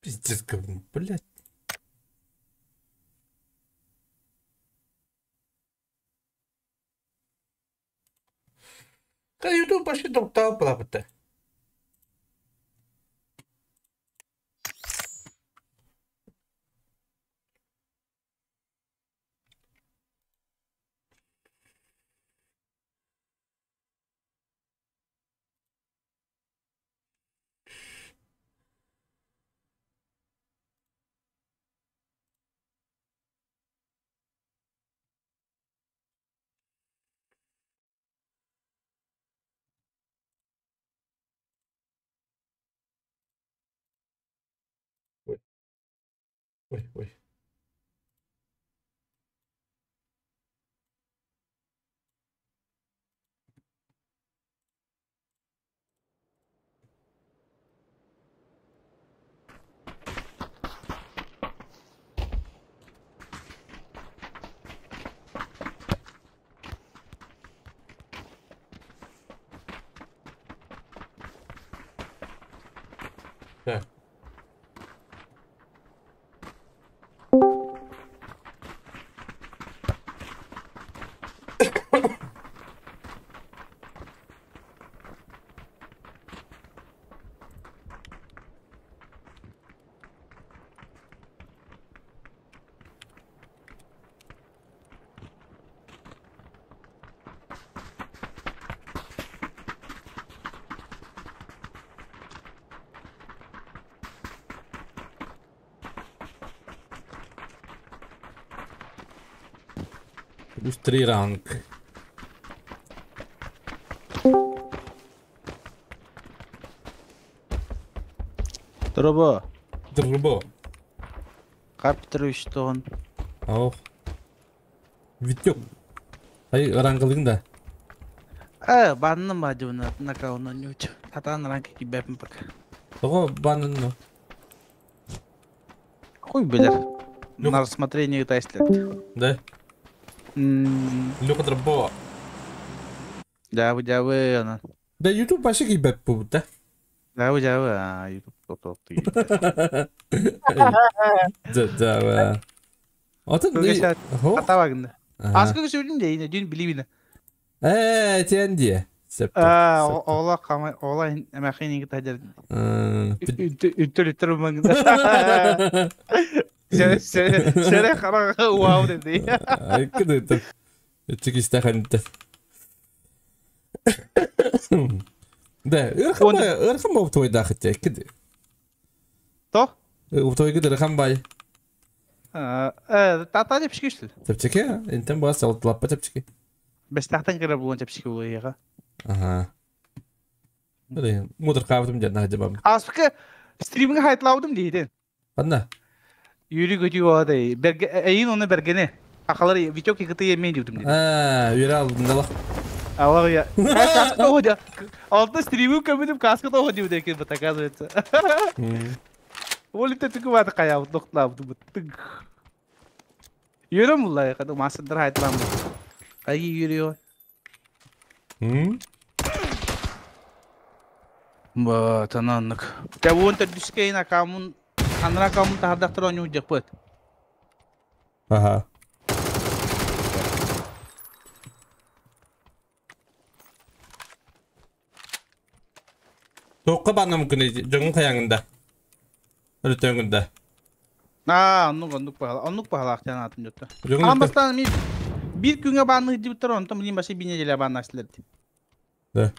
Пиздец, говно, блядь. Да YouTube вообще тоқталып бітті. Ой, ой, ой. Так. Плюс 3 ранг. Дорообо. Дорообо. Карп Петрович тоҕон. Ох. Витек. Ай рангалыгын да. Э, банным ба дьуна накауна нючу. Хатан ранг кибепин пока. Того банын. Хуй билер. На рассмотрение тайслет. Да. Люка дробо. Дябы дябы она. Да YouTube башы кибеп бу да. Дябы дябы а YouTube топ топ. Да да. Атын Атабагында. Аскы сөйлүм де ине дün билибине. Э, тен де. А, ола камай, ола эмахин тадер. Үттөр үттөр маңда. Сere сere сere харага вау деди. Айкыды. Үттүк истаханты. Да, ырхам ырхам оптой дахыт киди. То? Оптой киди ырхам бай. Э, тата деп шкиштил. Тепчеке, интен бас алтлаппа тепчеке. Бестахтан кире булган тепчеке булыга. Ага. Блин, мудр кавдым дед на дебам. Аспы стриминг хайтлаудым дейди. Анна. Юрий көтү ады. Берге эйин оны бергене. Ахалар Витек икити емен дедим дейди. А, юрал дала. Аллах я. Каска того дя. Алты стриминг көмүдүм каска того дию декен бит оказывается. Олипте түкү баты кая токтап быттык. Yürüm булай, кады масындыр хайтлам. Кайги yürüyor. Ба, тананнык. Та вон та дүскейн акамун, анра акамун тахардактыр оню жакпыт. Ага. Тоққа бана мүмкін жоңун каяңында. Өртөңүндө. А, оннук оннук бахала, оннук бахала актан атым жотто. Амбастан ми бир күнгө бааны дип тур, онтон билин башы бир неделя бааны аслер. Да.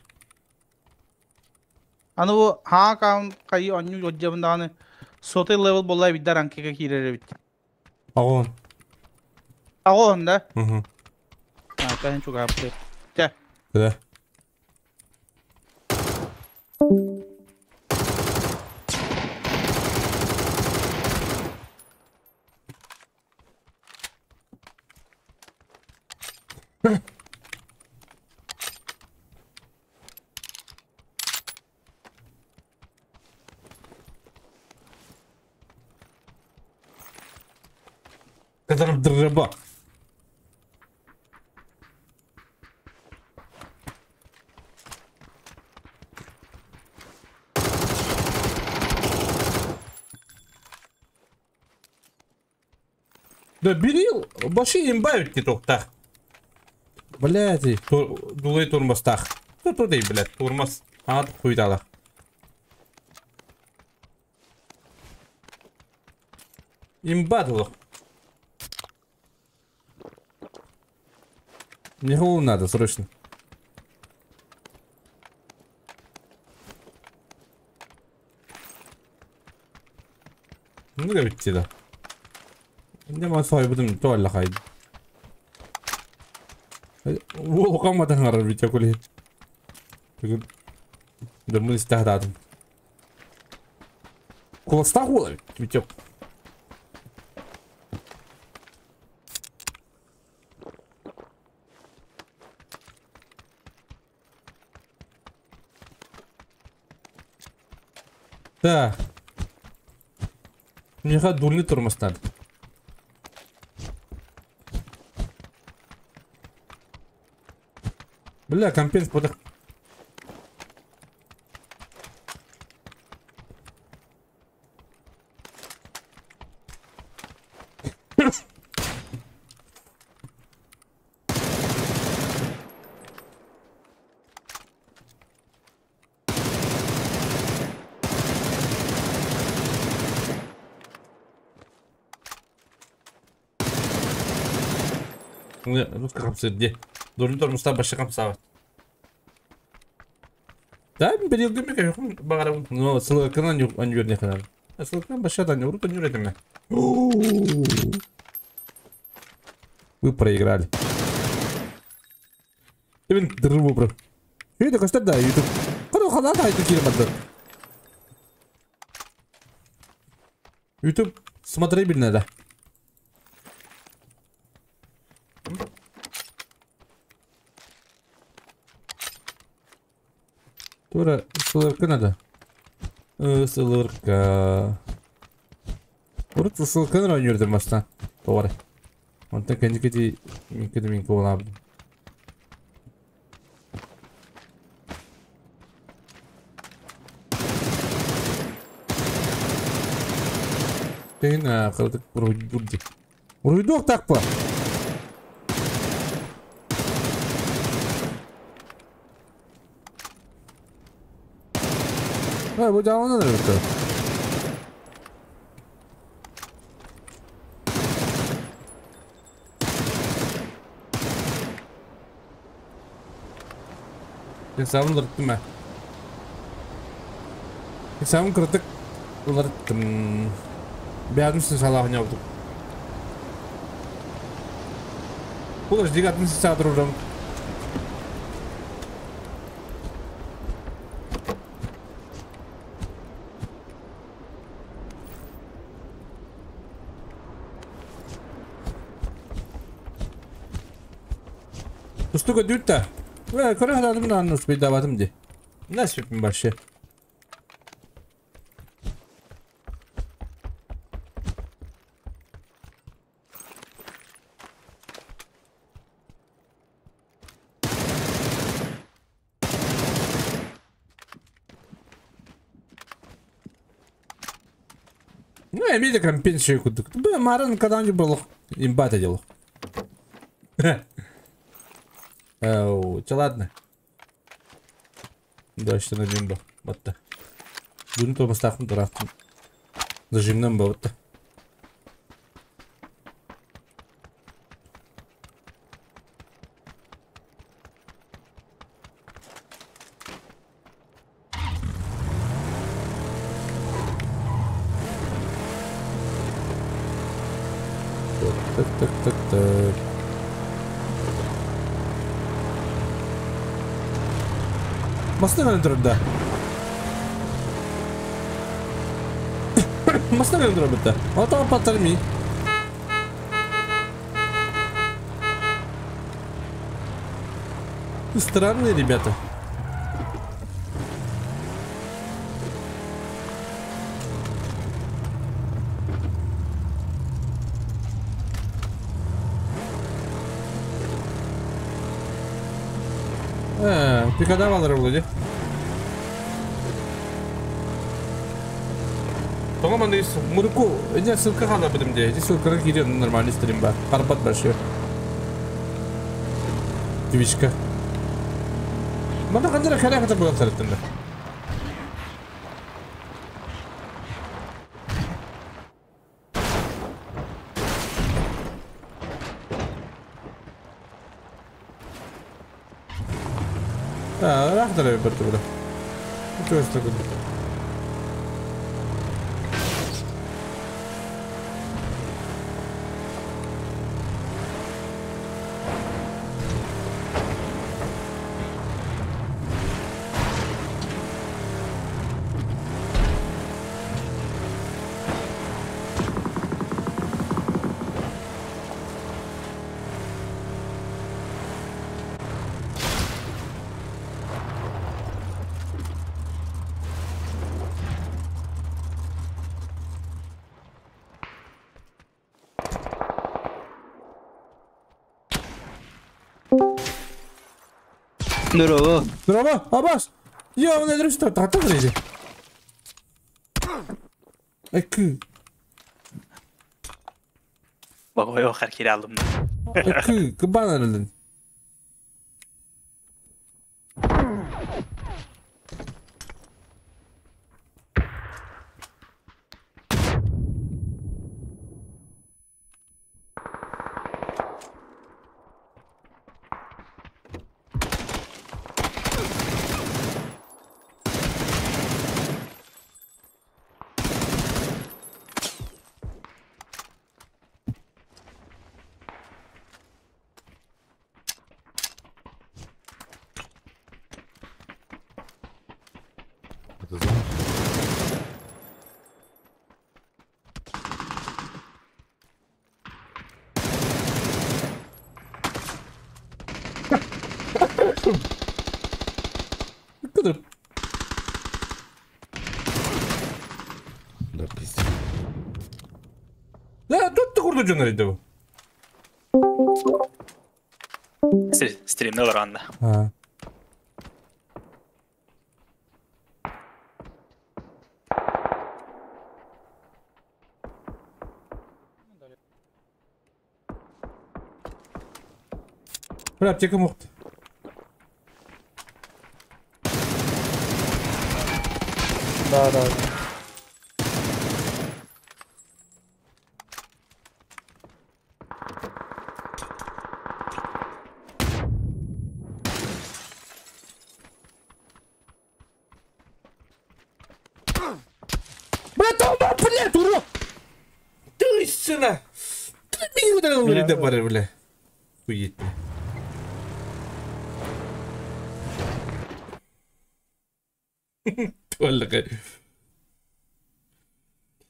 Аны бу ха каун кайы онну жожжабындаганы соты левел болай биддар анкеге кирере бит. Агон. Агон да? Угу. А, кайын чуга апты. Те. Да. Дроба. Да бери, вообще имба ведь тоқтақ. Блядь, дулай турмастақ. Что ты, блядь, турмас. Ат хуйдалах. Имба дулах. Мне голову надо, срочно. Ну, битти да. Не сойбудум туалла хайды. Уол камадан арар бит коли. Бүгүн дымын истаһдадым. Куластах уол бит. Так. Мне дурный тормоз надо. Бля, компенс подох. Русска хамсыр де. Дурный тормозда башы хамсабат. Да, берилгем багарам. Но сылыкынан анюр не ханар. Сылыкынан башы да не урут анюр этеме. Вы проиграли. Ibn дырбу бро. Это костер да, YouTube. Кара хана да это кирмады. YouTube смотрибельно да. Тура СЛРК надо. СЛРК. Урут СЛРК ойнордум баста. Товары. Онтон кэнникити минкеди мин куолаабын. Тейн кырдык уруйдурди. Уруйдуок такпа. А, бу жааланан өтө. Hesabını ырыттым ә. Hesabын кырдык ылырттым. Бәдім сін салағын яудым. Бұл ждигатын сін садыр ұрам. Тустуга дютта. Көрө халадым да аннус бейдабатым ди. Насипим башы. Ну, я видел компенсию кудык. Бля, Маран когда-нибудь был имбата делал. Оу, че ладно. Да, что на бимбо. Батта. Дун то мастахм тарафтым. Зажимнан батта. Так, так, так, так. Масына да. Масына бітті. Ата патырми. Странные ребята. Пикадавал вроде. Тоҕо маннык муруку ити ссылка хаалларбытым дии. Ити ссылканы киириэн нормальный стрим бар. Харбат большой. Твичка. Манда ханна хара хата буолан сарыттым да. Ыраах да бэрт бу. Чугас да. Здорово. Здорово, Абас! Я он адрес тата вроде. Экы. Богой харкире алдым. Экы, кыбан арылын. Это знаешь? Куда? Да, пиздец. Да, тут ты курду дьон эрийдэ бу. Стримне олорон. А. Бля, аптека мохт. Да. Бля, толма, блядь, урод! Ты, сына! Ты меня ударил, блядь, бля, бля. Хуеть, бля. Только.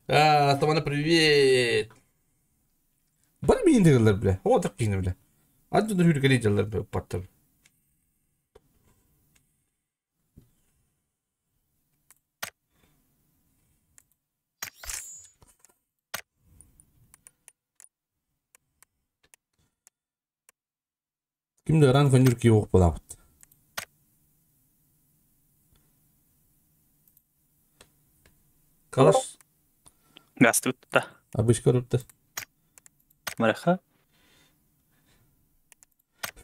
А, Томана, привет! Бар мин дегелер, бля. О, так кине, бля. Адды хүргели жаллар, бля, паттыр. Ким да ран конюр ки оқ болабыт. Калаш. Газ тутта. Обычка рутта. Мараха.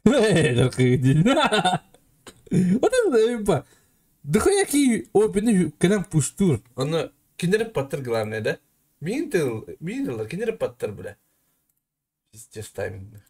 Вот это имба. Да хуя ки опины кэлэн пуштур. Аны кинереп паттыр главное, да? Мин тыл, мин тыл, кинереп паттыр, бля. Пиздец тайминг.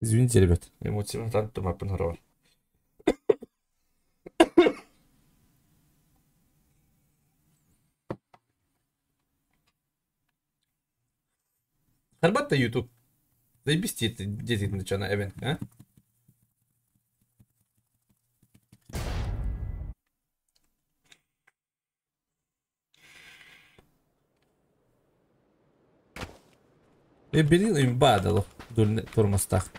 Извините, ребят. Эмоции там апын. Харбат YouTube. Заебись дети начана эвен, а? Билин имба дало турмастах.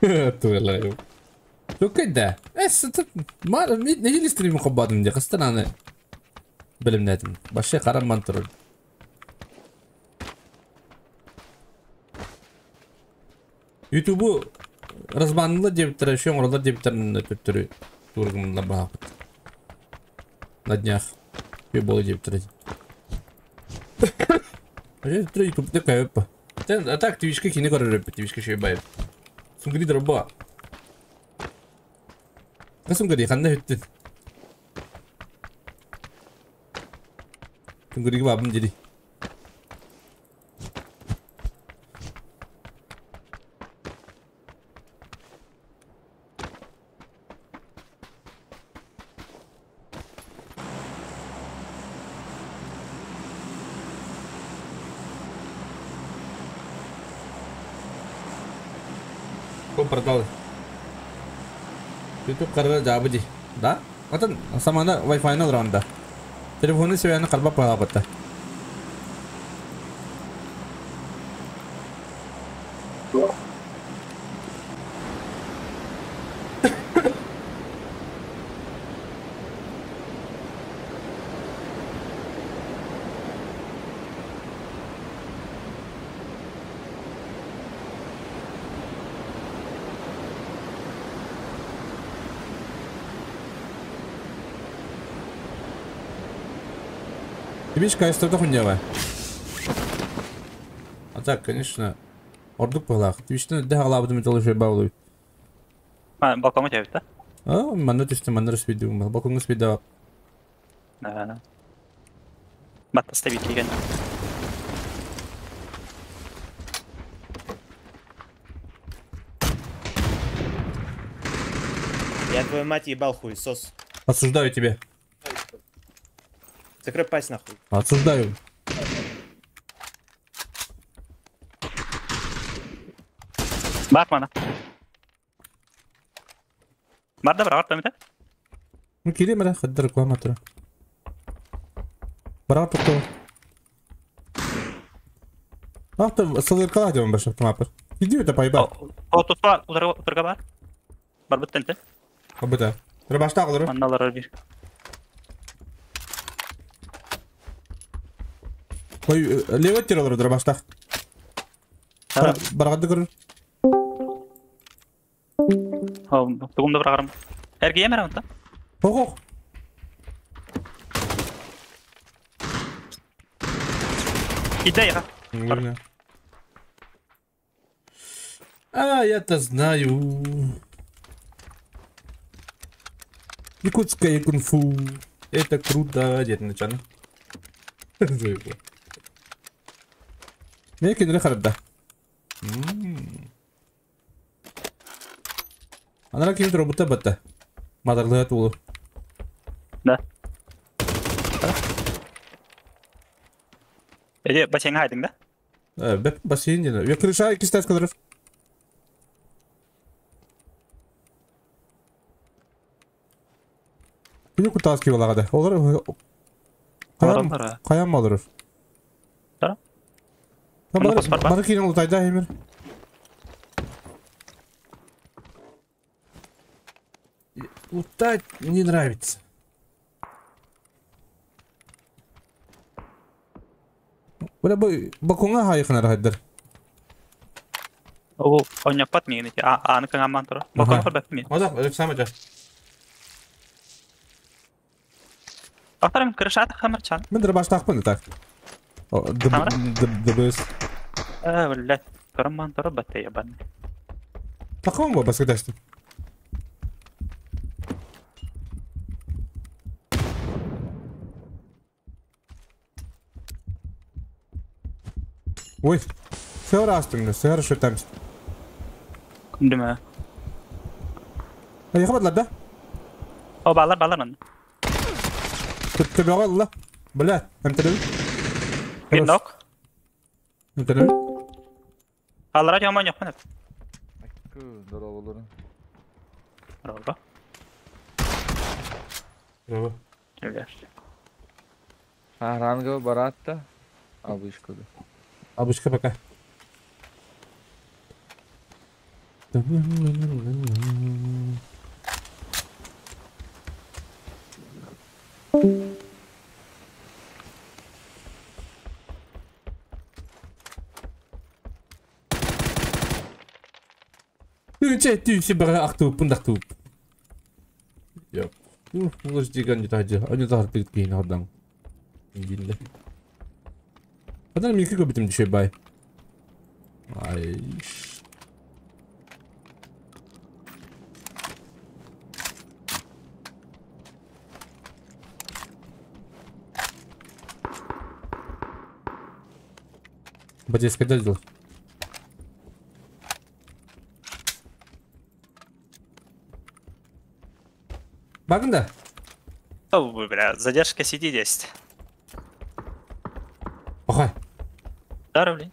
Туэлай. Тукайда. Эс ма не стрим хоббадым де кыстан аны билимнетим. Башы караман турur. Ютубу разбанылы дебиттер, еще оңролар дебиттерин төттөрү тургумла баапыт. На днях. Болы дебиттер. А ютуб такая. А так твичка кини көрөр, твичка шей байып. Сунгри дроба. Сунгри ханна хүттүн. Сунгриге бабым деди. Продал. YouTube карга жабы ди. Да? Атын самана Wi-Fi ранда. Телефоны себяны карба пагапатта. Видишь, кайф это хуйня. А так, конечно, ордук палах. Ты видишь, да главу металл еще баулы. А, балкон у тебя, да? А, манна түстө, манна распиду, балконга спида. Да. Батта ставить деген. Я твою мать ебал хуесос. Осуждаю тебя. Закрой пасть нахуй. Осуждаю. Батмана. Барда бар, арта мете? Ну кире мера хаддар куаматра. Бара тоқто. Ахта сылыркала деп башап тумапыр. Иди это поебал. О, тут ба, ударга бар. Бар бүттен те. Абыта. Рабашта кылыр. Манналар бир. Ой, левый тир олар дробашта. Баргады көрөр. О, тугумда баргарым. Эрге емер онта. Ого. Иде я. А, я-то знаю. Якутское кунг-фу. Это круто. Дед начало. Не кинули харда. Она кинет робота бата. Мадарлы тулу. Да. Эди бассейн хайдың да? Беп бассейн деді. Я крыша кистас кадыров. Күні кутаски балағады. Олар Каян балырыр. Да. Бары кейін ұлтайда емір. Лутать мне нравится. Бля, бакуңа хайықын арайдыр. О, ойнаппат мені. А, аны каңаман тұр. Бакуңа көрбәп мен. Озақ, сам жа. Ахтарым крышат хамырчан. Мен дробаштақпын так. ДБС. Бля, көрман тұр бәтте ебан. Тақымын ба басқа дәштім? Ой, все растыңды, все хорошо там. Күндіме. А яқы да? О, балар, балар мын. Төбе алла. Бля, әмтелеу. Bir нок. Әмтелеу. Аллара жаман yok мен. Здорово, Браво. Браво. А, ранговый барат-то? А вышка, да. Абышка пока. Чэ, бара ахтыыппын да ахтыып. Йоп. Улас диган дитаджа. Аны тахартыгыт киһини хордан. Индилде. Адан мин көбүтүм түшө бай. Ай. Батя, когда сделал? Багында? О, бля, задержка сети 10. Охай. Здорово, блин.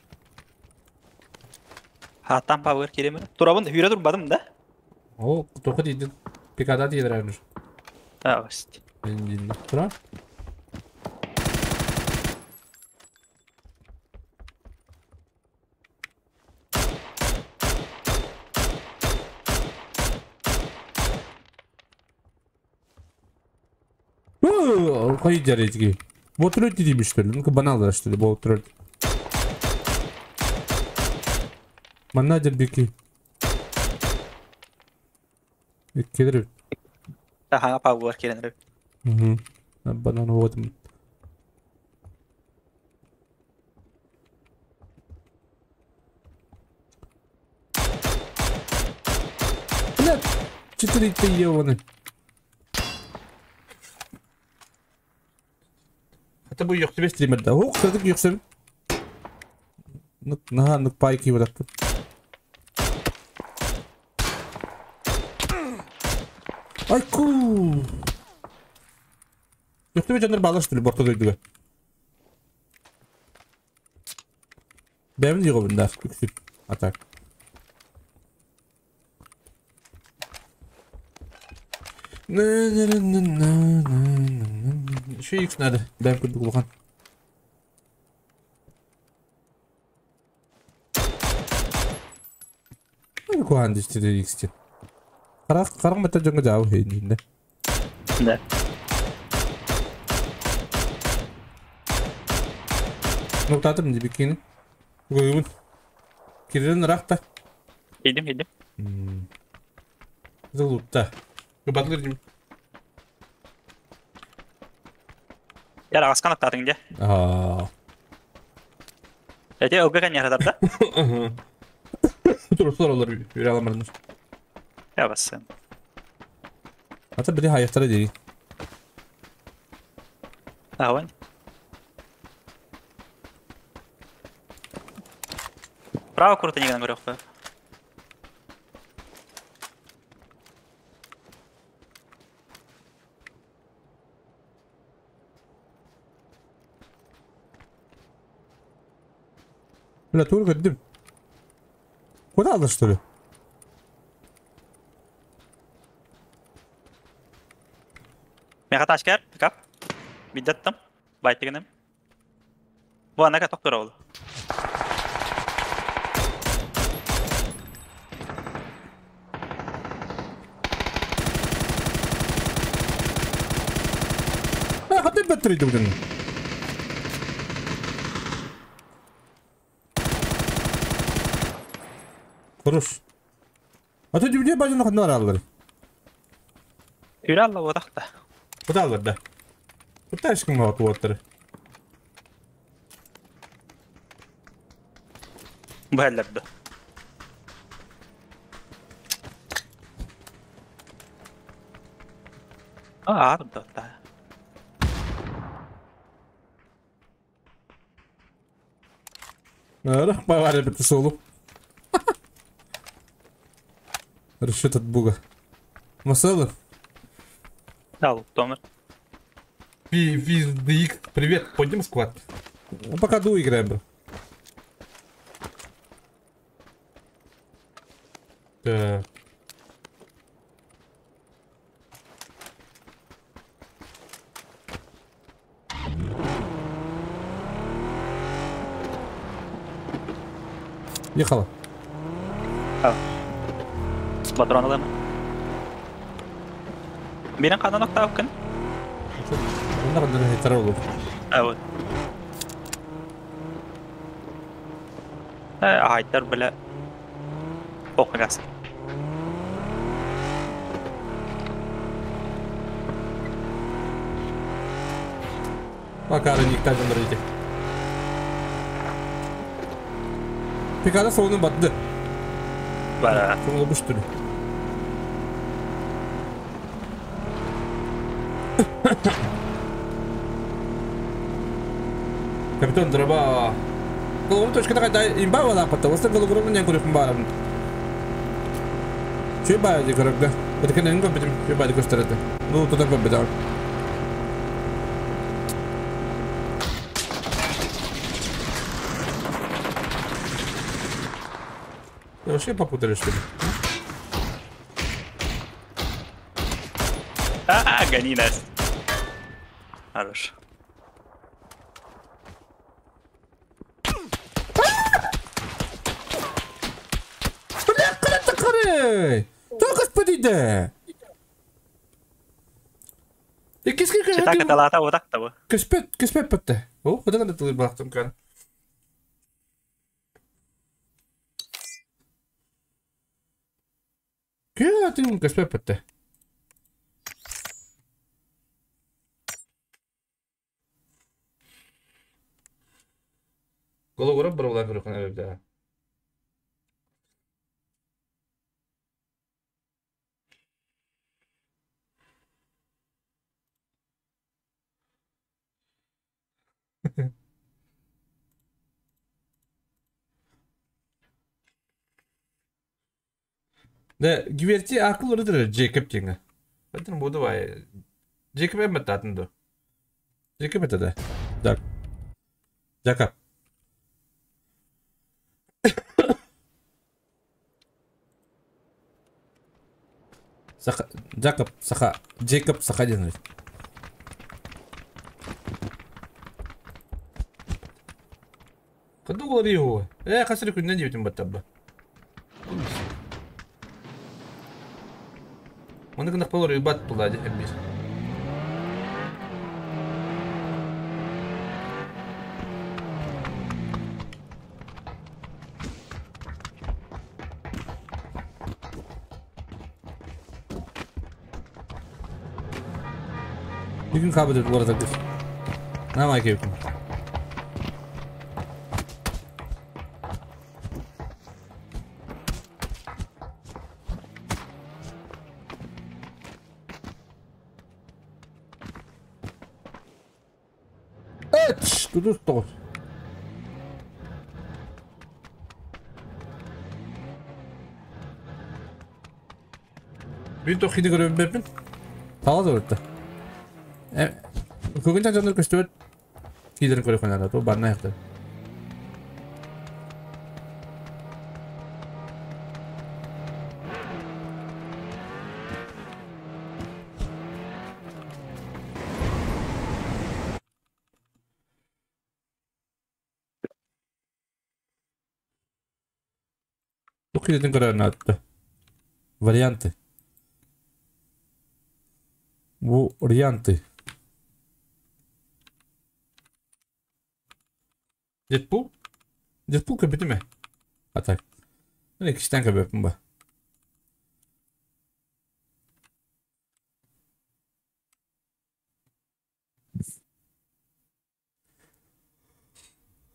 А там павыр керемір. Турабын үйре турбадым да? О, тоқы дейді. Пикада дейді рәнір. А, васть. Тура? Қай жаретге? Ботрөт деймін что ли? Ну-ка банал что ли, ботрөт. Манна дербеки. Кедір. Ага, павыр керемір. Угу. Банан вот. Бля, четыре ты ебаный. Это бу йөктүбэ стример да. Ох, кырдык йөксөм. Нык наха нык пайки баракты. Ай ку. Йөктүбэ жандар балаш түлү борто дойдуга. Бәмин йогобун да, күксүп. Атак. Şu X nerede? Ben kurduk bakan. Kuhan dişti X'ti. Karak karak mata jonga jao heyinde. Да. Noktатым дибикини. Бүгүн. Кирен рахта. Идем, идем. Золотта. Батлыр дим. Я раскан аттадың де. Аа. Эте ылгы кәне яратар да? Тур тур олар yüre alamадым. Я бассын. Ата бири hayatlara değil. Огонь. Право круто не говорю. Бля, тур көрдüm. Куда алды, что ли? Мега ташкер, пикап. Биддеттим. Байт дегеним. Бу анака токтор oldu. А, хаты баттырды бүгін. Хорош. А то дүбде бажын хандар алыр. Үрі алла одақта. Куда алыр да? Куда ешкім алып отыр? Бу әлләрді. А, арда да. Рах бавария бітті солу. Расчет от буга. Масала? Да, Томер. Пиздик. Привет, пойдем склад. Ну, пока ду играем, бро. Так. Ехала. Патрон ылым. Бирин ханан октаабыккын? Онно ханна хитер олу. А вот. Аһайдар бile Охугас. Пока никто не дорогите. Пикада соғынан батты. Бара. Соңы бұш түрі. Капитан дроба. Голову точка такая, имба вода потом. Остальное голову не көріп барым. Че бай ди көрөккө? Өткөн эң көп битим, че бай ди көстөрөтө. Ну, тутан көп битим. Вообще попутали, что ли? А, гони нас. Хорош. Бля, кара Господи, Читак талата вот так того. Кеспет, кеспет патте. О, куда надо тылы бахтым кан. Кэ ты кеспет патте. Голову брала көрөхөн да. Да, гиверти акыл ырдыр Джейкоб теңі. Бәтін буду бай. Джейкоб әммәт атынды. Джейкоб это да. Так. Джакоб. Саха, Джакоб, Саха, Джейкоб Сахадинович. Куда говори его? Хасыры күннен жебетім баттабы. Оны гына полор бат булады хәбис. Бүгін кабы деп олар да. Намай кепкин. Тудус тоғыз. Bir tohidi görevim berpin. Tala da öğretti. Көген жандар көстөбөт. Кидерин көрө конада, то барна якты. Кидерин көрө надо. Варианты. Варианты. Дедпул? Дедпул көбүтүмө? А так. Міне кичтен көбөпүн ба.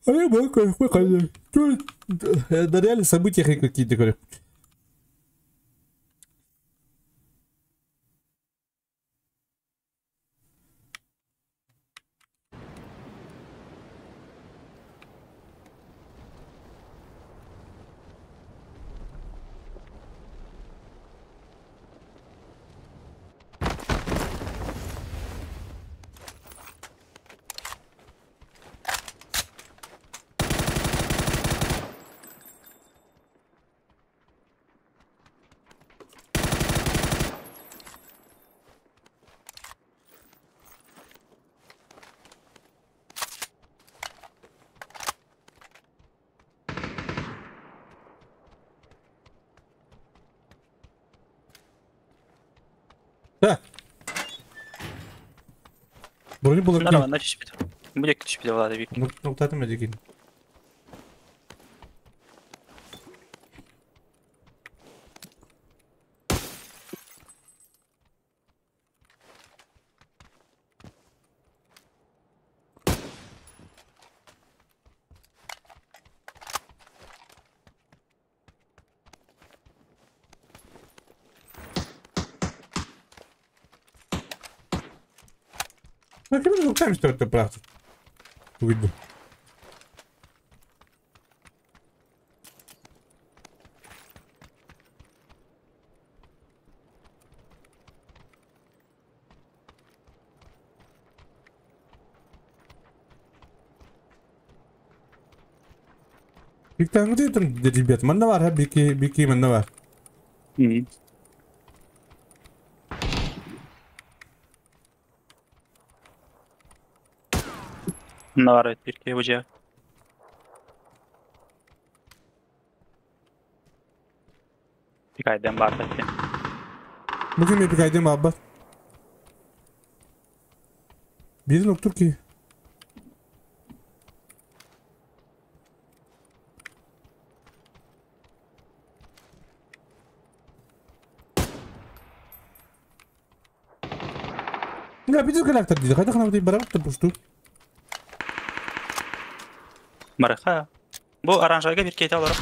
А я бы какой Да реально события какие-то говорю. Да. Брони булар Нара манна түспүт. Бу диэки түспүтэ буолаата биир. Ноктатым эдигин. Ким нуктаем что это правда? Выйду. Биктаңгы там ребят, манна бар, бики, бики манна бар. Манна бар эбит биир киһи бу дьиэ. Пикайден баар бэттин. Бу ким пикайден баабат? Биирин октур ки. Ла биир кэлээхтэр дии. Хайдах гына барабыт да пусту. Барыха. Бу оранжевайга биир киһитэ олорор.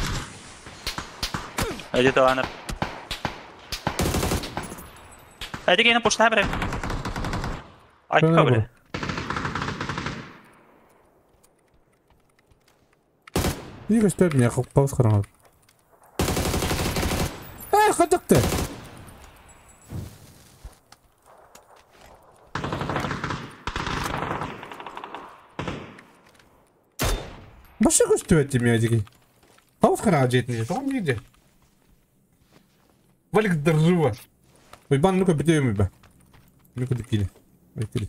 Эдит ыланар. Эдик иһин пуштаа бэрэ. Айка бэрэ. Биир көстөөт миэхэ хоппоос хараҥа. Ээ, хатыкты! Баша көстүбэт дии дии. Хаус хараҥа дьиэтин тоҕо биирдэ. Валик здорово. Уйбан, ну-ка, битеем уйба. Ну-ка, дикили. Ой,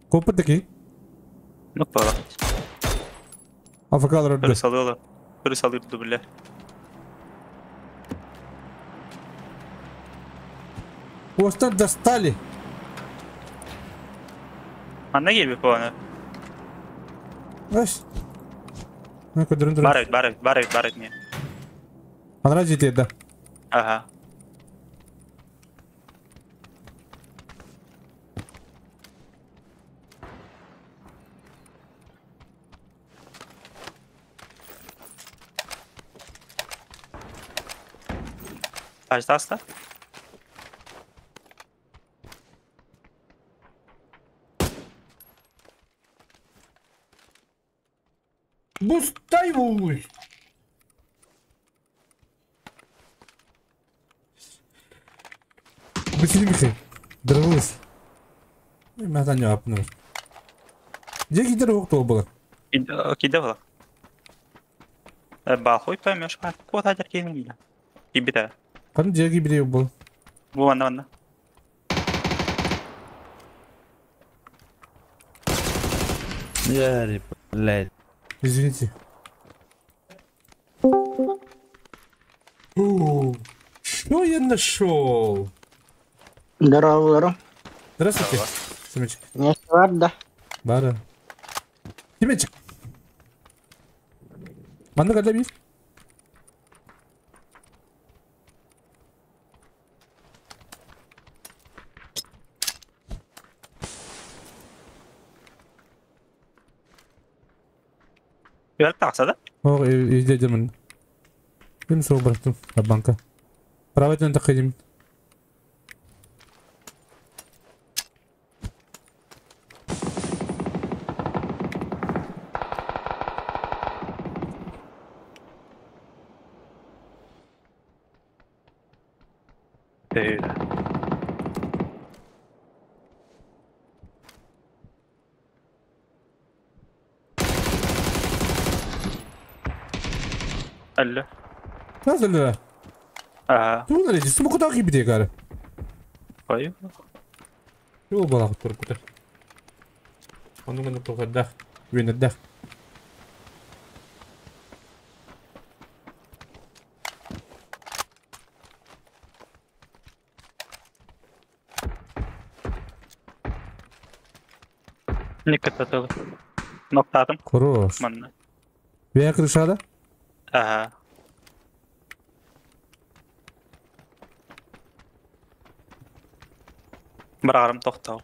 Коппут таки. Ну, пора. Афакалар өрдө. Көрү Көрү салыырды бile. Уостар достали. Манна киирбит буоланы. Аш. Ну-ка, дырын дырын. Бар эбит, бар эбит, бар эбит, бар эбит. Анара жетеді да. Ага. Аждаста? Бустай вулуй. Василий Михайлович, здоровалась. Мә апныр. Где кидер оқты ол было? Киде было. Бахуй поймешь, а куда деркин Кибите. Кан жерге бире был. Бу ванна ванна. Яри, блядь. Извините. Что я нашел? Здорово, здорово. Здравствуйте. Семечек. Не да. Бара. Семечек. Манна когда бир? Үөрт тахса да? О, издедемин. Ким сол бырахтым банка. Правительно тақидим. Алло. Nasıl lira? Ага. Тугун эле суму куда кийбите гары. Ой. Жол бала туруп кутар. Ону муну тугардах, үөнердах. Никка Ноктатым. Хорош. Манна. Вея крышада? Ага. Бырағарым тоқтау.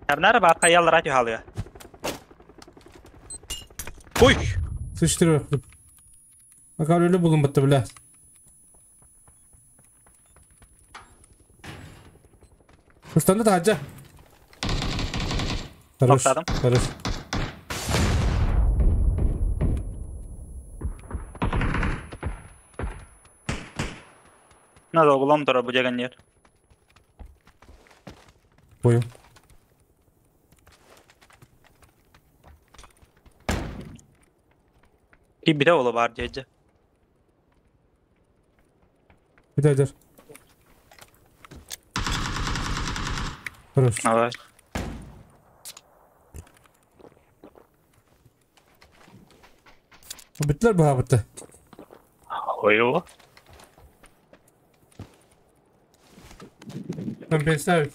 Әрнәрі бар қаялар атю халыға. Ой! Sıçtırıyor. Bak öyle bulun battı bile. Kuştan da hacı. Хорош. Тоқтадым. Хорош. Надо углом тұра бұ деген ер. Понял. И біте олы бар деді. Bir daha eder. Хорош. Давай. Bittiler bu ha bitti. Ой, о. Там переставить.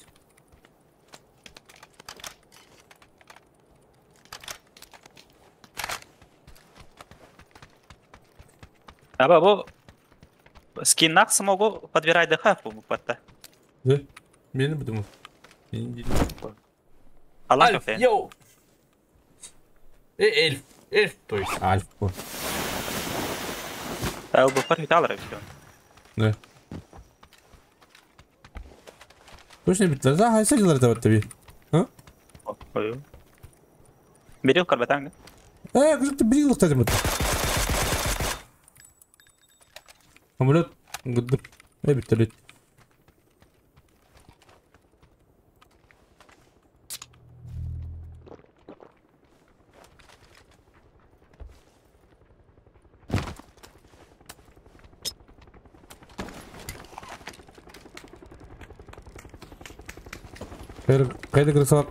Аба бу скиннах смогу подбирать ДХ бу батта. Да? Мені будемо. Мені Аллах Альф, кофе. йоу! Эльф, эльф, то есть Альф. Ал бу пар хиталар все. Да. Точно bittiler. Daha haysi acıları da tabii. Ha? Ой. Берил карбатанга. Kızıktı bir yıllık dedim. Самолет гыдыр. Bitti. Kaydı kırısı bak.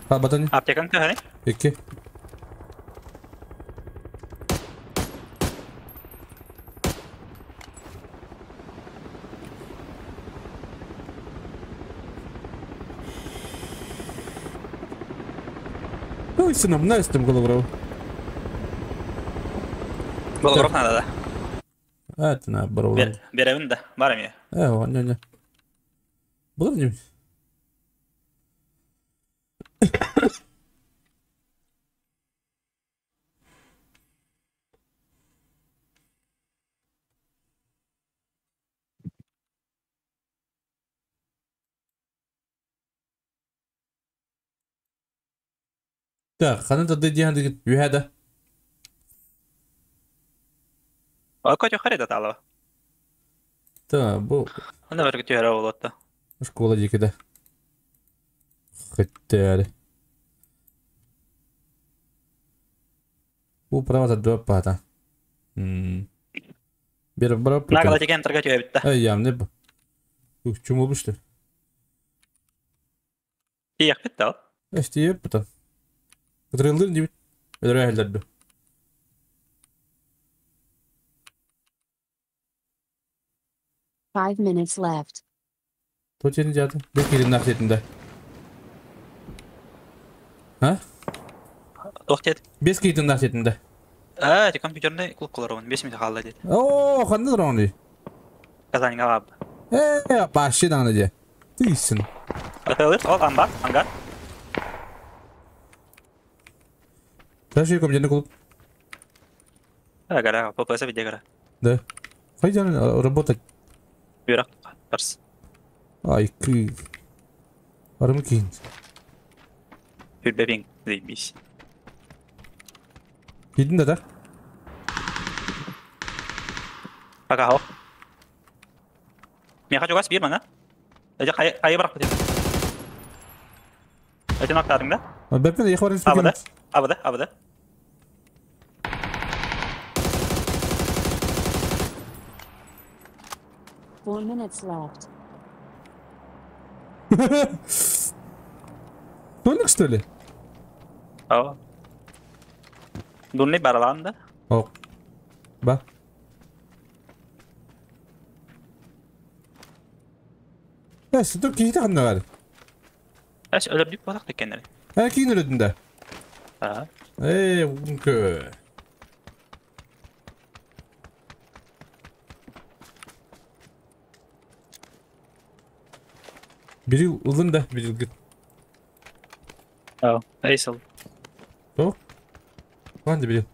Ha batani. Аптекаң төһәне? 2. Ну, сыном, на с голову. Болгорок надо, да. Это на бару. Беремин да, бар эми. Не, не. Было не? Так, ханын тады дихан деген үйәді. Көтө харida талава. Та, бұл Анда бір көтө болот да. школа декеді. Хыттәрі. Бұл права тады пата. Бер бара. Нагала деген торга төбө битте. Эй, ям не бу. Чум болмышты. Ияк битте ал. Эшти еп бу. Кыдырылдыр дейбит. Өдөрө әһелдерді. 5 minutes left. Точен жады. Бек келин нақсетінде. А? Тоқтет. Бес кейтин нақсетінде. А, ти компьютерный клуб кылар 5 минут қалды деді. О, қандай тұрған дей? Казаньга баб. Башы даңды де. Түйсін. Аталыр, ол амбар, ангар. Дальше компьютерный клуб. Гара, ППС виде гара. Да. Пойдем работать. Бюрак, барс. Ай, кы. Арым кейін. Хүрбебин, дейбис. Кийдин да да? Пока хоп. Мен хочу газ бир мана. Эже кайы барак бит. Эже нактадың да? Бәпен екі бар Абыда, абыда, абыда. 4 minutes left. Дольник, что ли? Aa. Дурный баралан да? О. Ба. Эс, то киһитэ ханна бар? Эс, өлөрдүк буолах декеннери. Ә, киин өлөдүн да? Аа. Ээ, үҥкө. Бирил ылын да, бирилгит. Аа, эйсыл. То? Лан да бирил.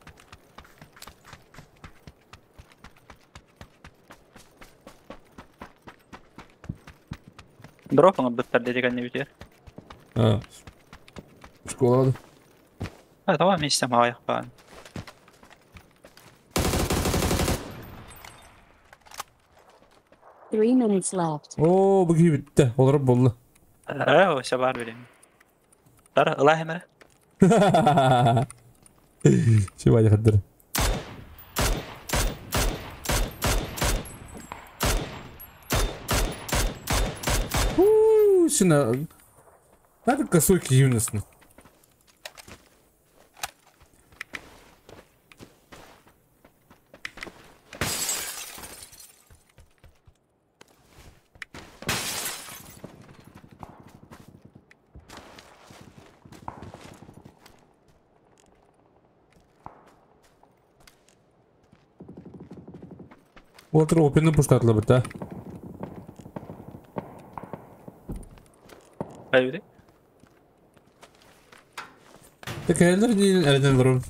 Дроп оҥорбуттар диэри кэннибитигэр. Аа. Школада. А, давай вместе маҕайахпаан. 3 minutes left. Оо, бу киһи бүттэ. Олорор буолла. Ээ, өссө баар билим. Тара, ылаа хэмэрэ. Чего хаддыр. Сина. Надо косой киюнесны. Уотыр опенны пуштатыла бит, да? Хайбиди? Текелер не әлден бұрын.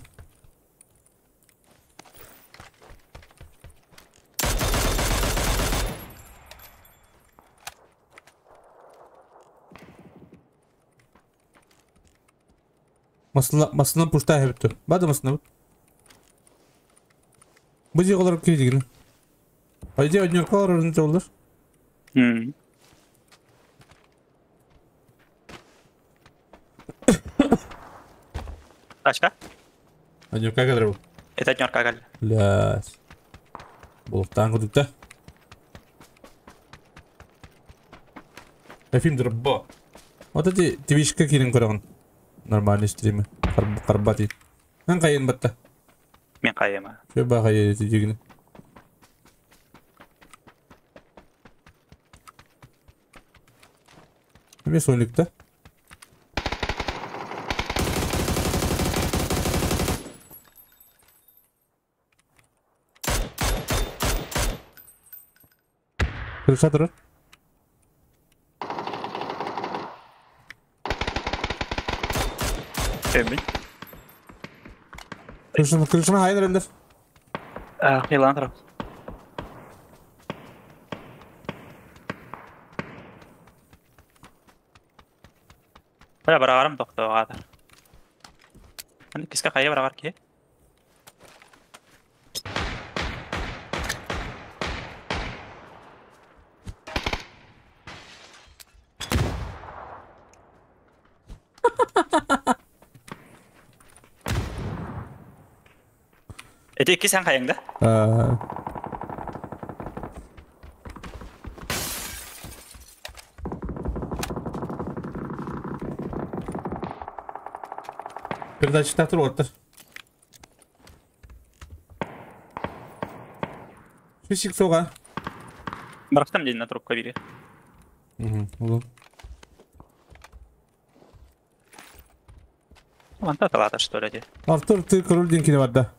Масына пушта хэбитті. Бады масына бұт. Бұл жер олар кейдігіні. Айде однеркалар орын жолдар. Тачка? Однерка кадр был. Это однерка калли. Блядь. Болуқтан күдікті. Эфим дырбо. Вот эти твичка кирин көрөҕүн. Нормальный стримы. Карбати. Мен кайын батта. Мен кайыма. Шө ба кайы дегини. Эме сойлукта. Крыша турар. Эми. Крышаны, крышаны хайын эрэллэр. Аа, хилан турар. Бара барагарым тохтоо аатар. Аны киска хайа барагар ки? Эти икки сэн хайаҥ да? Аа. Передача тур оттар. Фисик соға. Барахтам день на трубка бери. Угу, улу. Манта талата что ли де? Артур, ты король денькини барда.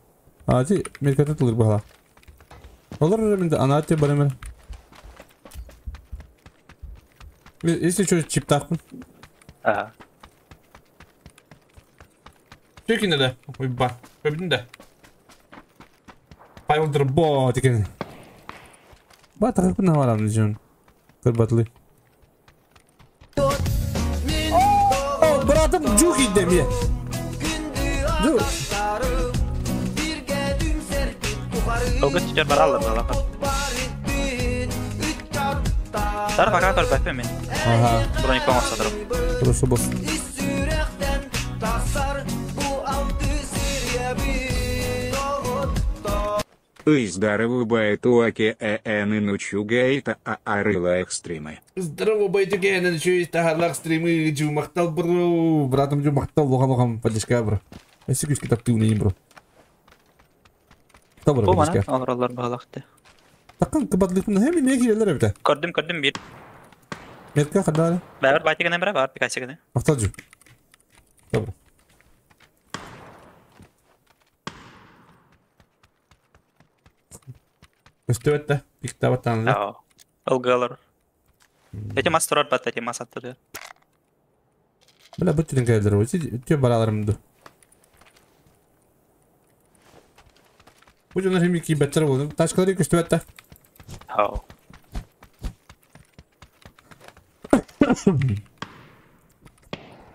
Ати, меркаты тылыр баһала. Олар менде анати бар эме. Если что, чиптахпын. Ага. Чекин да, ой ба. Көбүтүн да. Павел Дробо деген. Ба тагып наварам жөн. Кырбатлы. О, братым жук идем я. Жук. Огут түтер баралар балака. Тар пока көрбөппүн мен. Ага. Броник оңорсо туруп. Хорошо, босс. Ый, здорово, байтуаки, э нучу гейта, а арыла экстримы. Здорово, байтуке, нучу тахарлах стримы, жумактал, бро. Братом жумактал, лохан-лохан, поддержка, бро. Если күшке тапты унейм, бро. Добро, Бу мана поддержка. олороллор баалахты. Таккан кыбатлыкпын, хеми не кирелер эбите. Көрдүм, көрдүм бир. Метка хадары. Бәбір батигіне бірі бар, пикасигіне. Мақтал жүр. Добро. Көстөбөт да, пиктабаттанылар. Ау. Ылгылар. Эти мас турар бат, эти мас аттыр. Бля, бу түнен кәлдер. Өте бараларымды. Бу жонар хими ки бәттер болду. Ташкалары көстөбөт да. Ау.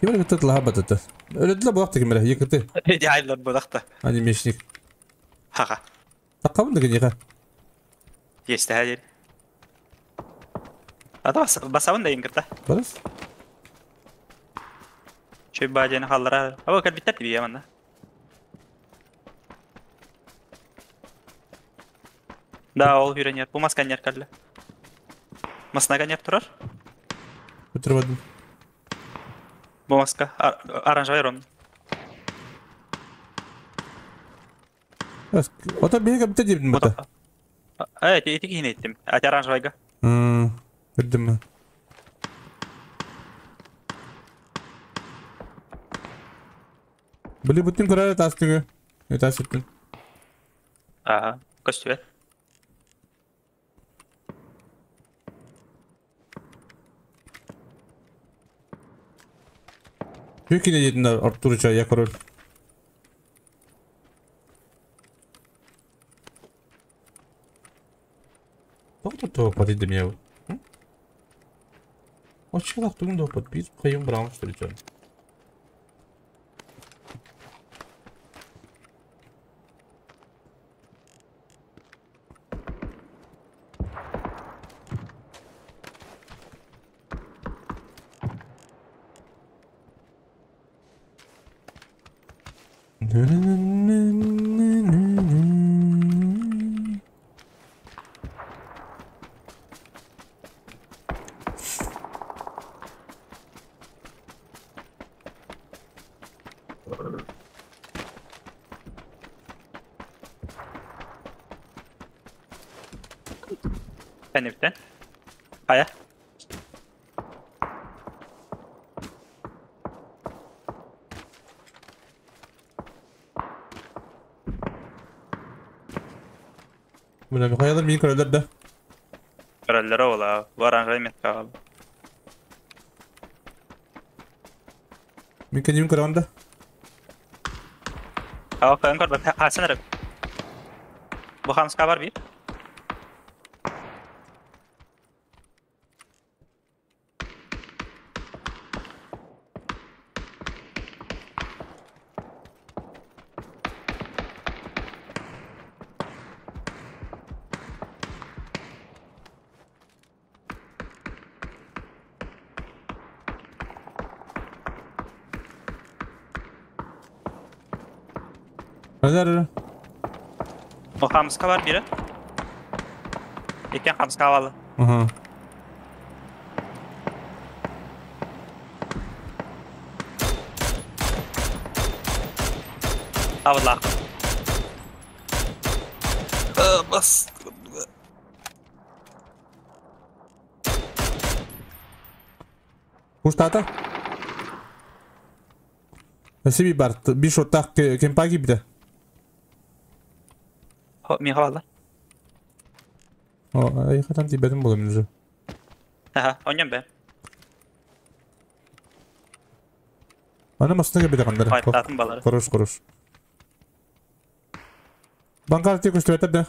Кимер көтөт лаха батата. Өлөдүлө булакты кимер, екіті. Эти айлар будакта. Анимешник. Хаха. Таккабын да кенеха. Есть хәдер. Ата басабын да ингірта. Барас. Чөй бажаны халлара. Аба кәл биттер диби яманда. Да, ол үйренер. Бу маска нер кәлле. Масна нер турар. Өтүрбадым. Бу маска оранжевый рон. Ота беге битте дебдим бата. Э, эти кихин еттим. Ати оранжевыйга. Көрдүм. Били бүтүн көрөр тас түгү. Тас үттүн. Ага, көстүбет. Күкине дедин Артурча я король. Тоқтор тоғып дедим я. Очылақ түгін тоғып bir қайым бұрамыш түрі. Кәнептен. Ая. Мына Михаилдар мені көрөлөр да. Көрөллөр ола. Бу оранжевый метка ал. Мен кенем көрөм да. Ау, көн көр бат. Хасан арып. Бу хамска бар бир. Көрөлөр. Бу хамска бар бири. Экен хамска алалы. Аха. Абыдлак. Бас. Пуштата. Спасибо, Барт. Биш оттақ кемпаги бите. Мен хабалар. О, ай хатан тибетим болом уже. Аха, оньон бе. Ана мастыга бите кандар. Файттатын балары. Хорош, хорош. Банкар тек көстүбөтөр да.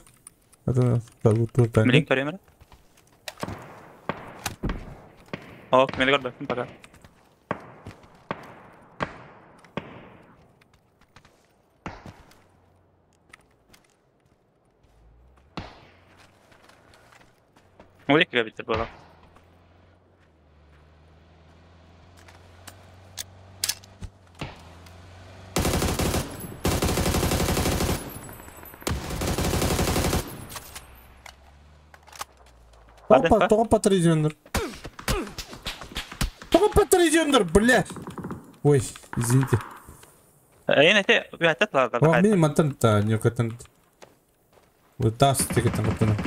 Это тур Милин көрөмөр. О, мени көрбөппүн пока. Улик биттер була. Тоға патризиондар. Тоға патризиондар, бля. Ой, извините. Эйн эти үһәттет лардар. О, мен мантан та не катан. Вот тас текетен катан.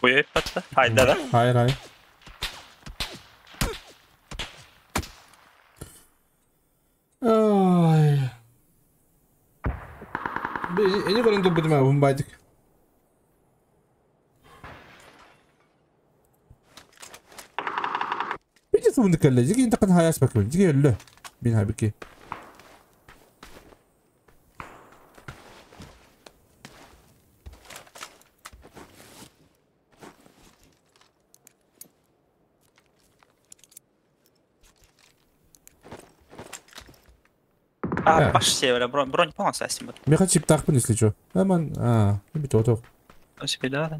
Уйайпатта. Хайда да? Hayır hayır. Ay. Эни көрөн турбутум аа бумбайдык. Бити суунdu кэллэ. Жиги интакын хаяс бакын. Жиги өллө. Бин хабики. А, баш севера, бронь, бронь полностью асим. Меха чиптахпын, если чё. Аман, а, бит отох. Себе, да, да.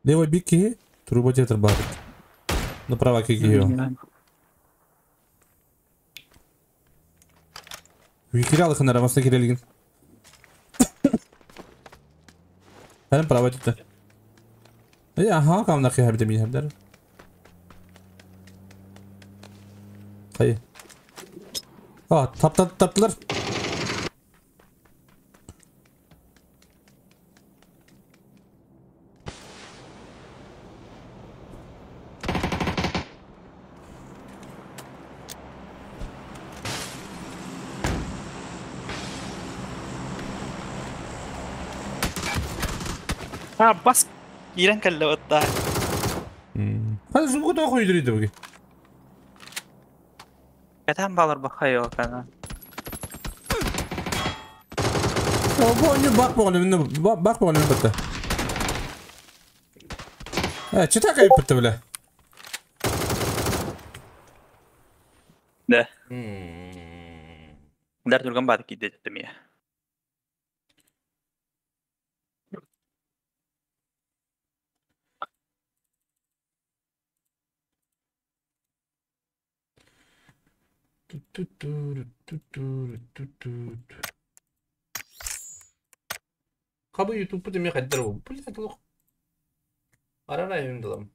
Левый бики, труба театр бар. Направо кики. Викиралы ханара масна кирелигин. Benim prava tuttu. Ага, кам нахи хабита ми хабдар. Hayır. Aa, tap tap taptılar. А, бас киирэн кэллэ бытта. Hadi зубу да хойдурыйды буги. Кэтэн балар бахайо кана. Бу они бак боғын, бак боғын бітті. Чита кайып бітті біле. Да. Дар турган бады кийде дедим я. Кабы YouTube деме кайдар бу. Блядь, лох. Арара эм дылам.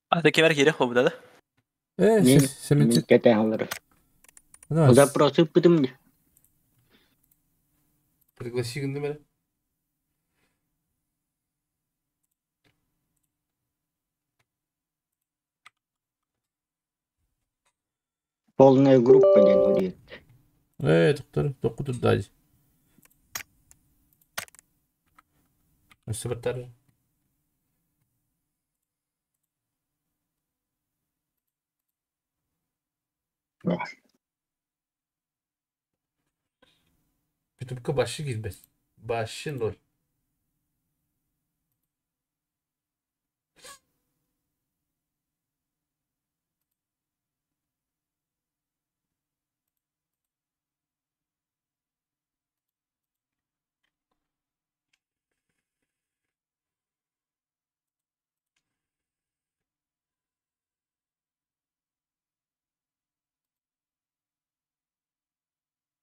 А ты кемер кире хобу да? Э, семен Кете алыр. Запросы пытым. Пригласи гындым. Полная группа ден будет. Доктор, доктор дай. Сыбыттар. YouTube'ka başı girmez. Başı lol.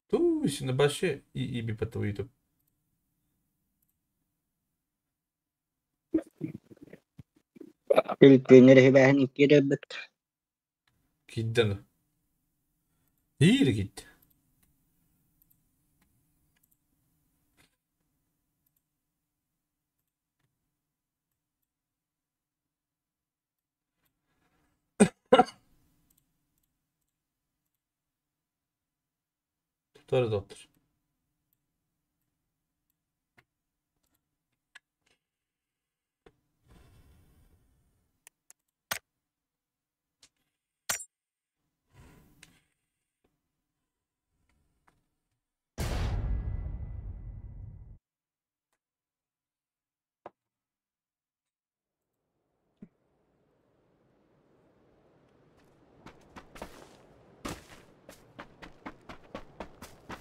Ту, şimdi başı iyi bir patı YouTube. Телефонер хебәһин киребит. Gitti. İyi gitti. Tutarız doktor.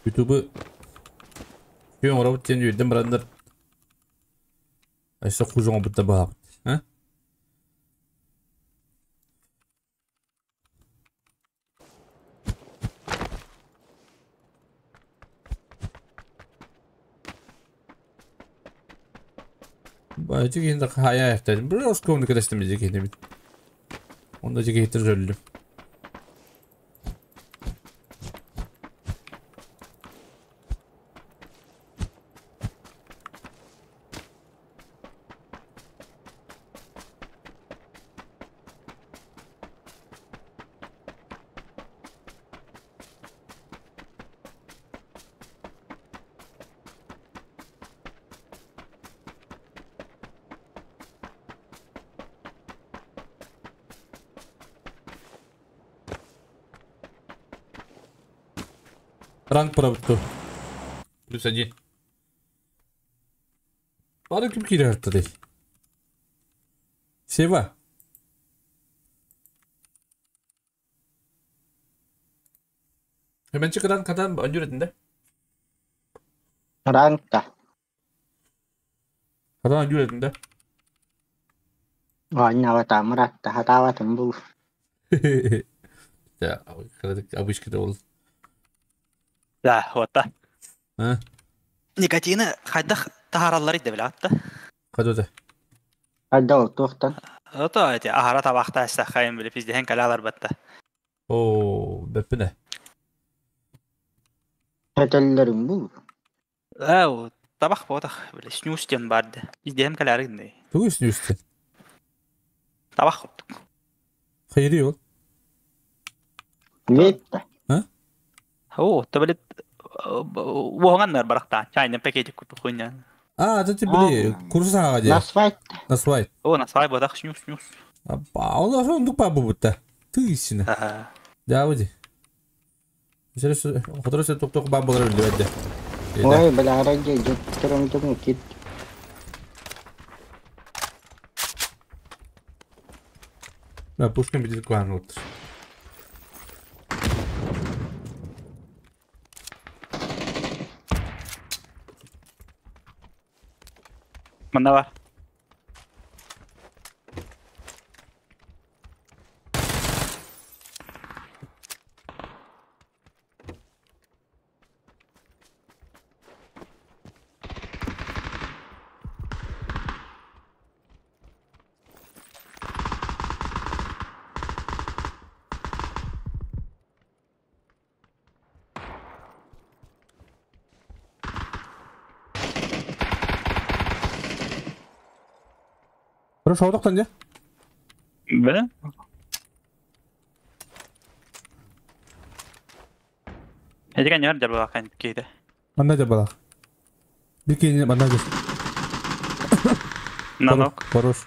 YouTube'u Күн оробут диэн үөрдэн бараннар өссө хуже оҥорбуттар баҕабыт. А? Бачыгин да хая эфтер. Bir oskonu kadastım diyecek bit. Onda diyecek öldüm. Ранг правду. +1. Бары ким киирэр değil. Сева. Hemen çıkaran kadar öncüredinde. Рангта. Kadar öncüredinde. Аанньаабата мыратта хатаабатын бул. Ya обычка ол. Да, вот та. А? Никотины хайдах тахараллар иде билатта. Кадода. Хайда ол туохтан. Ото эти ахара табахта эстахайын биле пиздehen калалар батта. О, беппине. Хэтэллэрин бул. Ау, табах ботах биле снюстен барды. Пиздehen калар инде. Тугу снюстен. Табах хоттук. Хайри ол. Витта. А? О, табилет уоңаннар барахта. Чайны пакетик куту хуйня. А, это ты били курса ага. Насвайт. Насвайт. О, насвай ботах снюс снюс. А, ол ошо дук па бубутта. Тыгысына. Ага. Да, уди. Сен хотор токток ба болар билбеди. Ой, бля, ради, дюктером дюктером кит. Да, пушка будет клан вот. Манна бар. Хорошо, тоқтан де? Бе? Эдиген яр жабалақ кайын кейде. Манда жабалақ. Bir кейіне манда жабалақ. Нанок. Хорош.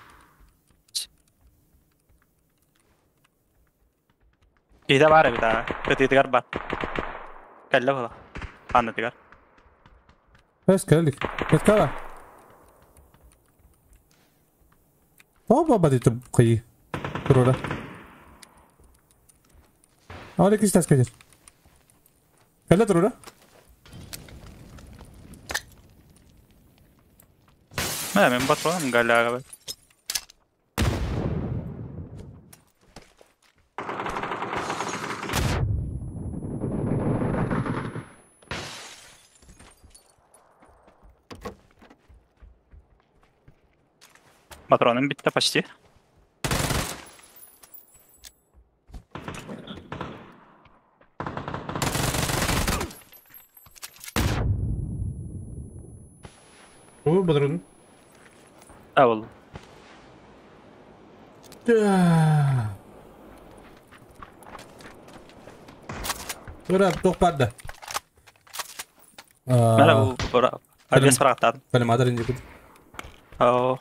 Кейде бар эбит ага. Кытыытыгар бар. Кэллэ була. Аннытыгар. Эс кэллик. Эс кала. Оба бадит кый. Турура. Али кистас кедер. Кэллэ турура. Мэ мен патроным галяга. Патроным битте почти. О, патрон. А, ол. Да. Ура, тоқ барды. Мә бу бара. Арбес барақтадым. Калиматор инде күт. О.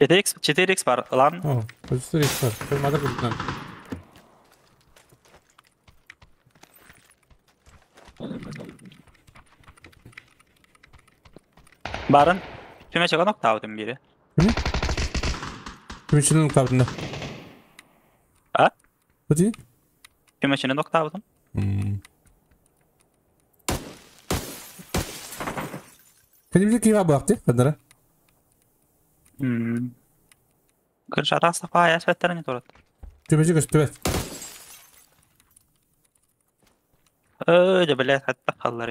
4x, 4x бар, лан. О, 4x бар. Калиматор күттен. Барын. Түмә чыган октавдым бири. Түмәченең октавдым да. А? Бути? Түмәченең октавдым. Кәдимге киға булак ди, кадара. Кыршата сапа ясвәттерне турат. Түмәче көстүбәт. Э, да блядь, хатта халлар.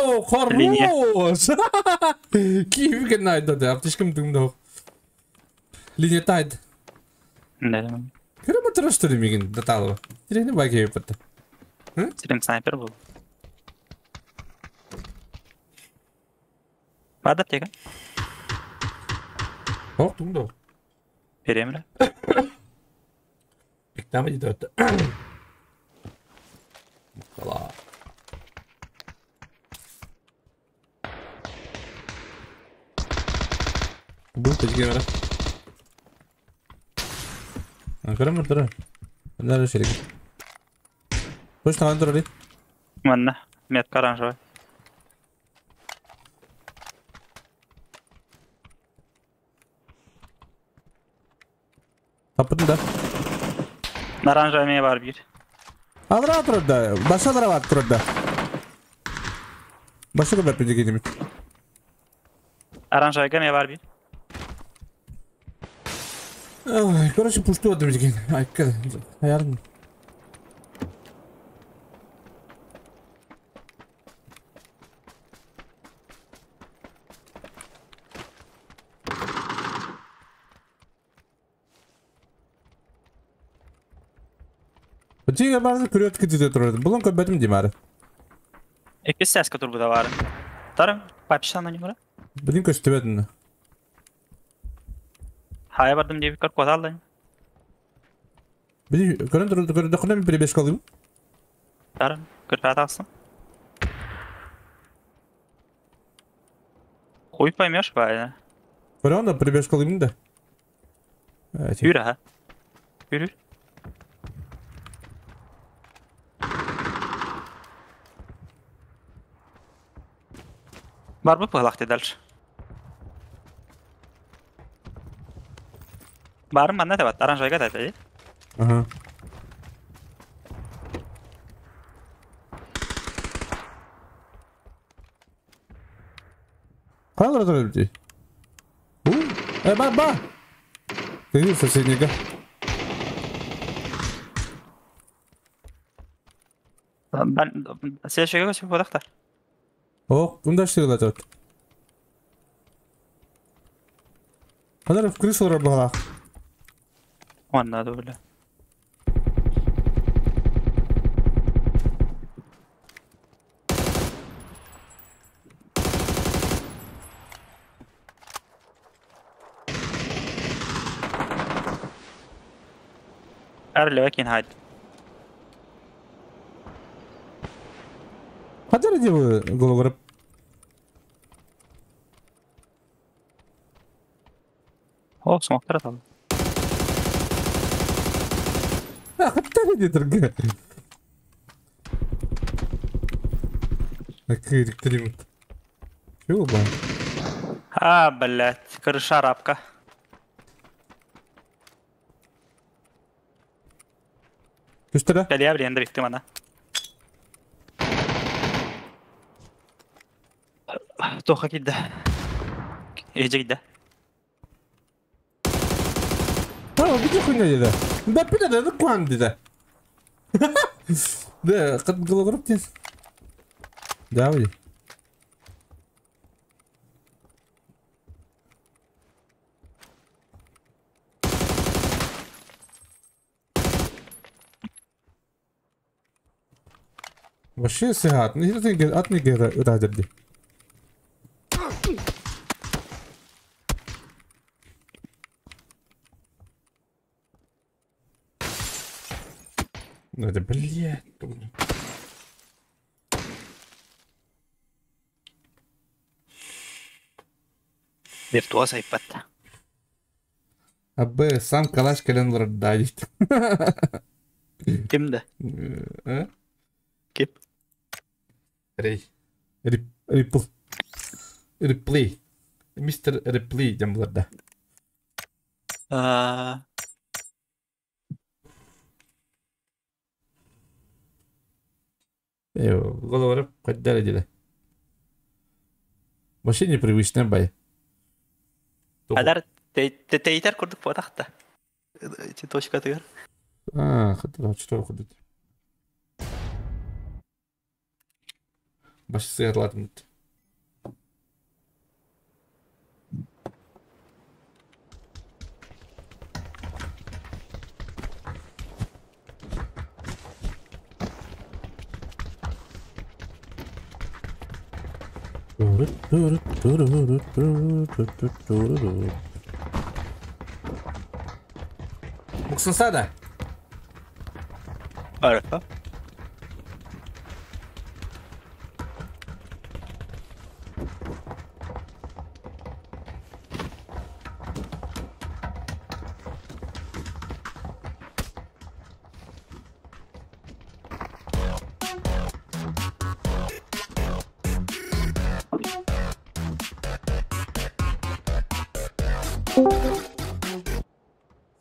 О, хорош! Киви кенайда да, аптечкам дыңдоо. Линия тайд. Да. Кыры мотор что ли мигин даталова? Или баги патта? Сирен снайпер был. Бада аптека. Ох, дыңдоо. Перемре. Иктама дидот. Мукала. Бұл тезге бара. Көрем тұр. Мына шерик. Точно хан тұр. Манна, метка оранжевая. Таппытын да. На оранжевой меня бар бир. Алра тұр да. Баша дара бар тұр да. Баша да бәппе деген Оранжевый меня бар бир. Ой, короче, пушту одну деген. Айка, аярын. Тиге барды күрөт кетиде турат. Булун көбөтүм димары. Эки сәс турбуда бар. Тарым, папишан на нему. Блин, көстөбөтүн. Хай бардым деп көр козалды. Блин, көрөн тур көрөн докуна перебежка алым. Тарым, көр атасың. Хуй поймешь, бай. Көрөн да перебежка алым да. Yürü ha. Yürü. Бар бы пылахты дальше. Барым манна да бат, оранжевый да да. Ага. Қалай тұрады? У, ба, ба. Ты соседника. Ben следующий гость бодақта. О, куда что тут? Она в крысу работала. Он надо, бля. Арлёкин хайд. Хотели делаю голову? О, смог тратал. А, хотели не другая. Чего ба? А, блядь, крыша арабка. Түстірі? Бля, блин, дрифтым ана. Тоха кидді. Ежі кидді. А, где хуйня деді? Да, пида, да, куан деді. Да, қат голову тез. Давай. Вообще сыгат, не атны радерди. Ну это блядь. Виртуоз айпад. Абы сам калаш келен лордайт. Кимді? А? Кип. Рей. Рипл. Реплей. Мистер Реплей дем лорда. Голова хоть дали. Вообще непривычная бай. Адар тейтер курдук потахта. Эти точка тыгар. А, хотел что ходить. Башсыгарлатым. Муксансада. Хорошо.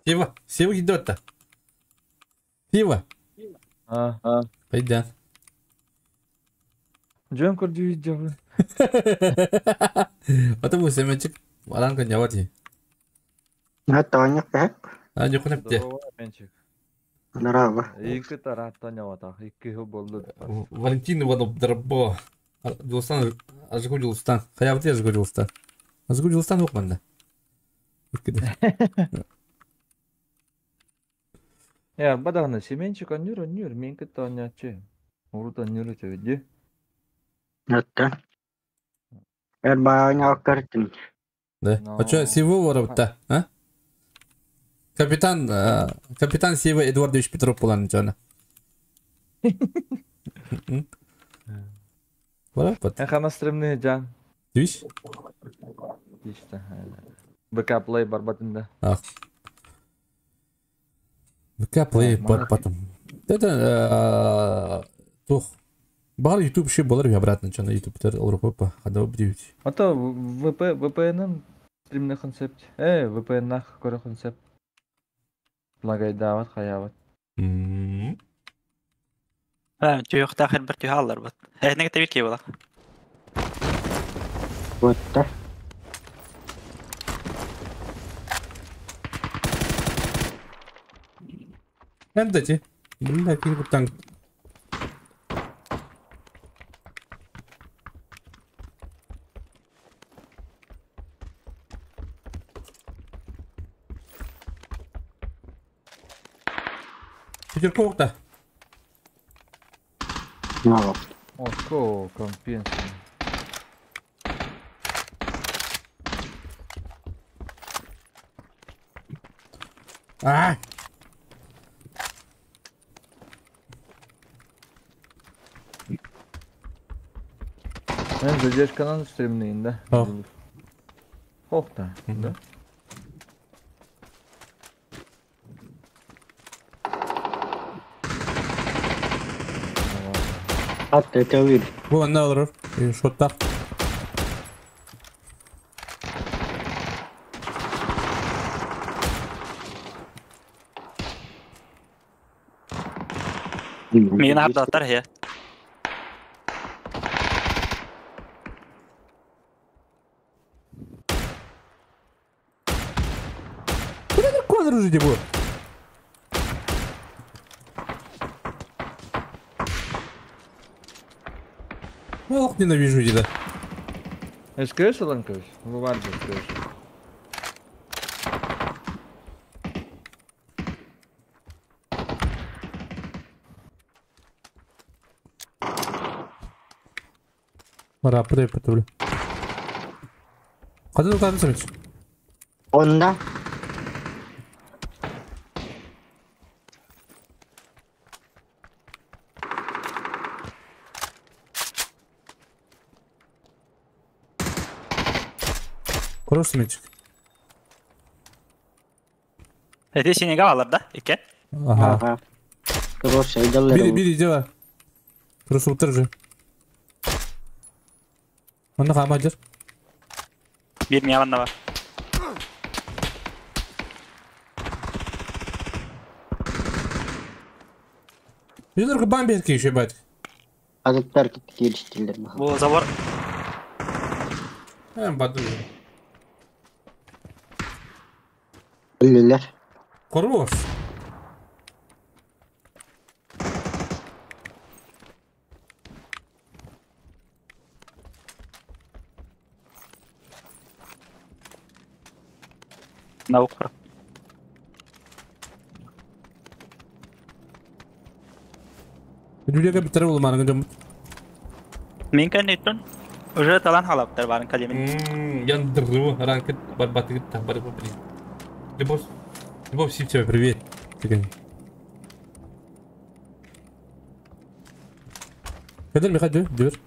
Сева, Сева идет-то. Сева. А. Пойдем. Дьон көрдүү дьабын. Ата бу семечик баран конявати. Хатта кәп. А жокун эпте. Здорово, Менчик. Здорово. Икки тараттан яватах, икки хыл болду. Валентин Иванов Дробо. Дулстан, Ажгу Дулстан. Хаябты Ажгу Дулстан. Ажгу Дулстан окманда. Я бадагна Семенчик аннюр аннюр, мен кытта аннячы. Урут аннюр өтөдү. Хатта. Эр баanya картын. Да. А что, Сева воробта, а? Капитан, капитан Сева Эдуардович Петров булан жана. Воробот. Эн хана стремны жан. Дүйш? Диште. БК плей барбатында. Ах. БК плей барбатым. Это тух. Бар YouTube еще болар обратно, что на YouTube тер алрупа, хада обдивить. А то ВП VPN стримный концепт. VPN нах көрө концепт. Лагайдават хаяват. А, түйөх тахыр бір түйе алар бат. Неге тебир кей бола. Вот да. Эндати. Бля, кирпутан. Пятерков-то. Мало. Оско компенсия. А! Мен задержканан стримнейин да. Ох. Ох да. Да. Хатта төвür. Бу онна олорор. Шоттар. Мен абдаттар хе. Куда дракон оружие бу? Ох, ненавижу деда. СКС Ланкович? Бывает СКС. Пора, подай потоплю. Када тутан сымыч? Онда. Хорош сымычек. Эти синега алар да? Ике. Ага. Ага. Хорош, айдаллар. Бери, бери, дела. Прошу, утыржи. Онна хамадыр. Бир мияванда бар. Жүдір бамберке еще бать. Азыктар келiştirdiler. Бу забор. Баду. Өлүлөр. Хорош. Наука. Дүлеге битер болманың жомут. Мин кэнниттэн уже талан халаптар барын калимин. Яндыры ранкет барбатыгыт та бар блин. Любовь, Любовь Сивцева, привет. Кадыр Михаил, дür.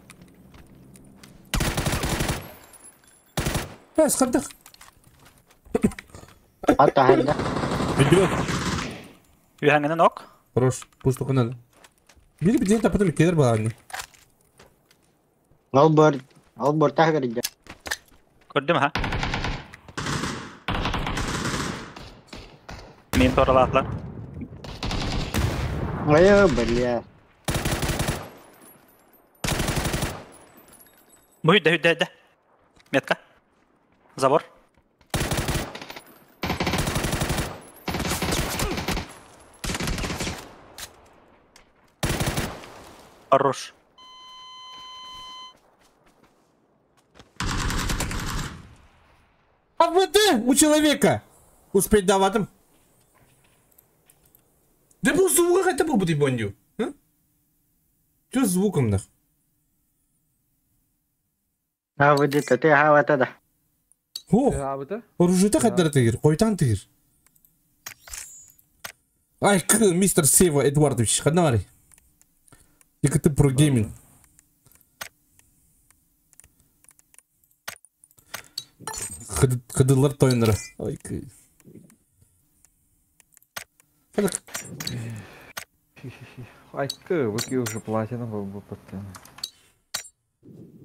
Бес қырдық. Hatta hadi. Видео. Үйәңінен ок. Хорош, пусть только надо. Бiri bir diğer tapıda bir gelir bana anne. Al bor, al bor tahgir. Көрдүм ха. Мин торалатлар. Ой, бля. Бу хүдэ хүдэ хүдэ. Метка. Забор. Хорош. А вот у человека! Успеть даватым. Да бұл звука хотя бы будет бондю. Что с звуком нах? Ha bu dit, te ha vata da. О, оружие хаддар тегер, койтан тегер. Ай, к, мистер Сева Эдуардович, хаднари. Тільки ти про геймінг. Хадылар тойнера. Ай, к. Айкы, выки уже платина был бы потом.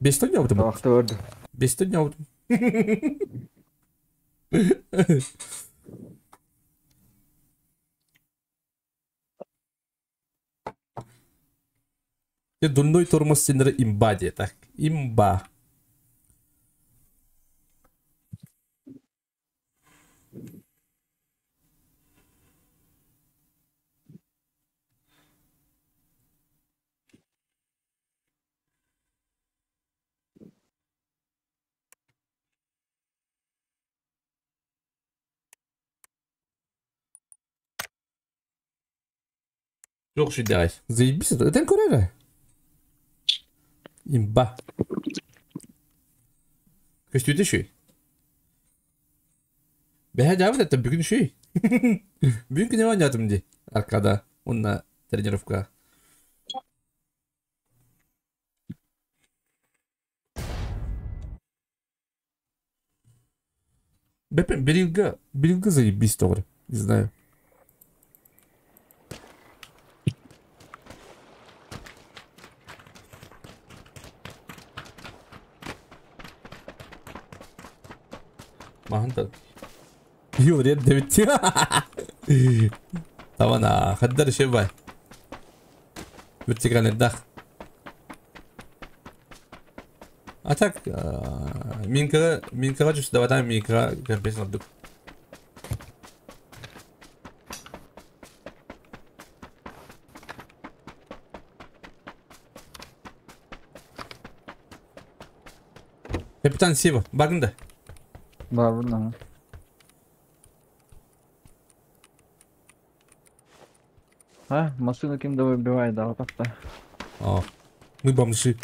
Без дня вот. Вахтырды. Без дня вот. Я дурной тормоз сендері имба де, так. Имба. Жоқ шүдәй. Заебись это. Это көрері. Имба. Көстүді шүй. Бәһә дәвит это бүгін шүй. Бүгін күні ойнадым де. Аркада. Онна тренировка. Бепен берилга. Берилга заебись тоғры. Не знаю. Махантан. Юрия 9. طبعا خدر شبه вертикальный дах. А так, минка, минка давай там минка, капец надо. Капитан Сева, багында. Бар, А, машину кем-то выбивает, да, вот так-то. А, мы бомжи.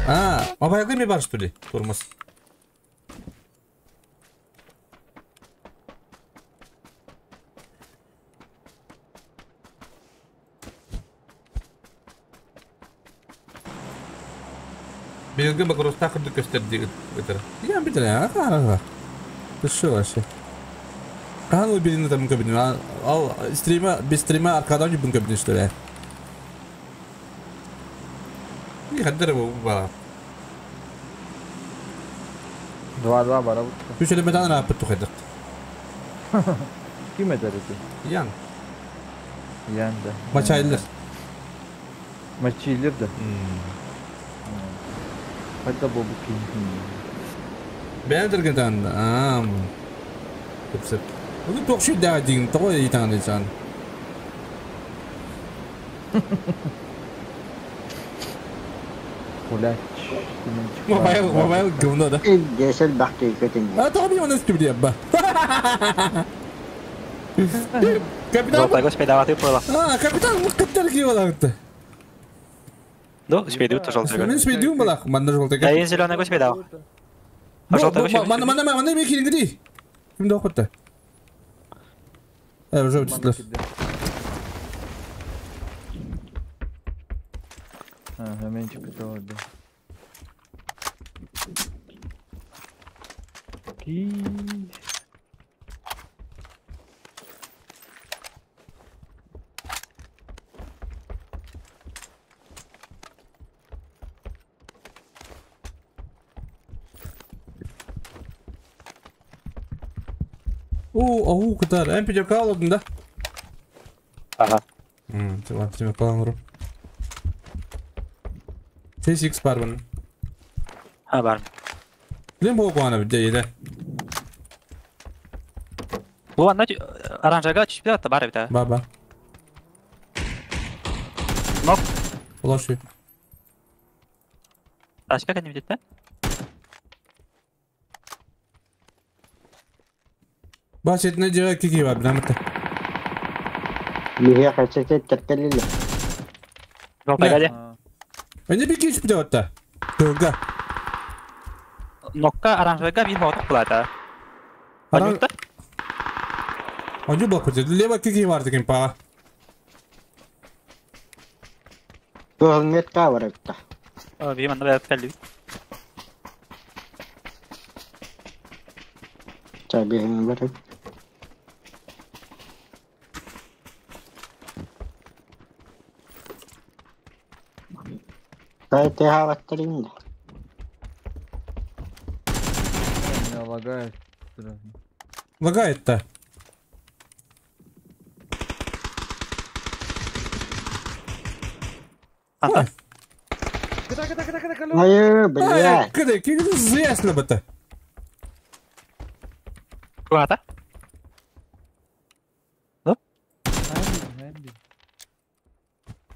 А, абайгы бар, что ли, тормоз? Белгі бакроста қырды көстер деген өтір. Я бітір, а, Ты шо вообще? Қан ол беліні там көбіне. Ал стрима, без стрима арқадан жүбін көбіне, что ли? Не қадыр бұл бала. 2-2 бара. Үш элементан рапыт тұқайдық. Ким это ты? Ян. Ян, да. Мачайлер. Мачайлер, да. Хотя бы букин. Бәндірген таңда. Ам. Көпсіп. Бұны тоқшы да деген тоғой итаңды жан. Гулять. Семенчик. Мобайл, мобайл говно, да? Десел бахты көтен. А то мне он из ба. Капитан. Желтая спейдава ты была. А, капитан, мы капитан киевала-то. Ну, спейду тоже желтая. Мен спейду была, манна желтая. Да, я зеленый спейдава. А желтая Манна, манна, манна, мен кирингри. Ким дохотта? Уже утеслер. Ага, менчик это да. О, ау, кытар. Әм пятерка алдым, да? Ага. Ладно, тебе план T6 бар bunun. Ha бар. Билем бу куана бит дәйдә. Бу анда оранжага түшүп да бар бит. Ба ба. Нок. Улашы. Ташка кәдим бит да? Баш этне жега кики бар билем бит. Лиге кача теркелиле. Жолтайга де. Эне бир кич бит атта. Тылга. Нокка оранжага бир моток булат. Оранж. Онжу блок бит. Лево кики бар деген па. Туһунет ка бар атта. Би манда бер кәлли. Чабин бар. Тай ты хаваттырын. Меня лагает. Лагает-то. Ата. Ай, блядь. Кыды, кыды зяслы быты. Куата? Ну?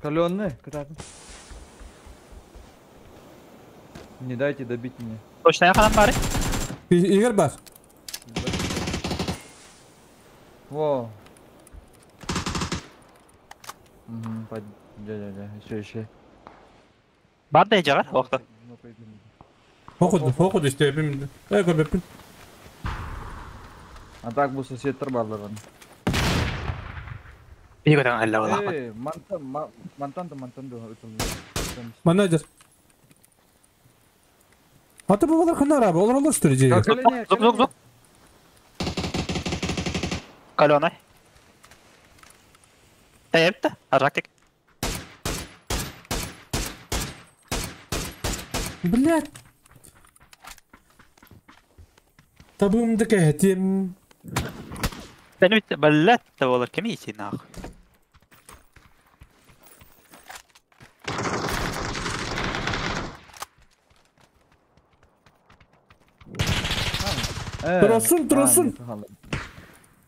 Каленный, Не дайте добить меня. Точно я ханам бары? Игорь бар. Во. Угу, да, еще, еще. Бар да ижагар, охта. Хоқуду, хоқуду истебим. Эй, көбеппин. А так бу сосед барларын. Биготан алла вала. Эй, мантан, мантан мантан Менеджер. Ата бу балар ханар abi, олар олар что ли же? Зук, зук, зук. Калёнай. Тәйіпті, аржактик. Блядь. Табымды кәтем. Бән блядь, олар кем ейсей нахуй. Турасун, турасун.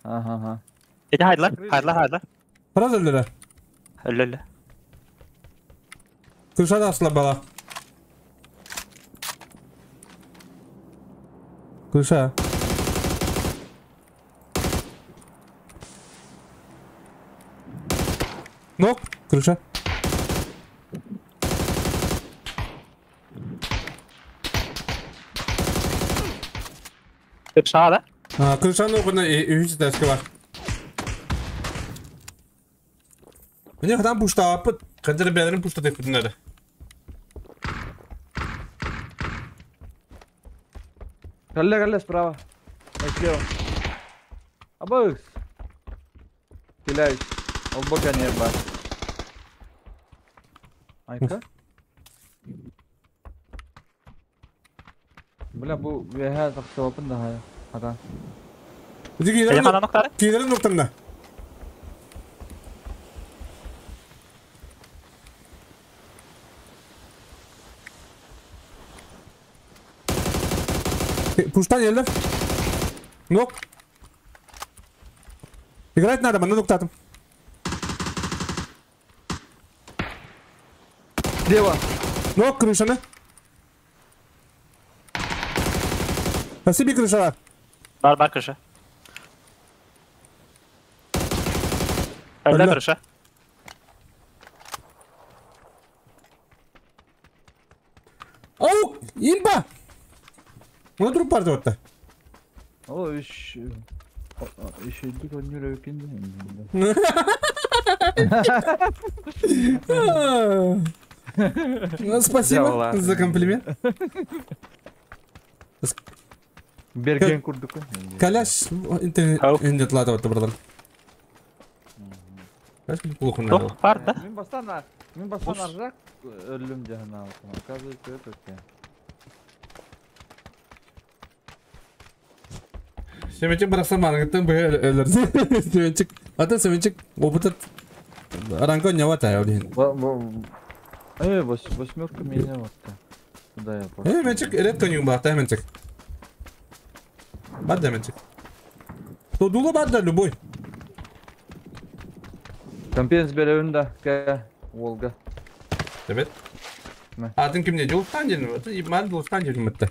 Ага, ага. Эти хайдлар, хайдлар, хайдлар. Раз өллөрө. Өллө. Крышада асыла бала. Крыша. Нок, крыша. Крыша, да? А, крышаны окуна үч дәске бар. Мне там пушта апыт, кадыр бәлерин пушта деп бүтүнөдө. Галле, галле, справа. Слева. Абыз. Стреляюсь. Олбока не бар. Айка? Бля, бу веха тақсабапын да хая. Ата. Кидерин ноктарына. Пуштан елдер. Нок. Играть надо, мана ноктатым. Слева. Ну, крышаны. Спасибо, крыша. Бар бар крыша. Өллө крыша. Оу, имба! Мына туруп барды отта. О, үш... Үшөйдүк өнүр өкүн. Ну, спасибо за комплимент. Берген курдук. Каляш интернет лата вот братан. Каляш плохо надо. Бар да? Мен бастан, мен бастан аржак өлүм жахана. Оказывается, это Семечек барахсан манагыттан быһа өлөр. Семечек. Ата семечек опыт ранго не вата олин. Восьмерка меня вот. Куда я пошел? Менчик редко не убата, менчик. Бада менчик. То дула бада любой. Компенс беребин да, ка Волга. Тебет. Атын кимне Жулстан ден, ман Жулстан ден мытты.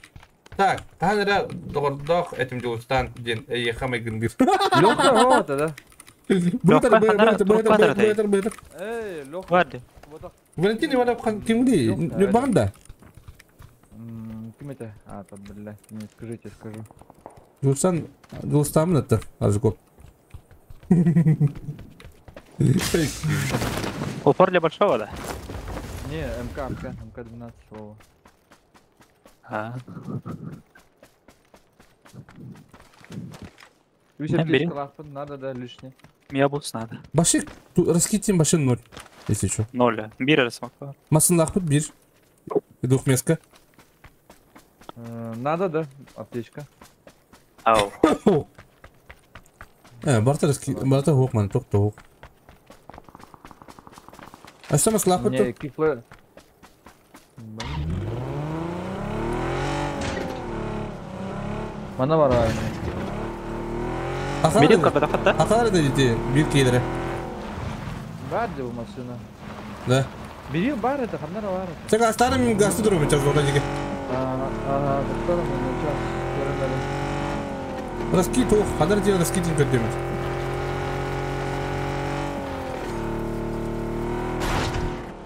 Так, танра догордох этим Жулстан ден ехамай гындыр. Лёха, вот, да. Бытыр, бытыр, бытыр, бытыр, бытыр. Эй, Лёха. Барды. Валентин Иванов кимди? Нюрбаганда. Ким это? А, там, бля, не скажите, скажу. Жулстан, Жулстан это, Аржуков. Упор для большого, да? Не, МК, МК, МК-12, Вова. А. Бери. Надо, да, лишний. Мне бус надо. Башик, раскиньте машину 0, если что. 0. Бир рассмотрел. Масын лахпыт, бир. И двухместка. Надо, да, аптечка. Ау. Барта раски, барта хокман, ток-ток. А что мы с лахпыт? Не, кифле. Мана бар. Берил когда хатта? Ахар да дети, бир кейдере. Бар де машина. Да. Бери бар это, ханнара бар. Сен астарым гасты дурум сейчас зона диге. Ага, доктор, мы сейчас Раскит ох, ханнар дел раскитин көтөмөт.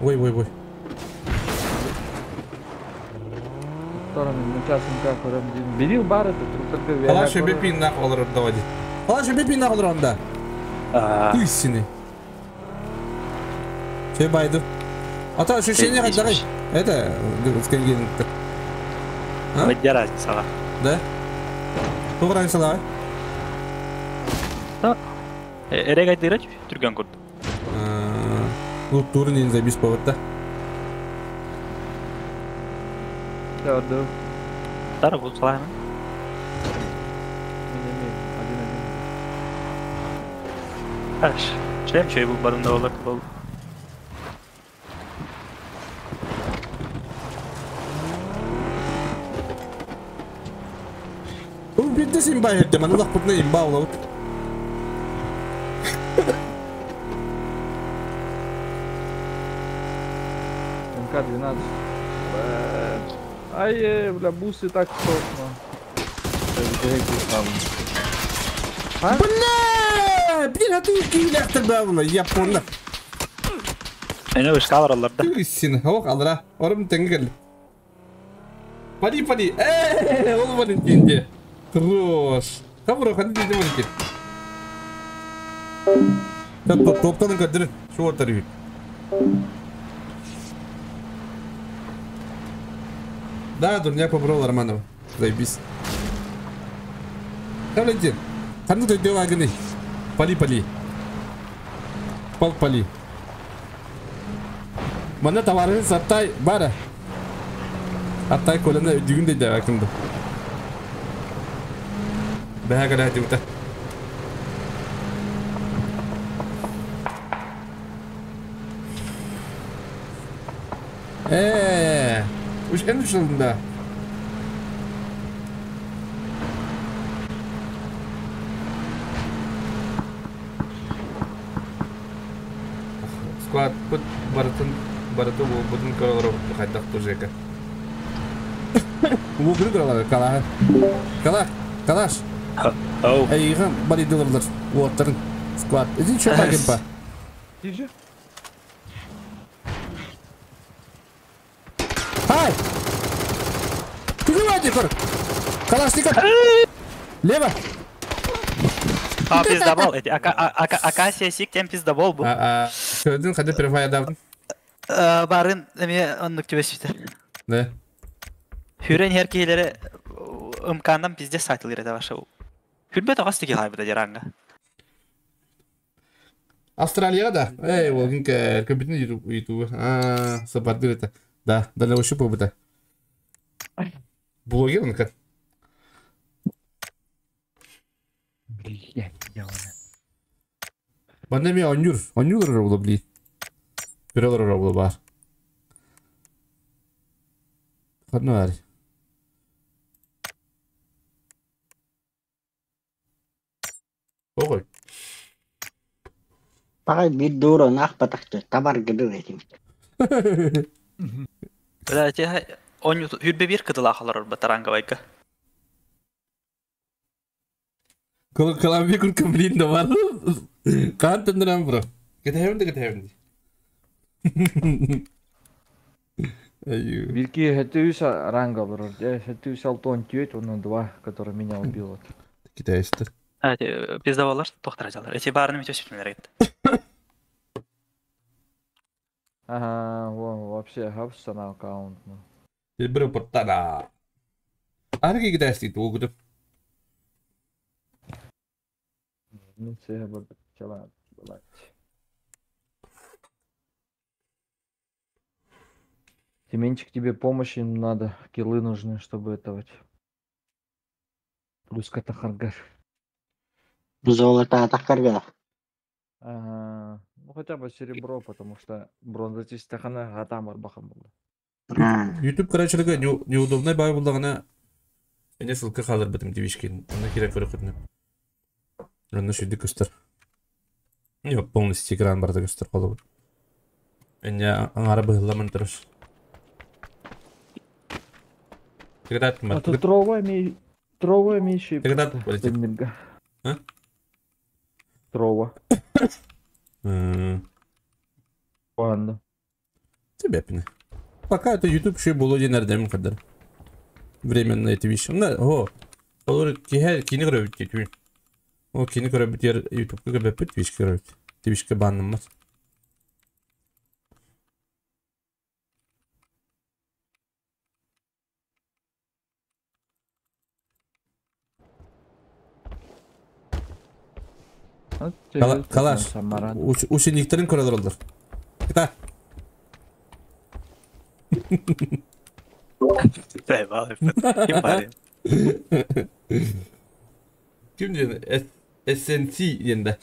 Ой, ой, ой. Доктор, мы сейчас как Бери бар это, только Алаш бепин нах олар давади. Алаш бепин нах олар онда. Пусть. Все байду. А то ощущение как давай. Это сканген. А? Где разница? Да? Сколько разница давай? Да. Эрегай дырать түргөн көрдүм. Ну турнин забис повод да. Да, да. Тар бу салайм. Один. Аш, шлем чөй бул барында болот бол. Битте имба херде, мана лах путна имба олабыт. МК-12. Ай, бля, бусы так сложно. Бля, блин, а ты кийләхтер бабла, я понял. Эне вышкалар аларда. Син, ох, алра, орым теңгел. Пали, пали, ол Валентинде. Хорош. Хабро, ходи, иди, Валентин. Так, топтан кадр, шо тарви. Да, дурня побрал Романова. Заебись. Да, Валентин, ханду ты дела гны. Пали, пали. Пал, пали. Мана товары саттай бара. Аттай колена дүгүн де дәвәкімді. Бәһә кәлә дивта. Уж эн ушылында. Склад пут барытын Барыта уолбутун көрө олоробут хайдах тужека. Уолбутун көрө олорор калаһы. Калаш, калаш. Оу. Эйиҕин барыйдылар уоттарын склад. Иди что пагимпа. Тиже. Ай! Ты не кор! Калашников! Лево! А, пиздобол. Эти Акасия сик тем пиздобол был. Көрдүн хады префаядавдын. Барын эме оннук түбэсүтэ. Да. Хүрен her киһилери ымкандан пиздец сайтылыр эте баша. Хүрбет оҕас тики хайбыта деранга. Австралия да. Эй, ол күн көбүтүн YouTube. А, сапардыр это. Да, дальше побыта. Блогер он как. Блять, я Манна ми онюр, онюр була бли. Көрөлөр була бар. Ханна бар. Ой. Пагай бир дура нах патахты табар гыдыр этим. Бля, те он хүрбе бир кыдылахалар батаранга байка. Колумбия курка блин да бар. Кан тендерем бро. Кетебинди кетебинди. Аю. Вильки это ранга олорор. Это 6 он два, который меня убил. Вот. Китайстер. А, те пиздоболлар тохтара жалар. Эти барыны мете өсүптүнөр кетти. Ага, вон, вообще хапса на аккаунт. Ну. Бир портана. Арги китайстер тугу. Ну, все, вот, чела, блядь. Семенчик, тебе помощи надо, киллы нужны, чтобы это вот. Плюс катахаргар. Золото атакарга. Ага, ну хотя бы серебро, потому что бронза чистахана гатам арбахам был. YouTube короче неудобный бай булдагына. Эне ссылка халыр битим девичкин. Аны кирәк көрө көтнө. Аны шүдү көстөр. Не полностью экран барда көстөр калып. Эне аңара быһыламын турыш. Теграт А то трова ми... Трова ми еще и Теграт полетит. А? Трова. Ладно. Тебе пне. Пока это YouTube еще было один РДМ кадр. Временно эти вещи. На, о, олар кихе кини көрөбүт кетүү. О, кини көрөбүт ер YouTube көрөбүт Twitch көрөбүт. Twitchке банныммат. Калаш. Учениктерин көрөлөр олар. Кыта. Ким бар? Ким диэн? SNC диэн да.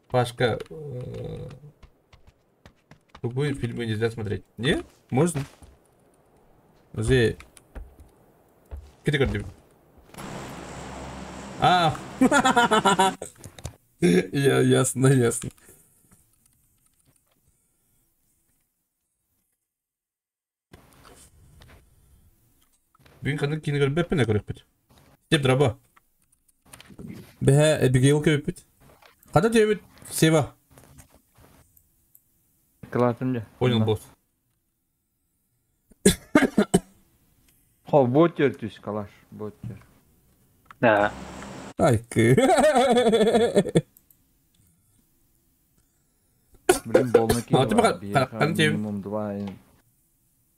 Пашка, какую фильмы нельзя смотреть? Не? Можно? Уже. Киты А! Я ясно, ясно. Бүгін қаны кейіні көріп бәппін көріп біт. Деп драба. Бәхә Эбигейл көріп біт. Қада түйе біт? Сева. Классым же. Понял, босс. Хо, ботер түс, калаш, ботер. Да. Ай, Блин, болны кинула. Минимум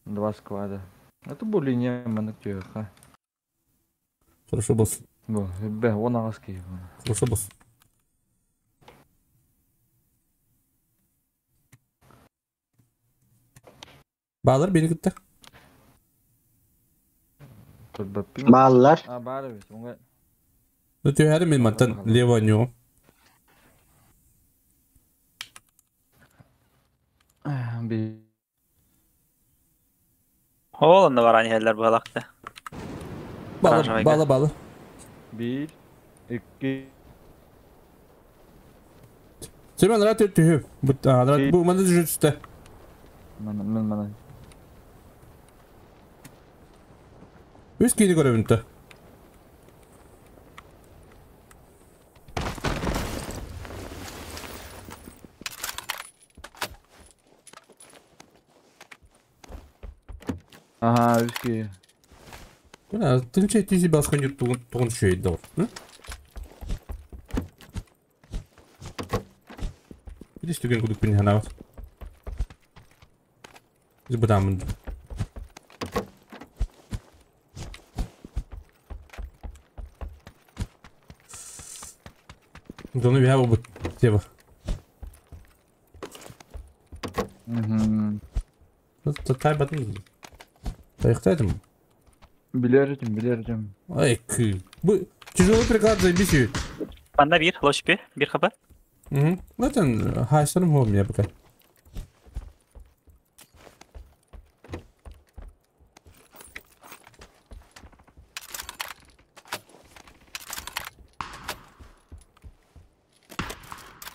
два склада. Это более не манактюха. Хорошо, босс. Б, он аски. Хорошо, босс. Bağlar beni gitti. Bağlar. А, bağlar. Ну, ты харим мантан лево нё. Ол онда бар анихеллер бұғалақты. Балы, балы, балы. 1, 2. Семен, рад түһү. Бу маны жүзүстэ. Мана, мен мана. Үс киини көрөбүн та. Ага, үс кии. Бына, тынча тизи баскан юр тугун шөйдө. Видишь, түген кудук пин ханабат. Biz бұдамын. Доны бия бу теба. Угу. Тай батын. Тайықтайдым. Билер этим. Ай, кы. Бу тяжелый приклад заебись. Панда bir, лошпи, bir хп. Угу. Zaten хайсарым хом я пока.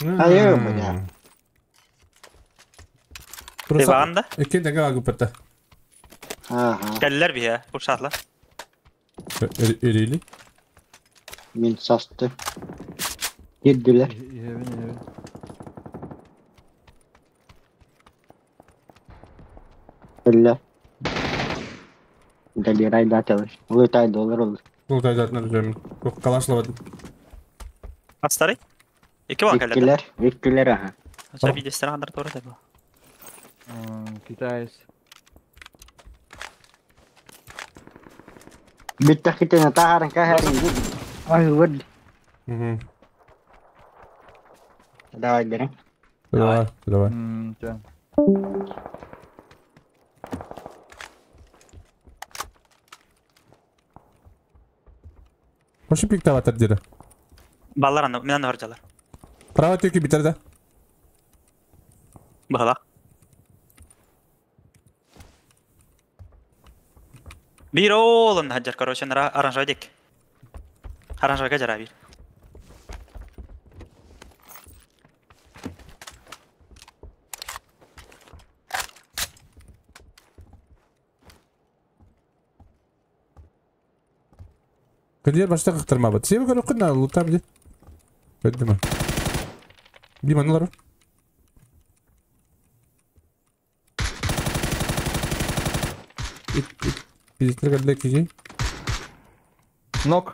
Айы, бля. Ты да? Экен дага агыппата. Ага. Кэллер бия, курсатла. Эрили. Мин састы. Кирдилер. Иһэбин. Элле. Далирай датылы. Улытай доллар olur. Улытай датына дүзөмүн. Калашлабадым. Астары? Эки бар кэллер. Иккилер, иккилер аха. Ача видестер андар тура деп. Китайс. Биттахитена тааран кахарын. Ай, вот. Угу. Давай, бери. Давай, давай. Да. Хошу пиктаватар деді. Баллар аны, менен оржалар. Право төкі битер да. Бала. Бир олын хаджар, короче, нара оранжевый дек. Оранжевый жара бир. Күндер башта қықтырма бат. Себі көрі қына лутам де. Көдді ма. Би маналар. Пиздец, кәлле киги. Нок.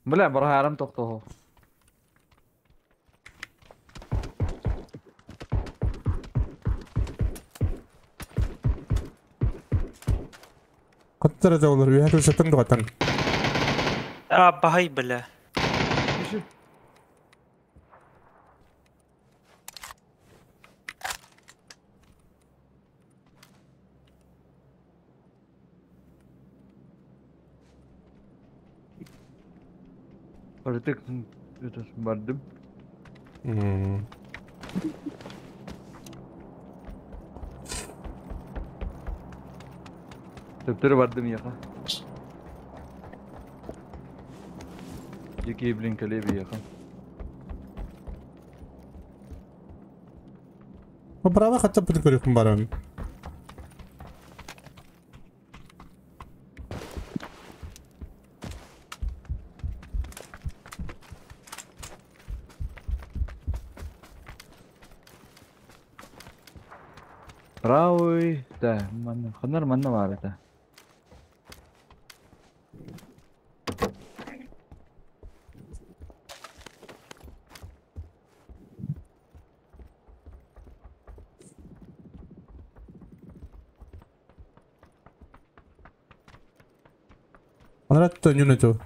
Бля, барахарым тоқтоғу. Қаттара жаулар, үйәті шаттан дұғаттан. А, бахай, бля. Artık бардым. Төптөрү бардым яха. Дикий, блин, колеби яха. Право хатта бүтін көрекін барам. Правый, да, ханар манна бар это. Анратта нүнету.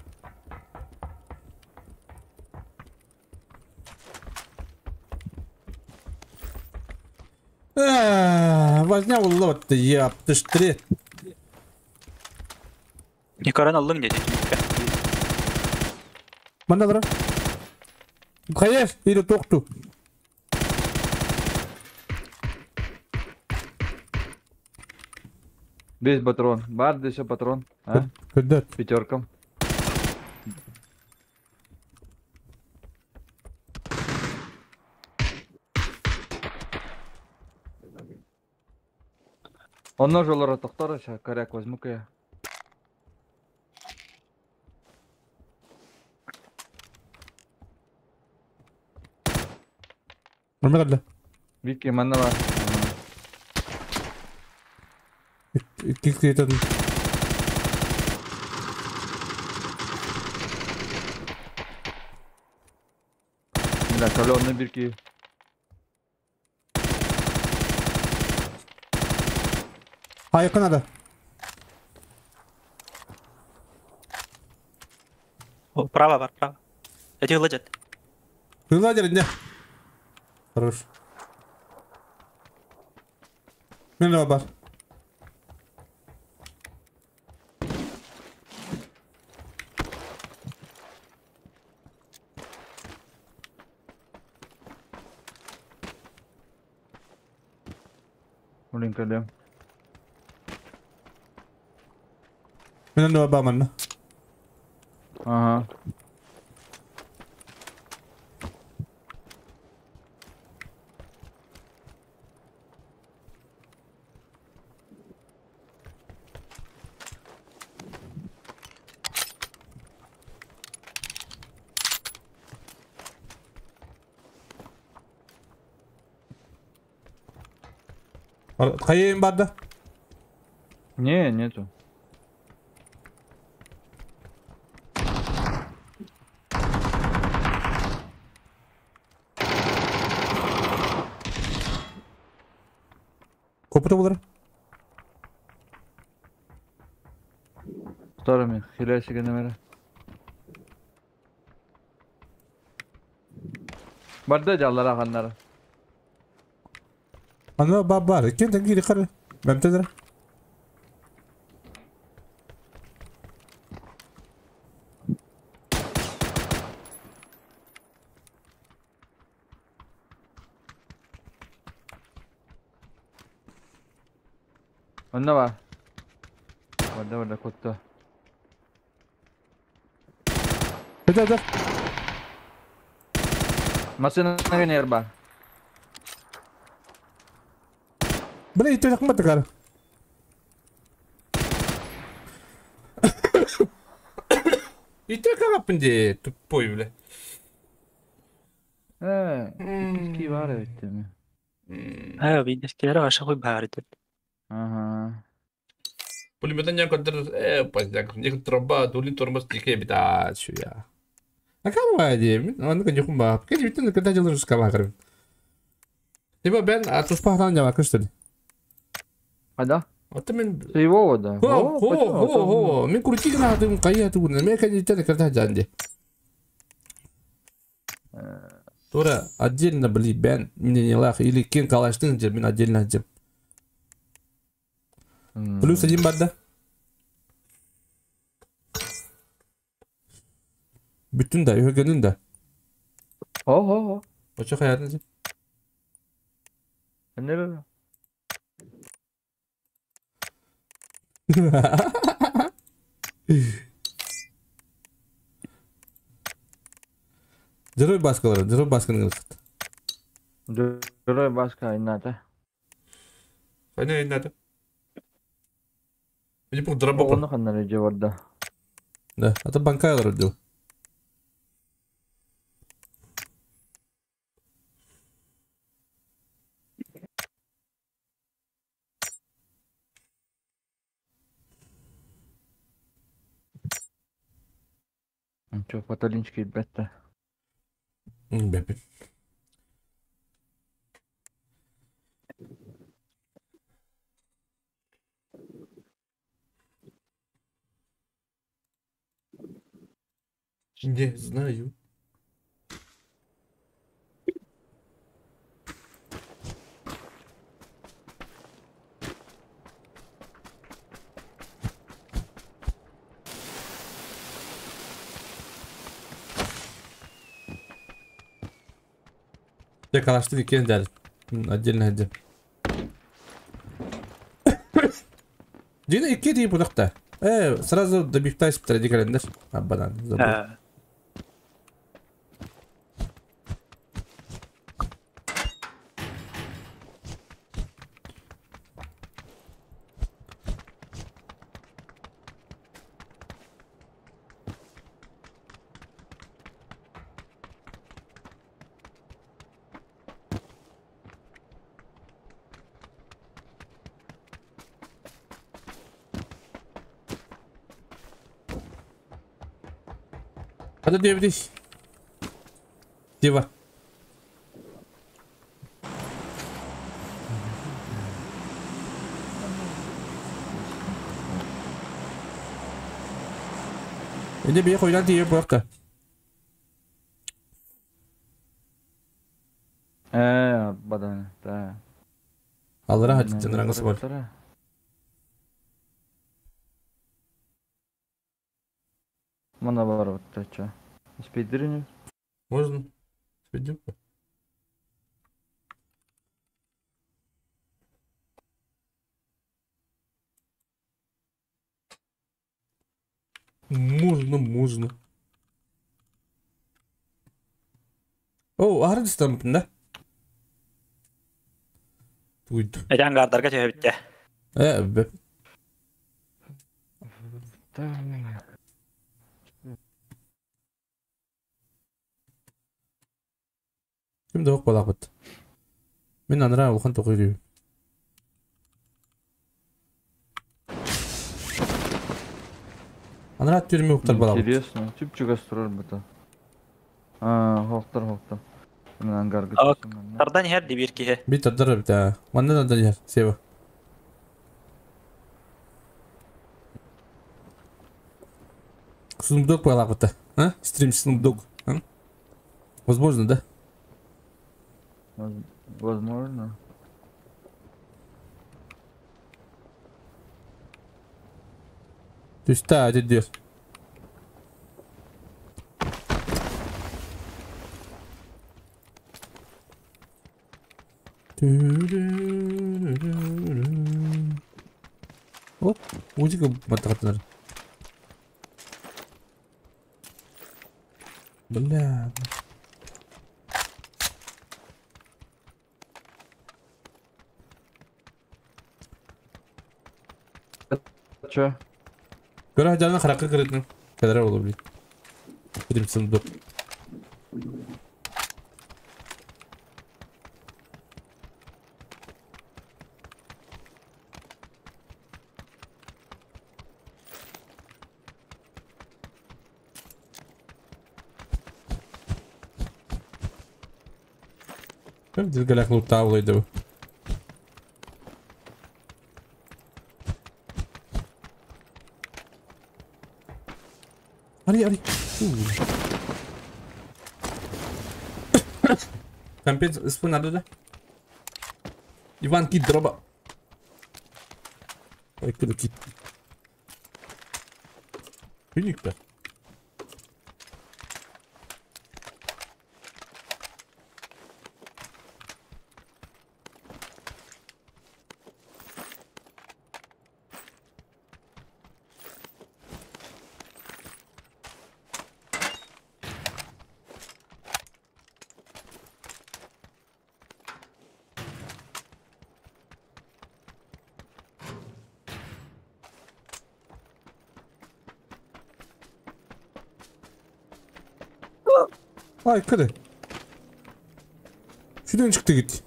Возня улот, я птыштре. Не корона лың деді. Мандалара. Хаеш, или тоқту. Без патрон. Бар еще патрон. А? Когда? Пятерком. Онно жолоро тохтор, ща коряк возьму-ка я. Манна кэллэ. Вики, манна бар. Икки киһитин. Бля, каленый бирки. Айыкка надо. О, право бар, право. Эти ылладят. Ылладер, не. Хорош. Мен бар. Блин, кэлиэм. Мин онно баа манна. Ага. Хайыын барда? Не, нету. Копыта булар? Старыми, хилясига номера. Барда жаллара ханнара. Аны бар бар. Кен тәңги кар. Бәмтәдер. Онно бар. Барда барда кутта. Это это. Машина нерба. Бля, итте якын баттыкар. Итте караппын де, тупой, бля. Икки бар эбит ми. Аа, биндескилere ваша хуй баар этет. Ага. Пулеметан я контр поздняк. Них труба, дулин тормоз тике бита чуя. А кого де? Мен аны көнө ба. Кеди битен када жылыр скала карым. Типа бен а туспахтан жаба кыштыр. Ада? Ата мен Его да. Хо, хо, хо, хо. Мен крути гына адым кая тугун. Мен кәни тәне када жанды. Тура отдельно бли бен мне не лах или кен калаштын же мен отдельно жем. Плюс один бар да. Бүтүн да, өһөгөнүн да. Хо, хо, хо. Очо хаятын же. Не Жырой баскалар, жырой басканы кылышат. Жырой баска айната. Айна айната. Мне пук дробок. Оны ханнары же барда. Да, а то банкайлар отдел. Чё, фотолинчики бетте. Бепи. Не знаю. Я калашты екен дәл. Отдельно отдельно. Дина икки дейін бұнақта. Сразу добивтайсып тұр календар. А, банан. Забыл. Hadi diyebiliriz. Diva. Ini bir koydan diye bırak Бадан, да. Аллара хатыттан рангысы бар. Мана бар вот чё. Спидерни? Можно. Спидерни. Можно, можно. О, ардыстан да? Туйду. Эти ангардарга төһөбүттэ. Бе. Ким да балабыт. Мен анра улхан токуйду. Анра түрмө уктар балабыт. Интересно, чүпчүк астырар быта. А, хоктор, хоктор. Мен ангарга. Тардан хер дибир киһи. Бит тардар бит. Манна да хер, сева. Snoop Dogg балабыт. А? Стрим Snoop Dogg. А? Возможно, да? Возможно. То есть, да, один дер. Оп, музыка бататнер. Бля. Чё? Көрө жана харакка кырытын. Кадра болу блин. Будем сундук. Дилгалях лутавлый да. Ари, ари. Компец, надо, да? Иван кит дроба. Ой, куда кит? Финик-то. Ай, кыды. Шүден чыкты гит.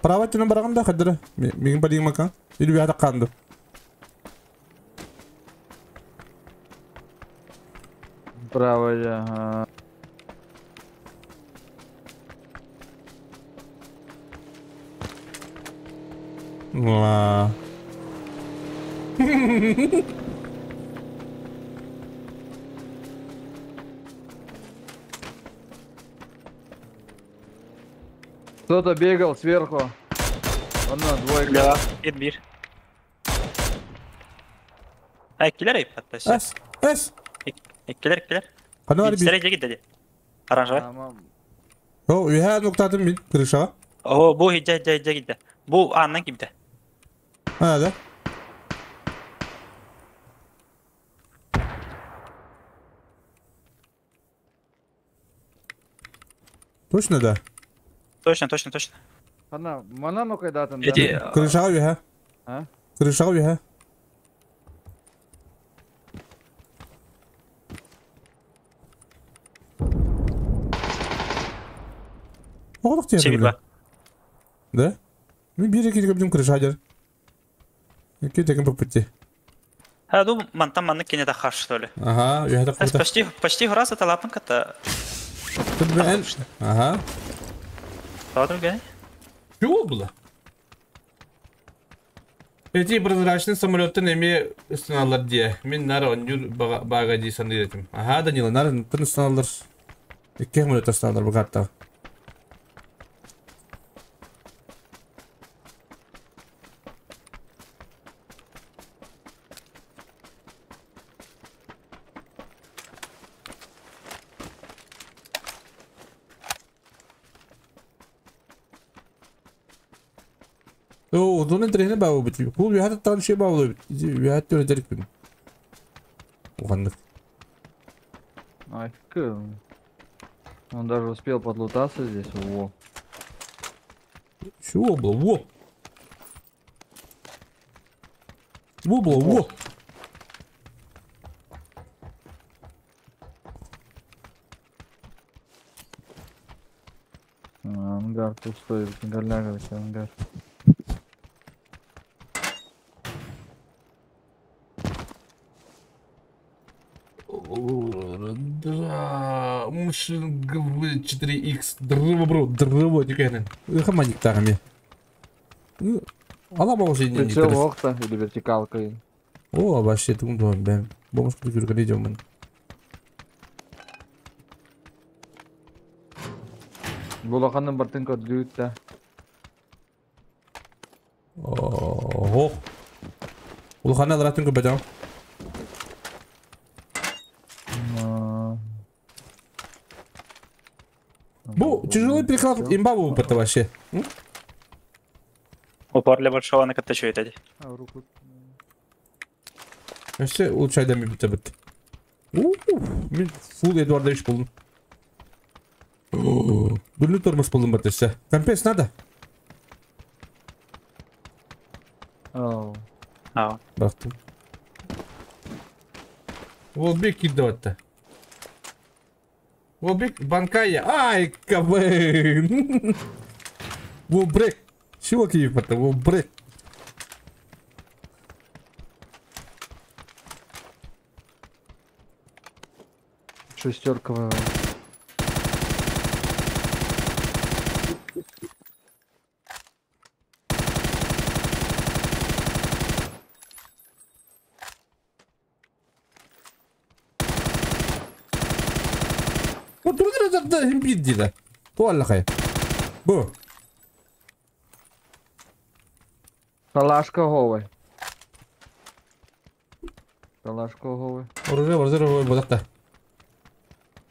Права түнен бараганда кадыры. Мигин барыйм мака. Или бияда канды. Право, ага. Ла. Кто-то бегал сверху. Одна, двойка. Да, bir. Эккилер айып hatta. Эс, эс. Эккилер, эккилер. Кана бар бир. Жеги деди. Оранжевый. О, я ноктадым мин крыша. О, бу хиджа хиджа хиджа гидде. Бу аннан кимде. А, да. Точно, да? Точно, точно, точно. Ана, мана ну когда там. Эти. Крыша уха. А? Крыша уха. Оғлық тиеді бля. Да? Мен бері келіп крыша дер. Кетеген по пути. А, ну, мантан маннык кини таххар, что ли? Ага, я это Почти, почти раз это лапанка-то. Ага. Чего было? Эти прозрачный самолеттан эми ıstanallar diye. Мен нара онюр бага дии саныыр этим. Ага, Данила, нара тын ıstanallar. Икки самолет ıstanallar bu kartta. О, зона тренер бабы бит. Кул яхат тан ши бабы бит. Яхат төре дерек бит. Уханнык. Ай, он даже успел подлутаться здесь, во. Чего было? Во! Во было, во! Ангар пустой, ангар ангар. Да, машин 4X, дрыва, бро, дрыва, тикайнен. Хаманик тагами. Ала бабы не Прицел охта или вертикалка. О, вообще, ты умный, бэм. Бомж, ты говоришь, идем, man. Булаханын бартынка дүйттә. Ого. Улаханы алратын көбөдө. Бу тяжелый переклад имба бу это вообще. Упор для большого на катачу это. Вообще улучшай дами бит бит. Мен фул Эдуардович болдум. Дүрлі тормоз болдум бат все. Компенс надо? Ау. Ау. Бактым. Волбек кирди атты. Волбек банкая. Ай, кабын. Волбрек. Чего киев это? Волбрек. Шестерка. Химпиддида. Туаллахай. Бу. Калашка голый. Калашка голый. Оружие, оружие, бодакта.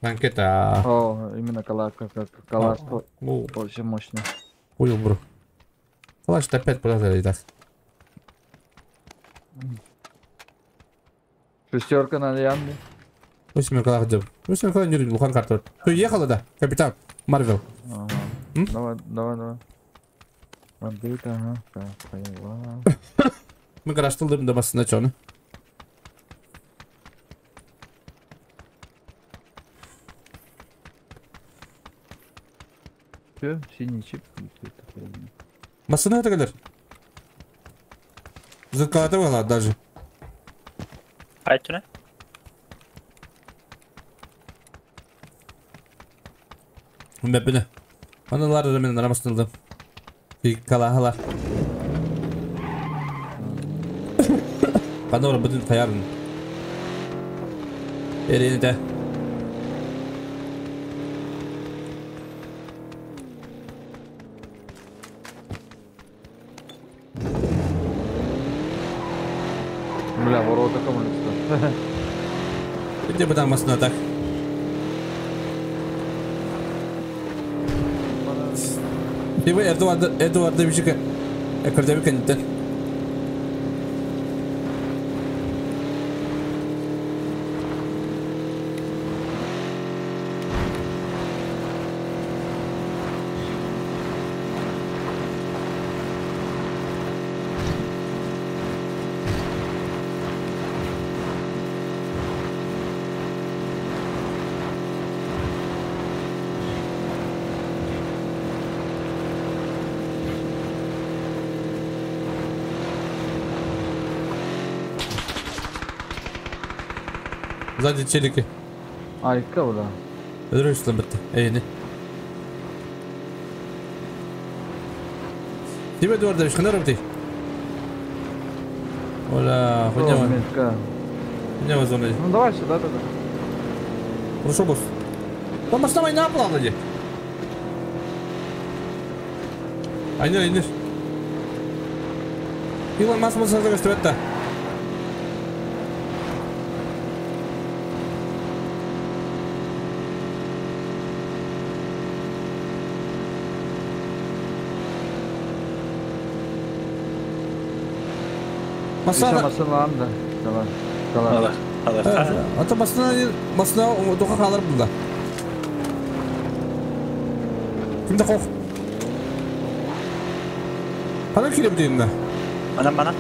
Анкета. О, именно калашка, калашка. Очень мощно. Ой, бро. Калаш опять подожди, так. Шестерка на ямбе. Восемь калаш деп. Восемь калаш не Лухан карту. Ты ехала, да? Капитан Марвел. Ага. Давай, давай, давай. Бандит, ага. Так, поняла. Мы гараж тылдым да басына чоны. Че? Синий чип? Басына это кадр. Закатывала даже. Айтына? Бәпіне. Аналары да менен арамастырылды. Калахала. Панора бүтін таярын. Эрені де. Бля, ворота коммуниста. Где бы там масына так? Ибо Эдуардовичка Экардевика не так. Сзади челики. Айка бля. Ödürüyorsun bitti. Eyni. Киме дуорда ханар бити. Оля, хуйня. Хуйня зона. Ну давай сюда тогда. Хорошо, босс. Там машина война плавала. Айнер, айнер. Илон Маск маса көстүбөт да. Еще машина да. Давай. Давай. Ата машина машина тоқа қалар бұнда. Кимде қоқ? Қана кире бітейін да? Анам бана.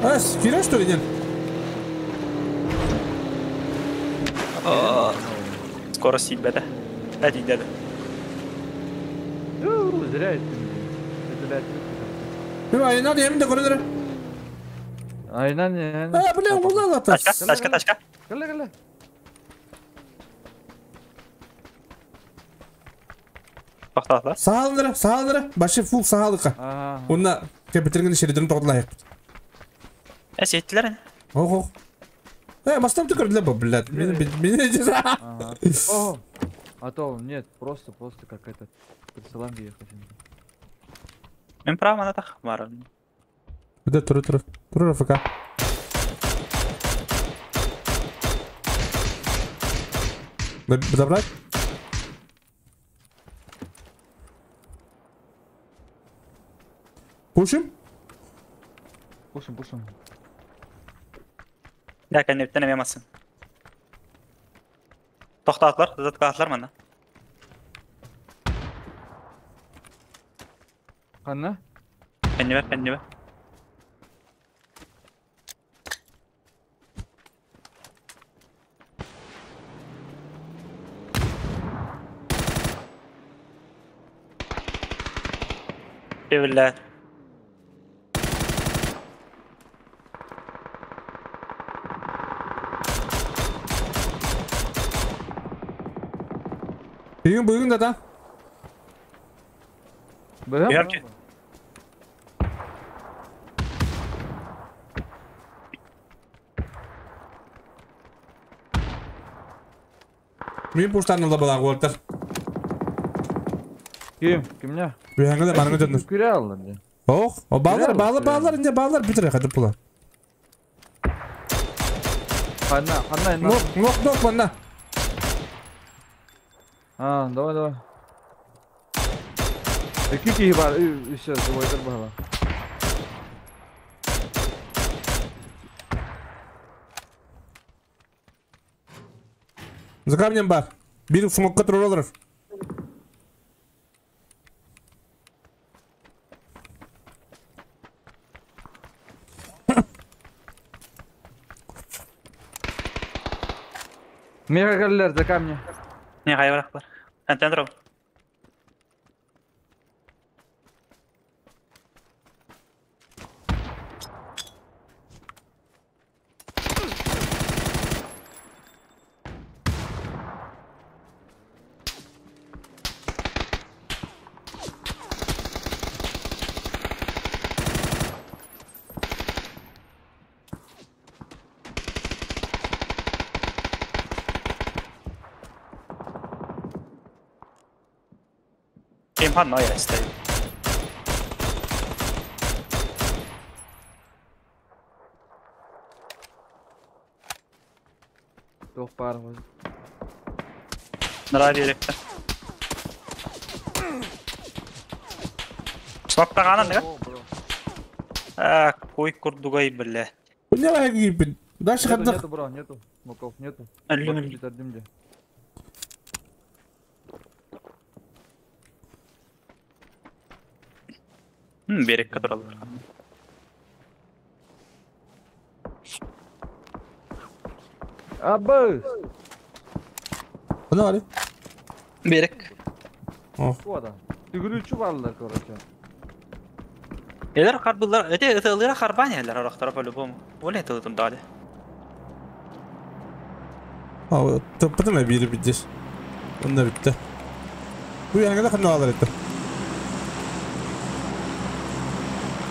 Ас, кире что ли, нет? Скорость сидбеде. Hadi gidelim. Зря это. Это блядь. Айна деймін де көрінір. Айна не? А, бля, улан ата. Тачка, тачка, тачка. Кале, кале. Тоқтатла. Сағалыныр, сағалыныр. Башы фул сағалыққа. Онна кепетерген шередерін тоқталайық. Әс еттілер. Ох, ох. Бастам түкірділер бұл, блядь. Мені О, а то нет, просто как этот. Присылам ехать. Мен право на тах барам. Где туры туры? Туры ФК. Забрать? Пушим? Пушим, пушим. Я кәнептен емемасın. Тоқтатылар, заткалатылар мана. Қанна? Кәнебе, кәнебе. Бля. Bugün bugün da da. Bugün. Мен пуштарны да бала голтар. Ким? Кимне? Бүйәңгә дә барыңы дөндөр. Күрә алды. Ох, о балар, балар, балар, инде балар битер хәтер була. Ханна, ханна. Нок, нок, нок, манна. А, давай, давай. Кики бар, и все, живой бала. За камнем бар. Бир смок контроллеров. Мега за камни. Не, хайвар бар. Антендров. Ким ноя стоит. Тох пар. Нравится. Смоктағанын, да? А, кой курдугай, бля. Дальше нету, бро, нету. Смоков нету. Берег который. Абы! Куда али? Берег. О. Түгүрүүчү балдар, короче. Элер харбылар, это ылыра харбани элер арахтара по-любому. Оля это там дали. Тыппытым эбири биддес. Онна бүтте. Бу яңа ханна алар этте.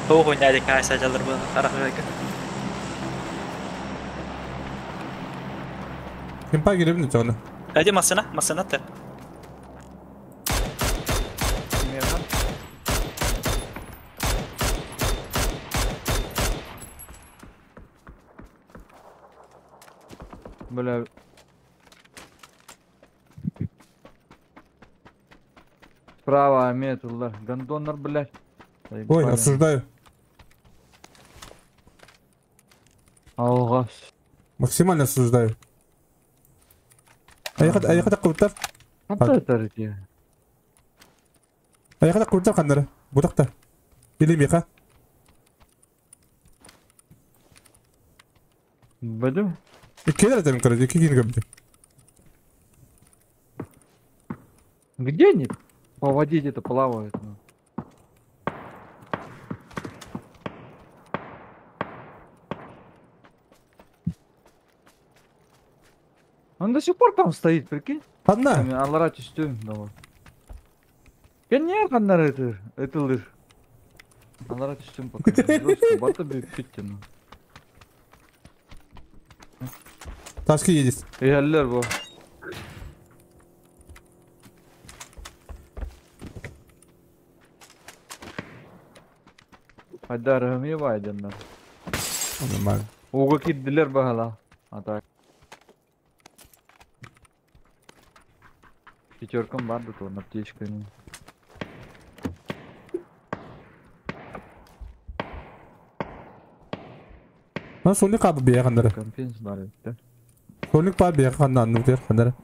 Тоқ ойнайды кайса жалыр бұл қарақы. Кемпа киребин өтөөнө. Әде масына, масына тер. Бля. Справа метрлар. Гондоннар, блядь. Ой, осуждаю. Алға. Максимально осуждаю. Аяқата қылыптар. Қандай эти? Аяқата қылыптар қандары. Бұтақта. Или меха. Бәдім? Иккелер этем короче, икки кин көмді. Где они? По воде где-то плавают. Ну. Он до сих пор там стоит, прикинь? Одна. Аллара түстүм, давай. Кенне ханнар это, это Аллара түстүм пока. Баты бит кетти, ну. Ташки едет. Ээлер бу. Айдар хами байденнер. Нормально. Уга киддилер бахала. А так. Пятеркам барды то на аптечка. На соник кабы бия хандара. Компенс бар да. Соник бар бия хандан ну дер хандара.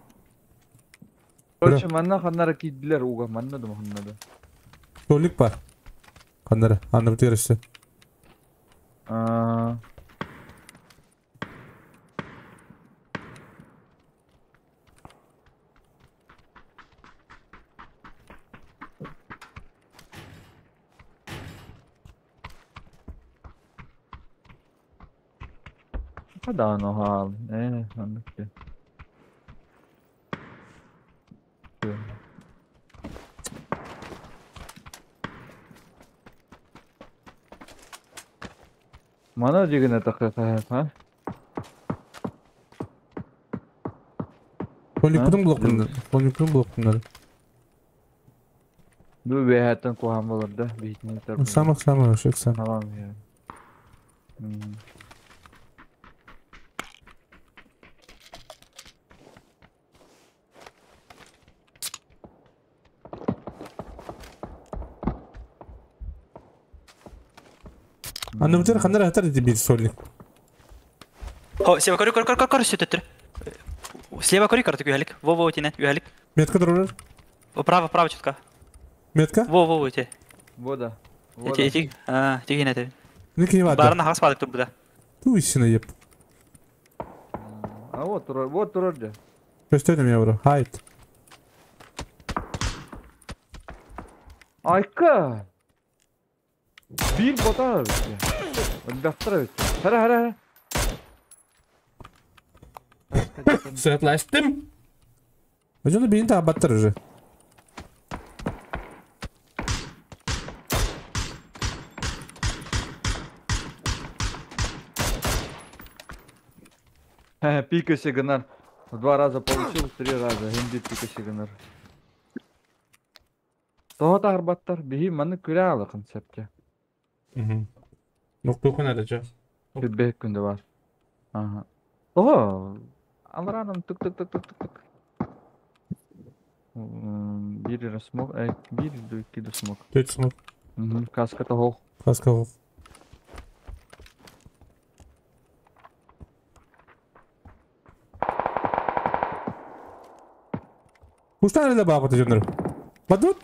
Короче, манна хандара киддилер уга манна да хандара. Соник бар. Хандара, анны дер işte. А. Да, нога. Мана деген это ха? Соник блок Соник блок Бу бәһәттән куһам булыр да, битне Самых самых шик сам. Tamam ya. Анны бутер хандар хатар ди бир соник. О, слева кори кори кори кори сөтөттөр. Слева кори кори үһәлик. Во во тинет үһәлик. Метка дурар. Право, право чутка. Метка? Во во во те. Вода. Эти эти а, тигин эти. Ники вада. Барына хас бадык тур буда. Ту ишine yep. А вот турар, вот турар да. Gösterdim yavru. Hayt. Айка. Бир бота бит. Өлбәктер бит. Хара хара хара. Светлаштым. Hocam beni de battır уже. Пика Сигнар. В 2 раза получил, 3 раза. Хинди пика Сигнар. Тоғыт арбаттар, бихи маны күрә алы концепте. Нокто nerede? Бек күндө бар. Ага. Ого, алраным тук тук тук тук тук тук. Бир смок, бир iki смок. 4 смок. Каска того. Каска того. Куштан эле багыты жөндөр. Бадут?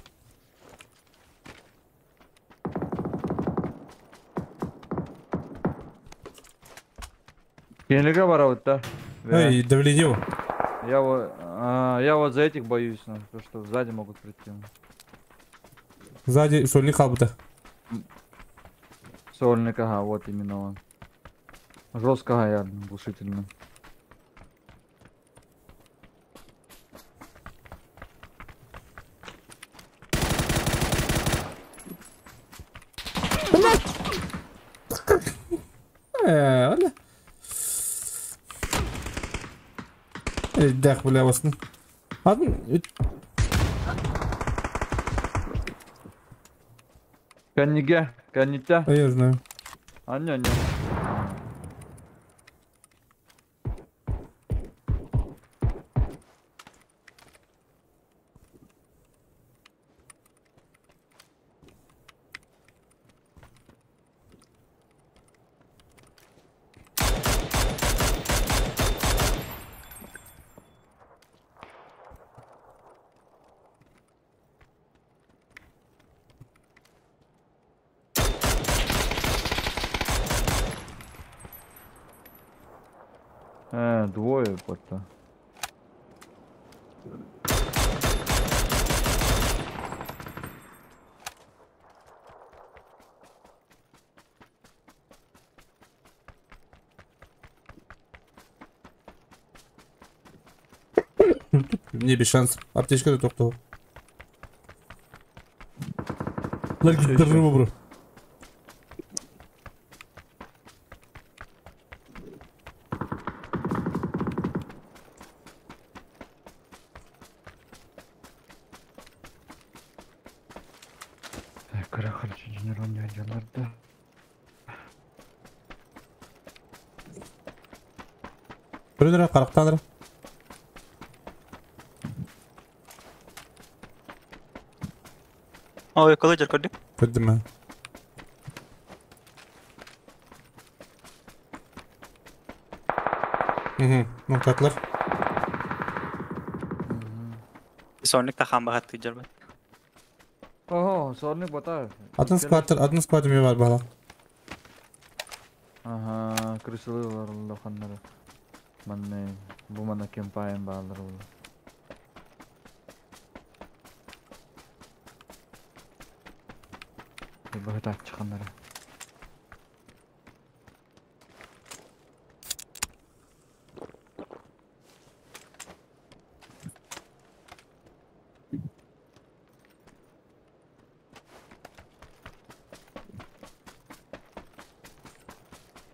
Кенлиге барабыт да. Эй, давление. Я вот за этих боюсь, ну, то что сзади могут прийти. Сзади сольник хабыта. Сольник, ага, вот именно он. Жестко, я глушительно. Бля, оля. Дэх, бля, басын. Атын... Канниге, каннита. А я знаю. Аня, аня. Двое пота. Мне без шансов. Аптечка да тоқтау. Ларги, бро. Қарақтаныр. Ой, колледжер көрдік. Көрдім мен. Ноқтатылар. Сонник тахан бағат тыджар бат. Ого, сонник бата. Атын скватер, атын скватер ме бар бала. Ага, крысылы лоханнары. Манны бу мана кемпайын баалар ол. Бахыт ачканнары.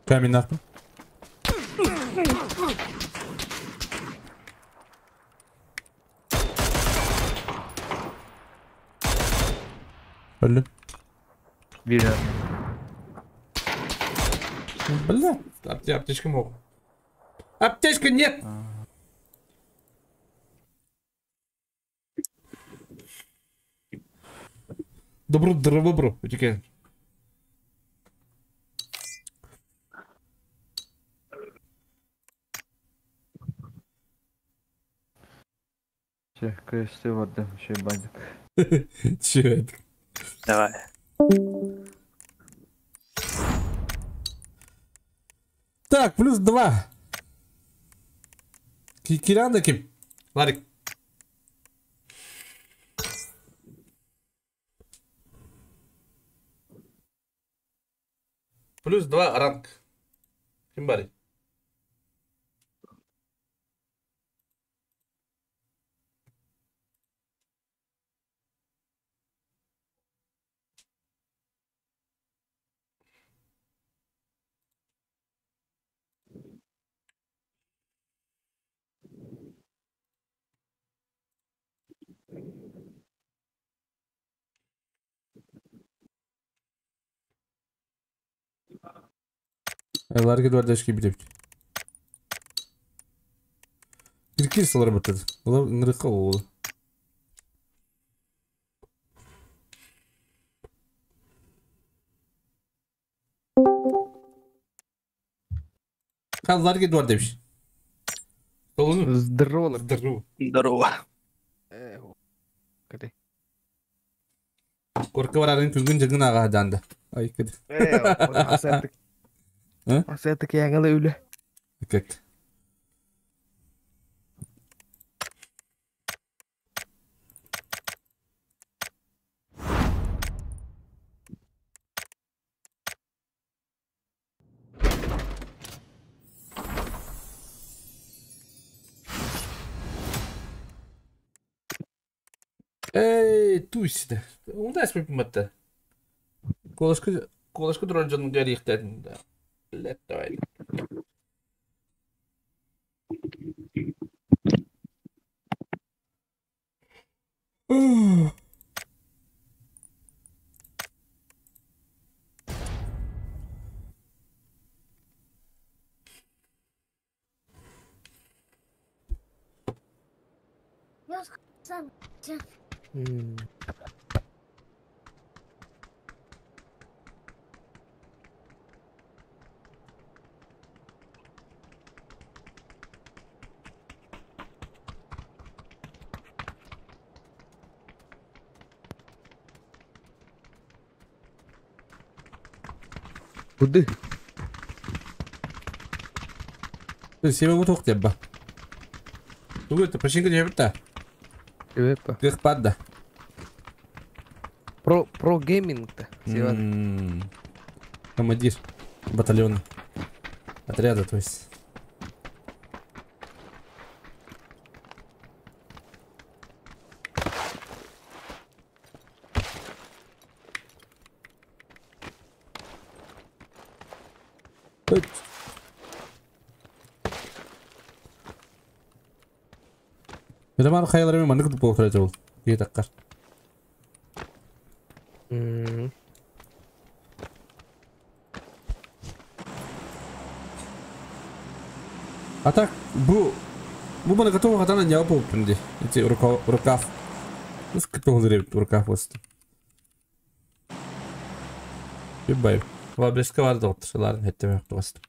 Камень нахуй. Öldü. Bir. Бля, аптечка мог. Аптечка нет! Добро, здорово, бро. Утекай. Все, КСТ вода, еще бандик. Че это? Давай. Так, +2. Киранда ким? Ларик. +2 ранг. Ким бари? Ларги двардашки битеп. Киркир салар битет. Улар нырыкка ол. Кал Ларги двардаш. Здорово. Здорово. Здорово. Корка барарын күнгүн жыгын ага данды. Ай кеди. Асетик яңалы үле. Как? Эй, туйсida. Унда эспепмәтте. Колышкы колышкы дрон жонун жарыйыктадым да. Блядь, давай. Куды? Себебі bu тоқ деп ба. Тугу это починка деп та. Себеп. Кых падда. Про про гейминг-то. Командир батальона. Отряда, то есть. Мирамар хаяларым маннык туп болор жол. Кие таккар. А так бу бу бана готова хатана не опол пинди. Эти рукав. Ну сколько рукав вот. Бай. Валберска бар доктор. Хеттеме тост.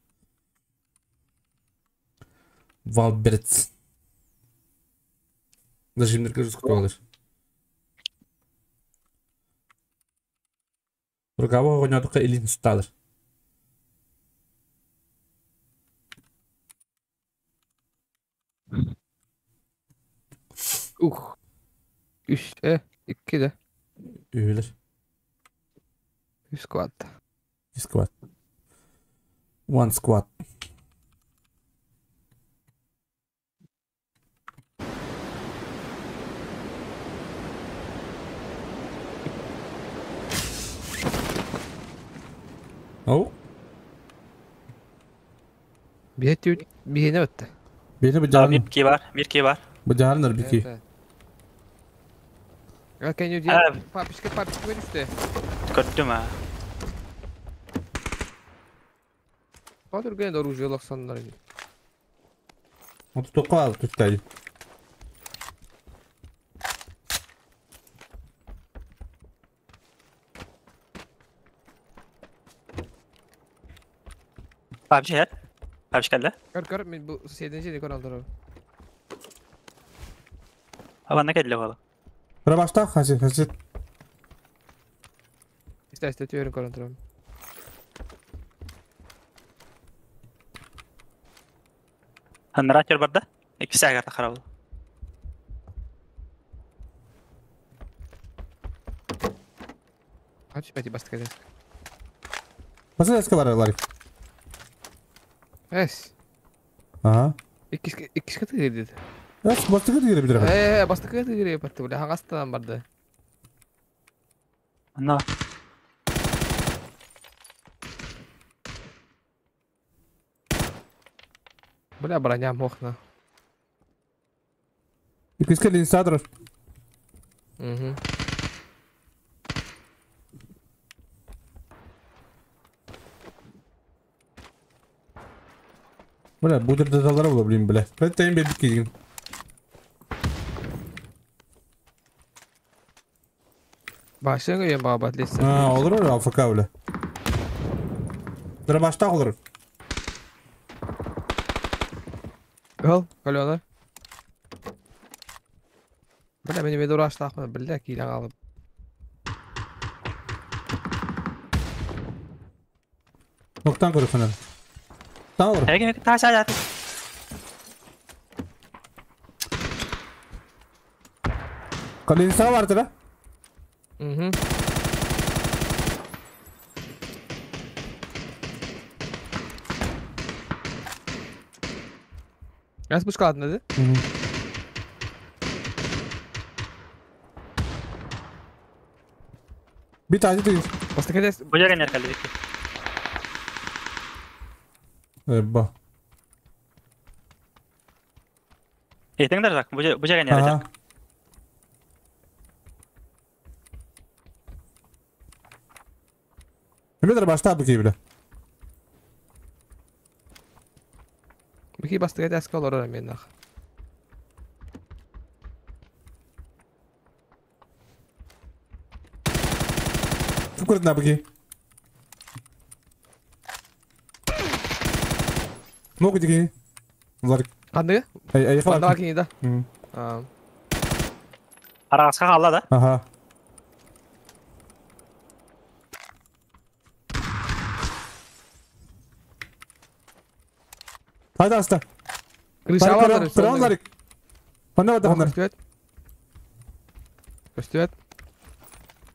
Валберц. Даже им сколько алыр. Рукава ойнадыққа илин ұсталыр. Ух. Үш, iki de. Üyülür. Üç squad. Squad. One squad. Oh. Bir ne öttü? Bir ne bir Bir ki var, bir ki var. Bu canlar bir ki. Can you papişke papişke ver üstü. Gördüm ha. Kadir gene de orujya laksanlar. Onu toka tutayım. PUBG her. PUBG geldi. Kör kör bu şeyden şeyde kör aldır abi. Ama ne geldi oğlum? Bura başta hasi hasi. İşte işte tüyörün kör aldır abi. Hındıra kör barda. İkisi agarda xarab oldu. Kaç beti bastık ederiz. Nasıl eski var Larry? Es. Aha. İki katı girdi. Evet, bastık katı girebilir. Bastık katı giriyor battı böyle. Hangi vardı? No. Бля, броня мохна. İki katı insadır. Угу. Бля, bu dadalara bulabileyim bile. Ben tayın bir gideyim. Başlayın ya baba lise. Ha olur olur AFK bile. Dur başta olur. Gol, gol Бля, beni bir uğraştı бля, kilan alıp. Noktan korusun. Tamam olur. Her taş aç. Kalın vardı la. Hı. Nasıl bu kadın dedi? Hı. Bir tane değil. Bastık ederiz. Bu yerine kaldı. Ба. Этиң да жак, бу жаган яра жак. Метр башта бу кибиле. Бики бастыга тәскә олар мен нах. Кукурд на бики. Много диги. Владик. Кандай? Ай, ай, Хала. Кини да. Араска калла да. Ага. Haydi hasta. Крыша Прям Ларик. Панда бата Көстүбэт.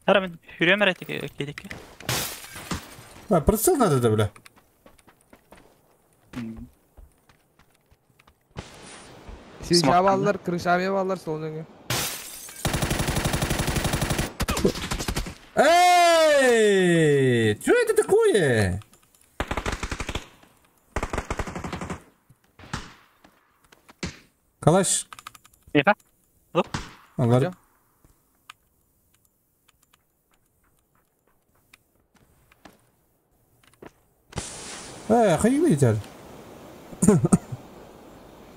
Ара мен хүрөм эретик кедик. А, прицел надо да, бля. Сиз жабалар, крыша баллар солнуңу. Эй! Что это такое? Калаш. Эха. Алар. Хайы бейтер.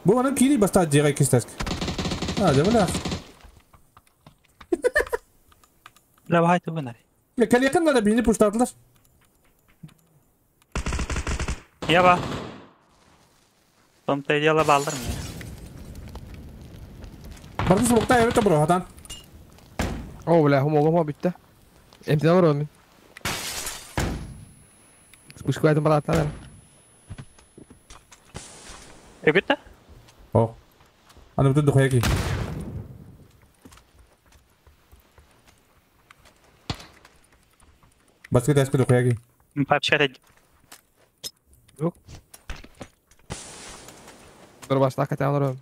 Бу аны кири баста жеге кистеск. А, жабала. Ла бай тубанар. Я каликын да бини пуштадылар. Я ба. Том-то и дело балдар мне. Барды сулукта эбет бро, хадан. О, бля, хумогом битте. Эмтен бар мен. Спушка айтым баратлар. Өгөттө? О. Аны бүтүн духаяки. Баскы тасКы духаяки. Папчка тед. Yok. Dur başta hakikaten alırım.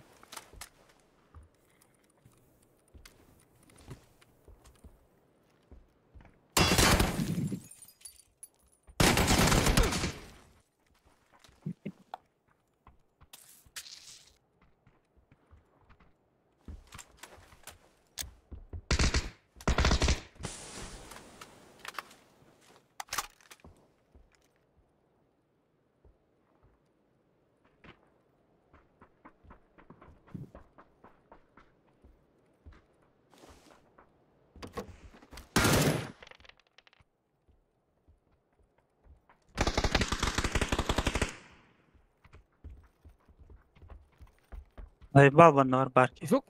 Заебал бар барки. Звук.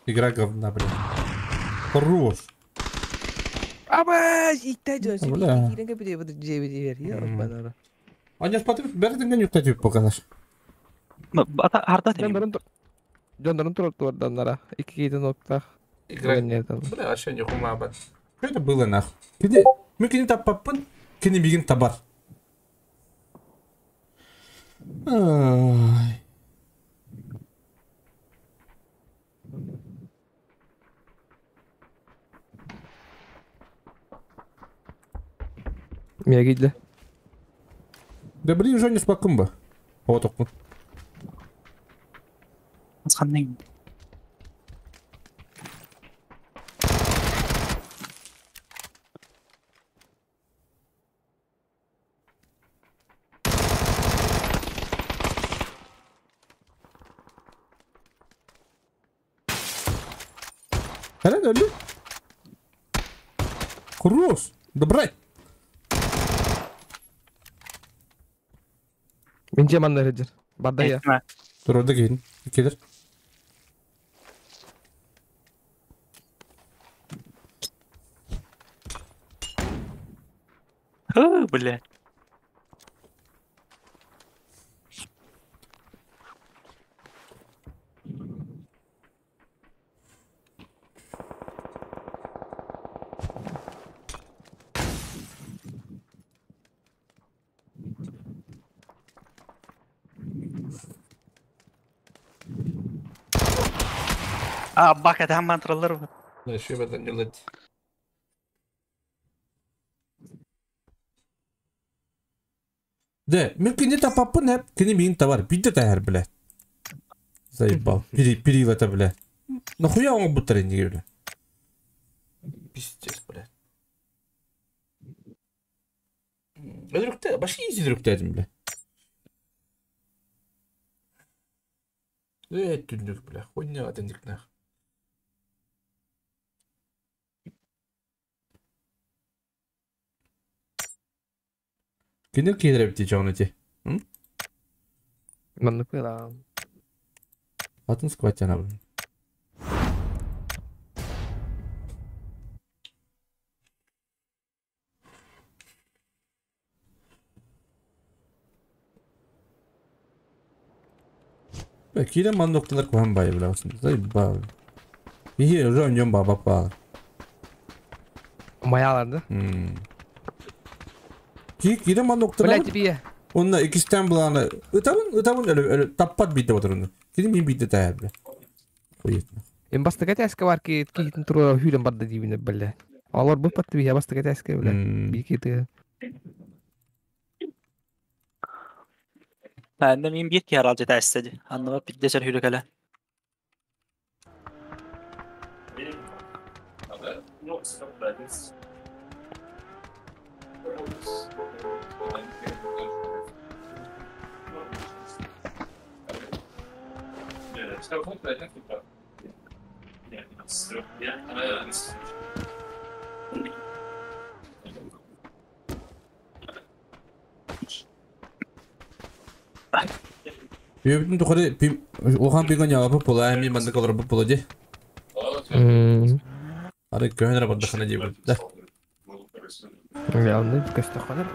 Игра говна, блин. Хорош. Аба, итте жо. Бля. Киренге бир бир жебе жебер. Аня спатып бәрден юкта жеп поканаш. Ата арда тем. Жондарым Жондарым туруп турданнара. Ики кейде нокта. Игра. Бля, вообще не хума Что это было нахуй? Кини, мы кини таппаппын, кини бигин табар. Ай. Мия кейде. Да блин, уже не спакым ба. Вот окун. Асқанның. Helal öldü. Хорош. Добрать. Мен жамандар эдер. Барда я. Dur orada gelin. Gelir. Ху, бля. А бак это мантралар. Еще в этом делать. Да, мен кини тапаппын эп, кини миин табар, бидде тахар, бля. Заебал. Перила-то, бля. Нахуя он будто не бля. Пиздец, бля. Ödürükte, başka iyice ödürükteydim бля. Э, түндүк, бля. Хуйня тендик нах. Кинер кейдер бити жоғын өте. Маннык была. Атын скват жана бұл. Кире ман нокталар кухан бай бля осын. Заебал. Ихи уже оньон баба ба. Маяларды. Ки кире ман нокталар. Бля тебе. Онна икистен буланы. Ытабын, ытабын өлө өлө таппат битте отырын. Кире мин битте таяр бля. Хуетно. Эм бастыга тәске бар ки китин тура хүрен барды дибине бля. Алар бу патты бия бастыга тәске бля. Бикети. Ben de min bir ki herhalde testedi. Anlama bir de hürükele. Бүтүн тухары охан пигон япы пола эми манды колор бу пола ди. Ары көһөнөр бардахана ди бу. Да. Я онны көстө ханар.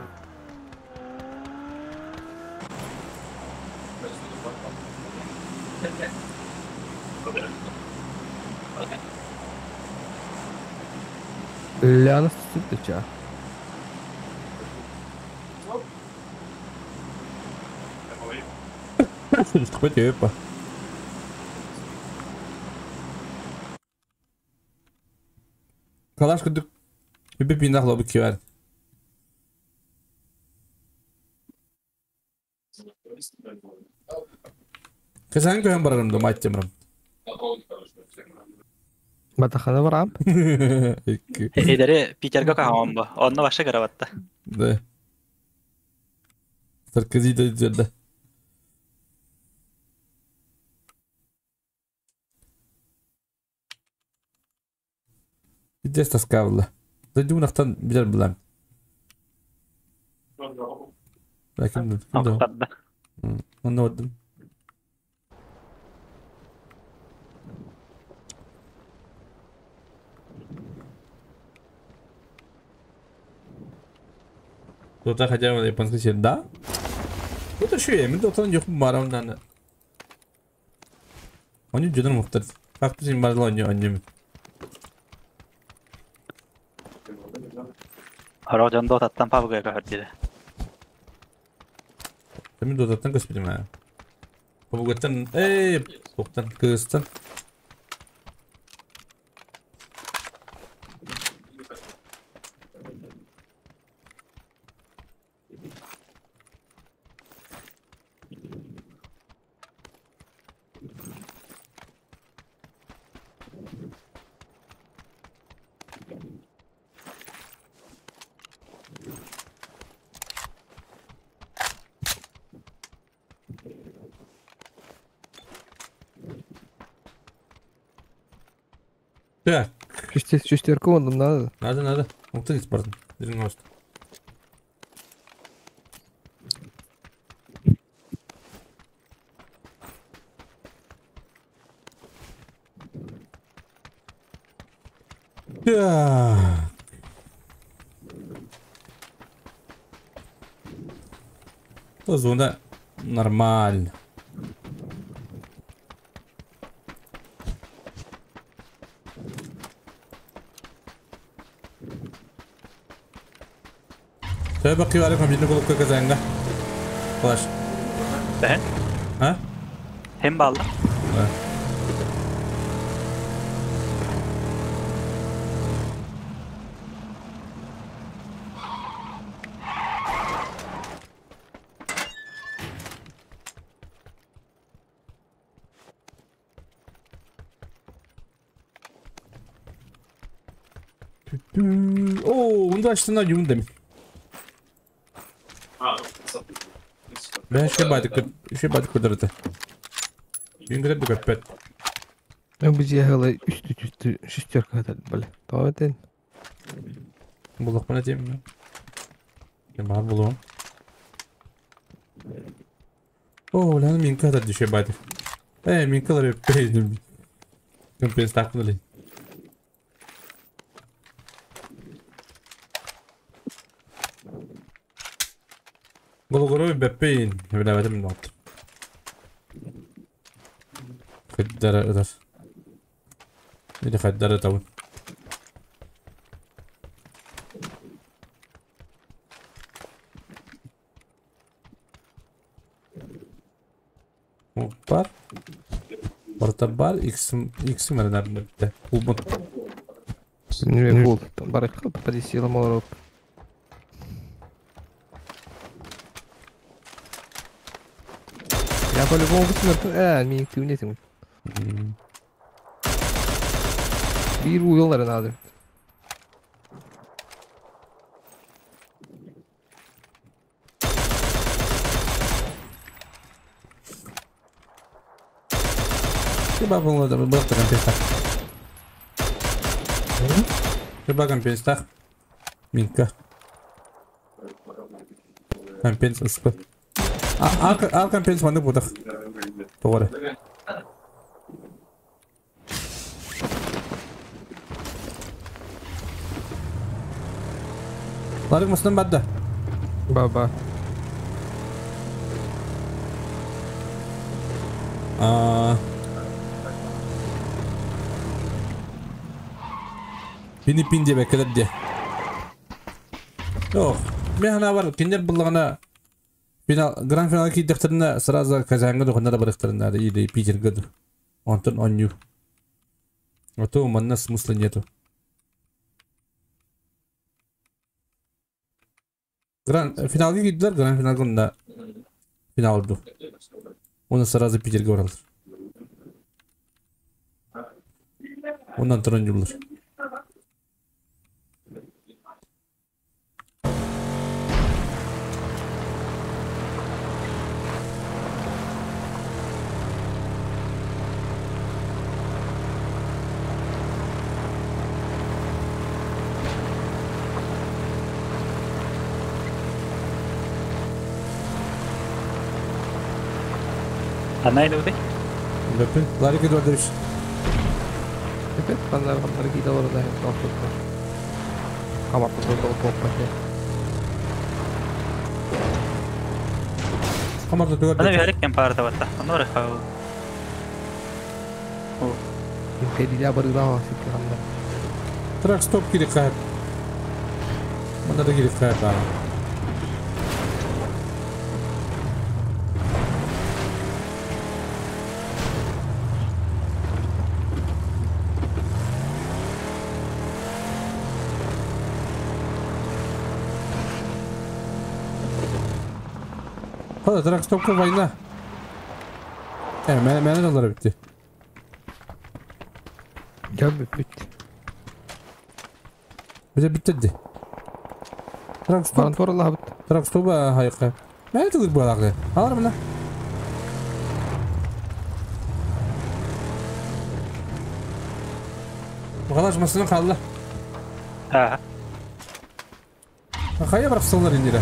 Ляна стыдча. Хоть опа. Калаш кудук. Үбі пинах лобы кивар. Кызан көһөн барарым да мать темрам. Батахана барам. Эдери Питерге кахамам бу. Онны баша карабатта. Да. Саркози да жерде. Здесь таскавла. Зайду нахтан билер билем. Ләкин Ақтарды. Онны оддым. Дота хотя бы японский сер, да? Вот еще я, мен дотан yok марамдан. Они жөдөр муктар. Как ты син барлы они они. Хоро жон дотаттан пабыга көрдү. Мен дотаттан көспүдүм а. Пабыгаттан, эй, токтан, кыстан. Так. Шестерку он надо. Надо, надо. Он ты испортил. 90. Так. Зона нормально. Бакы алып компьютер колуп көкөзәңгә. Флаш. Бәһен? Ha? Hem ballı. Ha. Оо, онда ачтына юун деми. Ben şey baydık, şey baydık көдөрөтө. Юнгреп көппөт. Мен бу жиһалы үстү үстү шестерка бile. Тоотен. Булак мына тем. Кем бар булуым. О, ланы мин кадar düşe baydık. Э, мин кадar өппейдим. Компенс тақпын Болгорой бэппейн. Билэбэтим нот. Хыддара ыдар. Или хаддара табын. Бар. Барта бар. Иксим иксим эренер битте. Улбун. Не бул. Барык полиция молоп. Я по-любому бутын. Мин күнетим. Bir uyuyorlar abi. Кыба бұл компенстах. Кыба компенстах. Минка. Компенс успы. Ал компенс маны будах. Doğru. Ларик мısın бадда? Баба. Пини пин деп әкелер де. Yok. Мен хана бар, киндер буллағына финал, гранд финал кийдехтерine сразу Казанга дохоннара барыктарына или Питерге. Онтон онню. А то манна смысла нету. Гранд финалга кийдилер, гранд финалга онда финал oldu. Оны сразу Питерге баралар. Ондан туран юллар. Она или уды? Бөпүн. Ларик Эдуардович. Опять пандар кидалар да толкутlar. Камапты толкуп Камарда түгөр. Ана бирек кем парда батта. Аны ора хау. Империя барыгда сикканда. Трак стоп керек кайып. Мында да керек кайып. Хада трак стопка война. Мен алар битти. Gel бит. Bize bitti. Трак стоп. Баран торла бит. Трак стоп хайка. Мен түгүр булагы. Алар мына. Багалаш масына калды. Ага. Кая барып салар инде.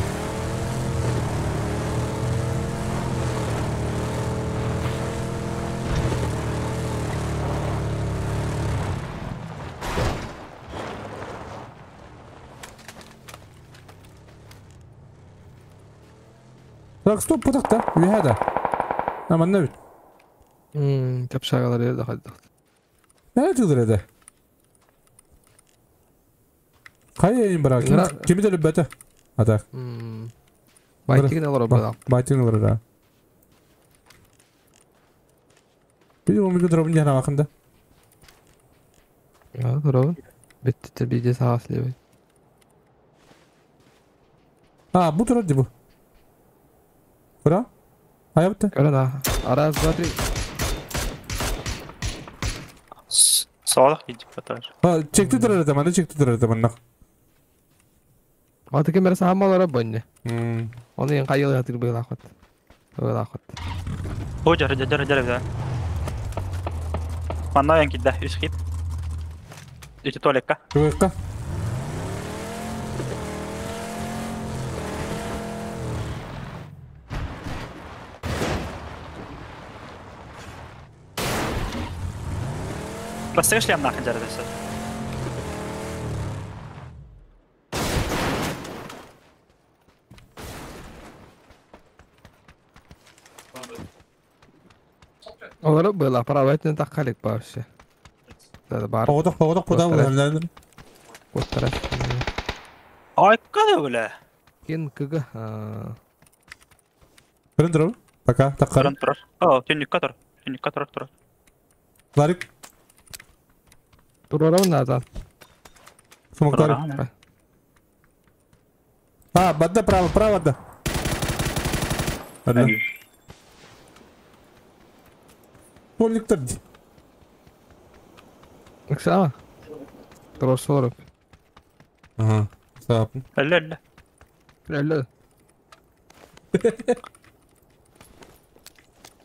Трак стоп путакта, үйәдә. Аман бит. Тапшагалар ерде хаддык. Нә түгел иде? Кая им бара? Ким дә бәтә? Ата. Байтигин алар бара. Байтигин алар да. Били омига дробын яна вакында. Я, дробын. Битте биде сагас лебе. А, бу турат бу. Кура? Ая битте. Кара да. Раз, два, три. Соолох киирдик батар. Чекти турар это, маны чекти турар это манна. Аты кем берсе хаммалара бонне. Оны ен кайыл хатыр быйлахот. Быйлахот. О, жары жары жары жары. Манна ен кидде, үс хит. Үтü туалекка. Туалекка. Бастыгы шлем нахын жары десе. Олары быйла правайтын таккалик вообще. Бар. Оғдақ, оғдақ, куда бұл Коттара. Ай, када бля. Кен кг. Көрін тұру? Пока, таққар. Көрін тұрар. О, түнникка тұр. Түнникка тұрар тұрар. Ларик. Турарам назад. Смоктар. А, бадда право, право да. Одна. Полник тұрды. Оксана. Турар 40. Ага, сапын. Әлі, әлі. Әлі.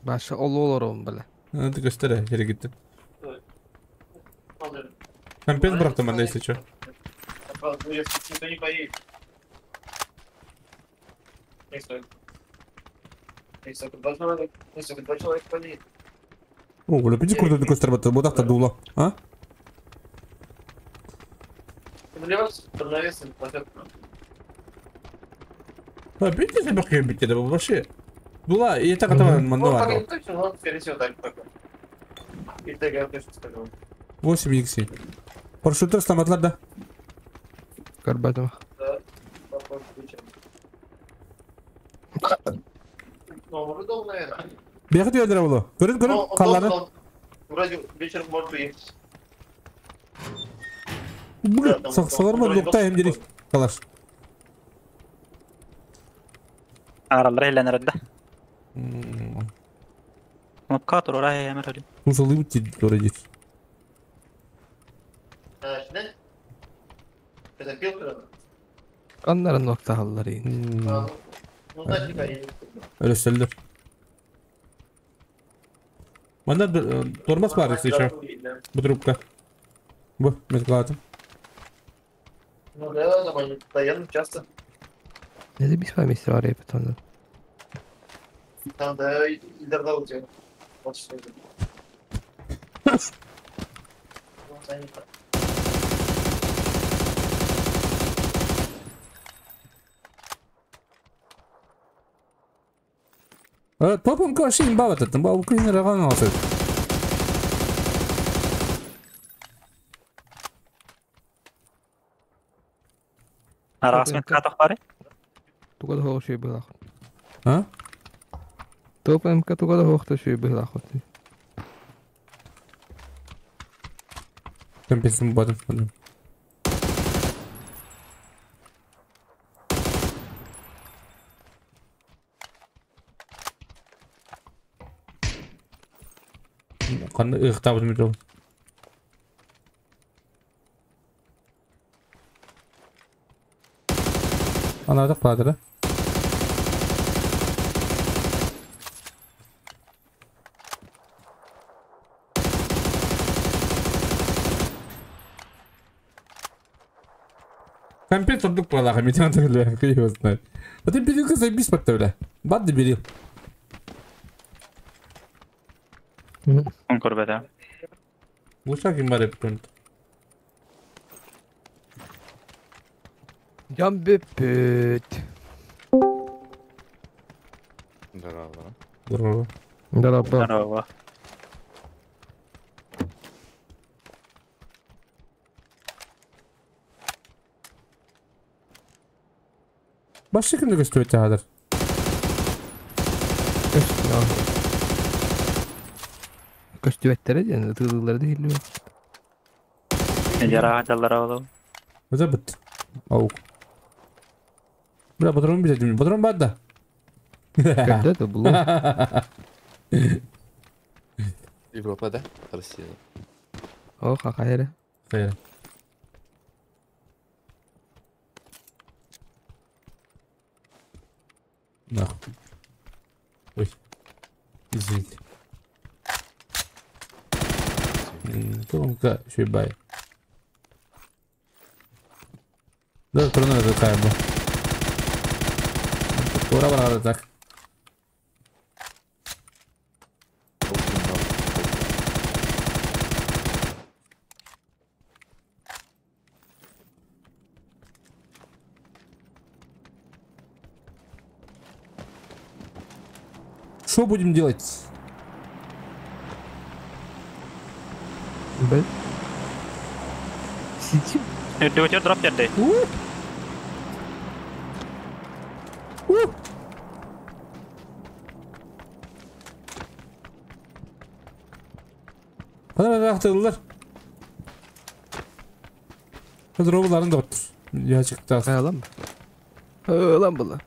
Башы олу олар он білі. Hadi göster yere gittin. Компец bıraktım ben de если что. О, бля, пиди курду көстер батты, bu da дула. А? А, видите, я bakıyorum bitti de bu вообще. Дула, я так этого мандала. 8 икси. Парашютер сломатлар да. Карбатым. Бехет öldüre bunu. Görün görün kalları. Вроде вечером может приехать. Бля, сақсалар mı? Nokta hem dedik. Kalaş. Аралар элленерде. Кнопка тур орай эмер өлүм. Мусалы бит doğru git. Не? Это пил Onların nokta halları. Ну, да, Öyle söyledi. Bende тормоз бар если что. Bu трубка. Bu меткладым. Ну да, там постоянно часто. Ne de biz var mesela araya betonda. Там, да, Ильдарда у тебя. Вот что это. Topum koşayım baba tattım. Bu kıyın ragan olsun. Арасымен катақ бары? Тугада хоқ шүй бұлақ. А? Топ МК тугада хоқта шүй бұлақ. Компенсим бадым. Қанды ұйықтабыз метро. Anladık Bahadır'ı. Компьютер дук балаға, мен аны его знает. Вот и берил заебись батта бля. Бат берил. Он көрбеді. Лучше ким бар епкөнт. Жан бүппүт. Здорово. Здорово. Здорово. Здорово. Başka kimde gösteriyor hazır? Көстүбэттере диэн тыылылары да иһиллибэт. Жара жаллара олу. Öze bit. Аук. Бля, патрон бит Патрон бар да. Когда это было? Европа, да? Россия. О, какая Хайра. Нахуй. Ой. Извините. Тонко шибай. Да, трудно это как бы. Ура, ура, так. Что будем делать? Б. Сидим. Үрдүгүтүр дроп берди. Хана рахтылар. Дробларын да оттур. Я чыкты. Lan. Lan була.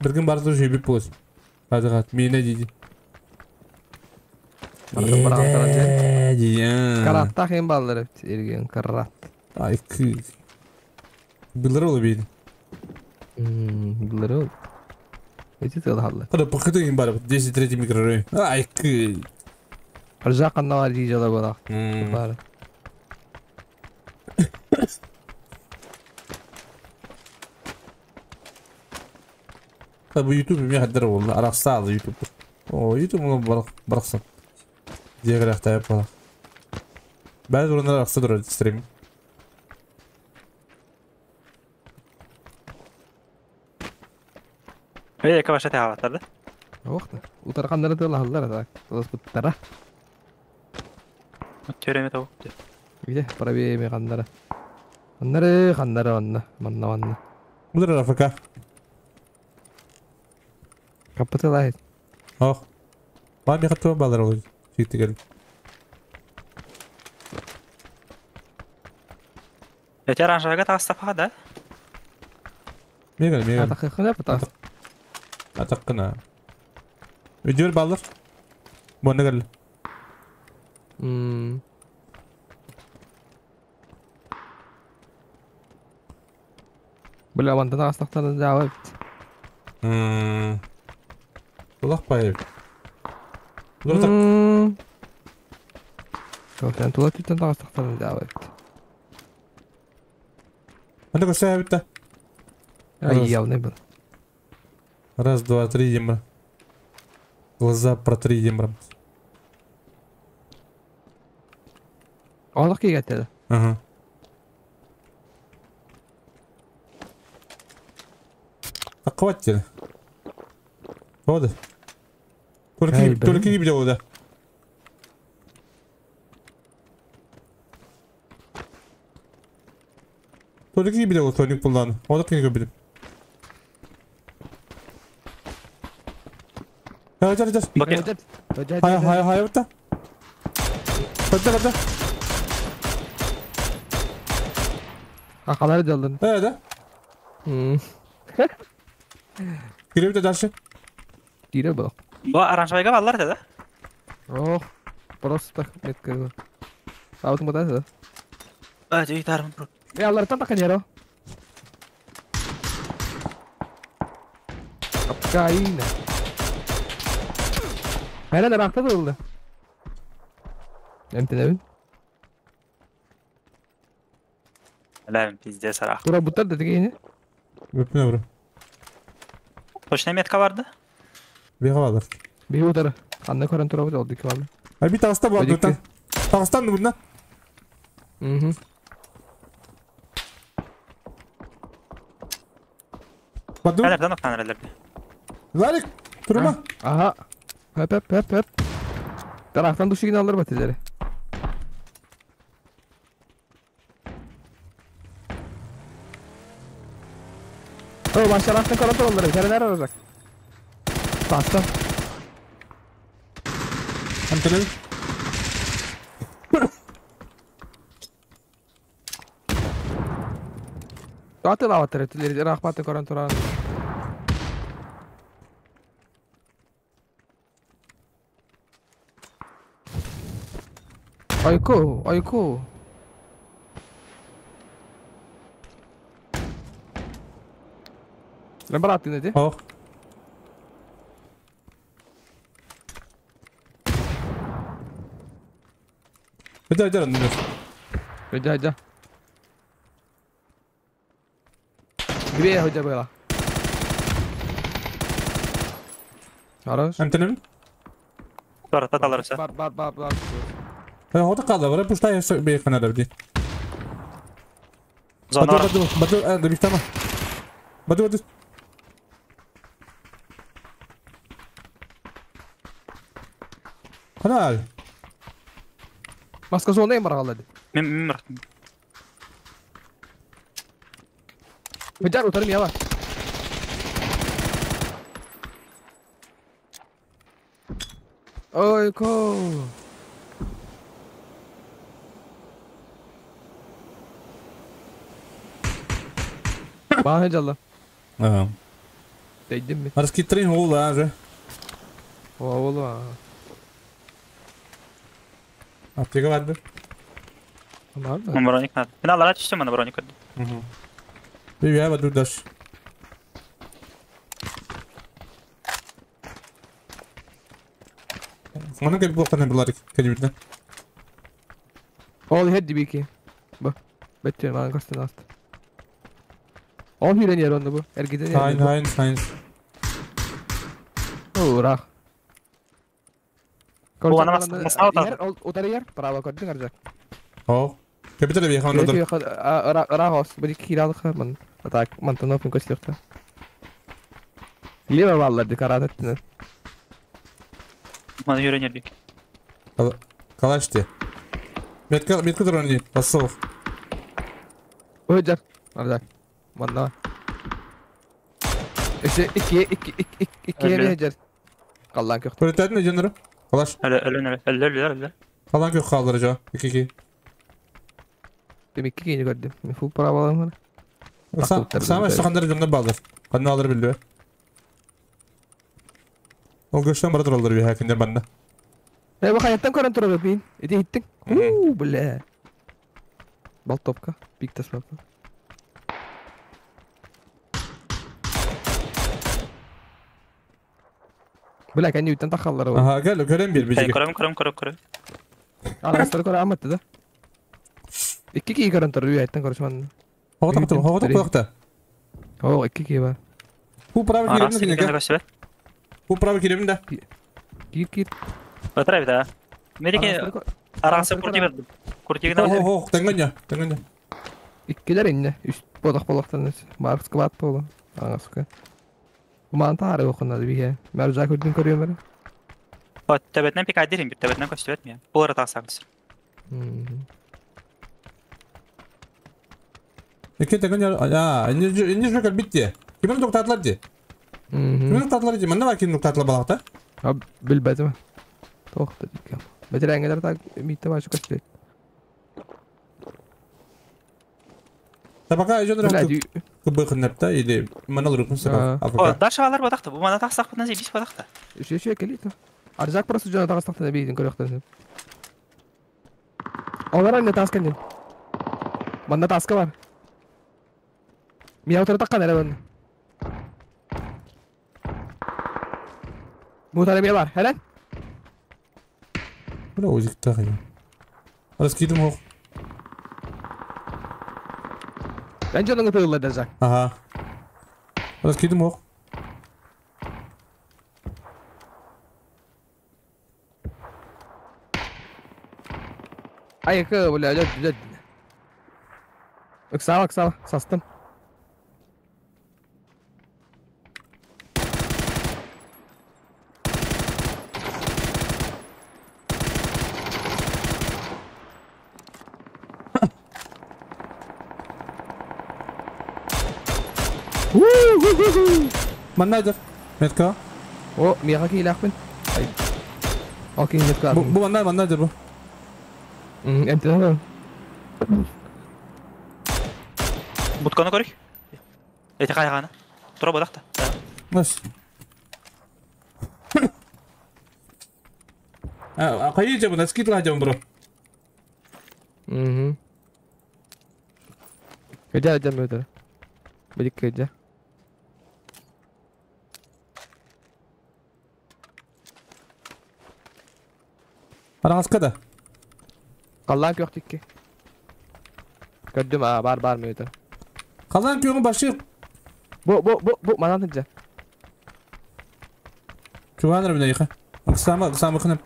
Bir gün барды жүйбіп болсын. Hadi kat. Mine дейді. Міне дейді. Каратта хем баллар эрген карат. Ай кы. Билер олы бейді. Билер ол. Эти тыл халлы. Қара пықыты ең бар. 10 микрорайон. Ай кы. Аржа қанна бар дейді жала болақ. Бар. Tabi YouTube mi haddar oldu. Araksa aldı YouTube. O YouTube onu bıraksın. Diye kadar yapalım. Ben de onları araksa duruyor stream. Ey, кабаша тағаттарды. Оқты. Утарқандары тыл халлар так. Тылыс буттара. Төреме тау. Где? Правее қандары. Қандары, қандары онна. Манна манна. Бұлар АФК. Капытылай. Ох. Бар ми хатты балар ол. Чикти кел. Эти оранжевага тағыстапаға да? Мегал, мегал. Атаққына пытас. Атаққына. Өдер балар. Бұны кел. Бля, вантан астақтарын жауап. Улақ байып. Тоқтан тула түттен астақтарын жауап. Анда көрсе бітті. Ай, явный был. Раз, два, три, Демра. Глаза протри, Демра. Олық кейгәттеді. Ага. Хватит. Вот. Только не видел, да. Только не видел, Тоник Пулдан. Вот так не видел. Хай, хай, хай, вот так. Када, када. А, қалар делдin. Да, да. Кире дальше. Кире был. Бу оранжевыйга баллар да? Ох, просто метка. Аутың батасы. А, жей тарым тур. Е, алар тан тақан яро. Капкаина. Хайран рахта болды. Эмтенебин. Ләм, пиздец арақ. Тура буттар да дегені. Өпіне бро. Точно метка барды? Беға балар. Беға утары. Қандай көрін тура бут олды екі. Ай, би тағыста болады өтен. Тағыстан бұнда. Баду. Әлерден оқтан әлерді. Ларик, тұрма. Аха. Хөп, хөп, хөп, хөп. Тарақтан душигін алыр ба тезері. О, başarақтан көрін тұралар. Кәрін әрі арызақ. Тастан. Антонин. Атыл аватар этилер, рахматы көрін тұран. Айко, айко. Ben bıraktın dedi. Oh. Hadi hadi anne. Hadi hadi. Gibi hoca böyle. Хорош. Антенем? Бар, таталар өсө. Бар бар бар бар. Хода қалды, бара пуштай бей қанада бди. Зона Баду бар. баду баду да биктама. Баду баду. Хана. Маска зона бар қалды. Мен мен бырактым. Hıcar utarım ya var. Ой, ко. Bana hıcarla. Ага. Değdin mi? Арскитрин хола же. Ова ола. Аптека бар бир. Бар да. Мен броник надо. Мен алара түштүм, ана броник көрдүм. Бир я баду даш. Мана кеп блоктан булар кедибитне. Ол хедди бики. Бу. Беттер мана костен аст. Ол хирен yer onda bu. Ergiden yer. Сайн сайн сайн. Ура. Бу ана маска алат. Утары yer. Bravo көрдүң аржак. О. Капитал бир ханда дар. Рахос, бу киралык ман. Так, мантанов көстөктө. Лево валларды карат эттин. Мана үйрөнөр бик. Калашты. Метка метка дрони басов. Ой, жар. Аржак. Манна. Эше 2 2 2 2 2 жар. Каллан көк. Көрөтәдин жөнөрө. Калаш. Өлө өлө өлө өлө өлө. Калан көк калдыр жо. 2 2. Демек кийини көрдүм. Мен фул право алам. Сама сахандар жонда балдыр. Кандай алыр билбе. Ол көштөн бара туралдар би хакиндер банда. Э, бу хаяттан көрөн турат бин. Эти иттиң. У, бля. Балтопка, пик тасмапа. Бля, кәне үттен тахаллар ол. Аха, кел көрөм бир бижиге. Көрөм көрөм көрөм көрөм. Арастар көрө аматты да. Икки кии көрөн тур, үйәттен көрүшман. Хогота куту, хогота куякта. О, икки кии бар. Бу право кирем кинеге. Бу право кирем да. Кир кир. Батырай да. Мереке арасы курти берди. Куртигин Хо хо, теңгенья, теңгенья. Иккилер инне, үст бодак болоктан Маркс бат болу. Аңаска. Уман тары окунады биге. Мәржа көрдүн көрүөмөр. О, төбөтүнөн пик адирим, бир төбөтүнөн көстүбөт мен. Булар тасаңыз. Икки теңгенья, а, инне инне жөкөр битти. Кимин токтатылар ди? Кимин токтатылар ди? Мында бар ким токтатылар балакта? А, билбедим. Тохта дикем. Бетереңелер так митте башы көстүбөт. Да пока жөнөрө кыбы или манал рукун саба. О, дальше алар бодакта. Бу мана тасак бутан зебис бодакта. Үшө үшө келит. Аржак просто жона тагастакта бейдин көрөктөн. Олар эмне таскан. Манда таска бар. Мия отура таккан эле бун. Бу тара бар, хелен. Бля, озик тагын. Раскидым ох. Ben canını tığırla Arjak. Ага. Раскидым ох. Ay kı бля, löd löd. Ыксала, ыксала, састым. Маннайдер. Метка. О, мияга кейләкмин. Ай. Окей, метка. Бу маннай, маннайдер бу. Эмти. Бутканы көрүк. Эти кайганы. Тура бодакта. Нас. А, кайы жабын, аскитла жабын, бро. Угу. Кыжа жам өтөр. Билик кыжа. Араҥаска да? Халлаан күөх тикки. Көрдүм аа бар бар мүөтө. Халлаан күөҕүн башыр. Бу бу бу бу манан сылдьа. Чугаан эрэ бинайха. Ыксаама ыксаама кынам.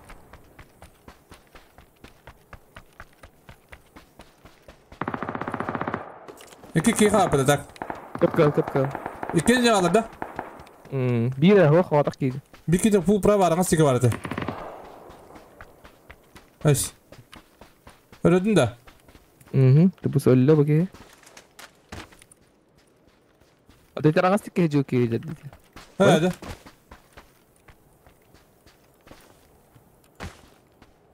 Икки киһи хааппыта так. Кып-кыл кып-кыл. Икки дьаҕалар да? Биир хоох хоотох киирdi. Bir киһи пул право араҥас сигэ бар этэ. Эс. Өрөдүн да? Тупус өллө бу киһи. Аты араҥас тикки жыл киһи деді. Ээ да.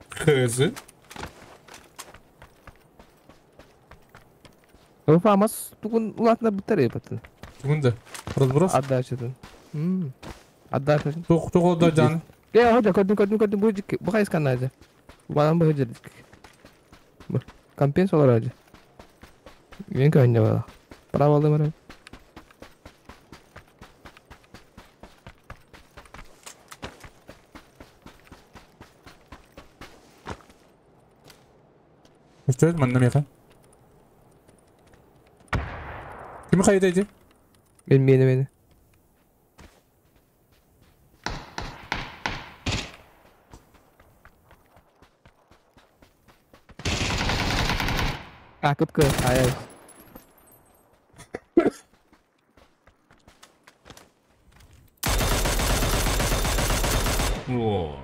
Хызы. Фамас тугун улаатына буттар эпатын. Тугун да. Разброс. Отдачатын. Отдачатын. Тух тух отдачан. Я хода көрдүм көрдүм көрдүм бу бу хайыскан ажы. Банан бу жердик. Бу компенс олар ажы. Мен көйнө бала. Право алдым ара. Что манна меха? Ким хайда эти? Мен мени мени. А, кып-кы, ай-ай. О.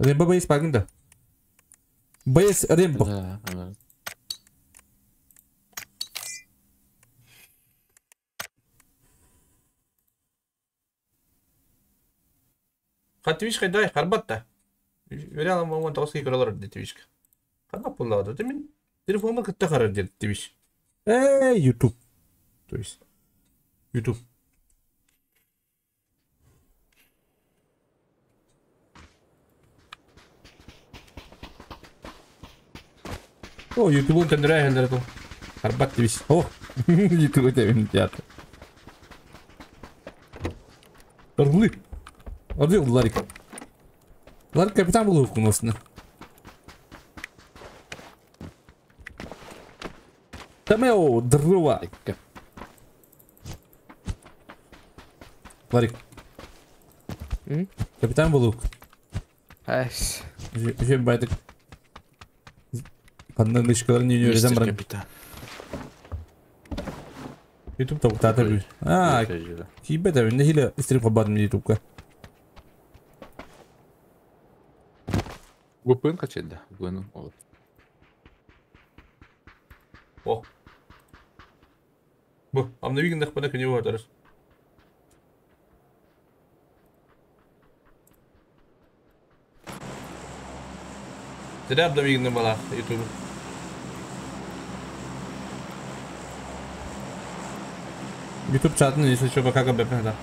Рембо боец пагында. Боец Рембо. Да, ана. Хатвиш хайдай харбатта. Веряла момент тоски көрөлөр дитвишка. Кана пуллады. Мен телефонума кытта карар дитвиш. Эй, YouTube. То есть YouTube. О, YouTube-ун тендерэ хеллер ту. Харбат дивиш. О, YouTube тебин театр. Орлы. Орлы Ларик. Ларик капитан был у нас. Тамео дрова. Ларик. Капитан был. Эш. Жем байдык. Ханна нышкаларын Мистер үйренем баран. капитан. YouTube тавтата би. А, кибе да не хиле стрим кабадым YouTubeка. ВПН качать, да? ВПН, вот. О. Бу, амна бигин дахпана күнү бар. Зря обновигин бала YouTube. YouTube чатын если что пока КБП да.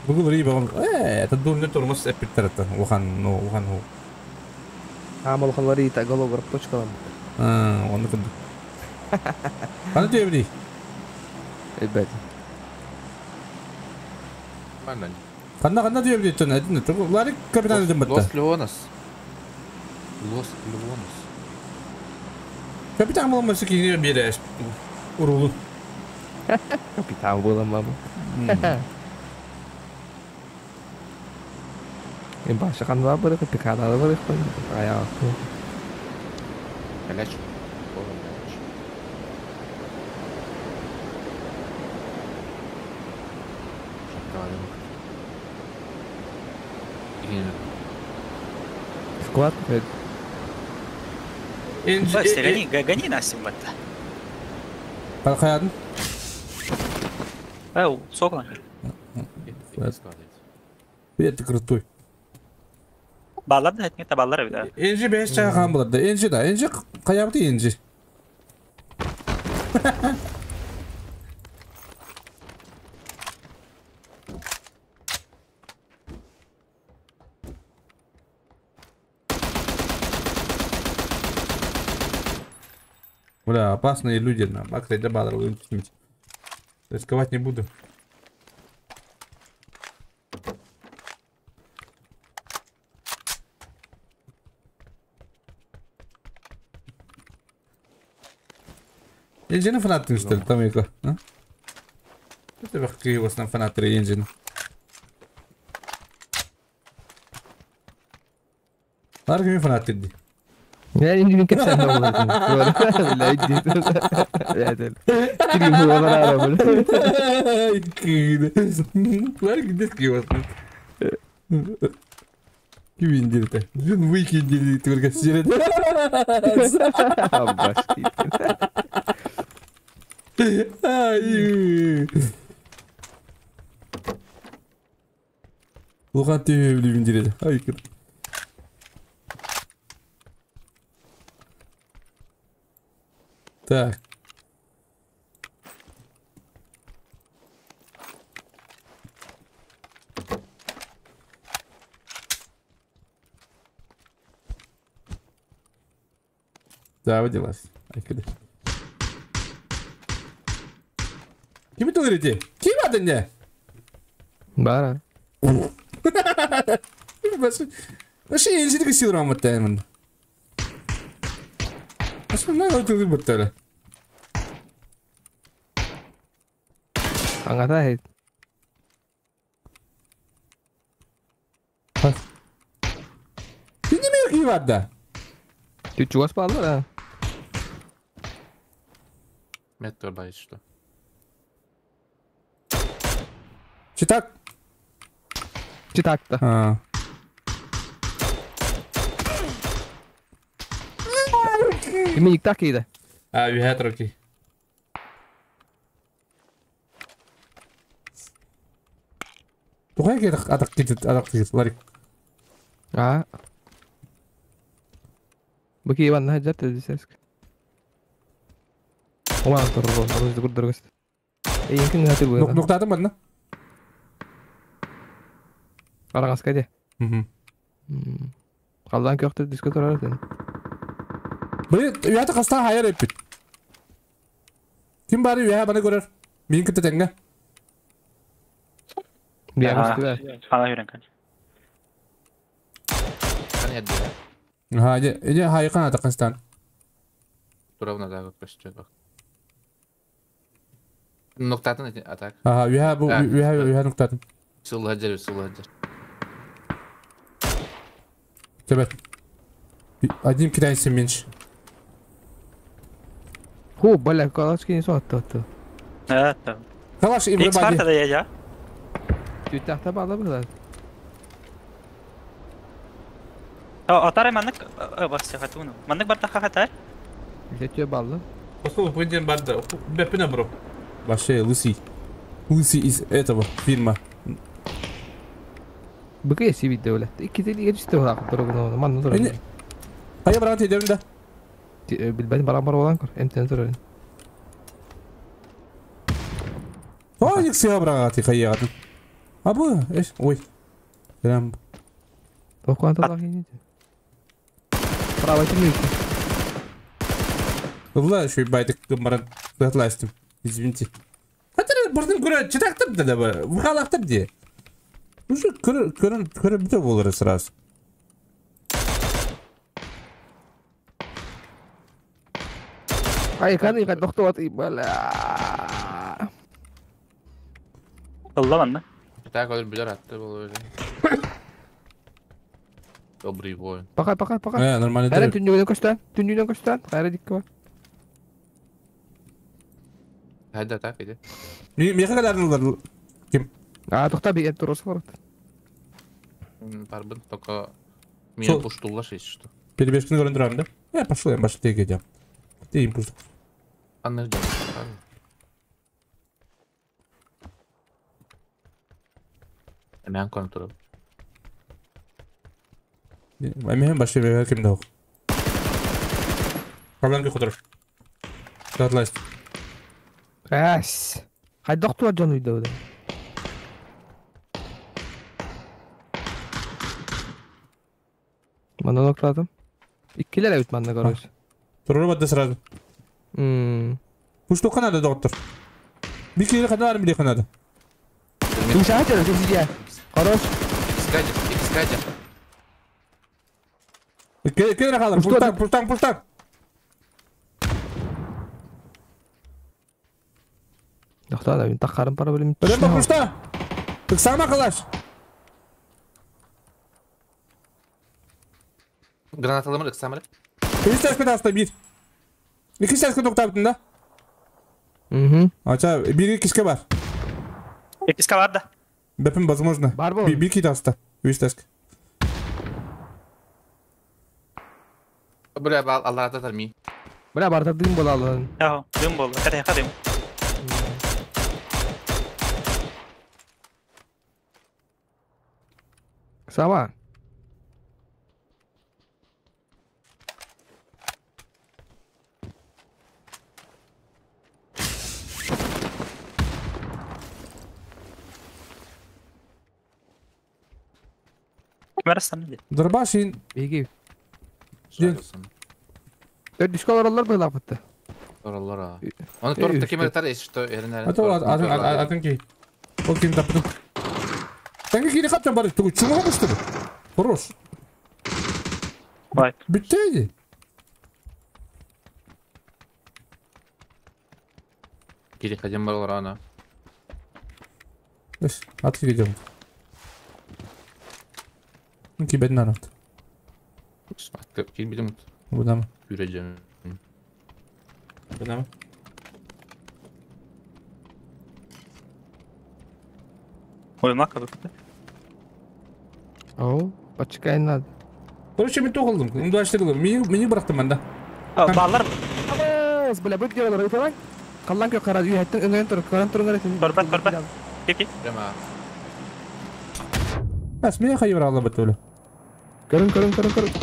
Google Риба, это дурный тормоз эпитерта. Ухан, ну, ухан ху. Амал халарита голограф точкалам. А, он куд. Кана тебри. Эбет. Нормально. Кана кана тебри тон эдин. Ларик капитан эдин батта. Лос Леонос. Лос Леонос. Капитан болмаса кине береш. Урулу. Капитан болам мама. Мен башы қанба бір, пикадалы бір, аяқ. Каляч. Каляч. Склад какой-то. Бась, гони, гони нас им это. Қалқаядын? Эй, сокол. Привет, ты крутой. Баллар да, это баллар да. Энжи бәс чайған болады. Энжи да, Энжи қаябды Энжи. Бля, опасные люди, на. Бак, да, бадр, рисковать не буду. Енжені фанаттың что ли, там екі, а? Это бақ осынан фанаттыр енжені. Лар кими фанат деді. Я не кепсән дә булыр. Бля, иди. Бля, Кири булар ара бля. Лар кидет осынан. Ким индирді? Жүн выйки индирді түгірге сүйреді. Абаш. Ай. Лухан түйе индиреді. Ай, кір. Так. Да, выделась. Ай, куда? Ким это говорите? Ким это не? Бара. Вообще, я не сил раматаймын. Асыл на өтүгү баттара. Аңата хейт. Ким неме ким барда? Ты чугас балдар а? Метр байт что. Читак. Читак-то. А. Кими так иде. А, үһә руки. Тугай кедик адак кетет, адак кетет, Ларик. А. Баки Иван хаҗат дисәск. Ома торро, арыз дурдыргыс. Эй, ким хаты бу? Ноктадым бадна? Арагас кайда? Мгм. Қалдан көктө диско турар экен. Бу үһә каста хайыр эпит. Ким бары үһә баны көрөр? Мин ките теңге. Биягыс түбә. Хала хүрен кан. Кан ядды. Ха, же, же хайкан ата кастан. Туравна да көстө бак. Ноктатын атак. Аха, үһә бу үһә үһә ноктатын. Сыл хаҗар, сыл хаҗар. Тебет. Одним китайцем меньше. Ху, бля, калашки не сатты. Это. Калаш и Икс карта да я. Түтәхтә бала булар. Атар маннык бас хатуну. Маннык барта хатар. Жетө баллы. Послушай, пойдем барда. Бепина бро. Вообще лысый. Лысый из этого фильма. Быка еси бит дәүләт. Икки тел иге төштө булак дорогуна. Манны дорог. Кая барган тедем да? Билбәдим барам бар булган көр. Эмтен турар. Ой, икси барган ти кая гатын. Абы, эш, ой. Прям. Токуан талак инде. Право тимик. Ла, еще и байдык баран затластым. Извините. Хотя бардым көрө читактып да да. Вухалактып де. Уже көрө көрө көрө бите болор сразу. Ай, каны кад доктор бала. Алла манна. Так, ол билер атты бул эле. Добрый воин. Пока, пока, пока. Нормально. Хайра түннүгүнөн көстөн, түннүгүнөн көстөн. Хайра дикке бар. Хайда так иди. Меха кадарнылар ким? А, токта бир турысы бар. Барбын, только меня пуштулла шесть что. Перебежканы көрөн турам да? Я пошел, я башка теге идем. Ты им пушту. Анна ждем. Мен кон турам. Мен башка бер ким дагы. Калан кодор. Дадласт. Ас. Хай доктор жон үйдө да. Мана ноктадым. Иккилер эбит манна короче. Туру бадда сразу. Пуштука надо, доктор. Бикери kadar bile kadar. İnşaat ediyoruz sizi. Хорош. Икскадер, икскадер. Кere kadar. Пултан, пултан, пултан. Доктор, да, тахарым пара билим. Рема пушта. Сама калаш. Гранаталымыр, ыксамыр. Bir taş aslında bir. İki taş nokta bittin da. Ача, bir кишке бар. Кишке бар да. Бепим возможно. Бар бу. Bir iki таста. Үч ташка. Бля, Аллах атар ми. Бля, барда дым бола алан. Яо, дым болду. Кадай, кадай. Сама. Дорбашин. Беги. Дөрдүшкө олороллор быйлап бытты. Ороллор а. Оны торт кемер тар что эрин. Ато атын ки. Ол ким таптым. Таңги кири каптан бар. Тугу чума бушту. Хорош. Бай. Бүттеди. Кири хадим бар ана. Эш, ат кири Ки бедин арат. Кир билим. Будама. Күрәҗәм. Будама. Оймак кабыкты. О, почекай надо. Короче, мен тоғылдым. Үнді аштырдым. Мені бұрақтым манда. Баллар. Абыз, бля, бүт геролар өтебай. Қаллан кө қара үй әттің өңген тұр, көрін тұрын көрін. Көрбәт, көрбәт. Кеки. Прямо. Әс, мен қайыр алла бітті өлі. Көрін, көрін, көрін, көрін.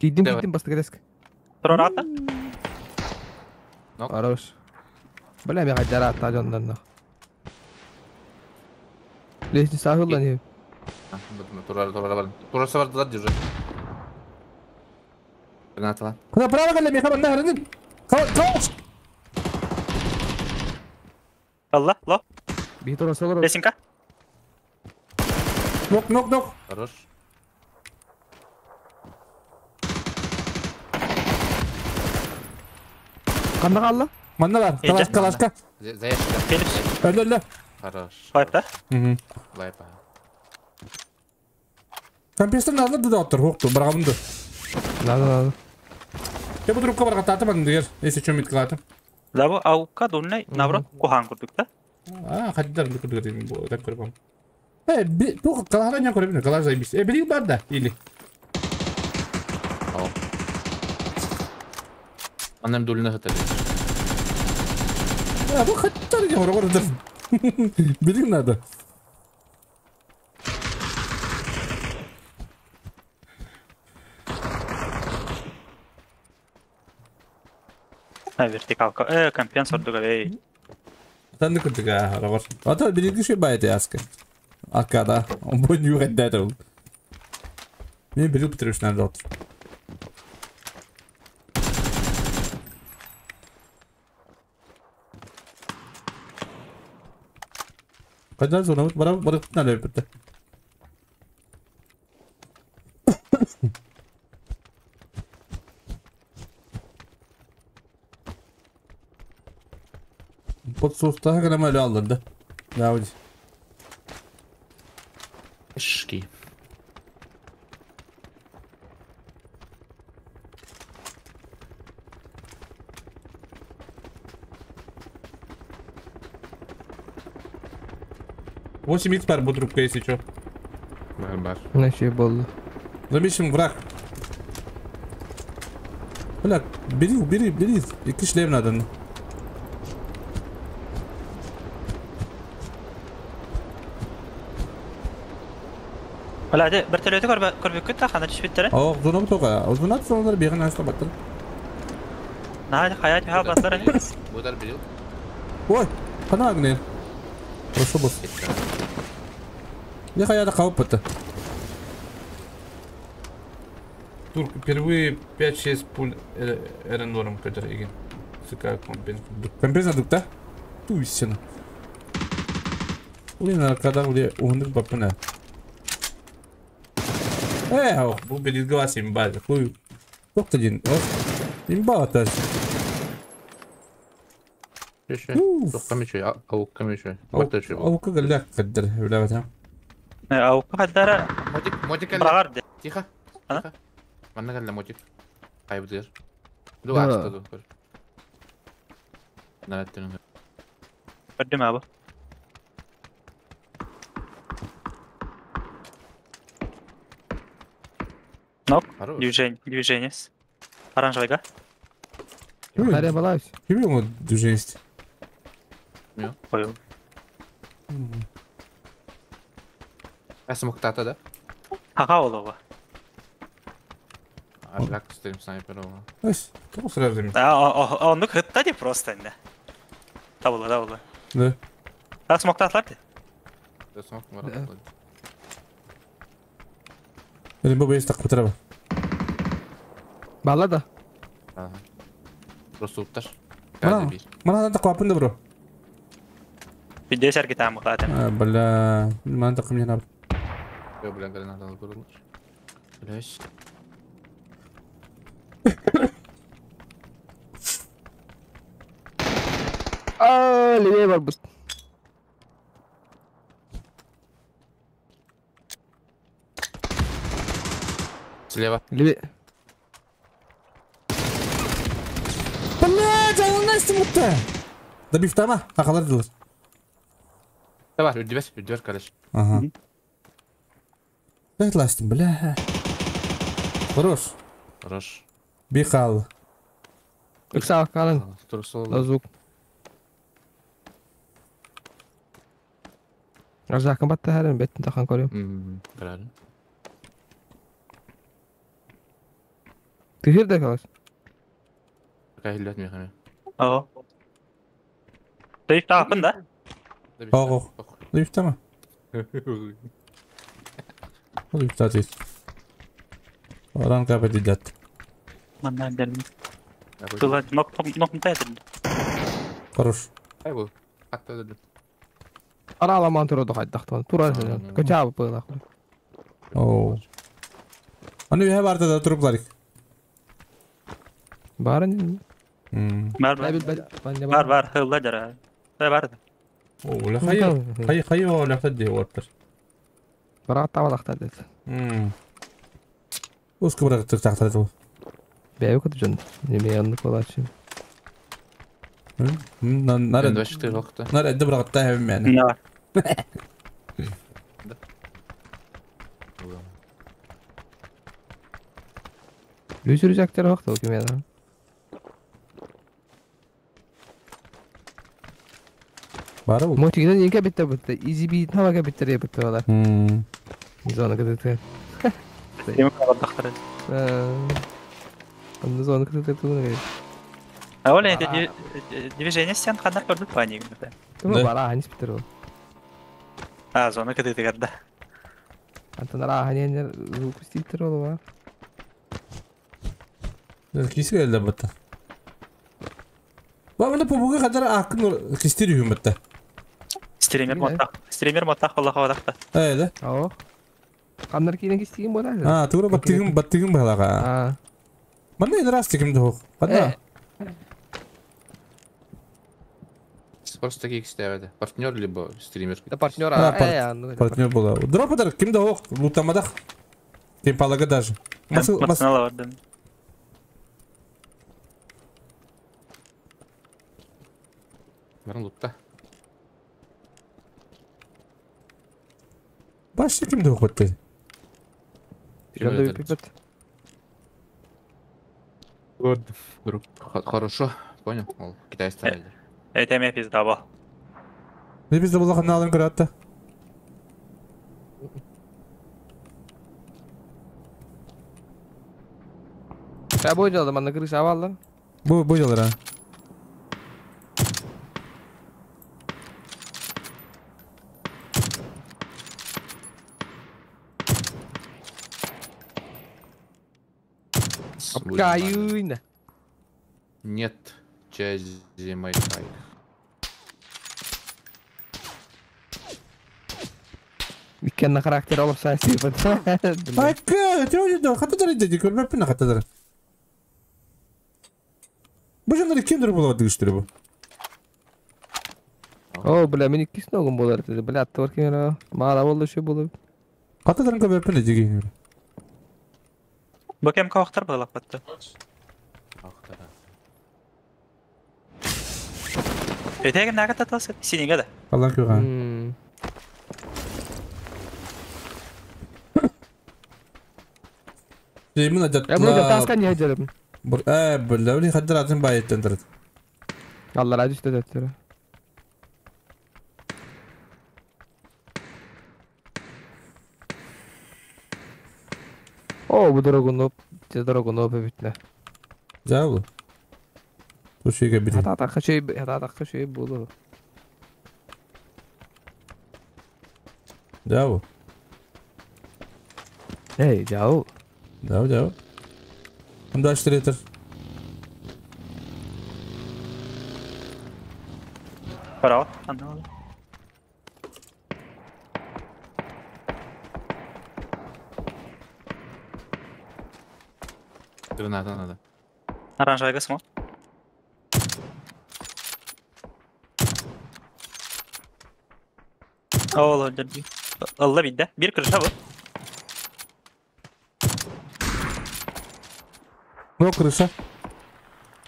Кидим, кидим, басты кереск. Тұрар ата? Хорош. Бля, мен қайдара ата жондан. Лестница ахылдан ем. Турар, турар бар. Турар сабардылар держи. Гранатала. Куда право кале, мен хабар нахрен. Калаш. Алла, ло. Би турар солар. Лесенка. Нок, нок, нок. Хорош. Қанда қалла? Манда бар. Калаш, калашка. Заешка. Өлі, өлі. Хорош. Лайп, да? Лайп. Компьютер надо да доктор, хокту, барабынды. Надо, надо. Я буду трубка барга татым дегер, если чё мит кылатым. Да бу аука дуннай, наоборот, кухан курдук да? А, хадидар бу курдук дейм, бу так көрүп. Бу калахара не көрүп, калаш заебись. Били бар да, или. Ал. Анам дулна хатар. А, бу хаттар не көрүп. Били надо. Вертикалка. Компенсор дуга, эй. Танды курдуга, рагор. Ата билиги ши байт яска. Акада, он бу нюрет дедел. Мен билип битириш надо доктор. Кайда зона бара бара надо битте. Подсустаға ғана әлі алынды. Давай. Шки. Восемь икс бар бутрубка, если чё. Бар, бар. Неше болды. Замечен враг. Бля, бери, бери, бери. Екі шлем надо. Бля, де вертолеты көрбөк күт тахана түшпүттер. О, зона тоға. Зона зоналар беген аста баттыр. На, хаят ха баттыр. Будар бил. Ой, қана агнер. Прошу босс. Не хаята қауып бітті. Тур впервые 5-6 пуль эренором көтөр игин. Сыка компен. Компенса дукта? Туйсен. Улин аркада уле уһундук баппына. Ох, бу билизге имба. Хуй. Тохта дин. Ох. Имба атас. Тоққа ауыққа меші. Ауыққа галляк қаддыр, біләбәт, Ауыққа қаддара... Мотик, мотик Бағар Тихо. Тихо. Манна калла мотик. Кайбыдыр. Ду ашты ду. Нараттын. Көрдүм абы. Нок, движение, движение. Оранжевый, Дарья Балаевич. Ким ему движение? Понял. А смоктата, да? Ага, олова. Ажлак стрим снайпер ола. Ось, то сразу. А, он ну хытта просто инде. Табыла, табыла. Да. А смоктатлар ди. Да смок бар. Или бу бес так кутыра. Бала да. Ага. Просто уттар. Мана да капын да бро. Видео серги там мухлатым. А, бля, мана так мне надо. Я, бля, гранату алып Блять. А, левее барбут. Слева. Левее. Блядь, а он нас мутта. Добив тама, ахалар дилар. Давай, үддебес, короче. Ага. Дай ластим, бля. Хорош. Хорош. Бихал. Ыксал, калын. Звук. Аржакын батта хәрін, беттін тақан көрем. Правильно. Ты да kalас? Какая хиллет мехами? Ого. Добив тапын, да? Ого. Добив тама. Добив татис. Оранка победят. Манна дерми. Тула нок нок нтайдыр. Хорош. Ай бу. Атта деді. Араламан тура дохайдахтан. Тура кача была. О. Аны бе барда да туруп ларик. Бар не? Бар бар. Бар бар, хылла жара. Бар. О, ла хай. Хай хай ола хадди ваттар. Барат табалахта дед. Узко брат тахтар. Бәйбе көтү жон. Неме янды колачы. Нар Нар эдде биракта хем мен. Лүсүрүжактер вакыт ол ким Бары бул. Мотигден эки битте битте. Изи бит хавага битте битте алар. Зона кытыты. Эми кабаттактар. Анда зона кытыты тугуна керек. А ол эти движение стен канар көрдүк паник. Тугу бара анис битер ол. А, зона кытыты карда. Антон ара ханенер звук стиптер ол ва. Киси келди битте. Бабына побуга кадар акын кистир үйүм битте. Стример моттак, стример моттак Аллаха вадакта. Э, да? Оо. Кандар кийин кистигин болар. А, тура баттыгым, баттыгым балага. А. Манда эдер астыгым да хок. Канда? Просто такие кистебеди. Партнер либо стример. Да партнер, а, партнер була. Дропадар ким да хок, лутамадах. Ким палага даже. Масала бардым. Барын лутта. Башта ким да хок битти. Вот. Хорошо, понял. Китайцы. Это мне пизда был. Не пизда была хана алын. Я бу делал, мана крыша авалла. Бу бу делал, да. Апкайын. Нет, чази майхай. Иккенна характер алып сан сыйпыт. Айка, тёрдө, хатадар иди, көрбөппүн хатадар. Бу жандары кимдер болот дыгыштыры бу? О, бля, мен иккис ногум болар dedi. Бля, аттыбар кемера. Мала болду şu болуп. Хатадарын көрбөппүн иди. Бу кем кавактар балак батты. Өтеген нага татасы синеге да. Алла көргөн. Жеймин Я bunu таскан не жерим. Бля, блин, хаддар атын байеттен тұрды. Allah razı olsun dedi. О, bu дорогуну, те дорогуну битне. Жабы. Тушиге бит. Хата такы şey, хата такы şey булу. Жабы. Эй, жау. Жабы, жабы. Мында аштыр Браво. Анда. Граната надо. Оранжевый смог. Ол öldürdü. Allah bildi. Bir kırışa bu. Ну, крыша.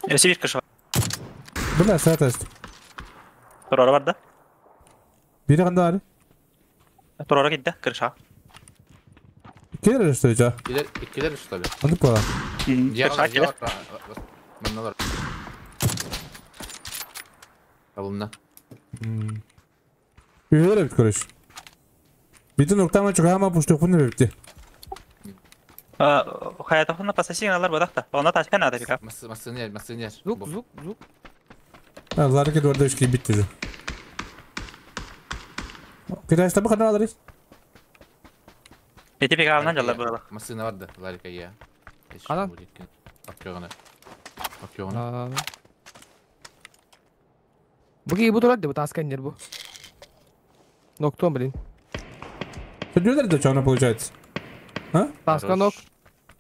Öse bir kırışa var. Бля, саат ашты. Torora var da. Biri кандай ары? Torora gitti kırışa. Келер что жа. Иккилер, иккилер что ли? Андып кала. Kırışa gelir. Манналар. Табылна. Үйрө бит көрөш. Битин октама чугама пушту күнү битти. Hayatımda pasasın alır bu da. Ona taşka nerede bir kap? Массынер, массынер. Звук, звук, звук. Ларке дворда ишки битти же. Кирашта бу кандай алыр? Eti bir avdan jallar buralar. Массына бар да, Ларика я. Кана? Аккёгана. Аккёгана. Bu ki bu durad bu таскан bu. Ноктон, блин. Что да что получается? А? Тасканок.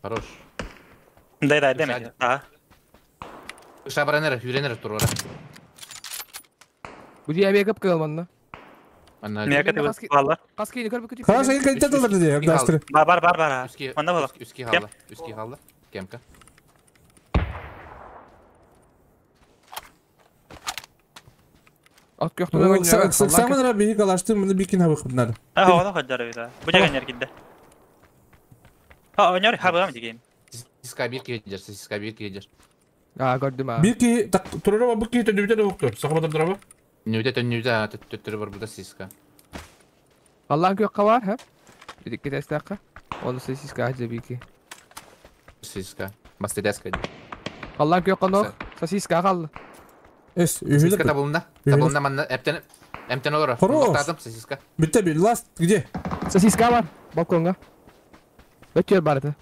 Хорош. Дай дай деме. А. Шабранер, юренер турора. Bu diye bir kıp kılmanla. Ne kadar valla. Kaskini kör bir Хорошо, я хотел dedi. Дастыр. Бар бар бар бар. Онда бола. Үски халла, үски халла. Кемка. Ат көктө. Самын ра бихи калашты, мында бикин хабы хыбнар. А, ода хаджар бит. Бу жеген ер кидде. А, онёр хабы ам деген. Сиска бир кедер, сиска бир кедер. А, көрдүм а. Бир ки так турара бу ки төндүбүтө доктор. Сахабадан турабы. Нүдө төндүбүтө төттөрү бар буда сиска. Аллаһ көк бар, ха? Дик кетестакка. Оны сиска ажабики. Сиска. Мастедаска. Аллаһ көк канок. Сосиска калды. Эс, Сосиска табылында. Табылында манна эптен эмтен олор. Хорош. Сосиска. Битте бир ласт где? Сосиска бар. Балконга. Өтөр бар это.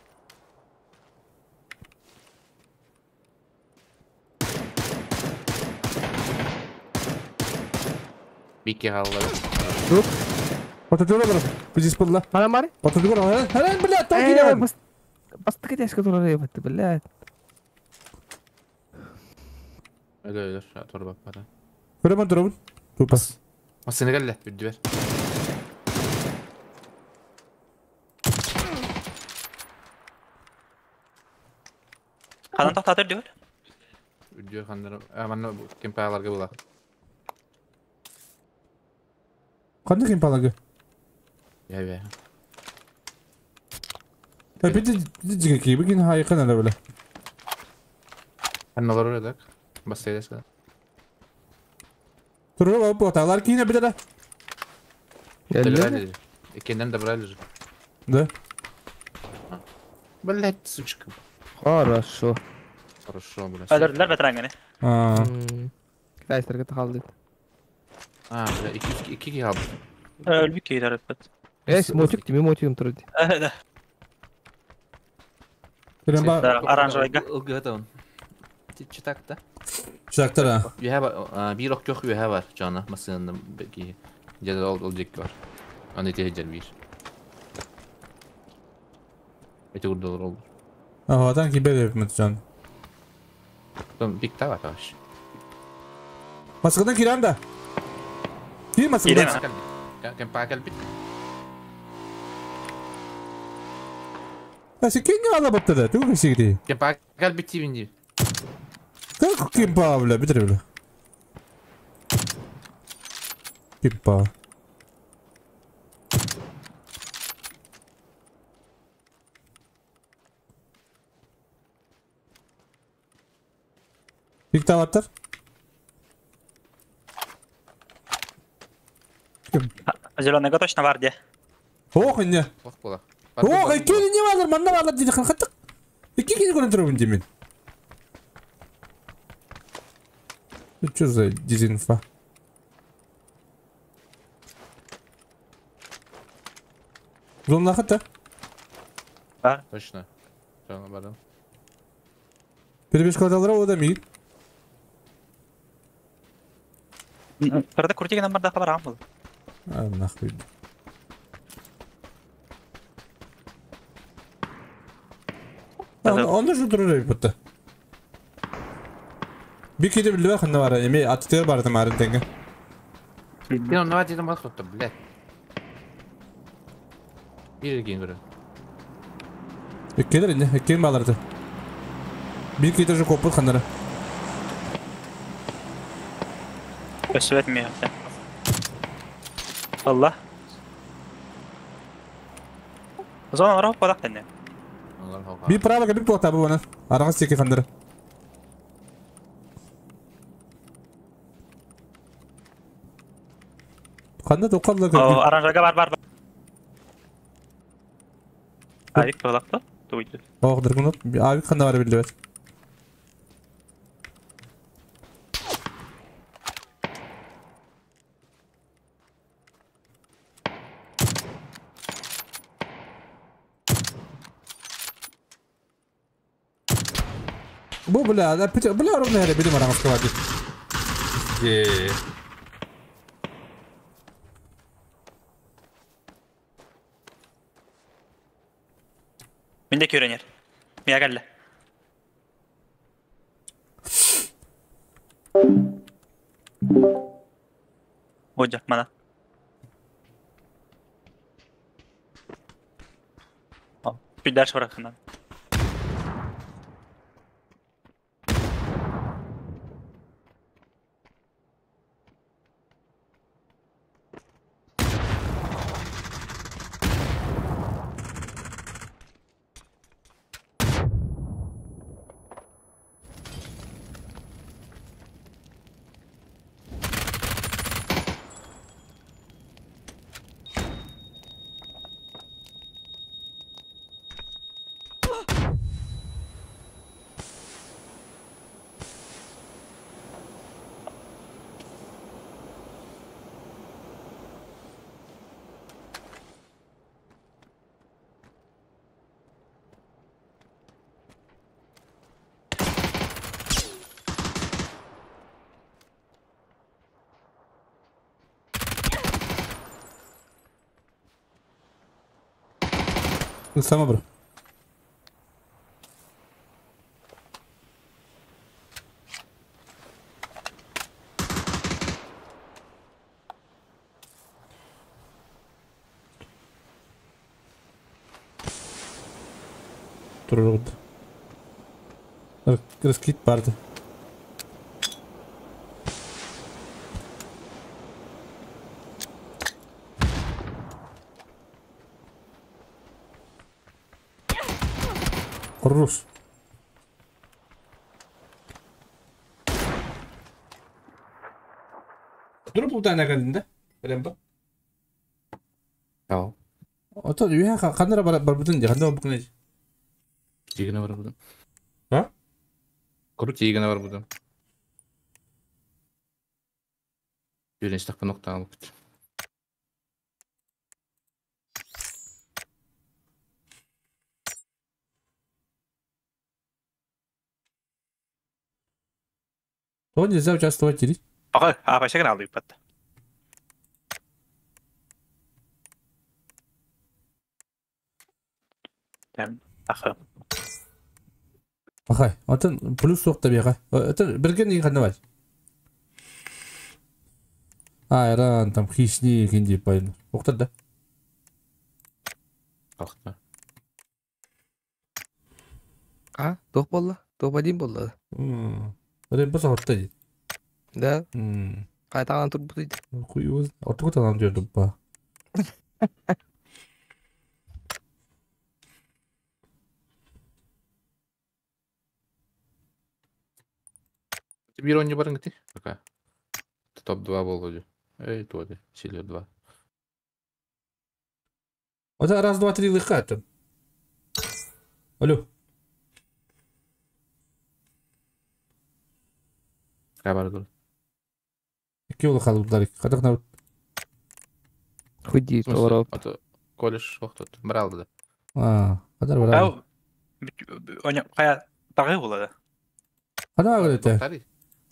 Бикке халла. Тук. Ототура бар. Бизис булла. Хана бар? Ототура бар. Хана, бля, так кире. Бастык этешке турар ебатты, блядь. Öyle öyle torba para. Көрөмөн турабын. Тупас. Масыны келле, үрдү бер. Хадан токтатыр диyor. Үрдү хандар. Манна кемпаларга була. Кандай кемпаларга? Я я. Бити жиге ки, бигин хайкан ала беле. Ханналар öyle Бастайдас. Турба бу талар кийине битеде. Добрали же. Кенден добрали же. Да. Блять, сучка. Хорошо. Хорошо, блядь. Öldürdüler veterangını. А. Китайстарга такалды. А, бля, iki iki iki aldı. Öldük ki idarı Эс, мотик, тими мотигим турду. Да. Ремба. Оранжевайга. Ылгыһытабын. Читакта. Читактара. Үһэ бар, биир ок үһэ бар, жана массыынаны киһи. Дьэ ол дьикки бар. Аны ити сылдьар биир. Ити курдук ол. Ага, кибер эпмит жан. Там бик та бар вообще. Маскадан кирәм да. Кир маскадан. Кем пакел бит. Asi кем ала баттада? Тугу кисигди. Кем пакел бит тибинди. Как кем па, бля, битре, бля. Кем па. Пиктаваттар? Зеленый точно варде. Ох, не. Ох, була. Ох, икки не бар, манна бар диди хаттык. Икки кини көрөн турабын деймин. Что за дезинфа? Зонна хатта? Бар. Точно. Зона барым. Перебежка алра ода ми. Правда, крутиги нам барда хабар был. А, нахуй. Он же турар бутта. Bir kere bildi bakın var. Еми атытыр барды марын тенге. Мен онна дедим бар хотто, блядь. Bir кейін көрө. Келер инде, кем баларды. Bir kere же копут ханара. Өсөт ми. Allah. Зона ора падак тенне. Bir право bir плата бу ана. Арага секе хандара. Ханда тоқалла О, оранжага бар бар. Авик падакта. Туйду. Ох, драгунот. Авик ханда бар билди бет. Бу бля, бля, ровно я били марам склади. Е. Минде көрөнер. Мия келді. Оджа, мана. Чуть дальше враг надо. Сама бро. Турурд. Раскит барды. Рус. Дұрып ұлтайна кәлінде, білем ба? Ау. Ото үйе қандыра бар бұдын, қандыра бұқын еді? Тегіне бар бұдын. А? Құру тегіне бар бұдын. Үйренші тақпан оқтан алып күт. То нельзя участвовать или? Аҕа, аапайса гына алыыппат. Ахы. Ахай, отон плюс суох табиҕа. Это берген и ханна бар. Айран, там хищник, инди пайын. Оқтар да. Ахта. А, туох буолла? Туох бадин буолла? Рыба соһутта дии. Да. Қайтадан турбут дейді. Хуй ортуку талан жүрдүм ба. Бир ойню барың ити? Пока. Топ-2 болду. Эй, туоди. Силер 2. Ота раз, два, три лыха там. Алло. Кай барды? Икки ол халыптар. Кадак на Хуй дейді, олар Ато колледж вақтыт. Бір алды да. А, кадар бар. Ау, оня кая тагы булады. Када говорит?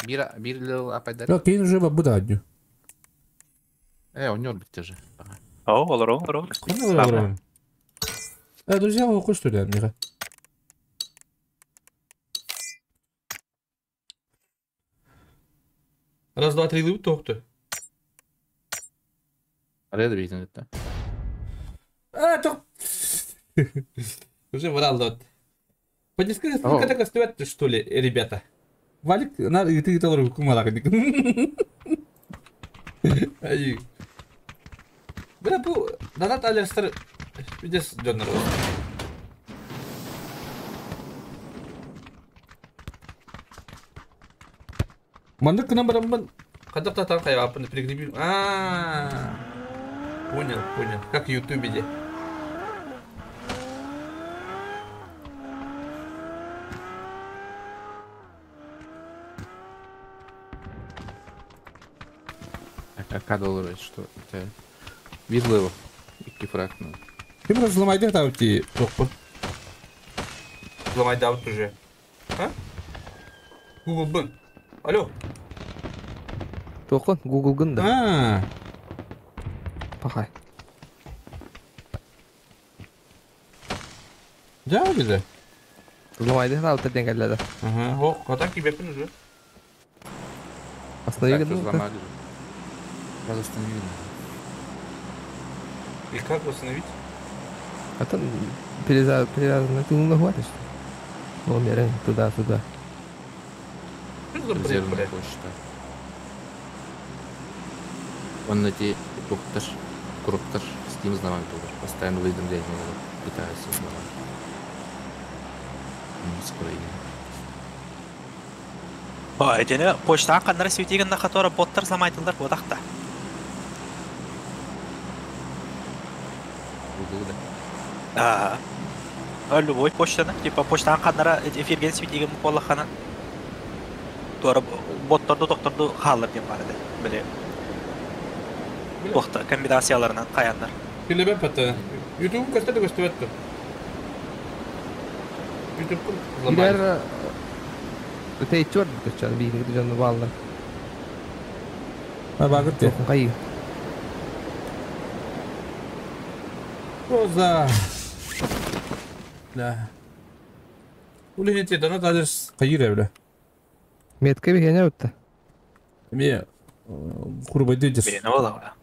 Бир бир лил апайдар. Да, кейин уже бабу да одню. Э, он битте же. О, олар, олар. Када Э, друзья, вы что ли, Миха? Раз, два, три, лып тоқты. Арaya да бейтин да. А, тоқ. Уже брал вот. Подискай, сколько так стоит, что ли, ребята? Валик, на, ты тоже кумалак. Ай. Бля, бу, донат алерстер, видес донор. Мандык кына барамын. Кадак татан кайгапын прикрепил. А, понял, понял. Как в Ютубе де. А доллар что это? Бир лево. Икки фраг. Ты просто взломай там ти топпу. Взломай даут уже. А? Google бын. Алло. Тоқын, Google гын да. А. Пахай. Да, где? Взломайды да, вот это Ага, о, катак кибепин уже. Останови взломали. Раз остановили. И как восстановить? А там перевязано, ты не хватит, что ли? Номер туда-сюда. Что за бред, блядь? Почта. Он на те тукташ, крупташ, Steam знаван тоже. Постоянно уведомления пытаются узнавать. Скоро идем. Ой, дене почтаға қандар светигін на которой боттар взломайтылдар бодақта. Google, да? А. Любой почтаны, типа почтаға қандара эфирген светигін боллахана. Туара боттарды токторду халыр деп бар edi. Биле. Бохта комбинацияларынан каяндар. Келебе пата. YouTube көстөдө көстөбөттү. YouTube Билер Өтей чор көчөн бийин жонну баллар. А багыт те. Кай. Роза. Да. Ули хете донат адрес кайыр бля. Метке бихене өттө. Ме курбайды дес. Бирени бола.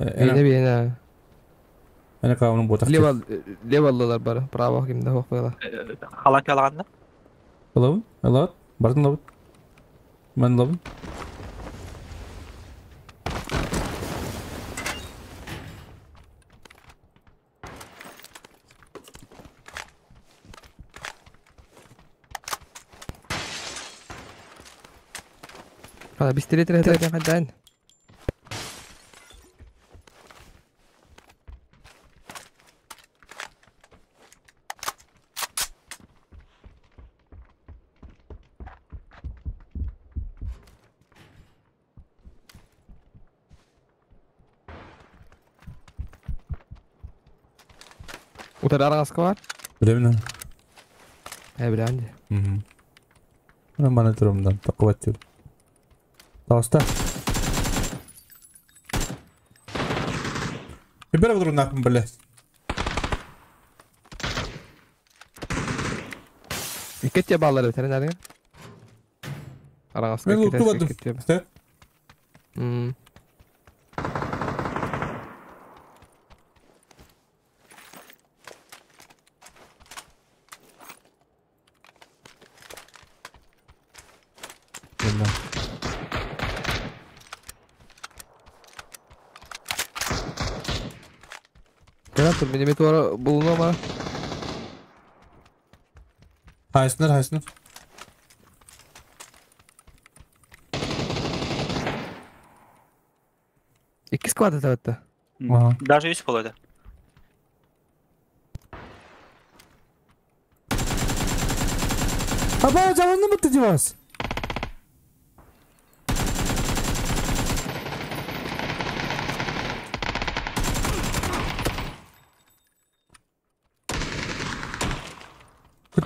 Бихене бихене. Ана кауның ботак. Левал леваллар бар. Право кимде хок бала. Халан калаганда. Алабын? Алабын? Бардын лабын? Мен лабын? Хала бистелет рехет кайдан. Утар араңаска бар? Билемин. Э, билемин. Мгм. Маны турумдан такыбат жүр. Тауста. Бер туруннаахпын бile. Икки баллар битер нәдең? Арагаска Мен луту бардым. Сте? Кенә минем туара булуна ма? Хайсынар, хайсынар. Икки склад это. Даже үс болады. Аба, жалынды мытты девас.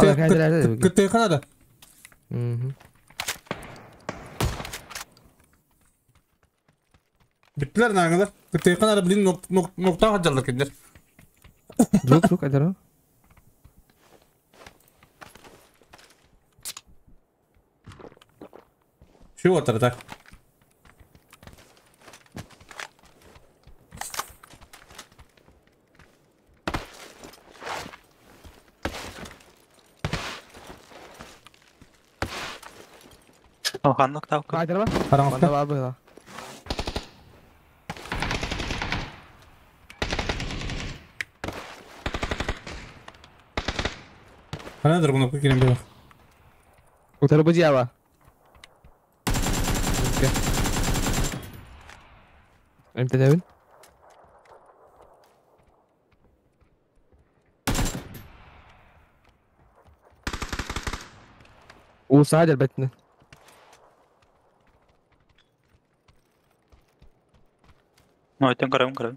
Күтте канада. Биттилер наңылар. Күтте канада блин нокта хаджалар кендер. Звук, звук, айдара. Şu отыр так. Ханнык тау. Айдара ба? Караңызга. Манда бар бу. Ана дыргын окуй келем бер. Утары бу жаба. Эмтенебин? Усаа бетне. Ойтон көрөм көрөм.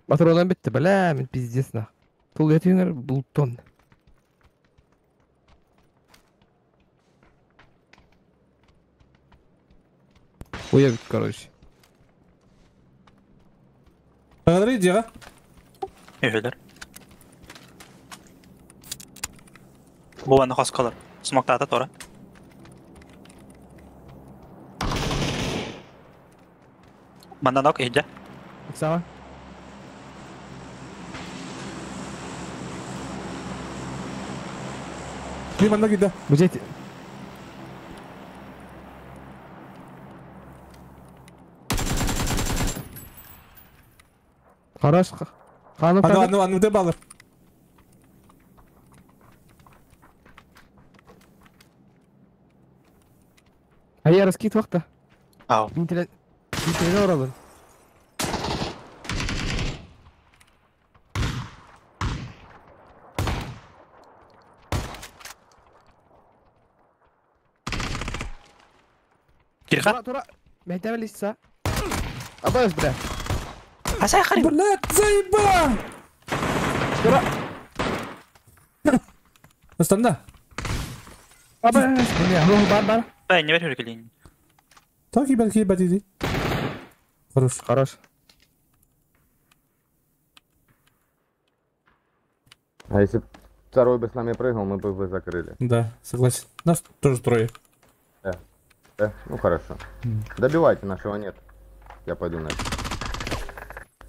Батыродан битти, бля, мен пиздец нах. Тул этиңер бултон. Уя бит, короче. Кадыр иди, а? Өйлөр. Бу аны хоскалар. Смоктата тора. Мананок иде. Сама. Би манда киде. Бу жет. Хорош. Ханып Аны аны аны деп алыр. Hayır раскид вакта. Ау. Интернет интернет оралын. Кирха. Тура тура. Мехтемел исса. Абайс бля. Хасай хариб. Блядь, заеба! Тура. Астанда. Абайс бля. Рух бар бар. Бай, не бер келин. Так ебать, ебать, иди. Хорош. Хорош. А если б второй бы с нами прыгал, мы бы его закрыли. Да, согласен. Нас тоже трое. Да. Да? Ну хорошо. Добивайте, нашего нет. Я пойду на это.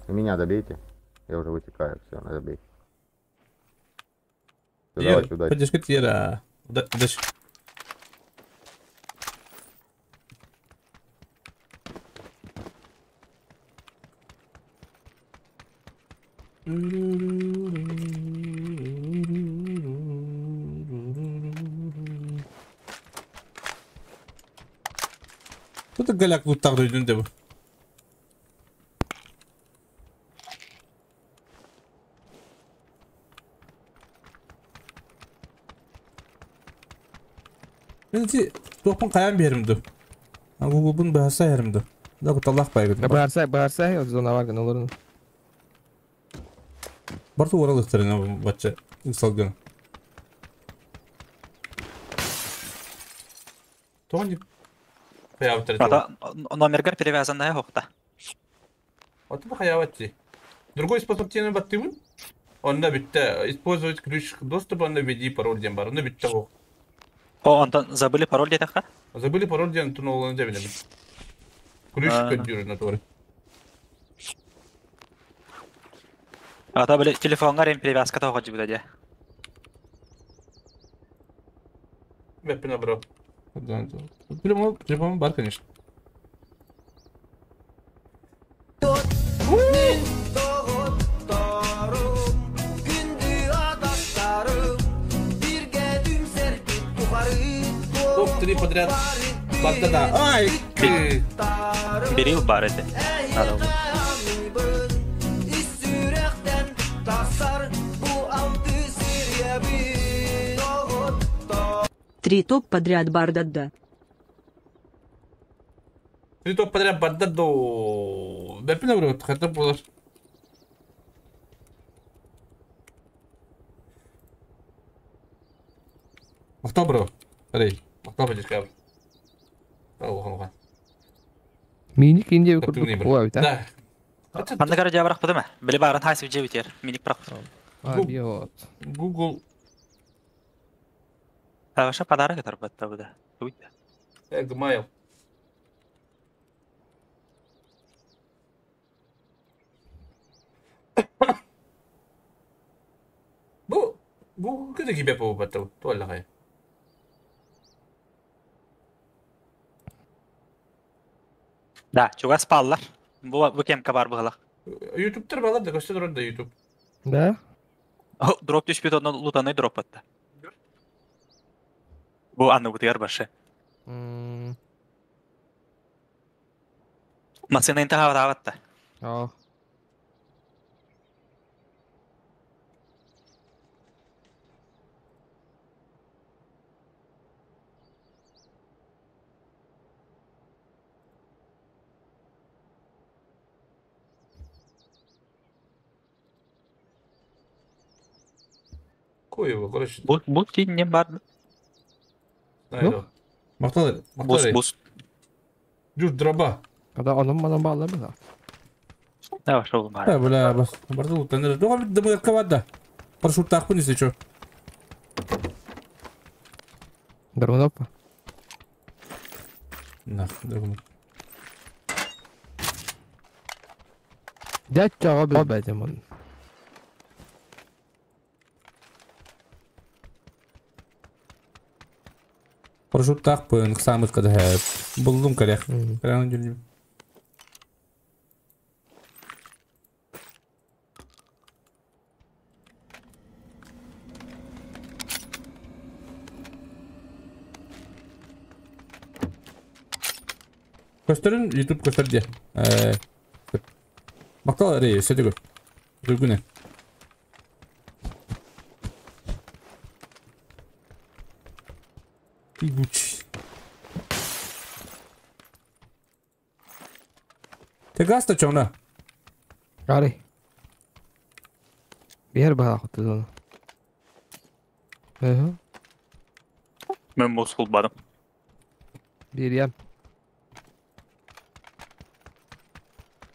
Меня добейте. Я уже вытекаю. Все, надо добей. Всё, давайте, удачи. Поддержка Тира. Удачи. Тут голяк вот так дойден деп. Мен ти топын каян беримди. Google-бун быһаса ярым да. Да куталлах байгыт. Баарса, баарса, зона бар гын олорун. Барты оралыктарын бачча ыксалгын. Тоҕо хаябыттар. Ата номергар перевязанная хохта. Аты хаябатчы. Другой способ тені баттымын. Онда битте использовать ключ доступа, онда введи пароль ден бар. Онда битте о. О, онтон забыли пароль диэтэххэ? Забыли пароль ден тун оланы дебилем. Ключ көддүр натуры. Ата били телефоҥҥар эн перевязка тоҕо дьибитэ дии. Бэппин бро. Телефон бар, конечно. Топ-3 подряд. Багдада. Ай! Ты! Берил бар эти. Надо было. Три топ подряд бардадда. Три топ подряд бардадо. Бэппин бро, хотя болар. Махтал бро. Арей, махтал бадишка. Аллах аллах. Мини кинде курдук буа бит. Да. Манна кара дьаа барах бытыма. Били баарын хайсы дьэ битер. Миник барах. Объет. Google. Вообще подарок это работа буда. Туйда. Gmail. Бу Google кede gibi bu batı. Tuvallahay. Да, чугас паллар. Бу кемка бар быһылах. YouTube-тар балар да көстөр да YouTube. Да? Дроп түспүт онон лутаны дроп атта. Бу анны бутыгар башы. Масына интаха батта. О. Кой короче. Бу тин не бар. Ну? Мактал, Бус, бус. Жүр дроба. Когда онун манан баалар бына. Да, пошел бар. Да, бля, бас. Барды лутаныр. Дога бит дымырка барды. Парашют тахпын если чё. Драгунов. Нах, драгунов. Дядь чага бил он. Парашют тахпын, самых когда Булдум корях. Прямо дюрнем. Көстөрүн YouTube көстөр де. Мактал рей, сөтөгөр. Дүргүнө. Игуч. Тегаста чоңна. Ари. Бер баа хоту зона. Эхэ. Мен бос булбадым. Берем.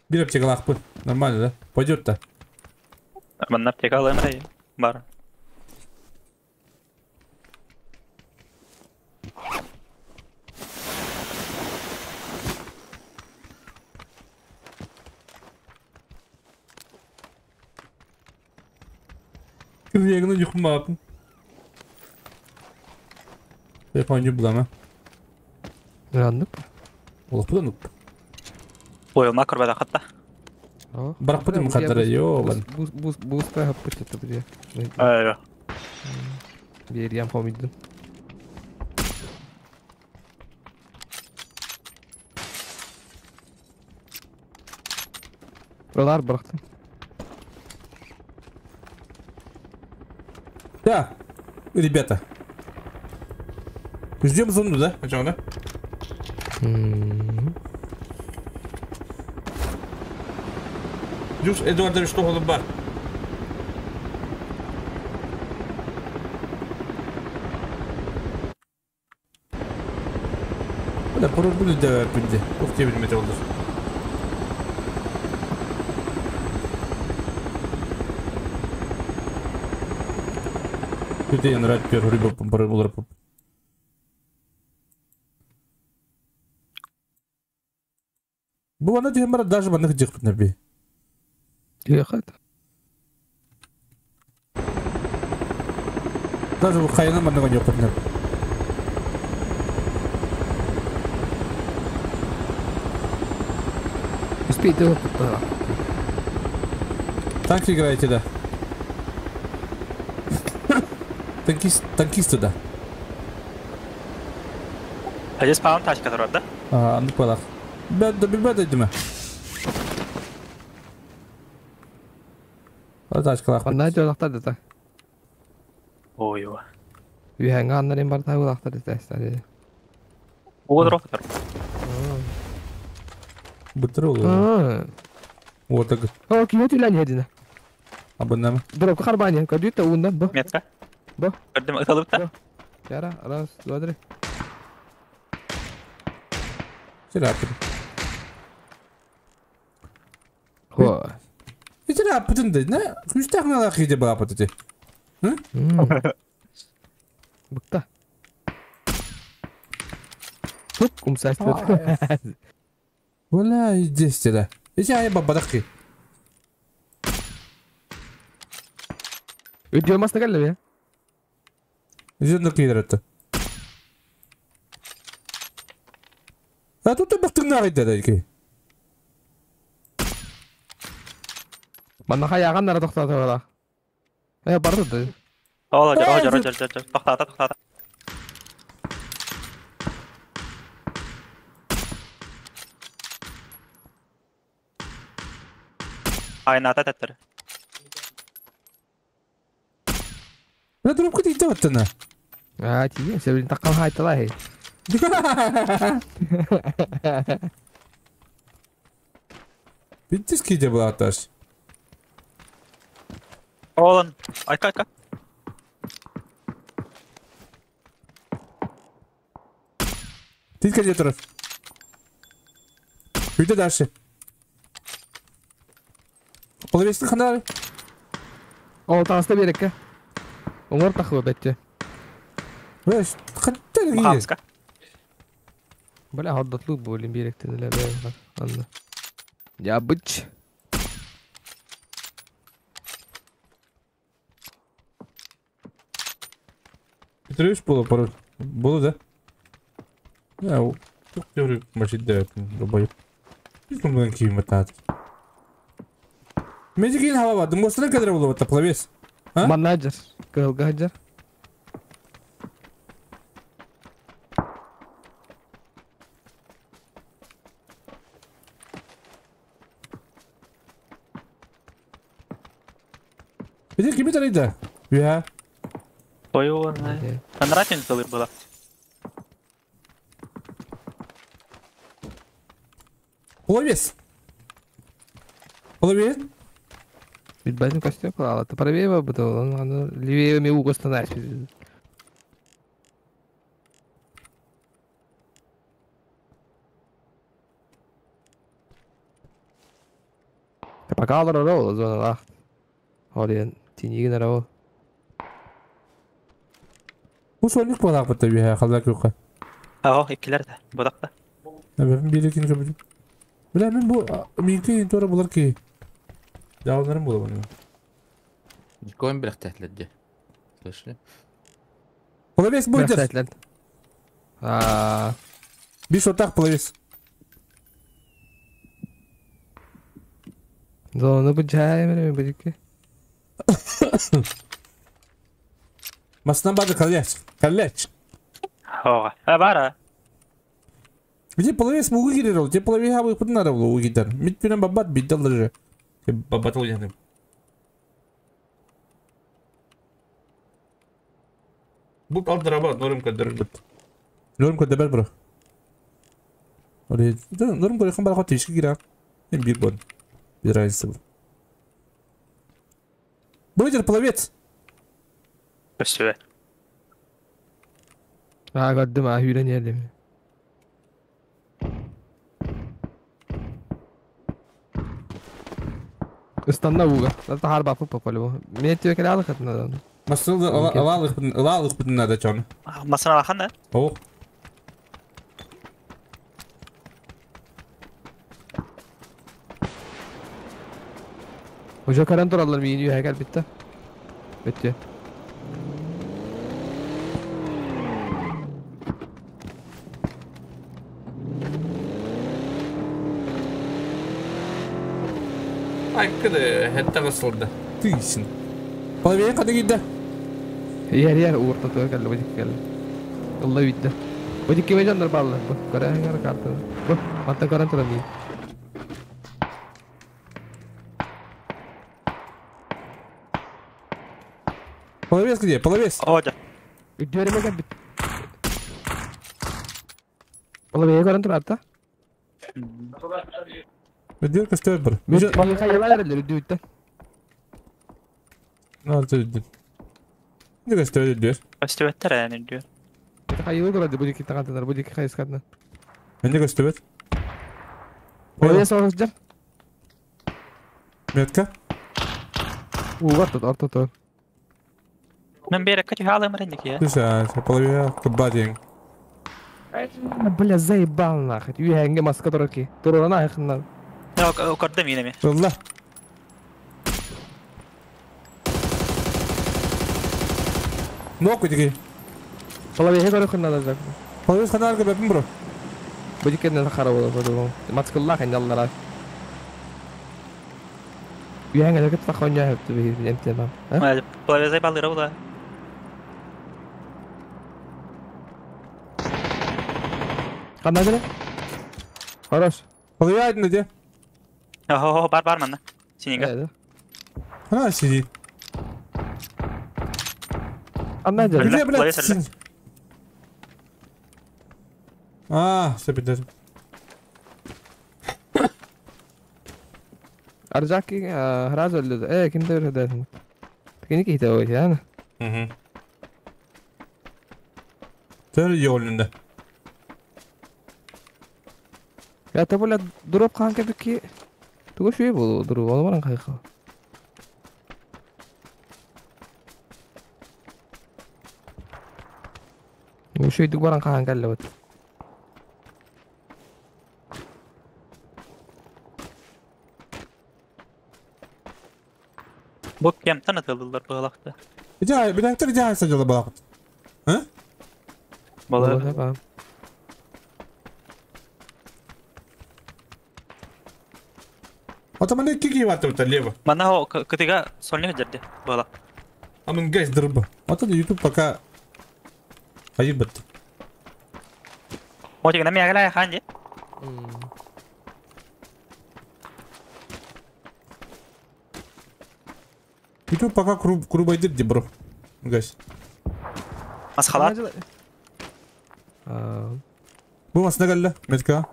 Бир аптека лахпы. Нормально, да? Пойдет-то. Манна аптека алайм рей. Бар. Кыргыягына юхум баапын. Телефон юбулама. Рандып. Олох будан Ойылма көрбөдө хатта. Барак бутым кадары йо бан. Бус бус бус та хаппыт это бир. Айва. Берем помиддим. Buralar bıraktım. Да, ребята. Ждем зону, да? Сначала, да? Дюс Эдуардович тоһолун бар. Бля, порой будет да, пинде. Ух тебе билмете олdur. Күтен рад пер рыба пары булар. Бу ана дигән бар даже баны жык наби. Ехать. Даже бу кайна баны юк наби. Успейте его купить. Танки играете, да? Танкист, танкисты, да. А здесь, по-моему, тачка турар, да? А, ну палах. Бәд, билбәд әйдеме? Тачкалах. Онна жолақтар да. Ой, ой. Үйәңе аннарын бар да улақтар да. Угодро тұр. Бытыр ул. Вот так. О, киме түлән едине. Абыннамы? Дропка харбани, кадүйті уындан бу. Метка. Бу. Көрдім, ыталып та. Яра, раз, два, три. Сирапын. Хо. Сирапын да, не? Күстәк на лахиде бапа ти. Быкта. Тук кумсасты. Вала, здесь да. Иди ай бабадахи. Өйдө масна кәлле бе. Жүзін кыйдырытты. А тут бактың нагыйда да ики. Манна хаяган нара токтоты бала. Э, барды да. Ола, жар, жар, жар, жар, жар. Тоқтата, тоқтата. Айната тәттір. Бля, трубка тиде оттана. А, тиге, сен таккан хайтала. Биттис киде була аташ. Олан, айка, айка. Тит кеде турар. Үйдө дальше. Половестин ханары. Ол таста берекке. Оңор тахы бетте. Беш, хаттар киде. Махамска. Бля, hodдатлык болин беректе деле бе. Анна. Я быч. Петрович было пароль. Было, да? Да, тут теорию машин да, рубаю. Biz bundan kiyim batат. Медикин хава бады. Мосына кадр булып атта плавес. А? Менеджер. Кылгаджер. Биде кими тарайда? Я. Ой, он. Анратин целый было. Плавес. Плавес. Билбәдим костюм кылала. Ты правее бы он левее ми угол становится. Пока ролл зона лах. Холен тинигин ролл. Бу соник балак бата бия халак юка. Ао, иккилер да. Бодакта. Мен бир кин көбү. Бля, мен бу минки тора булар ки. Жааларым була буну. Коин бирехтәтләде. Слышали? Плавес будет. А. Биш отак плавес. Зону бу жай мене бу. Масынан бады калеч. Калеч. Ога. А бара. Где половец мугу кирер, где половец хабы пытнара было угитар. Мит пинан бабат биддал же. Бабат ол яны. Бут алдыраба норм кадыр бут. Норм кадыр бро. Оре, норм кадыр хам барахат тишки кира. Эм бир бон. Без разницы. Бродер пловец. Көстүбэ. Аа көрдүм аа hүүрэн иһэлим. Ыстанна ууга. Тахаар баппыт по-любому. Мен түө кэлэ алыхытына. Масыл ылаалыхпытын надо чон. Масына алахан да? О. Уже каран тураллар миин үйэ кэлбитте. Бүттү. Айкыды, хэтте кысылды. Тыйсын. Половина кады кийде. Иһэр иһэр уурта туга кэллэ бу дикки кэллэ. Ылла бүттэ. Бу дикки бэдьоннор бааллар. Бу көрө карта. Бу мантан көрөн туран миин. Половец где? Половец. О, да. Үдүөрүмэ кэлбит. Половина көрөн турар та. Өдүөр көстөр бар. Мин хайалар эрэллэр үдүөттэн. Алты үдүн. Не көстөр өдүөр. Көстүбэттэр ээн үрдүөр. Хайылы көрөдү бу дикки тагантанар бу дикки хайыскатна. Не көстөбөт. Половина соғыс Метка. Ууга ортот ортото. Мен берекке түһэ алым эрэнник я. Слушай, половина кыбба Бля, заебал нахуй. Үйәңге маска тураки. Турурана айхыннан. Көрдө миин эми. Ылла. Нок диги. Половина көрө хыннан жак. Половина ханар бепин бро. Бу дикки хара боло боло. Маскаллах инналлара. Үйәңге ләкет тахоня хөптү бир эмтемам. Половина заебалыра була. Кандай деле? Хорош. Половина айдын де. Хо бар бар манна. Синеге. Хана сиди. Кандай деле? Где, блядь? А, все пиздец. Аржаки хразы өлдү. Э, кимде бир хөдө. Тикини кийте ой, яна. Мгм. Төр йолунда. Я табула дроп кан кебики. Тугу шуй болу дроп, оны баран кайха. Ушуй дуг баран кан келле бут. Бу кемтен атылдылар быгалакта. Жай, билектер жай сажала балакыт. А? Бала. Атаман кики ватыр лево. Мана хо кытыга сольник жерде бала. Амын газ дырба. Ата YouTube пока айыбыт. Мотигна мягала ханде. YouTube пока крубайдыр де бро. Газ. Масхалат. Бу масына келді, метка.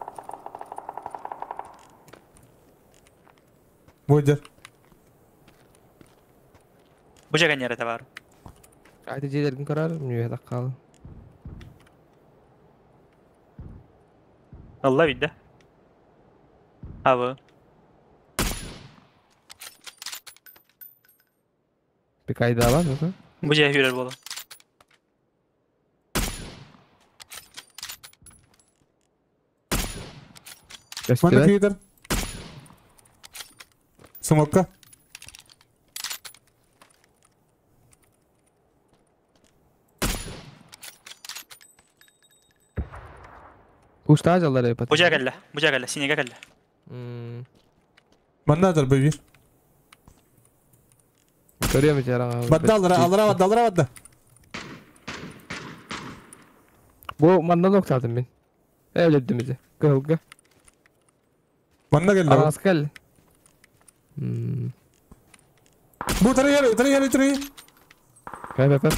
Бойдер. Бу жеген жерде бар. Айты жерлерин көрөр, мүе таккал. Алла бидде. Абы. Bir kayda var mı? Бу жер хүрөр болу. Мана кийдер. Смокка. Куста жалдар эпат. Бу жер келді, бу жер келді, синеге келді. Мандадыр бу бир. Көрөм жараңа. Бадда алра, алра бадда, алра бадда. Бу мандан октадым мен. Эвледдим бизи. Кылгы. Манна келди. Арас келди. Бу тары yer, тары yer, тары. Кай беп.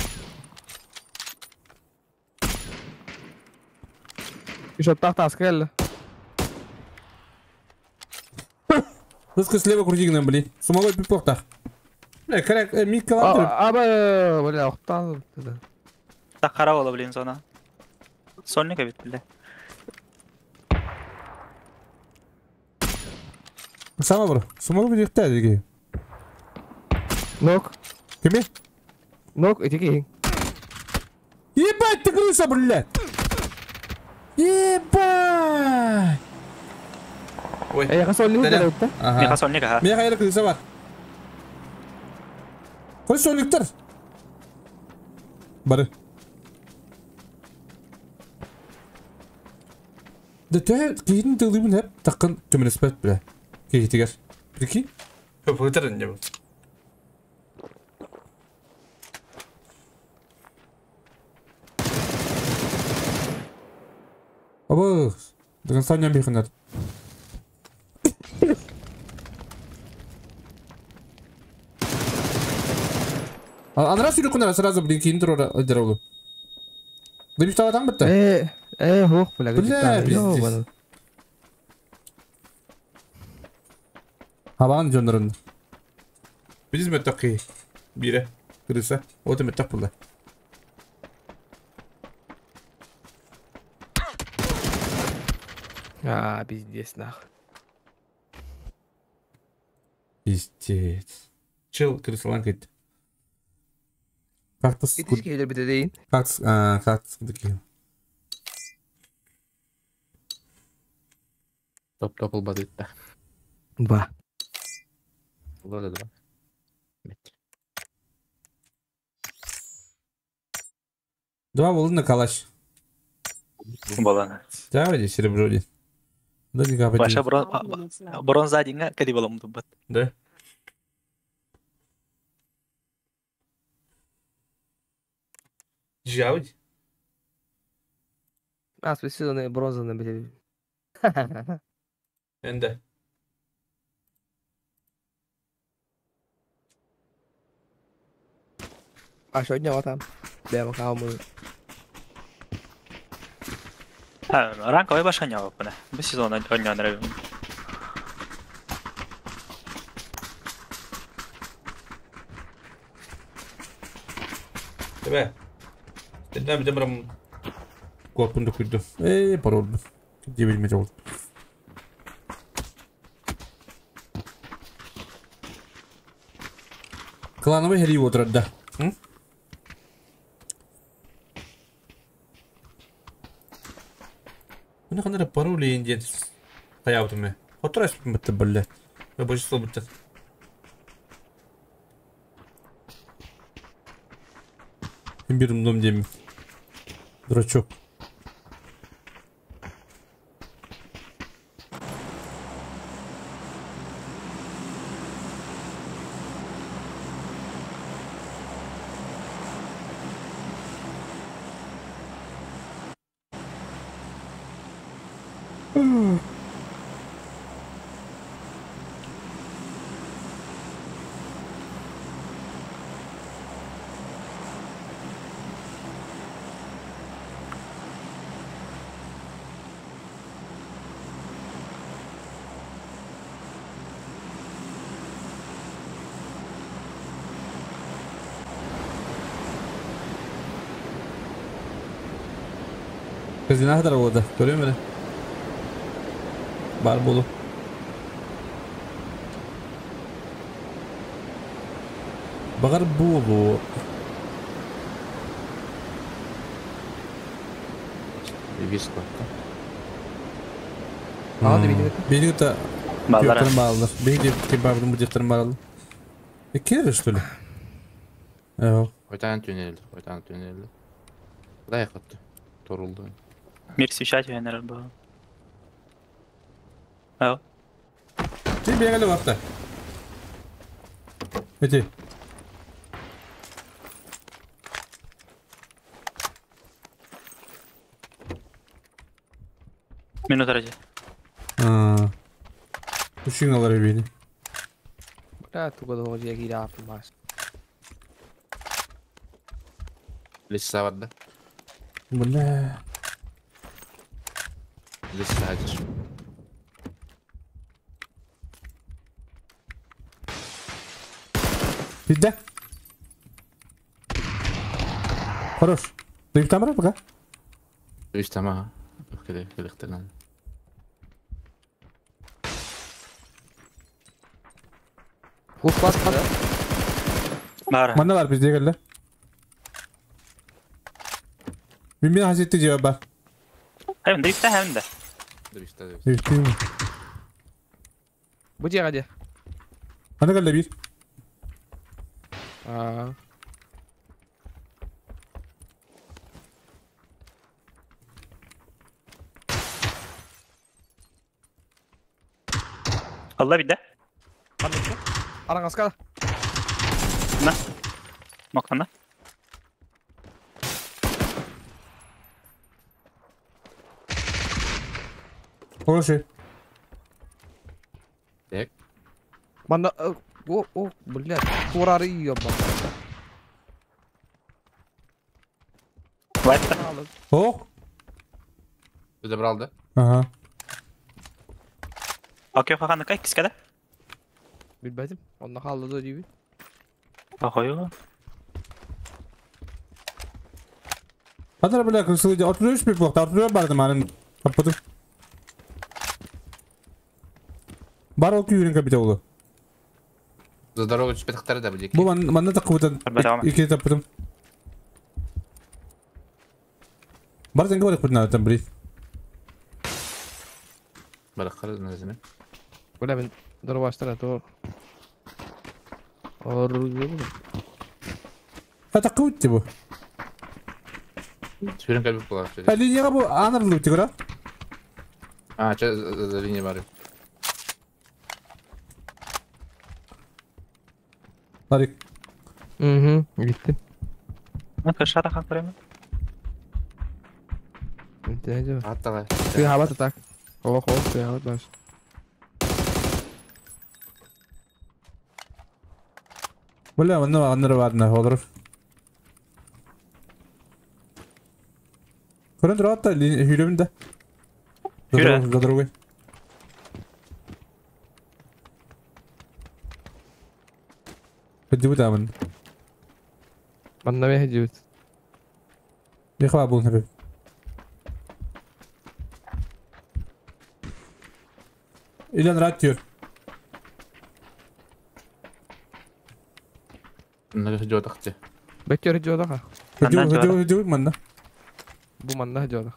Еще тахта келди. Русский слева крути к нам, блин. Самого пипохта. Бля, коррект, Микка Аба, бля, охтан. Так хара ола, блин, зона. Сольник бит, бля. Сама бар. Сумалу бирикте диги. Нок. Кими? Нок, итики. Ебать ты крыса, блядь! Ебать! Ой. Эй, сольник да? Ага. Миха сольник, ага. Миха яра крыса бар. Кой сольниктер? Бары. Да те кийин тылыбын хеп таккын төмөнеспет бля. Кийитигер. Прикинь? Көпөтөр инде бу. Абы, даган саня бихынат. Анра сүрүк кунара сразу блин кийин тура деролу. Да бит там битте. Хох, бля. Бля, пиздец. Хабан жоннорун. Биз мөттөкки. Бире. Крыса. Оты мөттөк булды. А, пиздец, нах. Пиздец. Чел крысалан кетти. Кактус. Итиш келер бите дейин. Кактус, кактус кудуки. Топ-топ болбады да. Ба. Болду да. Бит. Два болду на калаш. Болана. Давай серебро один. Да не капать. Баша бронза динга кади балам тубат. Да. Жавдь. А, спасибо, на бронза на блин. Энде. А что дня там? Да, макаумы. Ранковый башка не опына. Бу сезон ойнон ребим. Тебе. Дедем демрам. Корпунду күйдү. Эй, пароль. Дебил ме жол. Клановый хери отырды. Мына кандай пароль инде каябытым мен. Отурасың битте биле. Божество битте. Бирим дом дем. Дурачок. Казина kadar oldu. Görüyor musun? Бар болу. Багар болу. Виско. Aa, da Beni de Bağlar. Bağlar. Beni de kebabını bu defterim bağlar. E kere что ли? Evet. Oytan tünel, oytan tünel. Куда я Торулду. Мир свечать наверное, был. Ау. Ты бегали в авто. Иди. Минута ради. Учиналар бени. Бля, туга должен я гиля апмас. Лиса бар да. Бля. Лиса хадир. Видно? Хорош. Ты там пока? Үс тама. Кэлэ кэлэхтэрнэн. Хух бас бар. Бар. Манна бар бізде келді. Мен хасетті жеуап бар. Hem de üstte hem de. Үстэ. Үстеймін. Бу дьиэҕэ дьэ. Ана келді бір. Аа. Allah bir de. Араҥаска. На. Нокана. Хороший. Так. Манна о о блядь, курары ёба. О! Ты забрал, да? Ага. Окей, ханна кай кискede. Билбэтим. Онно хаалла да диибин. Ахою. Хадыр бля, кырсылы 33 bir blokta 34 барды манын таппытым. Бар ол күйрін капита олы. За дорогу түспетихтары да бу Бу манна такыбытын икки таппытым. Бар сенге барып бутын там блин. Бараккар назыме. Бля мен дорбаштара то. Оружие. А такыбыт бу. Сүрін кәлбіп болар. А линияға бу анарлы тигра. А, че за линия барып. Ларик. Угу, gitti. На кышара хан көрөмүн. Интеллигент. Аттала. Ты хабат так. Ох, ох, ты хабат баш. Бля, манна аннары барна олор. Көрөн туратта хүрөмүн да. Хүрө. За дорогой. Хадибут амын. Манна мен хадибут. Михва бул хабиб. Илен рат diyor. Мына жотакчы. Бекер жотака. Хадибут хадибут манна. Бу манна жотак.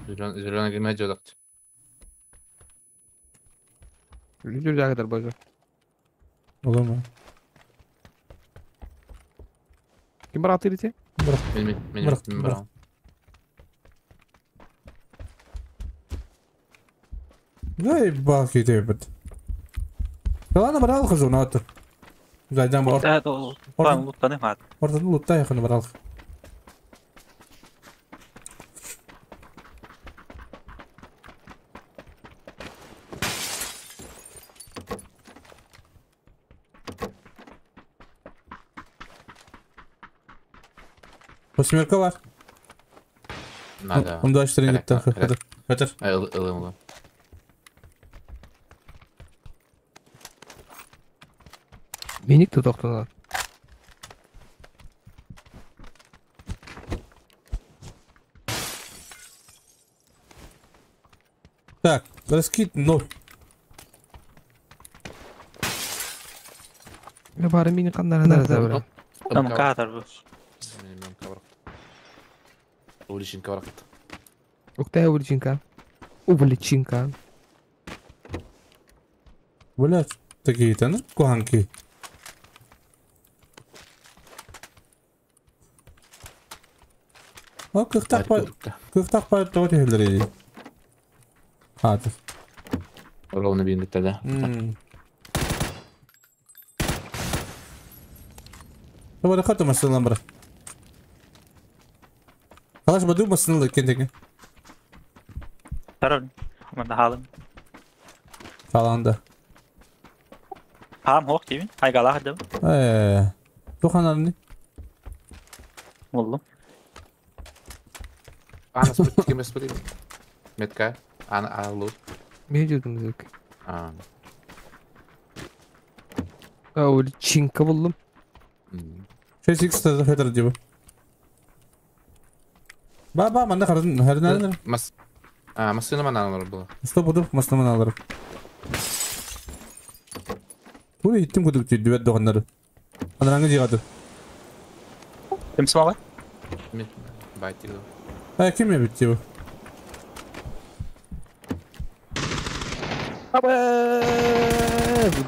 Зеленый кеме жотакчы. Жүр жагыдар божо. Olur mu? Ким бар атыр ите? Мен мен Бырак, мен бырак. барам. Эй, бак ете бит. Ладно, барал хожу на это. Зайдем бар. Да, ол пан луттаны мат. Ордан лутта якын барал. Восьмерка бар. Надо. Он 24 gitti. Хатыр. Хатыр. Ылым ылым. Миник тутоктонат. Так, раскид ноль. Я бары миник кандар да бра. Там катар бу. Мен кабарак. Увлечен кабарак. Уктай увлеченка. Увлеченка. Блять, такие то ну куханки. О, кыхтак па, кыхтак па тоти хилдери. Хатыр. Ровно бин битте да. Давай хату машина бра. Халаш баду машина кендеге. Тарар. Манда халым. Саланда. Хам хок дибин. Айгала хадым. Э. Туханарны. Болду. Ана спут кем спут. Метка. Ана алу. Мен жүрдүм зүк. А. Чинка булдум. 6x хэтэр диба. Ба манна харын харын. Мас. А, машина манан было. Стоп удуп машина алар. Бу иттим кудук дүбәт догоннары. Анараңы жигады. Ким смалы? Мен байтик. А ким битти бу?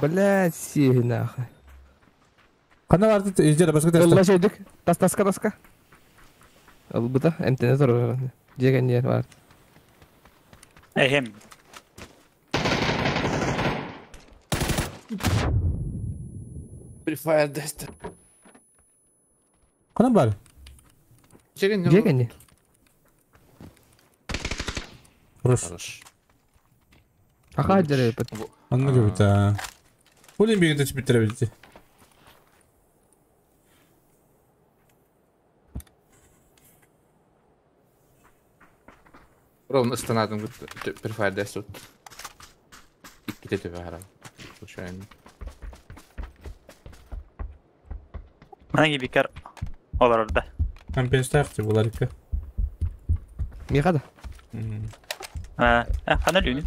Блядь, нахуй. Кана барды ижер башка тест. Алла шейдик. Тас таска таска. Ал бута МТН зор. Жеген жер бар. Эхем. Free Fire десте. Кана бар? Жеген Жеген. Хорош. Аха жере бит. Анны көбүтэ. Булин бигде чип битти. Ровно станадым Free Fire десте. Икки төбө харам. Случайно. Мана гибикер олар орда. Компенсация булар икки. Михада. А, хана люни.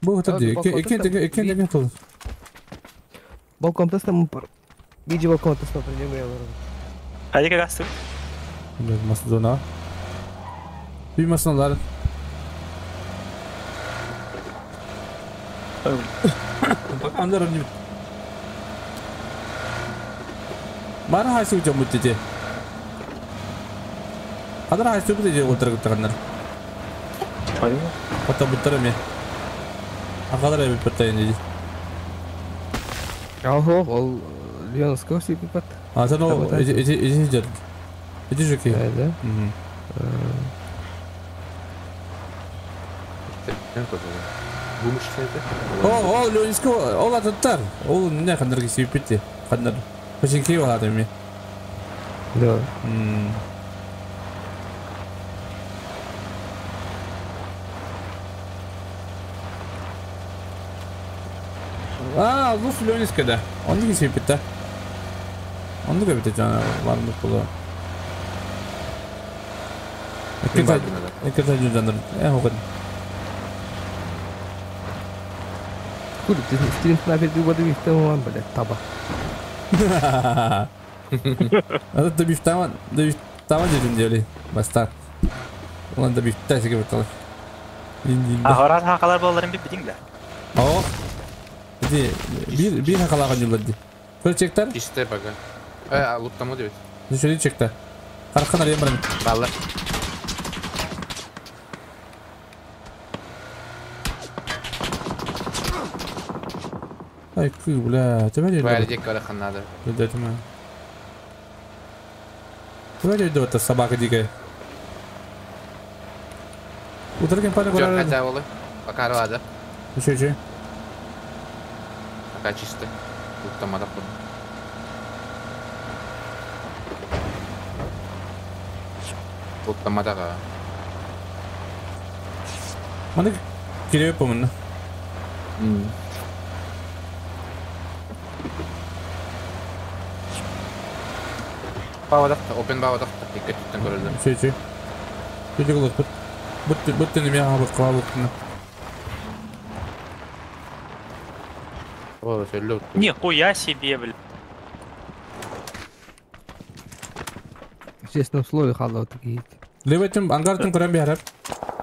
Бу хата ди. Икки тол. Балкон таста мы пар. Биджи балкон таста принимай олар. Хайда кагасты. Масдона. Bir masnalar. Bak anlar önce. Бара хайсы үтем бүттете. Қадар хайсы бүттете отырып тұрғандар. Қата бұттар әме. Ақалар әбіп бұтта енді. Ахо, ол Леоновского сипи пат. А, сен ол эти жер. Эти жеки. Да? О, Леоновского, ол ататтар. Ол не қандар сипи бітті. Қандар. Починки алады ме. Да. А, Луф Леоновская, да. Onu da сипи бітті. Onu da bitti canı var mı kulu. İki tane canlar. En o kadar. Хули, ты стрим снайпер ты воды вихтаман, блядь, таба. Это добивтаман дедим дели. Баста. Ulan добивта себе бутал. А хорат хакалар боларын бит битиң да. О. Иди bir хакалар юллади. Көр чектер? Иште пока. Э, луттамы деп. Düşürü чекте. Аркан арыйм барам. Баллар. Ай, күй, бля, тебя не Твоя дикая надо. Да, это моя. Куда идет эта собака дикая? Утракин пане куда? Хотя волы. Пока рада. Еще. Пока чисто. Тут там надо. Тут там надо. Маны киреп помню. Бавадақта, опен бавадақта, екі түттен көрілді. Шей. Шей қылық, бұт неме ағабық қылабық. О, сөйлі. Нихуя себе, блядь. В честном слове халау такие. Левайтым, ангартым көрем бейарап.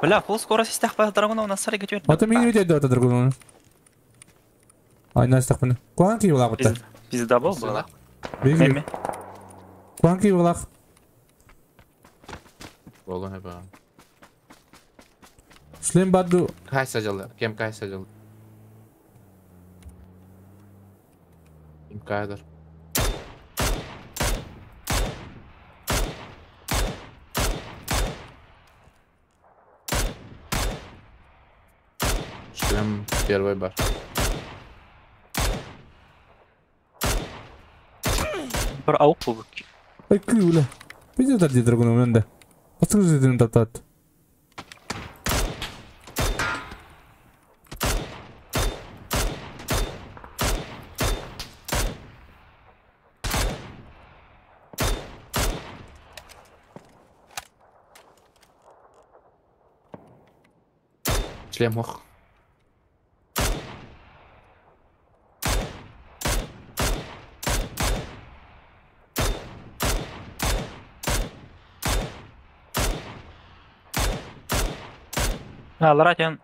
Бля, фул скорость истях драгона у нас сары готовит. Ата мен өте өте драгона. Ай, настах міне. Куан кей болақ бұтта? Пизда был, была. Беги. Куан кей болақ? Болу не ба. Шлем баду. Кайса жылы, кем кайса жылы. Кем кайдыр. Шлем первый бар. Бір ауық бұл. Ай, күй, Пиздец, дарды драгону менде. Бастың жүзін таптат. Шлем ох. Аллара тен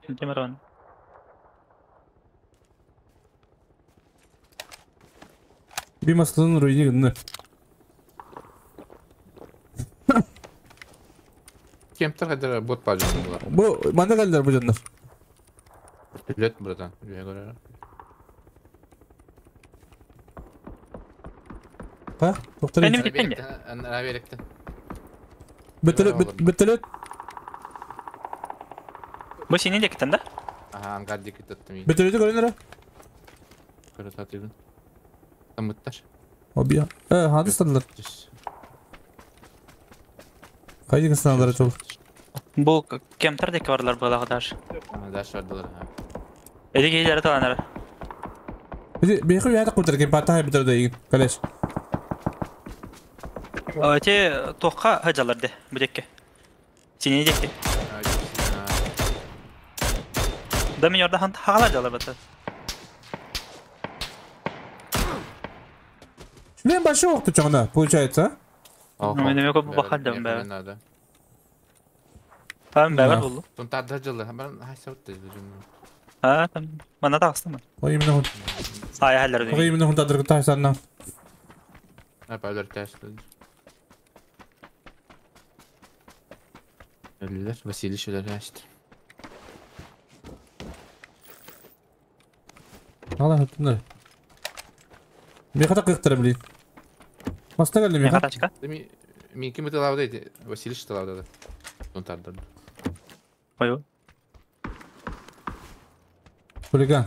Тимирон. Bir masalın ruhini gındı. Кемтер хадыр бот бажын булар. Бу манда geldiler bu canlar. Үлет братан. Үйе көрөр. Ha? Doktor. Benim gittin de. Ана беректе. Бөтөлөт бөтөлөт. Бу синин декитен да? Аха, ангар декит аттым. Бөтөлөтү көрөнөр. Көрө татыгын. Тамыттар. Обия. Hadi sandılar. Хайди кысналар чол. Бу кемтер деки барлар була даже. Даш бардылар. Эди кейлери таланар. Бизи биху яда кутар кен пата битер да Калеш. Те тоққа хаджалар де, бу декке. Синин декке. Да мен орда хан хагала жалар бата. Шлем башы оқту чоңна, получается, а? Ну, мен көп бахадым бә. Там бәбер булду. Тон тарда жылы, мен хайса өттү. Ha, там мана тагыстым. Ой, именно хун. Сая хәлләр. Ой, именно хун тадыр тайсанна. Апалар тәшле. Ölüler, Vasili şöyle açtı. Allah höttünler. Меха кыктыра блин. Маста келди Меха меха. тачка. Ми ким тылавда ди, Василий тылавда да. Тон тарда. Ой. Хулиган.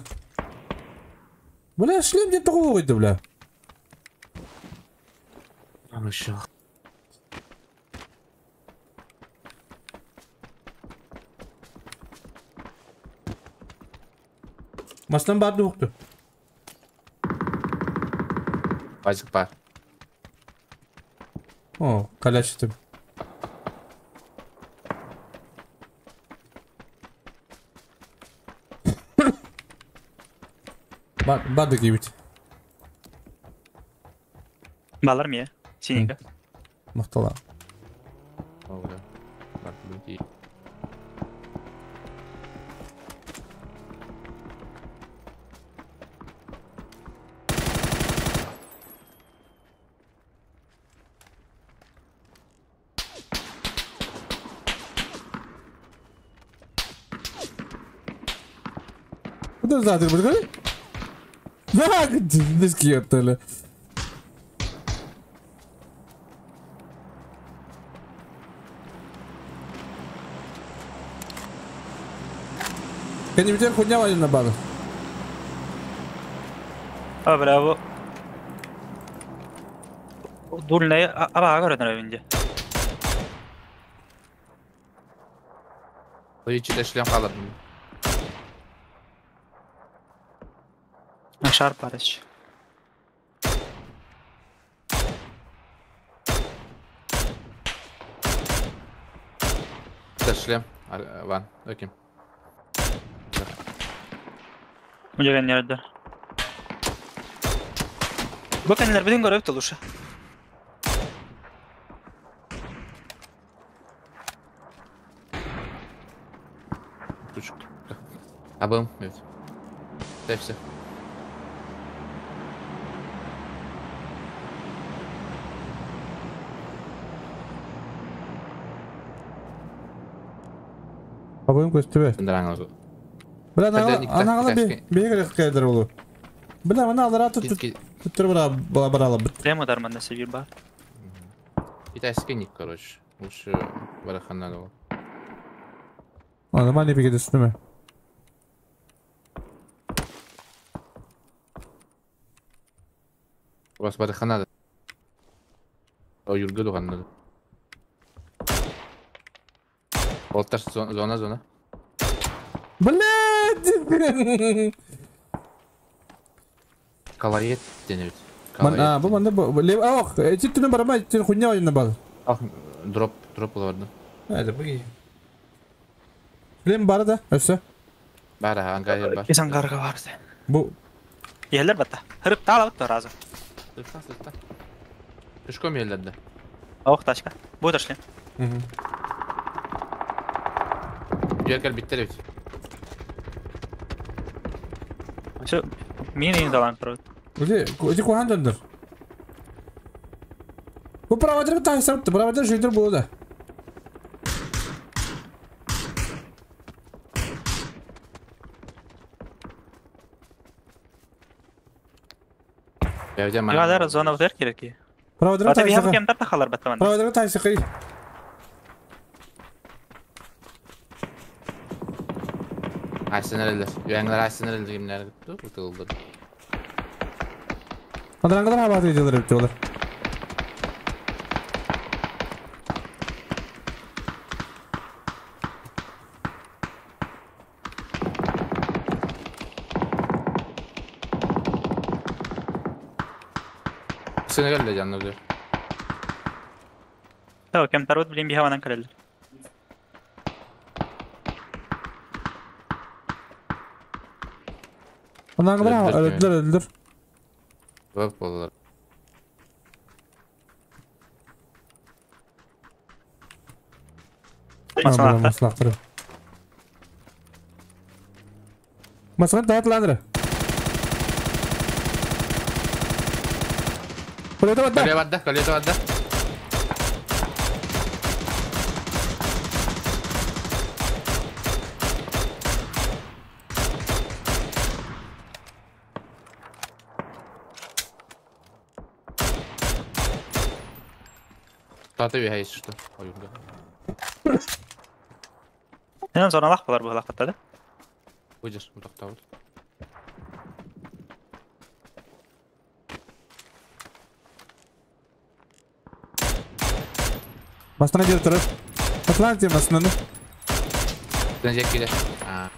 Бля, шлем где такого койду, бля. Анышыл. Мастан барды укту. Бажык бар. О, каляшытым. Барды кийбит. Балар мия. Сининге. Мактала. Ооба. Бар бу Bu da zaten burada. Да, диски оттали. Кенибитер хуйня валим на базу. А, бля, бу. Дурнай аба көрөнөр инде. Ой, ичиде шлем калыр. Шар парыч. Шлем. Ван, окей. Мужеген yerде. Бу кенлер бидин көрөп толуша. Тучк. Абым, evet. Hepsi. Абым көстүбө. Аңлы. Бля, анагала бе бе олу. Бля, мына алара тут тут бара бара бит. Прямо дарманда себир бар. Китайский ник, короче. Лучше бараханнан ол. А, нормально беге үстүмө. У вас бараханада. О, юргы дуганнады. Олтар зона зона. Блядь! Калает денебит. Ман, а, бу манда бу лев, ох, эти түнө барама, эти хуйня ойна бал. Ах, дроп, дроп буларды. Это бу. Билем бары да, өссө. Бар, ангар бар. Из ангарга бар. Бу. Елер батта. Хырып таалабыт то разы. Сыртта, сыртта. Пешком елдерде. Ох, тачка. Будет шлем. Угу. Жер биттер бит. Все, мин далан тұрады. Өте, өте қуған жондар. Бу проводер тайсапты, проводер жүйдір болды. Бирادер зона өтер керек ки. Проводер Ата тайсапты. бихабы кемтар тахалар баттаман. Проводер тайсапты. Айсın herhalde. Üyenler Aysin herhalde kimler gitti? Kurtuldu. Адраңғыдар хабаты ediyorlar öptüyorlar. Seni geldi canlı diyor. Tamam, кемтар өт билин бихабанан кірелер. Адраңғыдар öldüler öldür. Bak bollar. Maslahta. Maslahta dağıtılandır. Kulede vardı. Kulede vardı. Kulede vardı. Tata bir hayır işte. Oyunda. Neden sonra lak var bu lak da? Bıcır, bu dakika oldu. Masına geri taraf. Atlantia masına. Dönecek gider. Ha.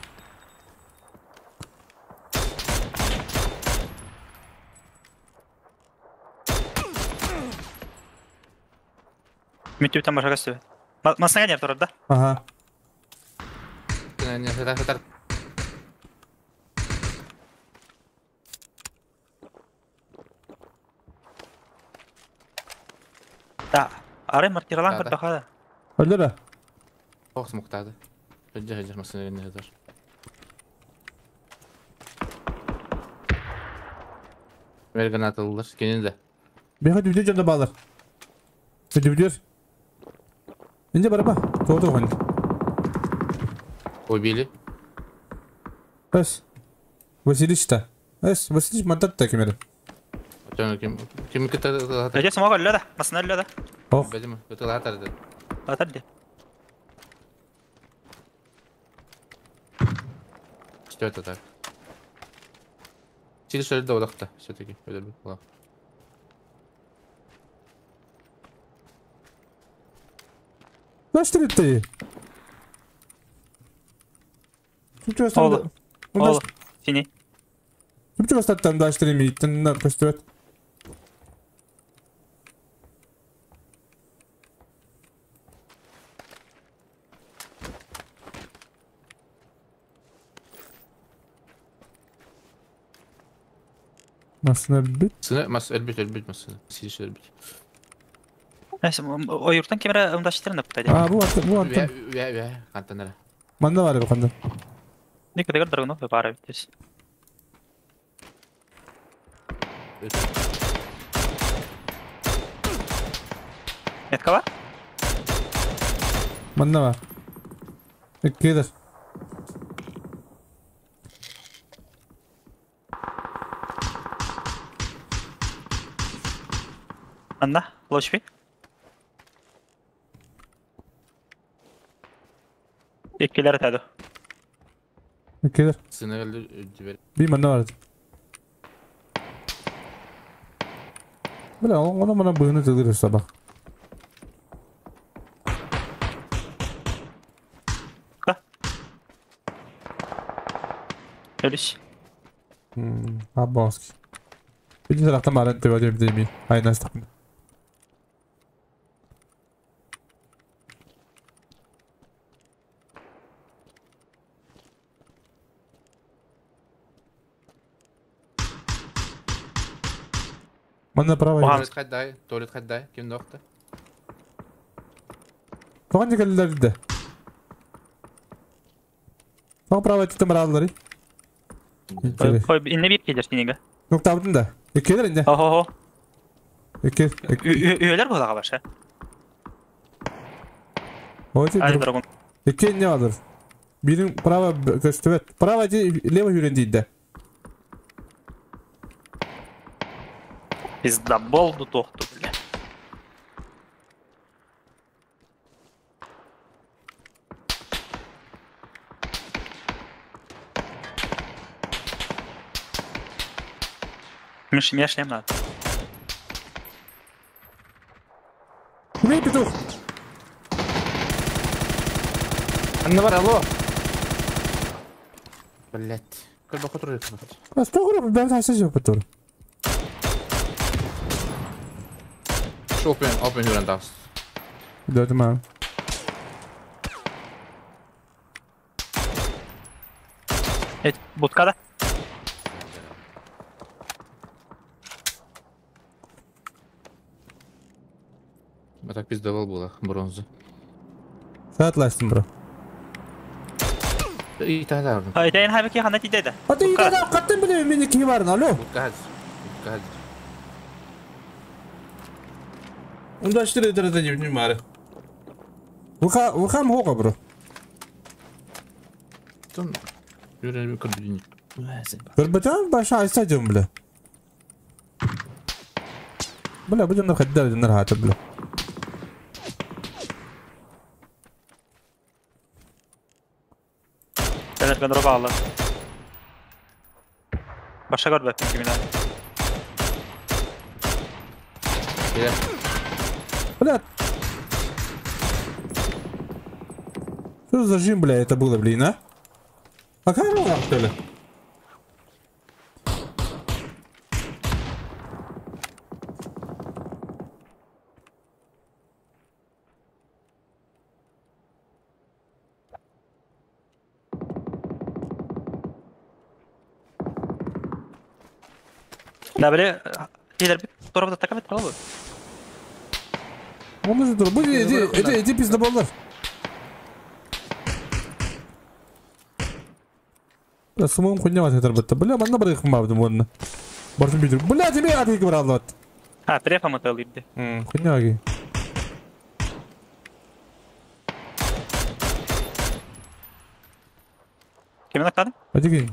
Müttü başa gösteriyor. Masına gel yaptı orada. Aha. Yeter. Da. Arayı markiralan kırdı hadi. Öldür ha. Fox muktadı. Hıcı hıcı masına gel yeter. Mergan atılır. Kendi de. Bir hadi bir canı bağlar. Hadi bir İnce baraba. Doğdu oyun. Убили. Эс. Василич-то. Эс, Василич мандат та кемери. Ким ким кыта. Өте смог өллө да. Масына өллө да. Ох. Бедим, кыта атарды. Атарды. Что это так? Через өлдө одакта все-таки өлдү. Nasıl ты? Oldu. Oldu. Seni. Чего там дальше на построить? Masına bit. Sını mas elbit elbit masını. Siliş elbit. Neyse o yurttan kamera ımdaştırın da bu Aa bu attı bu attı. Üye üye kantanlara. Manda var bu kandan. Ne kadar dragon ve para bitir. Metka var? Manda var. Gelir. Manda, loş bir. İkkiler atады. İkkiler. Sınırlı Bir manda vardı. Бля, onu bana bığını tılırır sabah. Ölüş. Абоски. Bir taraftan bari tövbe değil mi? Aynen takım. Манна право. Туалет хайдай, туалет хайдай, ким нохта? Тоҕо кэллэрдэ? Тоҕо право тутан бараллары? Ой, инне бир келер синеге. Нуктабытын да. Иккилер инде. Охо. Икки. Үйелер болаға баша. Ой, Ай, драгон. Икки инне алыр. Бирин право көстүбөт. Право лево хүрен дейді. Пизда болду тохту, бля. Миш, меня шлем надо. Убей петух! Анна бар, алло! Блять. Көлбө котур Сто грамм, бән хайсы жеп потур. Open, open hur den Dödde man. Evet, butkada. А так пиздовал было, бронза. Сатластым, бро. И тогда. Ай, дайын хайбеки хана тидеди. А ты ида каттын билем мени ким барын, алло. Бутка Бутка Онда 4 дәрәҗә дип нимәре. Ваха, вахам хока, бро. Там юрэ көрдүн. Көрбөтөн баша айса жөн бля. Бля, бу жоннор хаддар жоннор хаты бля. Дәлер ben roba aldı. Başa görбөттүм кимин. Бля. Что за зажим, бля, это было, блин, а? А как его, что ли? Да, бля, Дилер, торба такабет калабы. Он уже дур. Бу иди, иди, иди пиздоболлар. Бля, самом хуйня вас это бля. Бля, манна барык мабдым онна. Бартым бүйдүр. Бля, тебе атык бар аллат. Ha, префа мотел ибди. Хуйня аги. Кимин акады? Hadi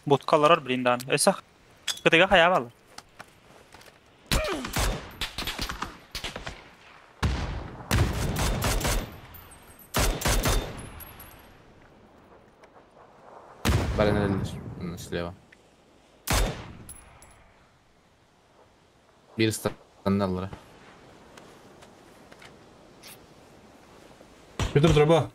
Буткалар блиндан. Эсах. Кытыга хая балы. Барен слева. Bir станналары. Петр труба.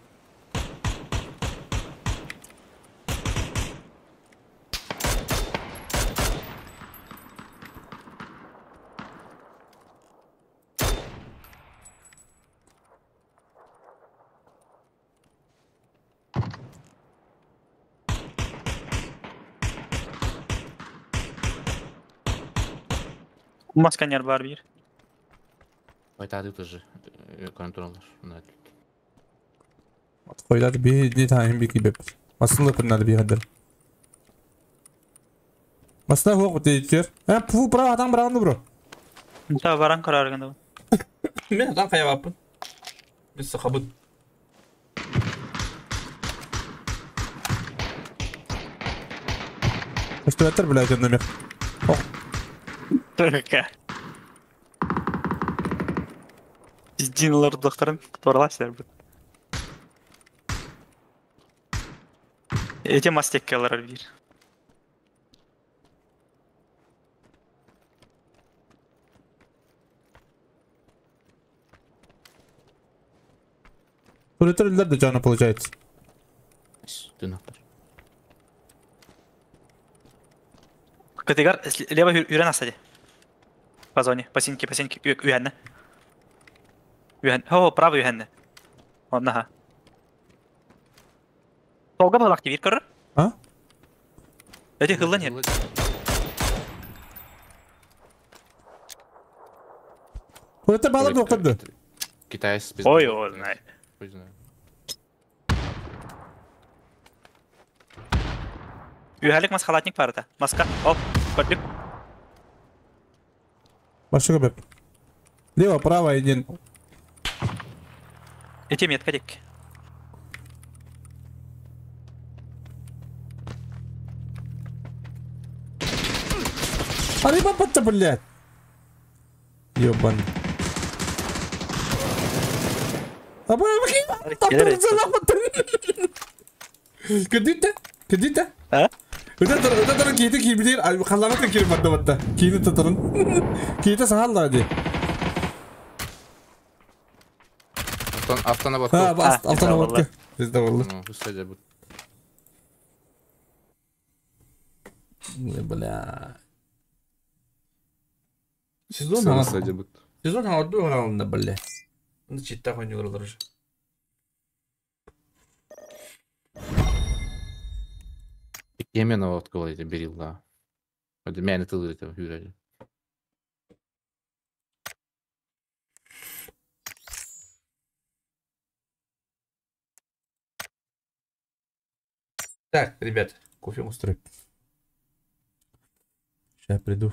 Масканер бар бир. Байтады тоже контроллер. Qo'yiladi bir tayin bir kibep. Aslında kunlar bir hadir. Masna huq deytir. Ha pu bra adam brandı bro. Ta баран карарганда. Мен адам каябаппын. Мен сахабын. Что бля жөндөмек. Только. Диналар докторым тураласыздар бу. Эти мастеккалар бир. Туретерлер да жана получается. Дынактар. Кытыгар лево үрен асады. По зоне, по синьке, үйәнне. Үйән, хо, правый үйәнне. Онна ха. Толга был активир көрөр? А? Эти хыллан ер. Это бала доходу. Китайец. Ой, ой, знает. Хуй знает. Үһәлик масхалатник барыта. Маска. Оп, көрдүк. Машина бэп. Лево, право, один. Эти метка дик. А рыба подта, блядь. Ёбан. А Кедите? Кедите? А? Өтө кейті кейбілер, қалағаты келіп батта батта. Кейті татырын. Кейті сағалла де. Автонаводка. Автонаводка. Бізді болды. Бля. Сезон Сезон алды оралында, бля. Читта қойны уже. Именно вот говорите, берил, да. Это меня это это хүрәли. Так, ребят, кофе устрой. Сейчас приду.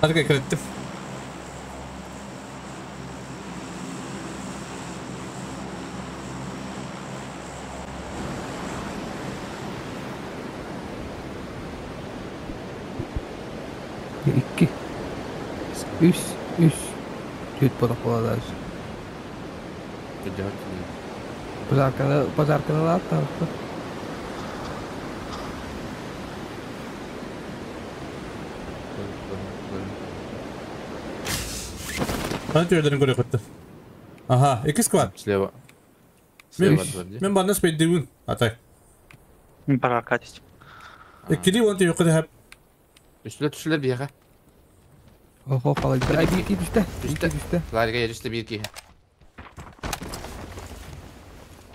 Hadi кредитив. İki. Üç. Üç. Түт бодох буолар. Пожарканы, пожарканы лааттан. Hadi öyle көрө Ага, iki squad. Слева. Слева. Мен барнас бейдибин, атай. Мен пожарка десем. Иккили вон түйөккө хап. Үстүлө түшүлөр бияга. Охо, қалай. Ай, bir iki düştü. Düştü. Düştü. Ларга düştü bir iki.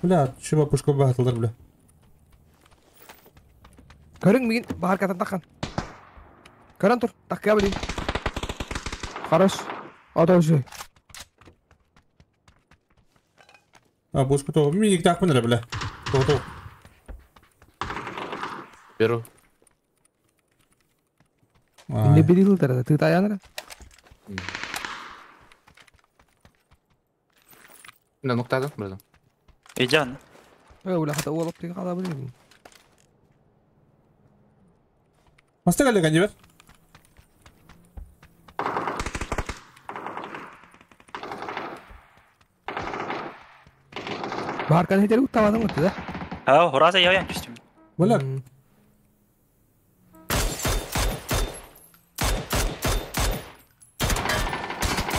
Бля, чуба пушка бахатылар, бля. Көрүң мигин бахар катан таккан. Көрөн тур, такка билин. Хорош. Одолжи. А, пушка то, миник так бля, бля. То, то. Беру. Не бери ты таянра. Да, нуктадын, братан. Иджан. Э, ула хата уолап тиги кала билим. Маста кале каньевер. Баркан хитер уттавадың өттү да. Ha, hoраза яян түстүм. Бля.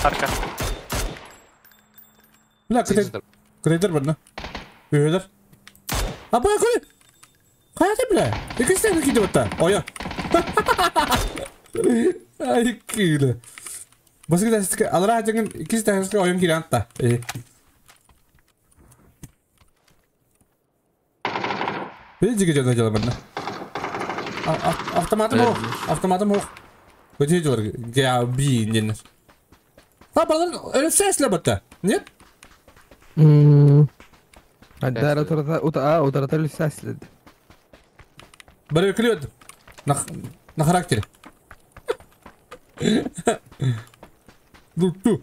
Арка. Бля, кредитор бар, на. Өйдер. А бля, кой. Кая бля? Икisi киди батта. Оя. Ай, киле. Баскы дәске алара хажыңын икisi дәске оюн кире антта. Э. Видите, где дело бар, Автоматым ох, автоматым ох. Где делар? Га би нен. А, балар, öyle sesle батта. Нет? Адара турата ута ударата сәслед. Бары клюет. На характере. Ну ту.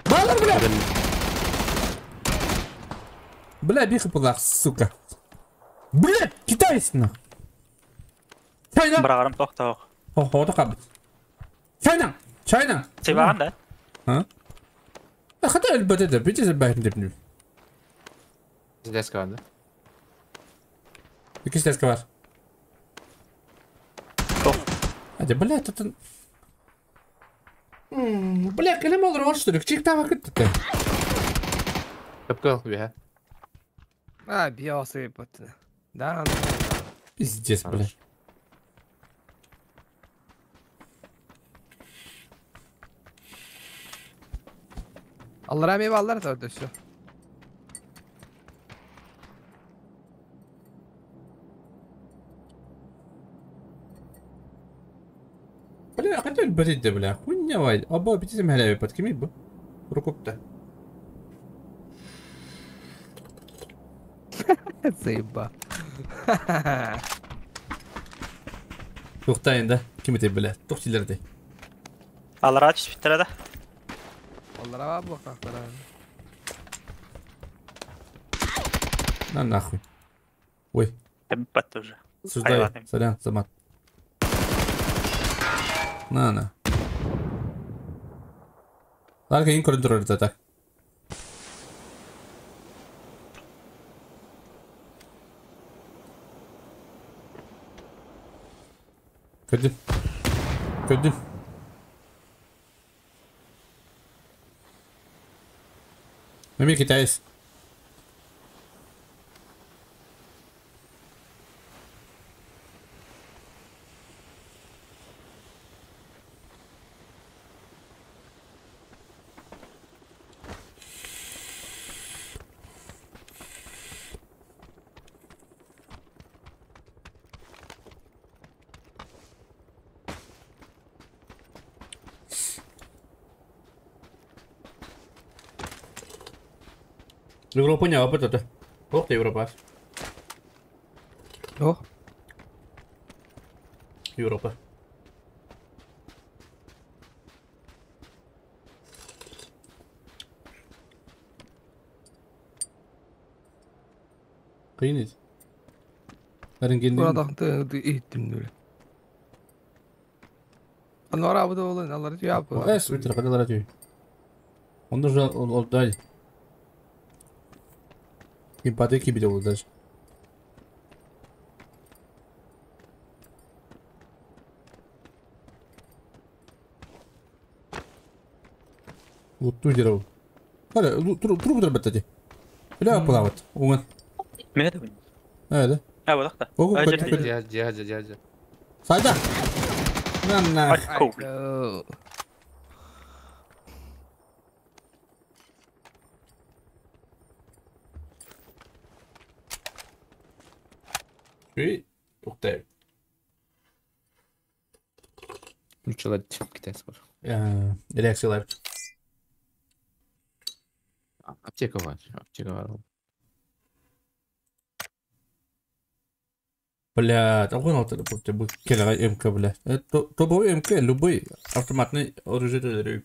Балар, бля! Бля, биха пулах, сука. Бля, китайец на. Чайна. Брагарым тохтоо. Хо, хо, Чайна, Чайна. Себаган да? А? Хата элбетте, бите бахин депнү. Деске бар, да? Икisi деске бар. Hadi бля, тут Бля, кэлем олор орштырык, чик тава кытты. Көпкө бия. А, биосы бат. Да. Пиздец, бля. Аллара мейва аллар да өтөсү. Бля, хотел бля, бля, хуйня вай. Аба, битизм хәләбе пат кими бу? Рукупта. Заеба. Туктайын да, ким ите бля, туктилерди. Аллара түшүп да. Аллара бу кактара. На нахуй. Ой. Бат уже. Суждай. Сорян, Самат. На, на. Ларка ин контроль так. Көдүм. Көдүм. Неме китаец. Европа не опыт это. Ох ты Европа. Ох. Европа. Кыйын Burada иттим. Анора бу болын алар жап. Эс үтер кадалар түй. Онда же ол дай. Ипотеки видел даже. Вот ту дерево. Аля, трубу дробят Бля, плавать. Угон. Мен де. А, да? А, вот так. Ого, Жа, жа, жа, жа. Сайда. На, на. Үй, тоқтай. Включила китайец бар. Реакциялар. Аптека бар, аптека бар. Блядь, а вон вот это будет киллер МК, блядь. Это топовый МК, любой автоматный оружие.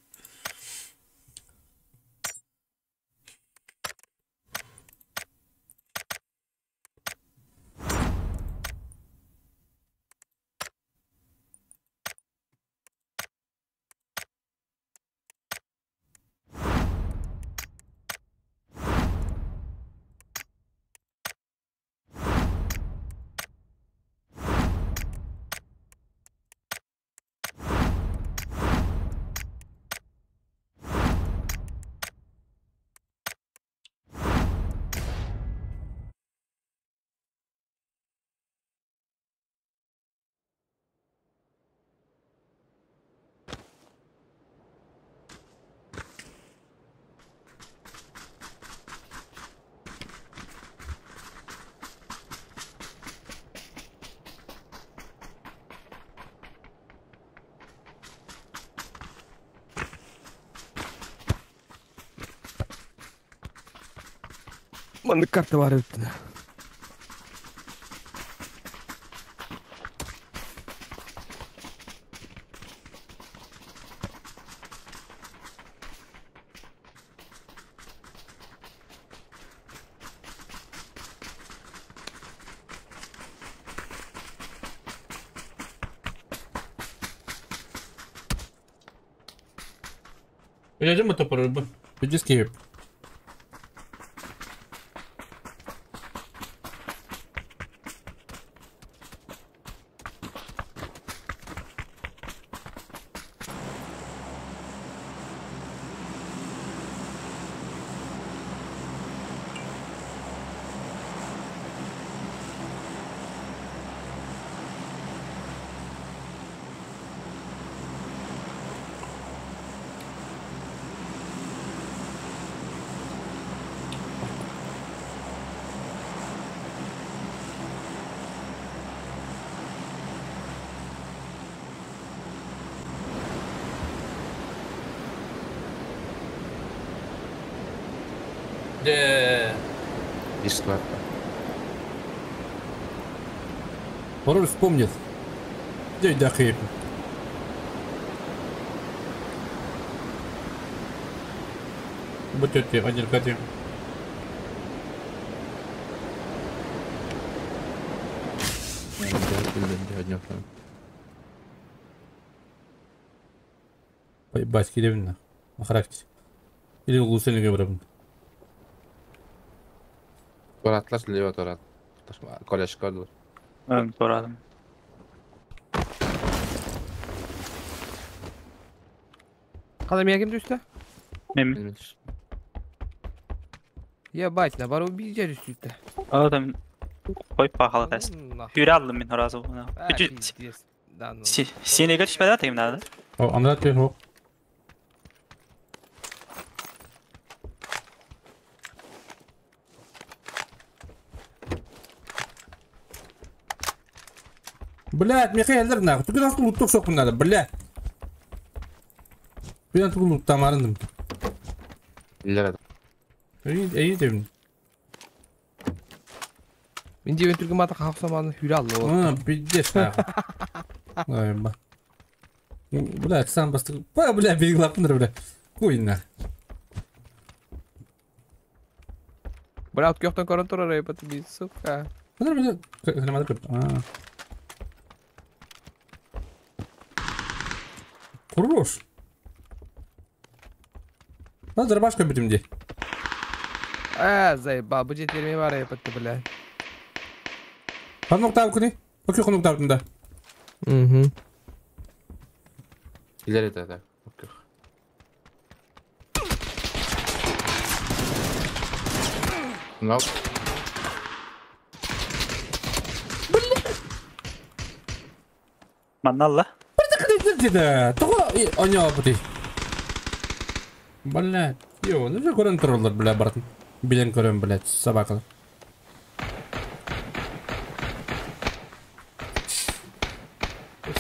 Маннык карта бар эбит. Идем это порыбы. Иди скип. Дисклад. Пароль вспомнит. Где дохи? Будьте один кати. Поебать, кидевина. Характер. Или улучшение говорим. Туратлар слева турат. Коляшка dur. Турадым. Када меня кем түстө? Мен. Ебать, на бару бизде түстө. А там кой пахала тест. Хүрэ алдым мен разы буна. Сенеге түшпөдү атайым да. О, анда түшпөдү. Блядь, Михаил, нахуй. Ты нас лут только надо, блядь. Ben тугу луттам арындым. Лера. Эй, дем. Мен дебен түргүм ата хапсаманы хүрэ алды. А, пиздец нахуй. Ой, ба. Блядь, сам бастык. Ба, бля, беглапныр, бля. Хуй нах. Бля, от кёхтан көрөн турар эй, бит, сука. Бля, бля, а. Хорош. Надо дробашка будем где. А, заебал, будет верми вара, бля. Ханок там куни? Окей, ханок там да. Угу. Илер это так. Окей. Ну. Манналла. Да, только они опыты. Блядь, ё, ну же контроллер, бля, брат. Блин, корм, блядь, собака.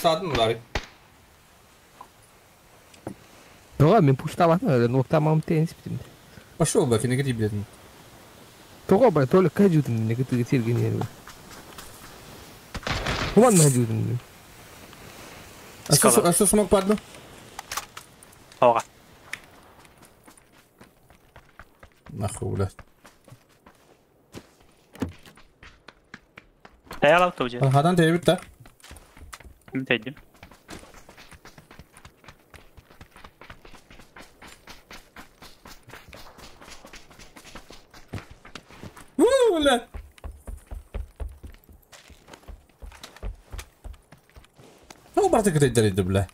Садын ударит. Ну ладно, пуштала, ну там мам тенс. Пошел, блядь, не гри, блядь. Того, блядь, только каджут, не гри, не гри. Хуман на А что смог падну? Ога. Нахуй, блядь. Таялап тоже. Хадан тебит да? Тейдим. Уу, блядь. Ну, братик, это делает, бля.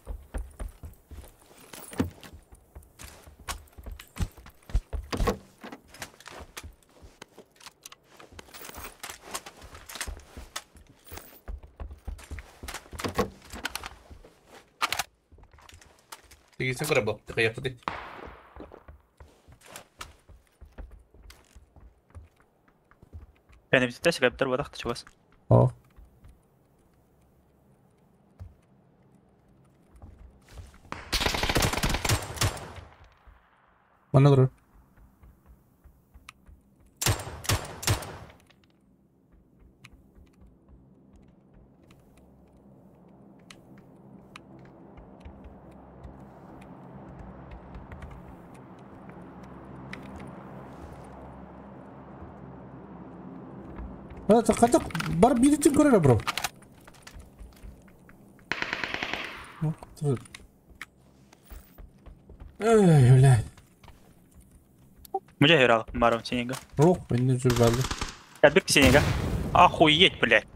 Тигисен көрө Тыгыяпты. Бәне битте себептер бадак чугас. О. Манна көрө. Ката бар биритин көрөр бро. Эй, бля. Мужа херал, баром синега. О, мен жүр барды. Я бир синега. Охуеть, блядь.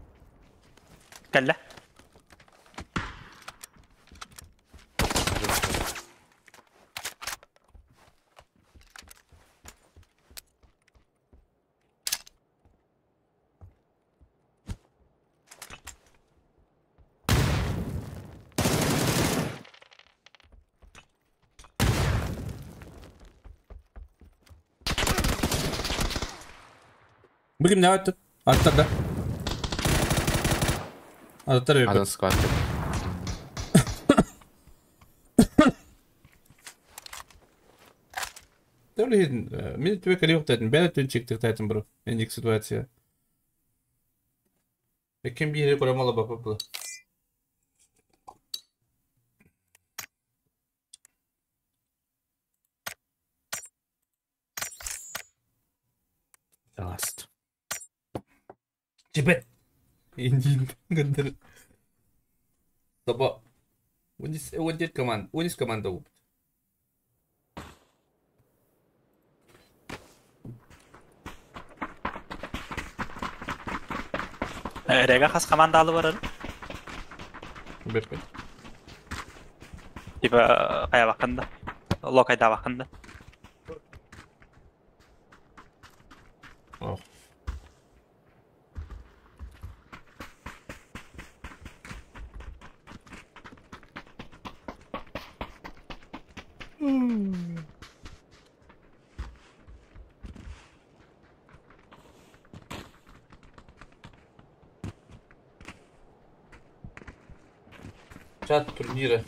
Калла. Бүгін не айтты? Аттар да. Аттар өпі. Адам сквад. Дәуле мен түбек әлі ұқтайтын, бәрі түн чектік бро. Эндик ситуация. Экен бире көремалы бапа бұла. Last. Жібет. Индин гындыр. Таба. 17 команд, 13 команда опыт. Рега хас команда алып барар. Беппет. Типа кая бакында. Локайда бакында. Ох. Чат турнира.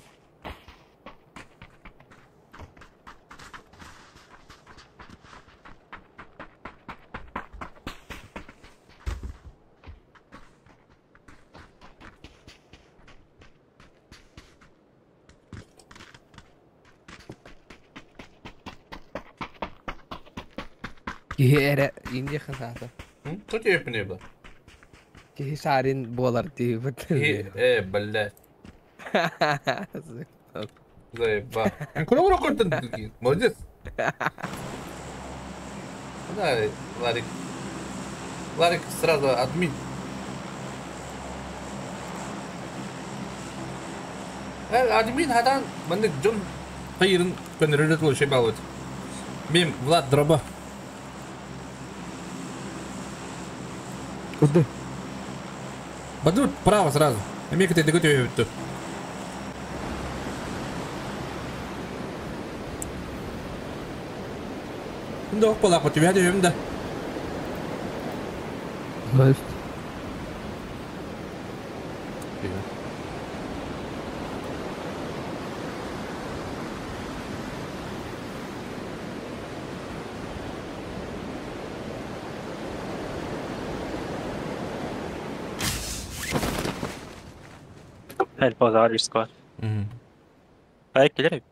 Киһи инде хасата. Кто тебе не было? Киһи сарин болар дип. Блядь. Заеба. Куда вы Молодец. Да, Ларик. Ларик сразу админ. Админ хадан мендик жон кайырын көнөрөт ол шей балыт. Мен Влад дроба. Куда? Бадут право сразу. Америка ты деготове бітті. Şimdi ok balak batıyor. Hadi ömde. Left. Эльпозар сквад. Ай кэлэр эбит.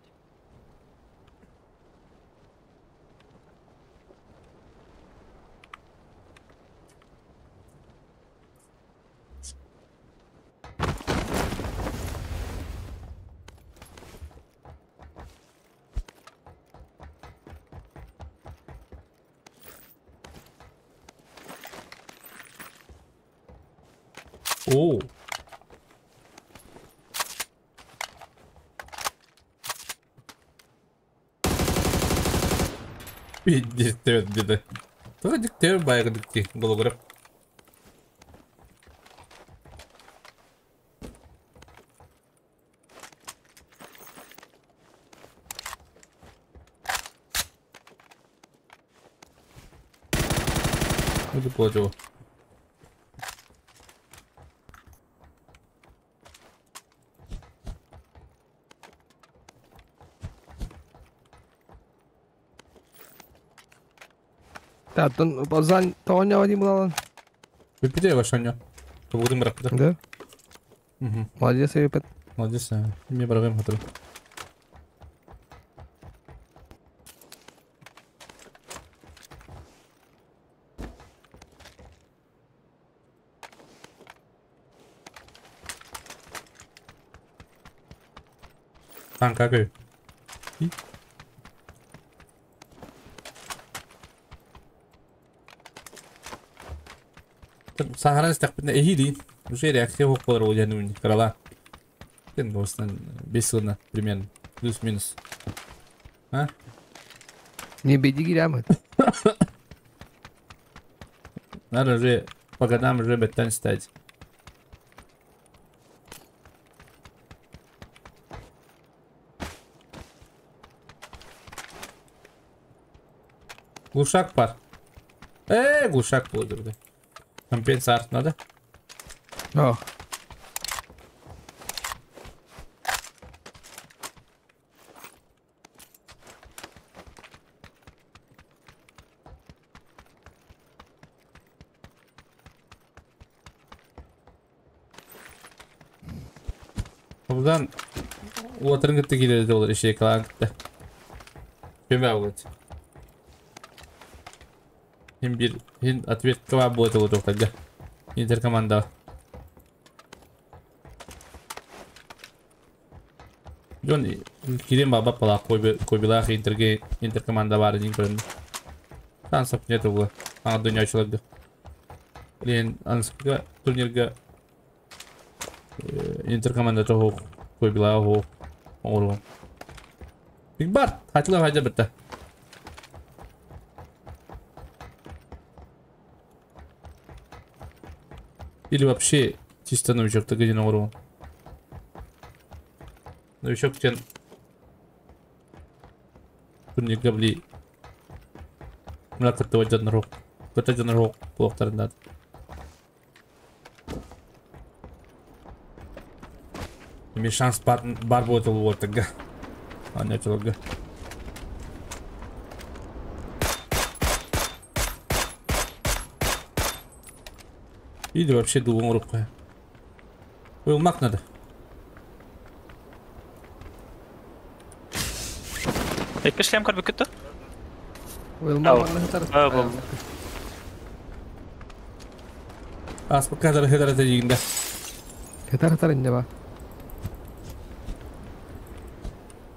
Оо. Пиздец, где-то. Тоҕо дьиктэр баайгыдык дии, голограф. Это платил. Таттан базан тоҕо дии булалан. Бүппүтэ вашаньо. Тобугутун бырахпыта. Да? Угу. Молодец, Эйпет. Молодец, мне барагым хатыры. Танк какой? Сахаран истэхпитинэ эһиилиин уже реакция суох буолар ол диэн кыралаан. Тен осынан 5 сылына примерно плюс-минус. А? Не беди гирямыт. Надо уже по годам уже беттан стать. Глушак пар. Глушак буолар. Компенсат надо? О. Buradan Water'ın gitti gidiyor olur şey kalan gitti. Көмө будет. Хим бир хин ответ кыва будет ол тоқтага. Интер команда. Жон кирен баба пала койбилах интерге интер команда бар дин көрүндү. Шансов нету было. Ана дөнья ачылды. Блин, анскага турнирга интер команда того койбилах о оңоргон. Биг бар, хатыла хайда битте. Или вообще чисто новичок так один оңоргон. Новичок тен турнирга били мына кытты жаднырок. Кытты жаднырок булактарында. Эми шанс бар, бар болот ол ортага. Анячылыгы. Или вообще дулун уруп коя. Уйулмак надо. Икки шлем көрбүк күттү? Уйулмак хатар. А, бул. Аспы кадр хедар дегенде. Хатар хатар инде ба.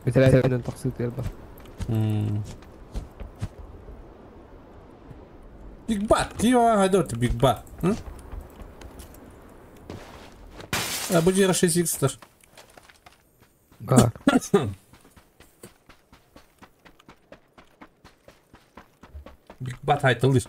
Битәрәдән тақсыт ярба. Big Bat, кива хайдот Big Bat. А бу жера 6 х Бар. Big Bat айтылды.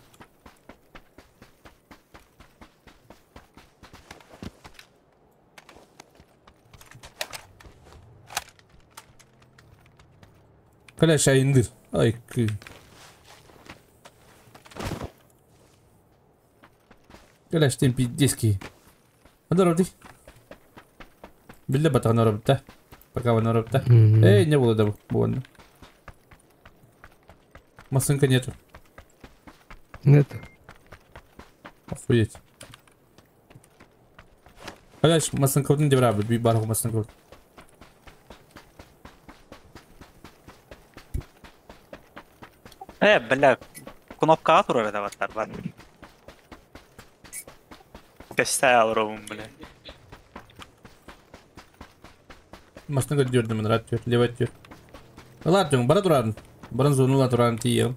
Каляша индир. Ай, кы. Каляш тем пиздецкий. Здорово, Билде батаган оробта. Пока вон оробта. Эй, не было да вон. Масынка нету. Нет. Охуеть. Халяш масын кылдын деп рабы, би барғы масын кылдын. Бля, кнопкаға турар это баттар бар. Кестайл ровум, бля. Машина дердім, рад дер, левать дер. Ладно, бара турарын. Баран зону турарын тием.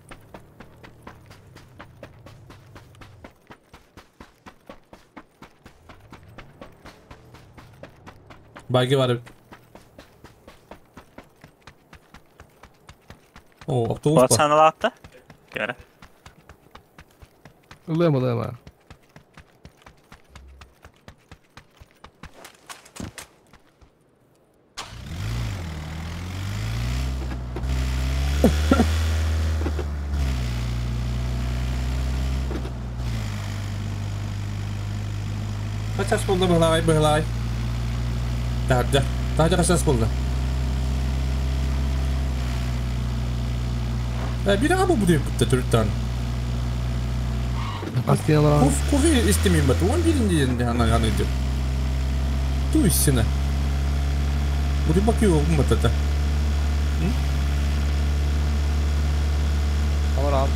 Баги бар. О, автобус бар. Саналатты. Көрі. Ылыам, ылыам. Kaç buldu bıhlay bıhlay. Daha daha kaç buldu. Bir daha bu diyor bu Türk'ten. Kof kofi istemeyeyim bak. On birinci yerinde ana yana diyor. Tu işine. Bu bakıyor bu matata. Tamam abi.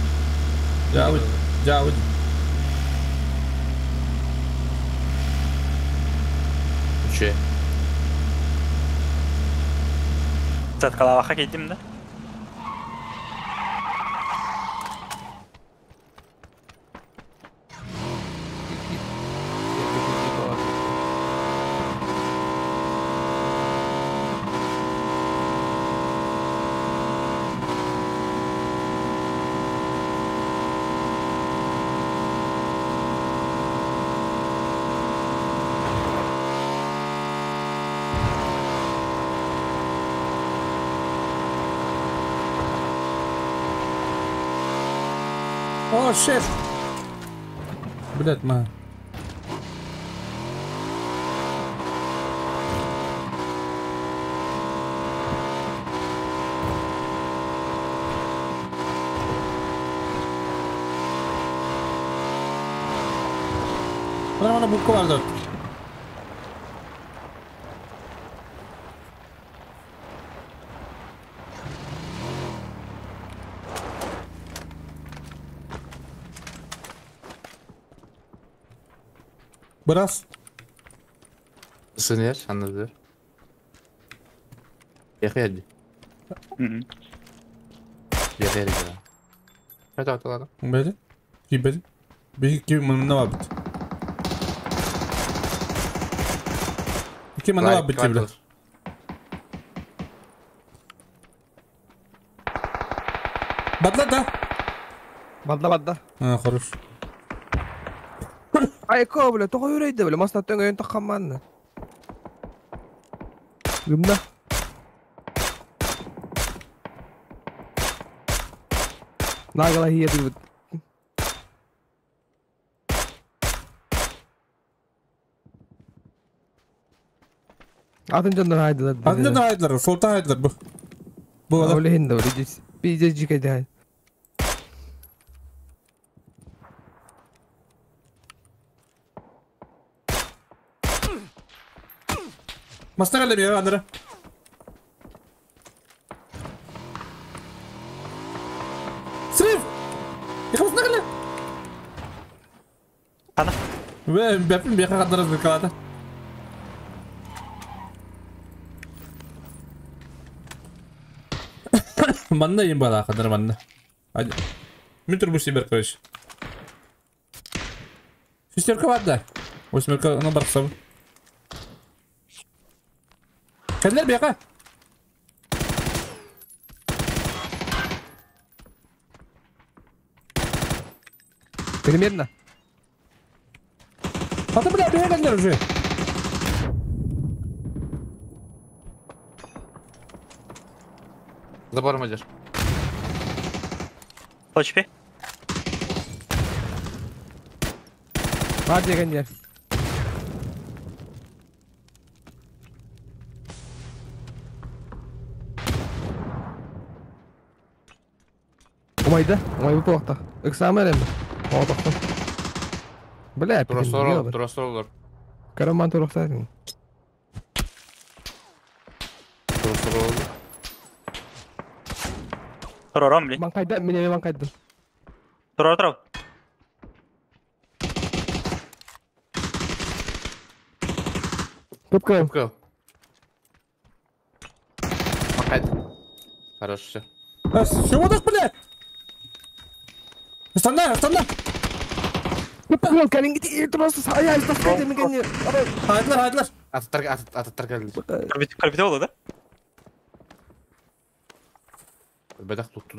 Cavit, Cavit. Şey. Заткалаваха кейдим да. О, шеф! Блять, ма. Bana bana bu vardı. Biraz. Sınır anladı. Yakıyor. Yakıyor ya. Hadi atladım. Böyle. Gibi. Bir iki manına var bit. İki manına var bit bile. Badla da. Badla badla. Ha, хорош. Айко, бля, тоҕо үрейді, бля, масна төңөйін таққанманны. Гымна. Нагала хия бит. Атын жондар хайдылар. Атын жондар хайдылар, солтан хайдылар бу. Бу Оле хинде, оле бизде жикеде хай. Масна geldi bir andara. Srif! Ya masna geldi. Ana. Ve bepin bir kadar bir kalada. Manna yim bala kadar manna. Hadi. Mütür bu siber karış. Şesterka var da. Восьмерка на барсам. Кәлләр бияқа. Примерно. Ата бля, бия кәлләр уже. Забор мадер. Точпи. Бар деген жер. Умайды, умай bu vaqta. Экзамен эми. Отоқтон. Бля, Тросор, тросор. Караман турухтаатын. Турором, блин. Манкайда, меня манкайда. Турор, турор. Кыпкыл. Кыпкыл. Манкайда. Хорош, все. Все так, блядь? Останна, останна! Кыпкыл, кәлиңги турасыз, ая, истастай мегенне. Хайдылар, хайдылар. Атыттар, атыттар келди. Карбите oldu да? Бедах тутту.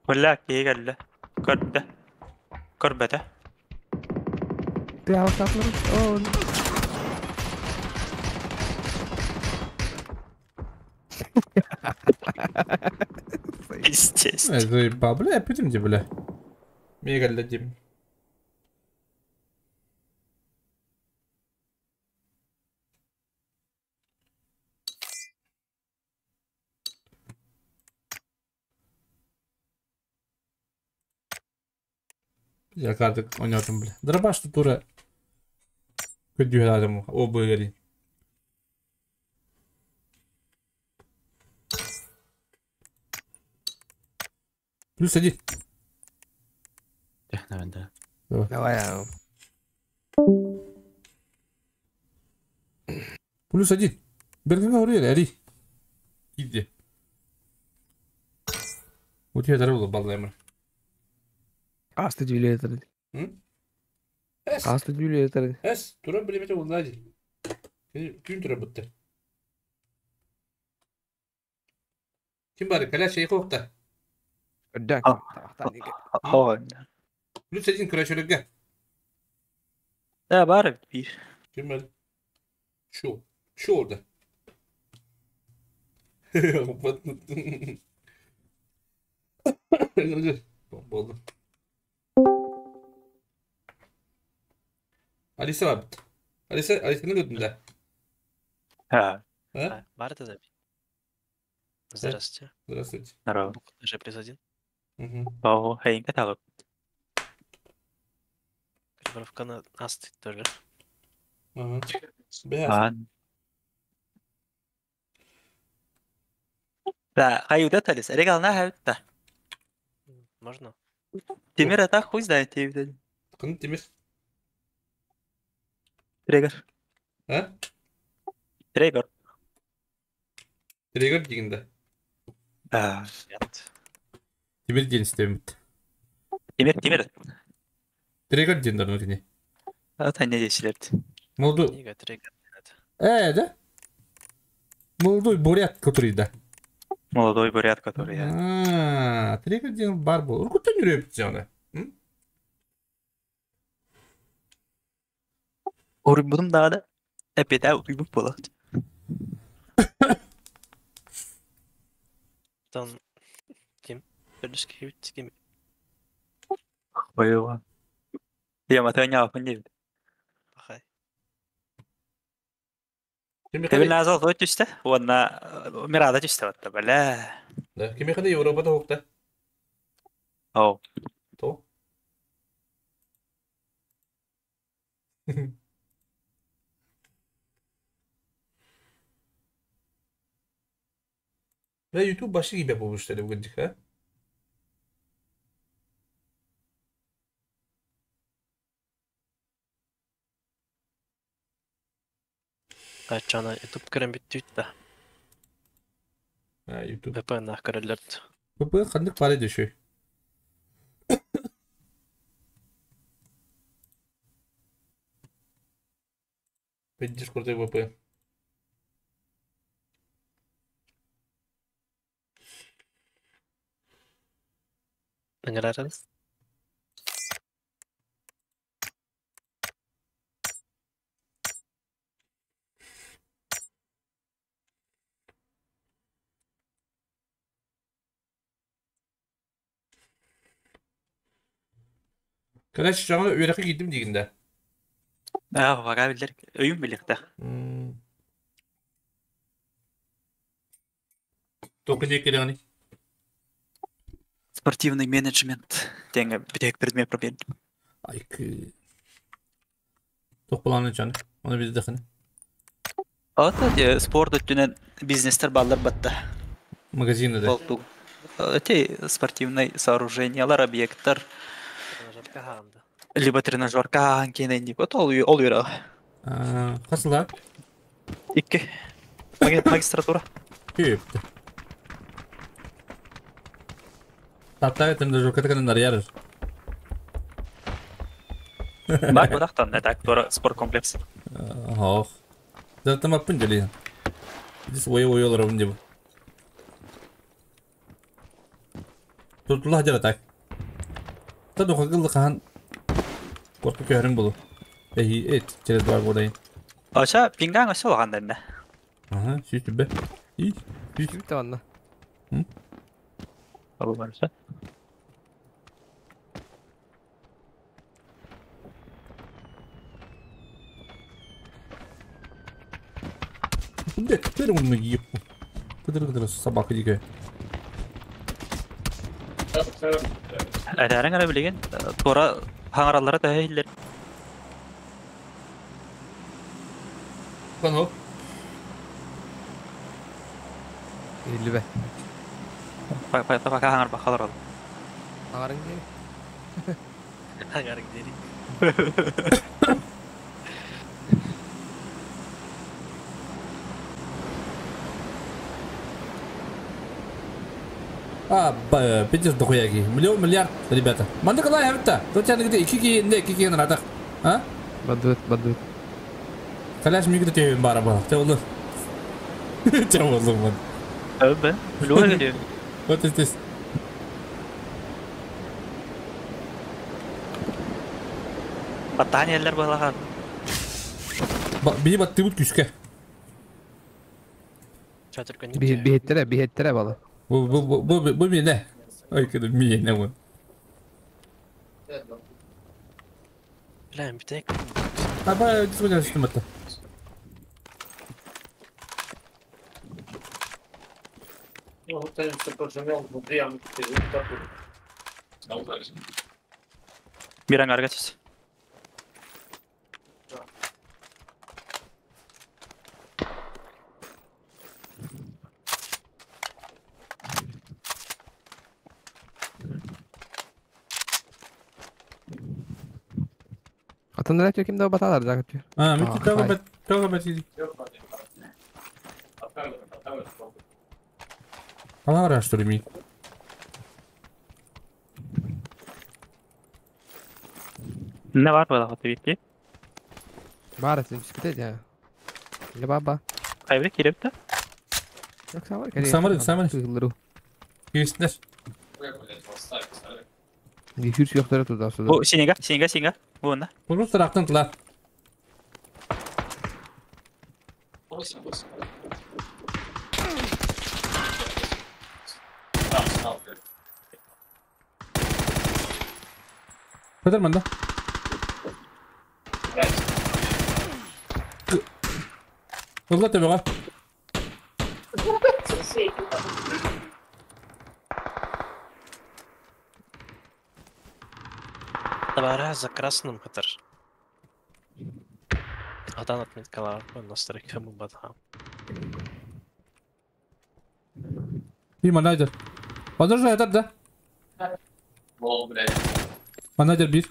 Бля, киһи кэллэ. Көрдө. Көрбөтө. Ты алсатлар. О. Пиздец. Заебал, бля, пойдемте, бля. Мега дадим. Я карты ойнатым, бля. Дробаш тут ура. Көдү о быгari. Плюс один. Давай, Давай. Давай. Плюс один. Берген ория, ари. Иди. Вот я дарил баллаймыр. Асты дюлетер. Асты дюлетер. Эс, тура билемете уллади. Күн тура бутты. Ким бар? Каля шей қоқта. Да. Плюс один күрәшөлөгө. Да, бар бир. Ким бар? Шу. Шу orada. Болду. Алиса бар. Алиса, Алисаны көрдүм да. Ha. А? Бар это запись. Здравствуйте. Здравствуйте. Здорово. Уже плюс один. Угу. О, хейнге табып. Калибровканы асты тоже. Ага. Ан. Да, хаюда талис. Эрек ална хаютта. Можно? Темир ата хуй знает тебе. Кын Темир? Трегер. А? Трегер. Трегер дегенде. Да. Темир ден истемит. Темир, Темир. Трегер ден дарны кини. Ата не дешилерди. Молодой. Книга Трегер. Да? Молодой бурят, который, да. Молодой бурят, который, я. А, Трегер ден бар бол. Уркуттан жүрөп жана. Урбудум дагы эпеде уйбуп болот. Там ким? Берлишке ким? Ойуга. Я матаня апын дейт. Бахай. Тебил назал той түстө. Уонна мирада түстө батта бля. Да, ким кандай Европада окта? Оу. То. Ve YouTube başı gibi yapılmışlar bugünkü ha. Качана YouTube көрөн бүттү да. Ha, YouTube. VPN көрөлөрд. VPN кандык бар эди ошо. Discord'da VPN. Ыңырарыз. Короче, жаңы үйрәккә киттем дигәндә. А, вага билер. Өйүм биликте. Только не керәгени. Спортивный менеджмент деген битек предмет проблем. Айкы. Тоқ планы чаны. Оны biz дехini. Ата спорт өттүнен бизнестер баллар батта. Магазины да. Эти спортивные сооружениялар, объекттар. Либо тренажерка кенен вот ол ол юра. Касыла? Икки. Магистратура. Көпті. Таптага тренажерка текенен нарьярыр. Бар будактан, это актора спорт комплекс. Ох. Заттам аппын жали. Здесь ой-ой олар деп. Tutullah жара так. Таду хагылды кахан. Корку көрүн болу. Эхи эт, через два года. Аша пинган аша алган да. Ага, сүйтүп бе. И, сүйтүп анна. Абы барса. Куда теперь он еб. Кыдыр-кыдыр собака дикая. Әдәрен генә билеген, тура хаңаралары да хәйләр. Lan hop. 50 be. Bak bak bak хаңар бакалар ол. Аңарың дери. Аңарың дери. А, пиздец дохуя ки. Миллион миллиард, ребята. Манда калай хавта. То чаны где iki ki не iki ki наратах. А? Бадут, бадут. Каляш мигде тебе бара ба. Те олы. Те олы ман. Әбе, миллион где. Вот здесь. Батанелер балаган. Бии батты бут күскә. Бихеттере, бихеттере бала. Бу мине. Ой, кеде мине бу. Бля, битек. Аба, диско жастым атта. Бир аңарга түс. Атындар әтө кимде баталар жагып жүр. А, мен тағы бат, тағы бат. Ала что ли ми? Не бар бала хаты битти. Бар, сен түскүтө жа. Ле баба. Кайбы кирип та? Yok самар. Самар, самар. Кирсинер. Жүр сүйөктөрү турда. Бу синега, синега, синега. Бу онда. Бу тарактан тыла. Көтөр манда. Ылла төбөҕө. Табара за красным хатар. Адан отметкала настройка батха. И менеджер. Подожди, этот, да? Менеджер бир.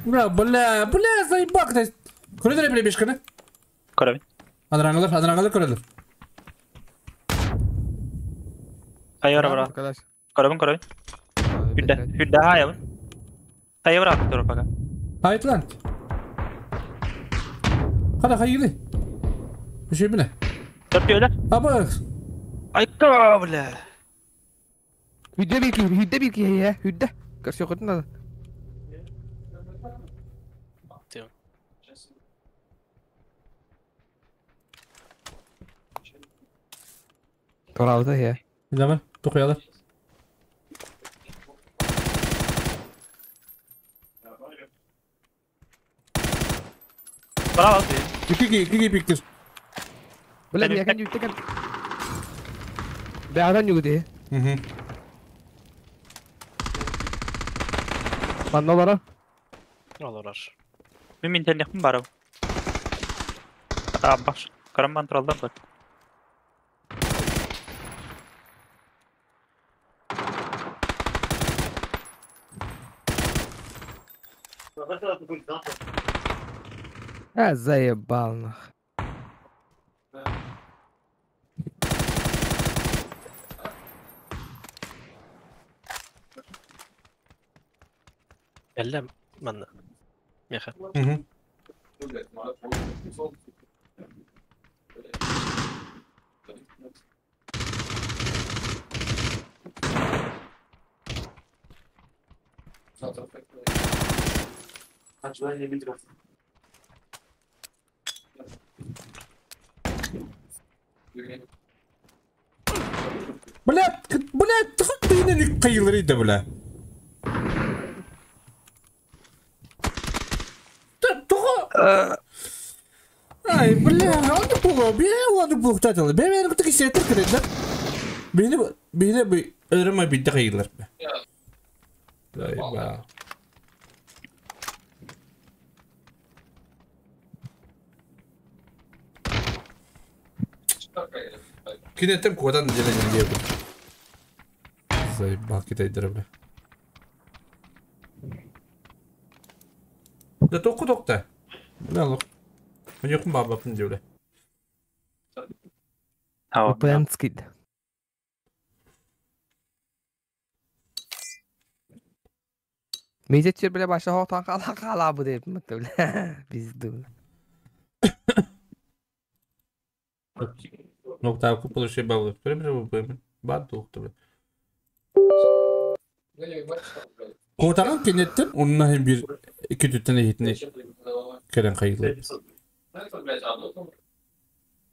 Бля, бля, бля, заебак ты. Көрөдөр билебешкени? Көрөбүн. Адыраңылар, адыраңылар көрөдөр. Хайыр бра. Көрөбүн, көрөбүн. Хүддә, хүддә хайабын. Хайыр бра тур пока. Хайтлан. Кара хайгыны. Үшөй биле. Төртөөлөр. Аба. Айка, бля. Хүддә бир ки, хүддә бир ки, я, хүддә. Көрсө көтүн да. Туралды, я. Zaman, токуялар. Браво. Кики, кики пиктир. Бля, я кан жүттеген. Бәғадан жүгіде. Манна олорор. Олорор. Мин минтэннэхпин барабын. Атаабаш. Караман тураллар бат. А, заебал нах. Кэллэ манна. Меха. Мгм. Блядь, блядь, ты кайылыр да бля. Тоҕо? Ай, бля, аны буга, бе, аны буктатылы. Бе, бе, кытык сетер кирелер. Бени, бени бу өрөмө бидде кайылар. Заебал. Кинеттен куадан делен диэбит. Заебал китайдара бля. Да тоққа тоқта. Бля, лох. Мен бабапын диуле. VPN скид. Мейзетчер бля баша хотан кала кала бу деп бля. Пизду. Ну, так, купил ще бабы. Прям бат тухты бля. Котаган кенеттен онна hem bir iki tütten ehitini keren kayıklı.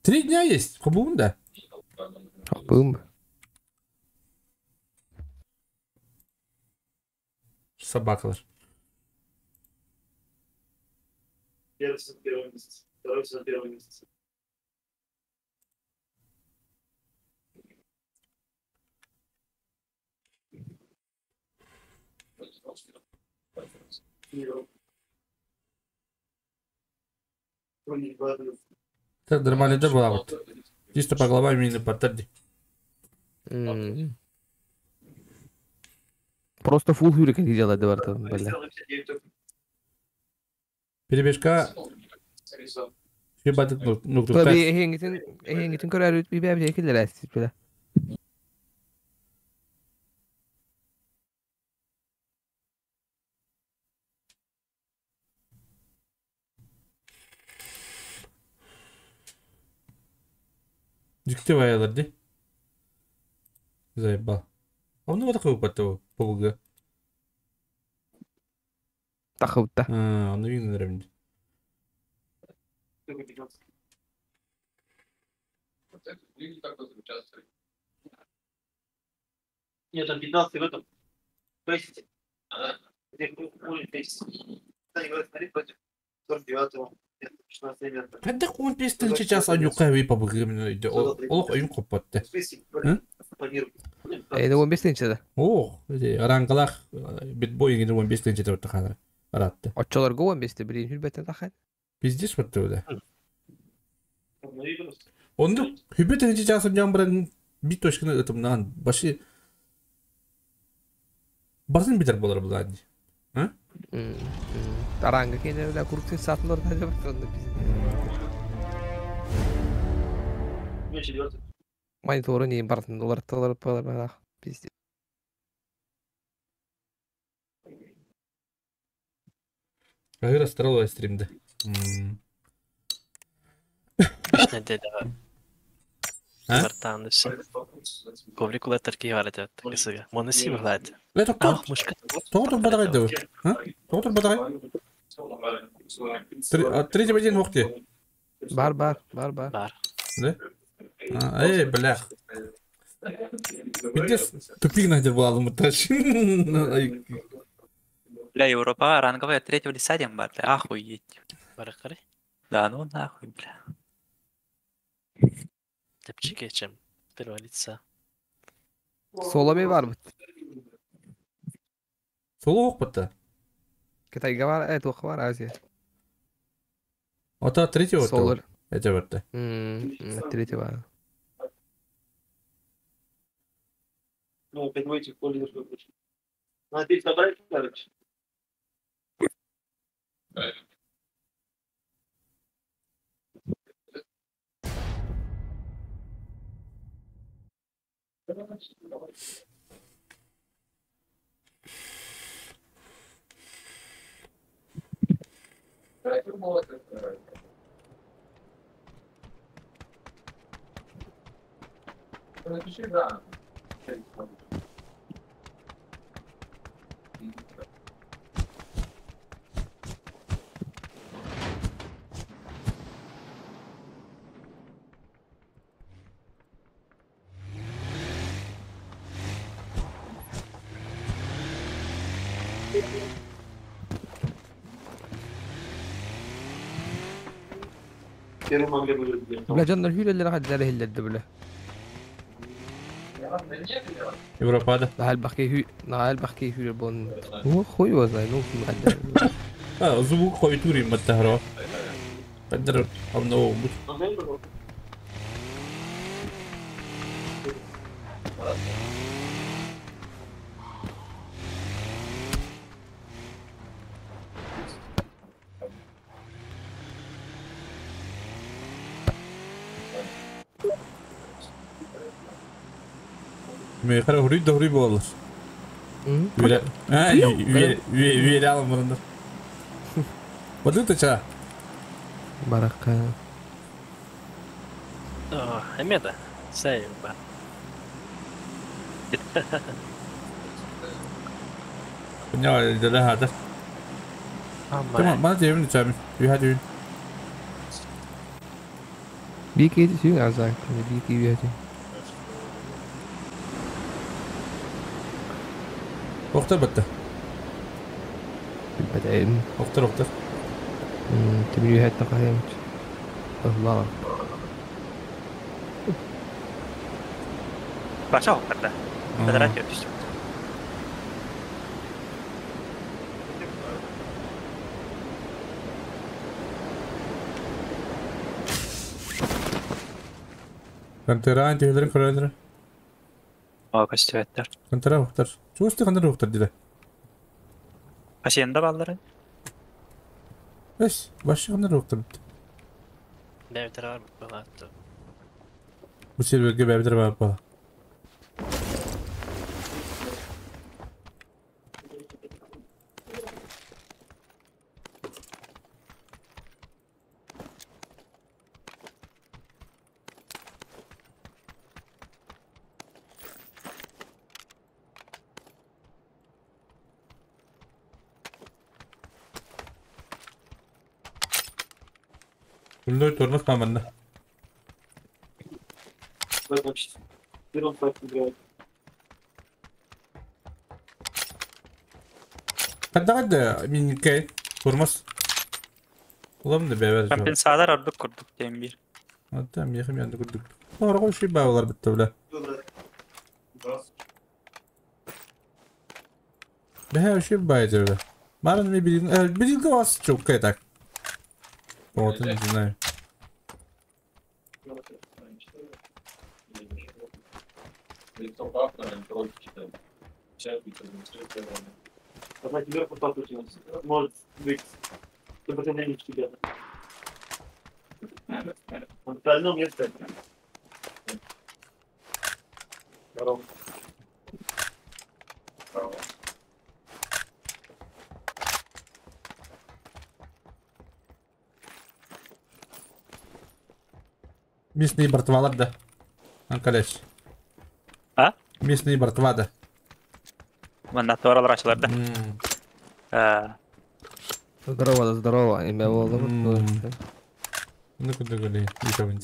3 дня есть, хобун да. Хобун. Собакалар. Первый сезон, первый месяц. Второй сезон, первый месяц. Так, нормально да была вот. Чисто по головам мини паттерди. Просто фул хюрик делать давар там, бля. Перебежка. Хибатык ну Tabii ehengitин ehengitин көрөр бибе бие килер бля. Дикте ваялар ди. Заебал. А он вот такой потом ПВГ. Тахыбта. А, он видно нравится. Нет, там 15 в этом. Бейсите. Где уровень бейсите. Смотри, против 49-го. Когда он пестен сейчас анюка ви ПВГ мен Олох ойын коппатты. Эйде 15 тынчада. Ох, арангалах битбой егин 15 тынчада өтті қазір. Аратты. Очолорго 15-те билин хүрбеттен тахат. Пиздец бітті өді. Онды хүбет тынчы часым жан бірін бит точканы ытымнан башы барсын битер болар бұл әді. Аранга кене бля курсын сатылар да деп онда пиздец. Мониторы не бартын олар тылар палар бала пиздец. Агыр астралой стримді. Неде Вартан все. Коврик улетер ки варят кысыга. Моны си влад. Ле токтор. Токтор бадагай да. А? Токтор бадагай. Третий один вохте. Бар бар бар бар. Бар. Да? Эй, блях. Пиздец, тупик найдер был алмыташ. Бля, Европа ранговая третьего лица дем бар, бля, охуеть. Баракары? Да ну нахуй, бля. Тепчик чем первого лица. Соломи бар бит. Соло ок бітті. Кытайга бар, туох бар Азия. Ото третьего Солар. Это вот. Третьего. Ну, опять будете в поле. Надо теперь собрать, короче. Бля, дьоннор hűlelere хаддары хиллерди бля. Европада. Нахал бахки хүү, нахал бахки hűлер бон. Ну, хуй его знает, ну, хаддар. А, звук хуй маттахро. Қадыр амно бут. Мехара хури дохри болар. Үре. А, үре алым мұрындар. Вот это ча. Барака. Эмеда. Сэй ба. Понял, да хата. Tamam, bana diyelim lütfen. Hadi. Бики сүүн азак, бики үһәти. Охтар бітті. Бәтәйін. Охтар, охтар. Тимир үһәт тақайым. Allah. Баша охтарда. Квадрат түстү. Kantera түйелері көрелері. О, көстүбэттер. Kantera охтар. Чуусты кантера охтар диде. Хасиенда баллары. Эс, башы кантера охтар битти. Бәбитер бар бу. Бу серверге бәбитер бар бала. Үллөй турнус каманна. Кадда мин кей турмас. Улам да бәбәр. Компенсалар ардык курдук дейм бир. Ата мехим янды курдук. Орго ши бабалар битти биле. Бәһә ши бай биле. Марын ми билин, билин вас чук так. Вот, не знаю. Может быть, сопротивление тебя. В остальном месте. Здорово. Здорово. Местные братвалар да. Анкалеш. А? Местные братва да. Манна туаралар ачылар да. Здорово, да здорово. Имя болду. Ну куда гули, еще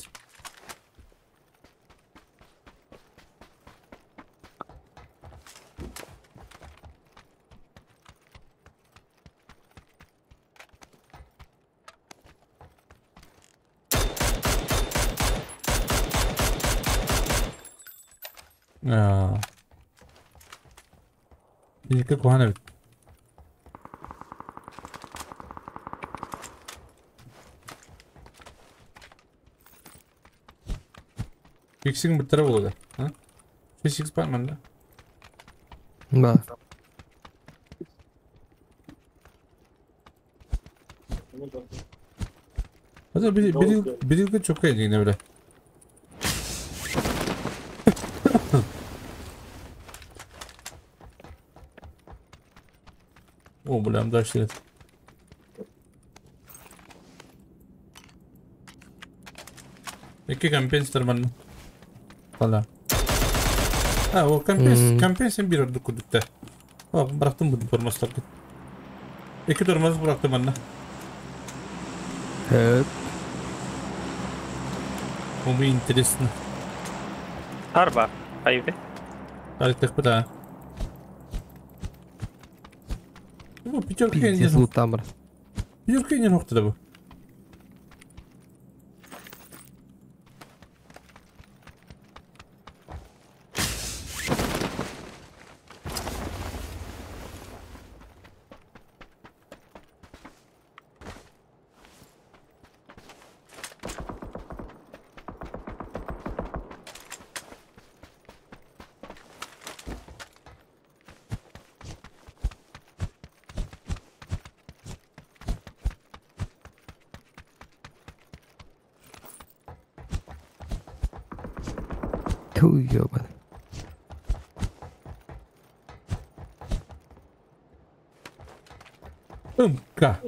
Как кухана. Фиксинг быттара буолуо да? 6x бар манна. Да. Это бирилка чокка едине бля. О, бля, дальше. Икки компенсатор манна. Хала. А, о, компенс, компенсин бир ордук курдукта. О, бырахтым бу тормозтарды. Икки тормоз бырахтым манна. Evet. О, интересно. Арба. Айбы. Так, да. Ну, пятерка Пиздец, не лут там бар. Пятерка не нохта бу. Ту ёбаный. МК.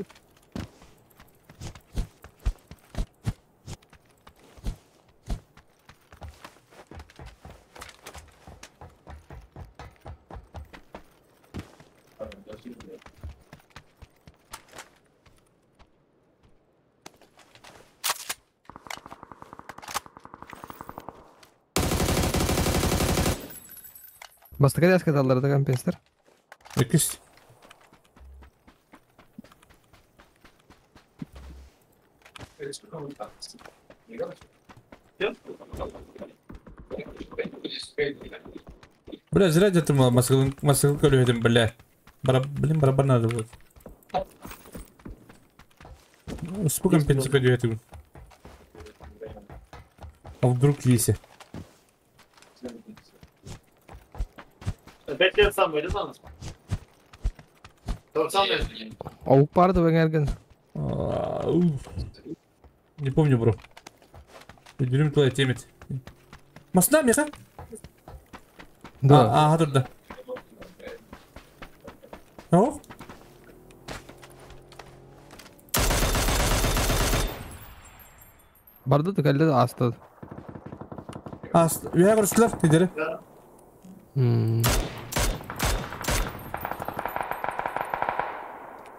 Бастакы дяска талларда компенсатор. Экис. Бля, зря где-то масыл, масыл көрүһүтүм, бля. Бара, блин, барабан надо будет. Спу компенсация көрүһүтүм. А вдруг есть? Опять те самые, да, самое? То же самое. Аук барды беңерген. Не помню, бро. Үдүрүм твоя темет. Масна, меха? Да. А, ага, да. О? Барды да кэлле асты. Аст, я көрүстүлөр, тидери.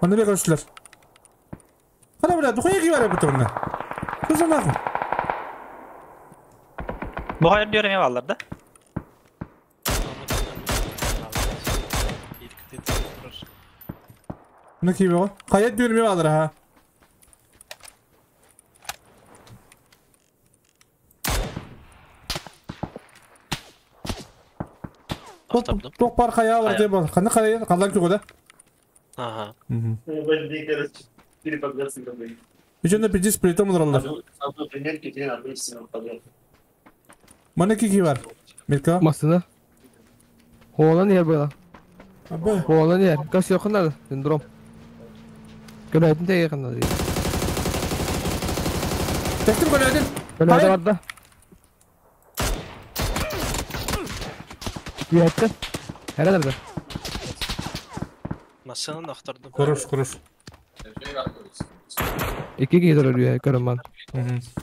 Аны бе көрүстүлөр. Кана бля, духуя ки бар бу турна. Кызы нахуй. Бу хайыр diyorum eyvallah da. Ne ki bu? Kayıt diyorum eyvallah ha. Тоқ бар қая бар деп бар. Қаны қая қалдан көк да? Ага. Еще на пиздец притом удралар. Мана ки бар? Мирка? Масына. Хоолан ер была. Аба. Хоолан ер. Кас якыннар, синдром. Көрәйтін те якыннар. Тектим көрәйтін. Көрәйтін бар да. Üyette. Herhalde. Masını aktardım. Хорош, хорош. İki gider ölüyor görün ben.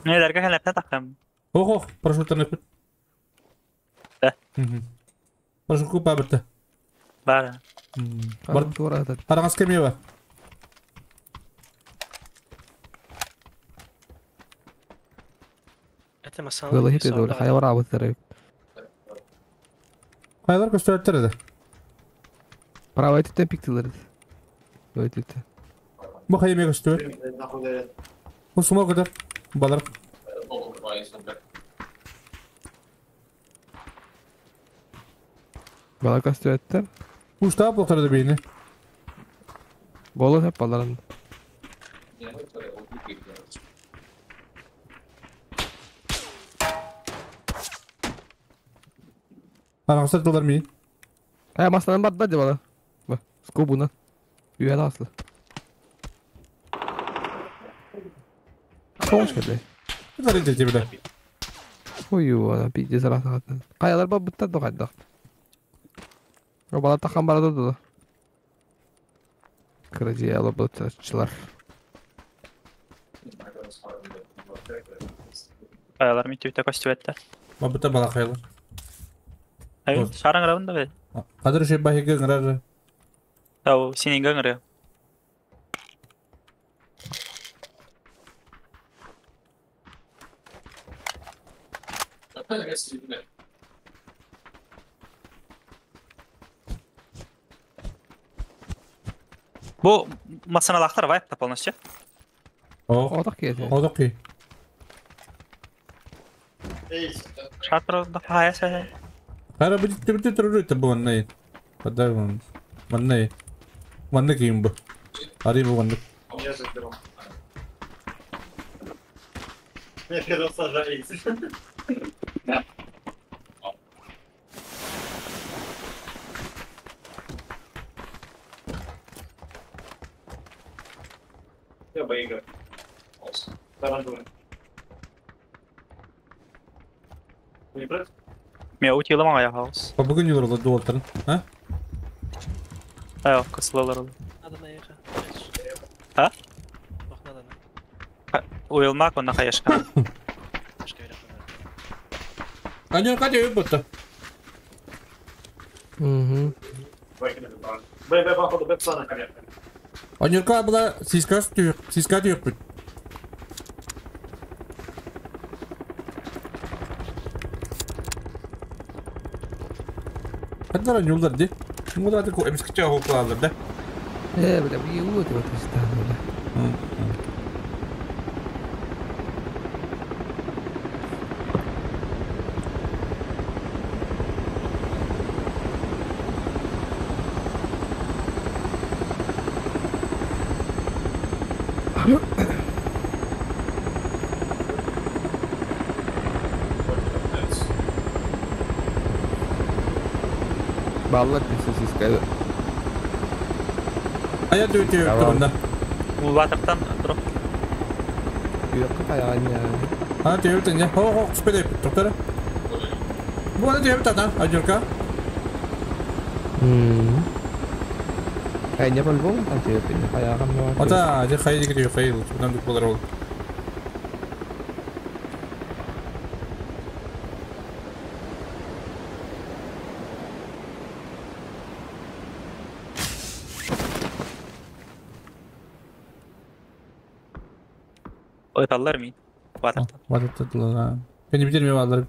Ne derken helep takım. Ох, ох, парашюттан өпүт. Да. Парашют көп бабырты. Бар. Бар. Параңыз кеме бар. Это masını. Vallahi hep doğru. Hayvan avıtları. Haylar gösterdiler de. Bravo etitten piktiler. Evet etti. Bu hayır göster. Bu suma kadar. Balar. Bala gösterdiler. Usta bu kadar da beyni. Bola hep baların. Арахсар тылар мин. Э, масланан барда дебала. Бу, скобуна. Үйән аслы. Тоғыз келді. Тылар инде тебе. Ой, ана пиздец арасағатын. Қаялар ба бұттар да қайдақ. Бала тақан барады да. Крадиялы бұттарчылар. Kayalar mı tüyte kostüvetler. Бабыта бала кайлар. Hayır, şaran grabın da be. Кадыр шей бахиге гырар. Тау, синин гыңры. Бу масаналахтар вайп та полностью. О, Одақ келді. Одақ ки. Шатыр да хая сә. Хара бит бит туру это бу оннай. Подай вон. Маннай. Манны кийим бу. Ари бу манны. Я заберу. Я первый сажались. Я боигра. Не против? Мен утилым ая хаус. По бүгін юрлы дуалтырын. А? Ай, кысылалар ол. Надо наехать. А? Ох, надо на. Уйылмак онна хаешка. Анер катя өп бутта. Угу. Б, Б, походу, Б, пацаны. Анерка була сиска түйөк, сиска түйөк бит. Хаддара юлдар ди. Муда аты ко эмскича хоклалар да. Э, бля, бью вот это стану, бля. Баллар десе сиска. Ая түйөк түйөк турунда. Улатыртан дроп. Үйөккө каяған я. А түйөк тенде. Хо хо спеде токтор. Бу аны түйөк тата, Анерка. Ай, не по-любому там түйөк каяған. Ата, же хай диге түйөк хай, удан дук болар ол. Ыталлар мин. Батыртан. Батыртан. Кени битерме балдар.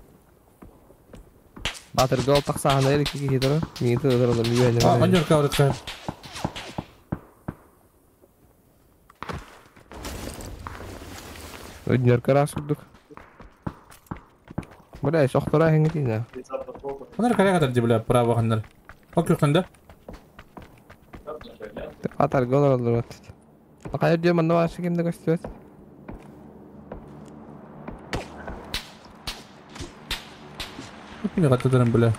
Батыр гол тақсағына ері кеке кетірі. Мен тұдырылыр, мен А, Анерка барытка. Өднерка рас күрдік. Бля, соқтыра хеңі дейін. Анар кая катар ди бля, право ханнар. Ок юктанда. Атар гол алыр бат. Қайыр дем анда башы кемді көстүбөт. Кими катадарым бля.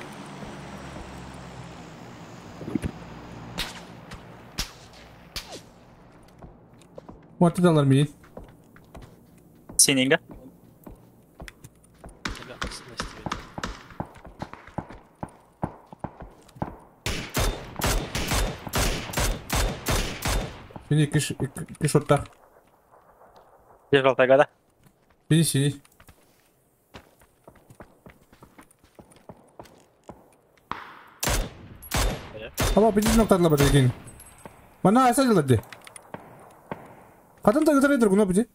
Ватадалар мин. Сининге. Синий киш кишоттах. Жалтага да. Синий синий. Аба биди ноктадла бат екен. Мана аса жылады. Катын да гытар эдер гуна биди.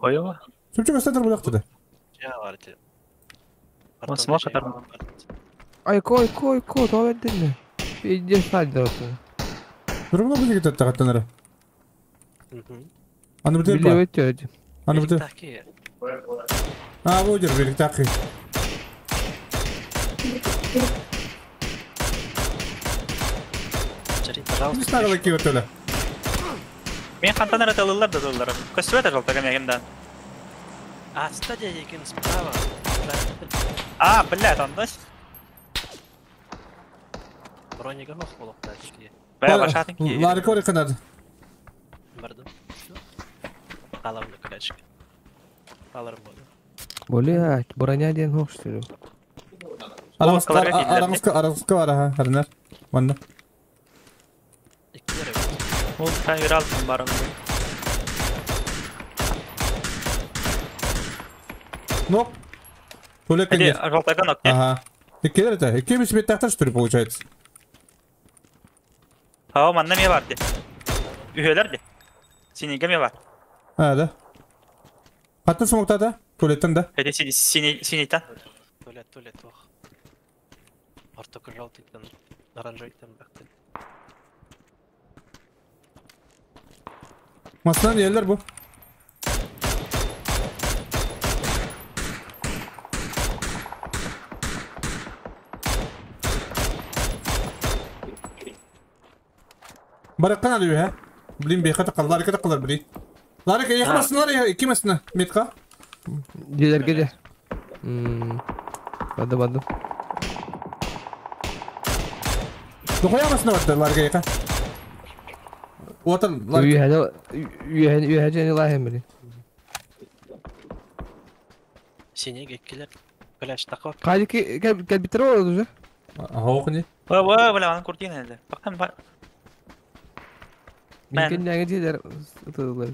Ойова. Сүпчүк астатыр булактыды. Я бар эти. Осман катар. Ай, кой, кой, кой, тоға бәттен. Пиздец, сальды осы. Durumuna биди кетет каттанара. Аны битер Биле па. өтті өті. Аны битер. А, бу жер берик такы. Пожалуйста. Биз тагы ки өтөлө. Мен хантан ыталылар да доллар. Көстүбөт жалтага мегимдан. А, кстати, екен справа. А, блядь, анда. Бронига хох болуктаа дики. Бая башатын ки. Ларик ори канад. Бардым. Алам да калачка. Аларым болду. Блять, броня диэн хуох что ли? Арамска арамска арамска бар аха харнар. Манна. Ол камера алдым барым. Нок. Туалет Эди, нет. жалтайдан ок. Ага. Иккилер это. Икки бис беттахтар что ли получается? Ха, манна ме бар ди. Үһөлөр ди. Синеге ме бар. А, да. Хаттан смокта да? Туалеттен да. Эди сини сини синейтан. Туалет, туалет ох. Ортоку желтыйтан, оранжевыйтан бактын. Масынан yerler bu. Бараккан алıyor ha. Блин, бейхата каллар, ката каллар бри. Ларик, якмасынlar ya, iki masına. Метка. Дилерге де. Бады бады. Дохуя масына барды Ларик яка. Отыр Ларик. Үйәне үйәне үйәне лахем били. Синеге иккилер. Калач такып. Кайдыки кел кел битер oldu уже. Хоқ не? Ва ва бля, анан куртин эле. Бактан ба. Микен нәге дилер ытылар.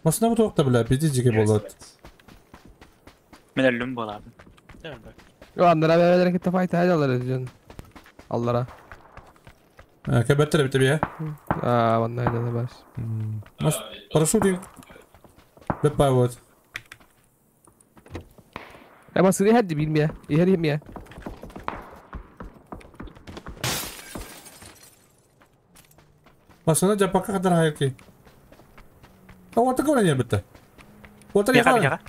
Масына bu тоқта бля, биди жеке болады. Мен өлүм болам. Yo аннара бәбәләр китте файта алар жөн. Аллара. Кәбәттер бит бия. А, ванна да баш. Mas парашютинг. Беппай вот. Я басыны хәдди билмия. Ихер химия. Масына жапакка кадар хайки. А вот такой не битте. Вот Бияга бияга.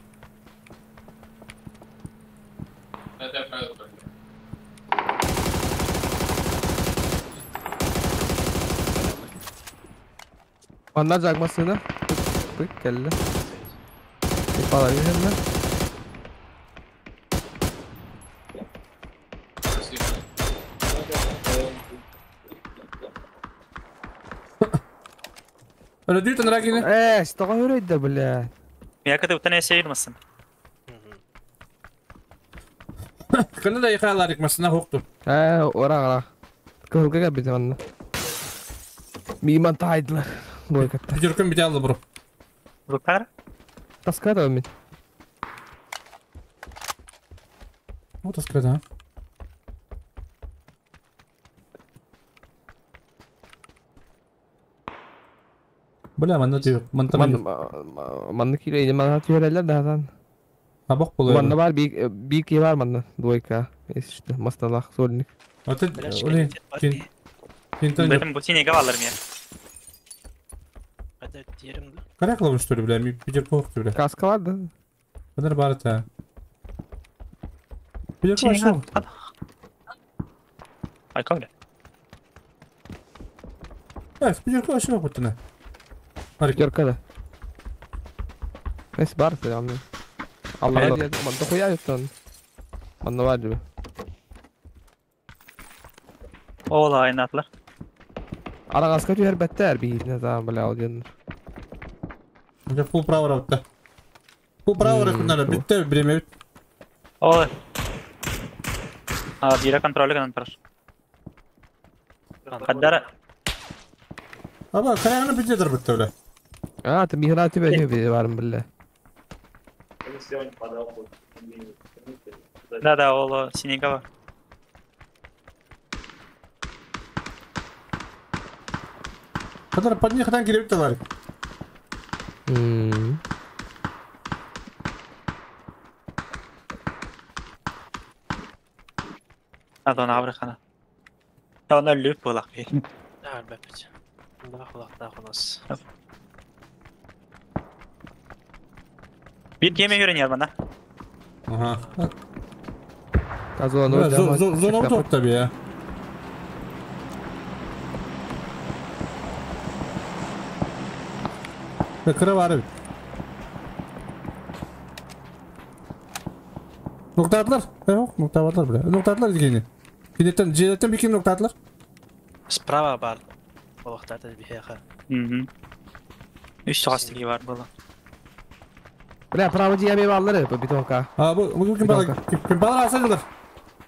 Ванна жагмасына. Пык келди. Бала ихерне. Öyle düğütün ракини. Э, что үрөйдө, бля. Мияка да утан эсе масын. Кını да яка Ларик масына хоқту. Э, ора ора. Кылга бит ванна. Миман тайдылар. Бой катта. Жүркөн бите алды бро. Рукар? Таскада мен. Вот таскада. Бля, манна түйөк, манта Манна кире, манна түйөрелер да Абак болор. Манна бар бик бик бар манна двойка. Если масталах сольник. Аты, оле, кин. Кин Бетим бу синеге алар мия. Када терим да. Кара кылып что ли, бля, ми Питер коркту, бля. Каска бар да. Bunlar бар та. Питер коркту. Айка бля. Э, Питер коркту буттuna. Питерка да. Нес бар та амны. Алла манна хуя юттан. Манна бар диби. Ола айнатлар. Арагаска түйөр беттер бийитне та бля оден. Уже пул право работа. Пул право рахунара битте время. Ола. А, бира контроль канан параш. Каддара. Аба, каяны битте битте бля. А, ты михра тебе не барым бля. Да, да, ол синеге бар. Кадар под них танки ребята Ларик. Адон абрахана. Она лүп болак би. Да, бәпит. Да, кулакта кунас. Бир кеме үйренер бана. Ага. Зона Зона топ tabii ya. Kıra var evet. Nokta atlar. Yok nokta atlar bile. Nokta atlar dikeni. Кинеттен, жеттен бикин ноктатылар. Справа бар. Олохтата бихеха. Угу. Үс сағас тиги бар было. Бля, право дия баллары бу битонка. А, бу ким бала? Ким бала асылдыр?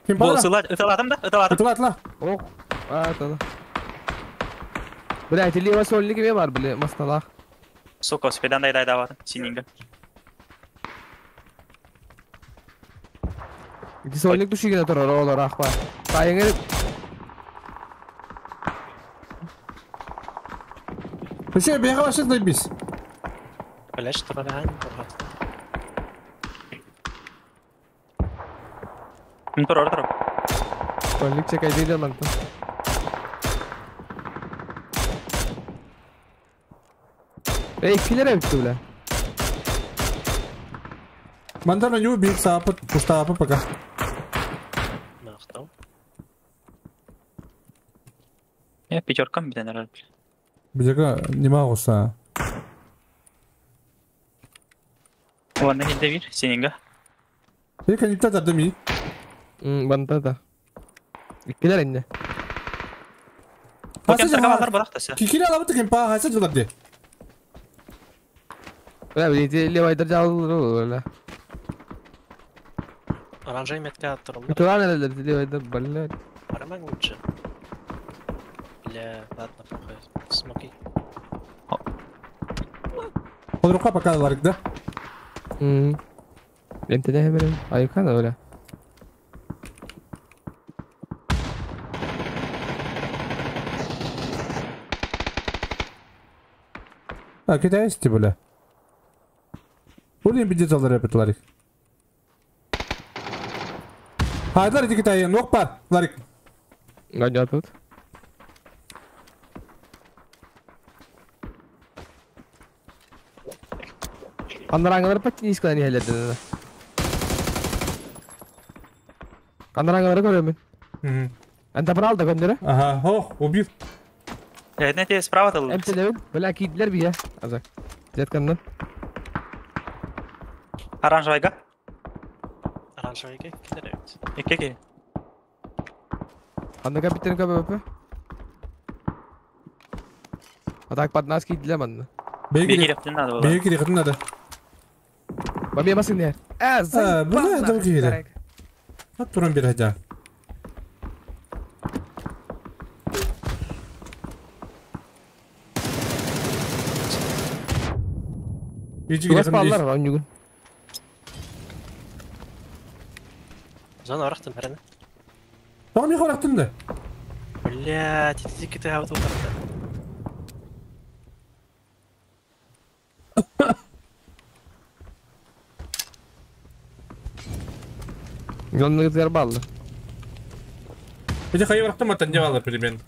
Ким Бу бала? сыла ыталатым да, ыталатым. Ытыла, ытыла. Ох. А, тала. Бля, тили вас олли кеме бар, бля, масталах. Сука, спедан дай дай даватым, сининге. Ити солник душигена турар, олар ахва. Тайыңыр Еще бега вообще заебись. Блять, что ран. Тур, тур. солник чекай дейдер манта. Эй, килер эбитти, бля. Мантан на него бит сапы, пустапы пока. Нахтау. Я пятеркам битен арар. Бежега не могу са. Уанна хилде бир, сининге. Эки никта тардым и. Банта да. Иккилер инне. Бу кем тарга бар та Кикили алабыты кем па хаса жылап де. Бля, бля, левайдар жабылыр, бля. Оранжевый метка аттырылды. Туран элелер, левайдар, бля. Бараман лучше. Бля, ладно, похуй. Смоки. Подрука пока ларик, да? Лентене берем. Айкан бля. А, китайцы, бля. Блин, бедец алдар опять, Ларик. Хайдар, иди Китай, ног пар, Ларик. Гадя тут. Андараңалар патти искалани хелерден. Андараңалар көрөмүн. Анта брал да көндөрө. Ага, ох, убил. Не те справа тыл. Эмтелебин, бля кийдилер бия. Азак. Жеткандан. Оранжевайга. Оранжевыйга килер эбит. Икки Анда капитан КПП. А так под нас кийдилер манна. Беги, надо было. Беги, надо. Бабе басын не. Э, бля, дорогие. Вот туран бир хотя. Тугас баллар бар нүгүн. Зона арахтым хәрәне. Тагын ни характын да? Бля, тити ките хавты утырды. Yolunu баллы. Эти хайы барактым аттан деп алар перемен.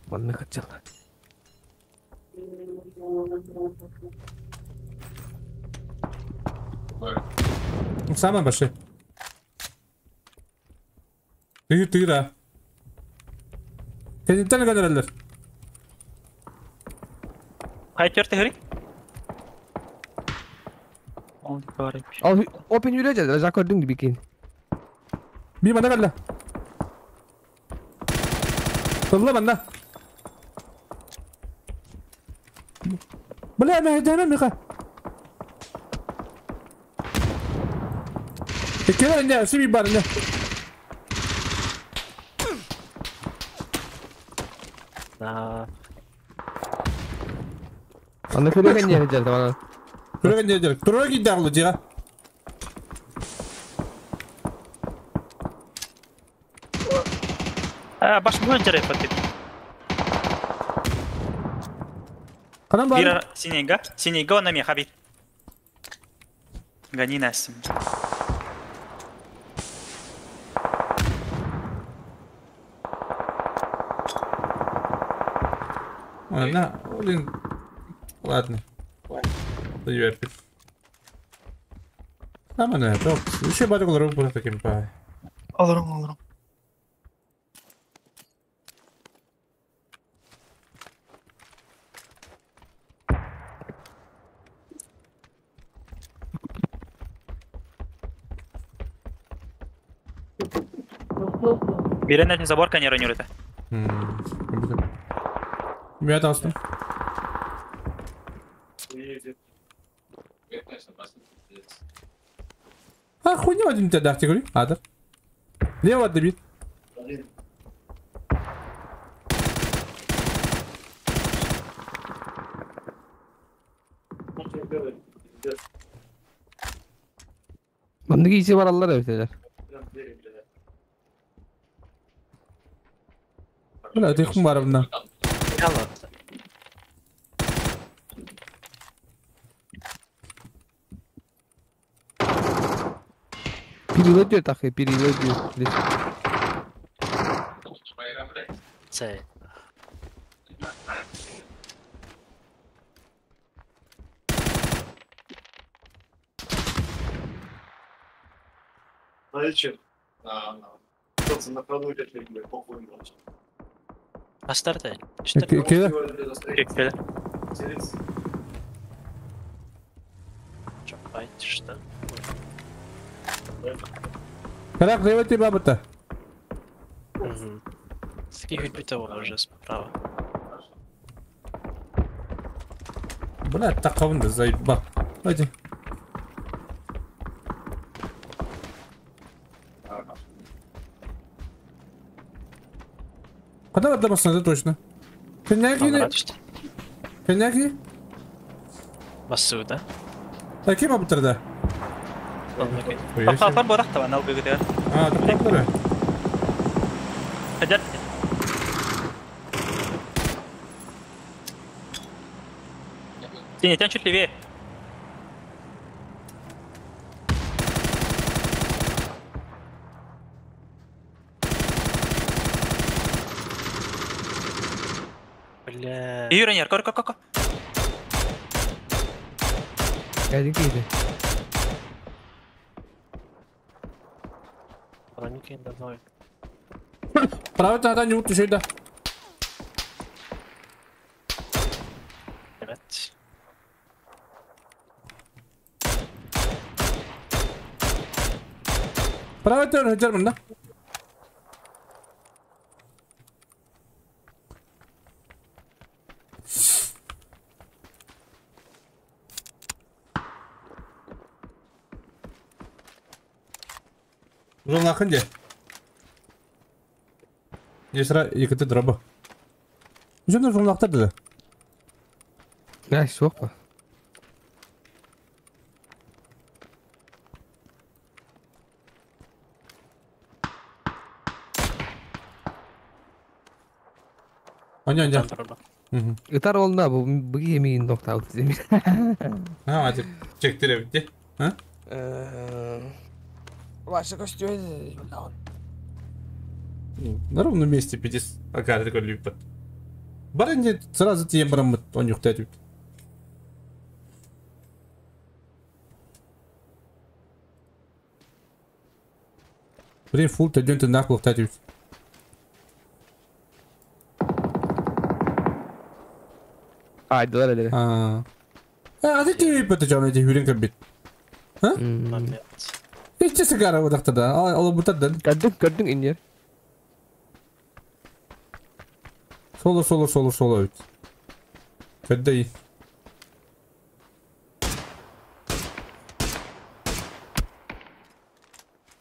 Манны хотел. Самое большое. Ты, ты, да. Кенеттен көндөрөлөр. Кай төртө хөрү? Ал опен жүрө жа, жак көрдүң бикин. Би мана калла. Тылла мана. Бля, мен жана миха. Келер инде, сиби бар инде. Да. Анда көрөгөн жери жерде бана. Көрөгөн жери. Турга кийди агылы жига. А, баш бу жери патып. Канан бар? Бир синеньга, синеньга на меха бит. Гони нас. На, блин. Ладно. Даю Амана, топ. Еще бары олар бу таким па. Алырым, алырым. Бирен забор канера нюрыта. Мен тастым. А, хуйня один тебя дах, говорю. Адр. Лево добит. Манныгы иси бараллар эбителер. Бля, ты хум барыбна. Перелодию тахы, перелодию. Цей. Астарта. Кеде? Кеде. Что? Карак, лево тебя бабы-то. Угу. Ских битого уже справа. Бля, таковын да заеба. Давайте. Когда отдамся, это точно. Коняки? Коняки? Массуда. А кем об тогда? Папа, барахта, она убегает. А, ты правда? Хотят? Тяни, тянь чуть левее. Бля. Юрий, кор, кор, кор. Один киди. Право тогда не утуши, да. Evet. Право тогда хотел да? Жолнахын де. Есра екіті дроба. Жөндө жолнақтар деді. Әй, суық па. Аня, аня. Итар олна, бу быги емейін доктау тіземін. А, ати, чектіре бітте. А? Ваша костюм. На ровном месте 50 акар такой любит. Баранья сразу тебе брамыт, он юхтает. Блин, фул, ты ты нахуй ухтать. А, да, да, да. А, а ты тебе это эти юринка бит. А? Ичи сигара вот тогда, а бутадан. Кадын, кадын инер. Соло, соло, соло, соло. Когда и.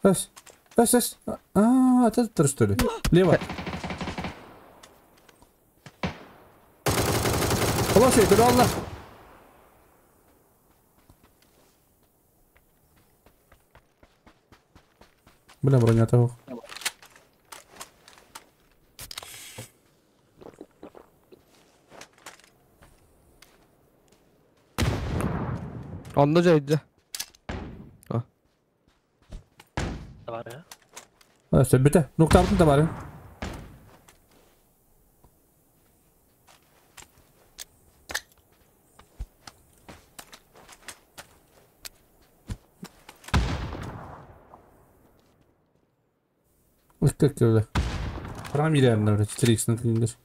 Эс, эс, эс. А, это что ли? Лево. Хороший, ты ладно. Бля, броня того. Онда жайда. А. Бар. А, сөбүтэ. Нуктабытын да бар. Как öyle. Param ilerinde öyle. 4x'in kıyındır.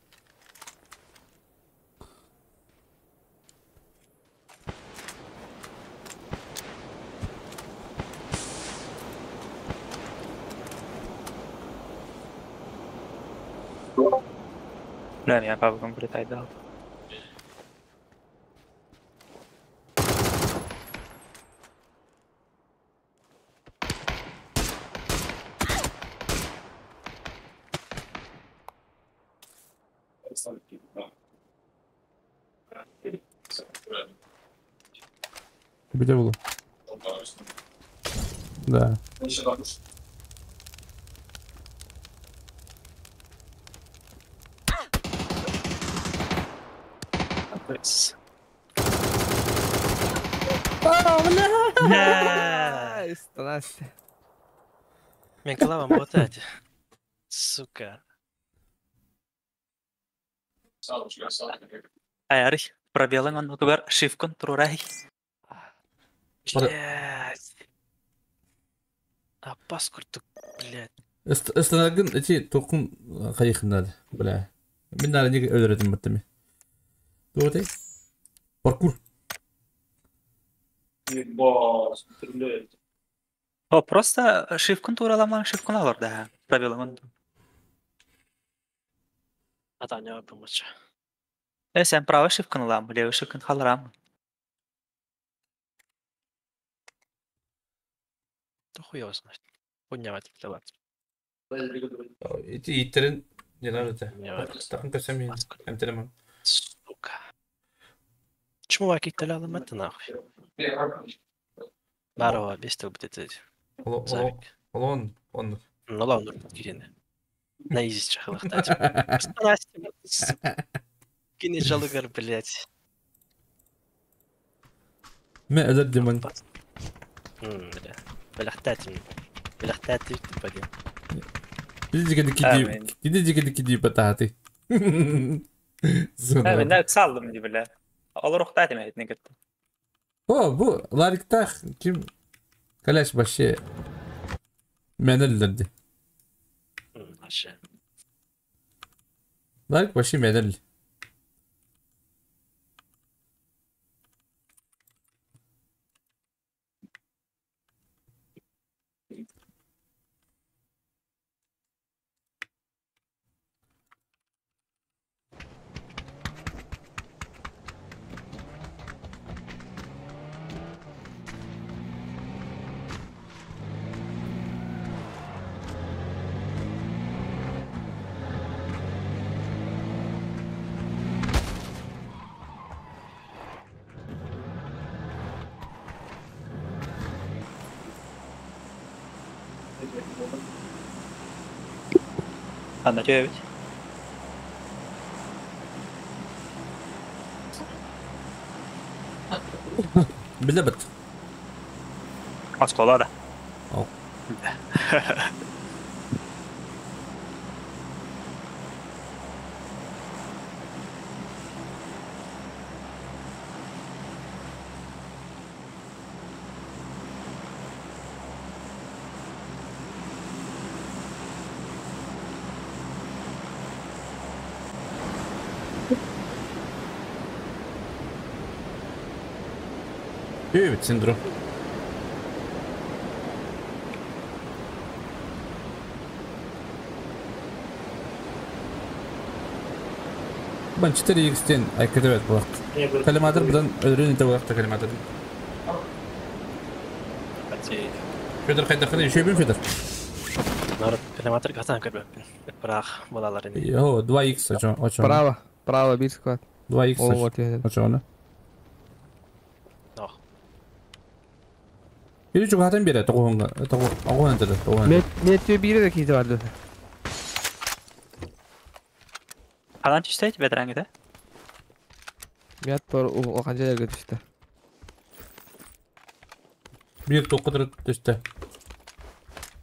Бля, меня папа вылетает дал. Где было? Да. Бля! Настя. Мен клавам вот эти. Сука. Айарый, пробелың он тугар шифкон турурай. Блядь. А паскуртук, блядь. Ыстанагын эти токун кайыхынады, бля. Мен нары неге өлөрөтүм баттым. Туотай. Паркур. О, просто шифкон тураламан шифкон алар да. Пробелың он. Атаня помочь. Сен правый шифкон алам, левый шифкон халарам. Да хуй его знает. Поднять давать. Эти иттерин не надо. Тахын көрсөм мен. Эмтерем. Сука. Чему ваки таляла мата нахуй? Барова, без того будет это. Олон, он. Ну ладно, кирин. На изи чахлахтать. Кини жалугар, блядь. Ме өлөр демон. Бля. Бляхтать. Бляхтать, типа, Киди киди бататы. Мен салдым ди бля. Олар ухтат эме не кетти. О, бу лариктах ким каляш баше менеллерди. Баше. Ларик баше менел. Анда төбөт. Билебет. Оскола да. О. Evet, синдром. Бан 4x-тен айкырыбет булак. Калиматор будан өлөрүн ите булак та калиматор. Федор кайда шөбүн Федор. Народ калиматор катан көрбөппүн. Бірақ балалар эми. Йо, 2x очо, очо. Право, право бир склад. 2x. Очо, Бiri чугатын бере, тогонга, тогон деди, тогон. Мет бири де кейти бар деди. Калан түштөйт бедраңы да? Мет тор о канча жерге түштү. Бир токудур түштү.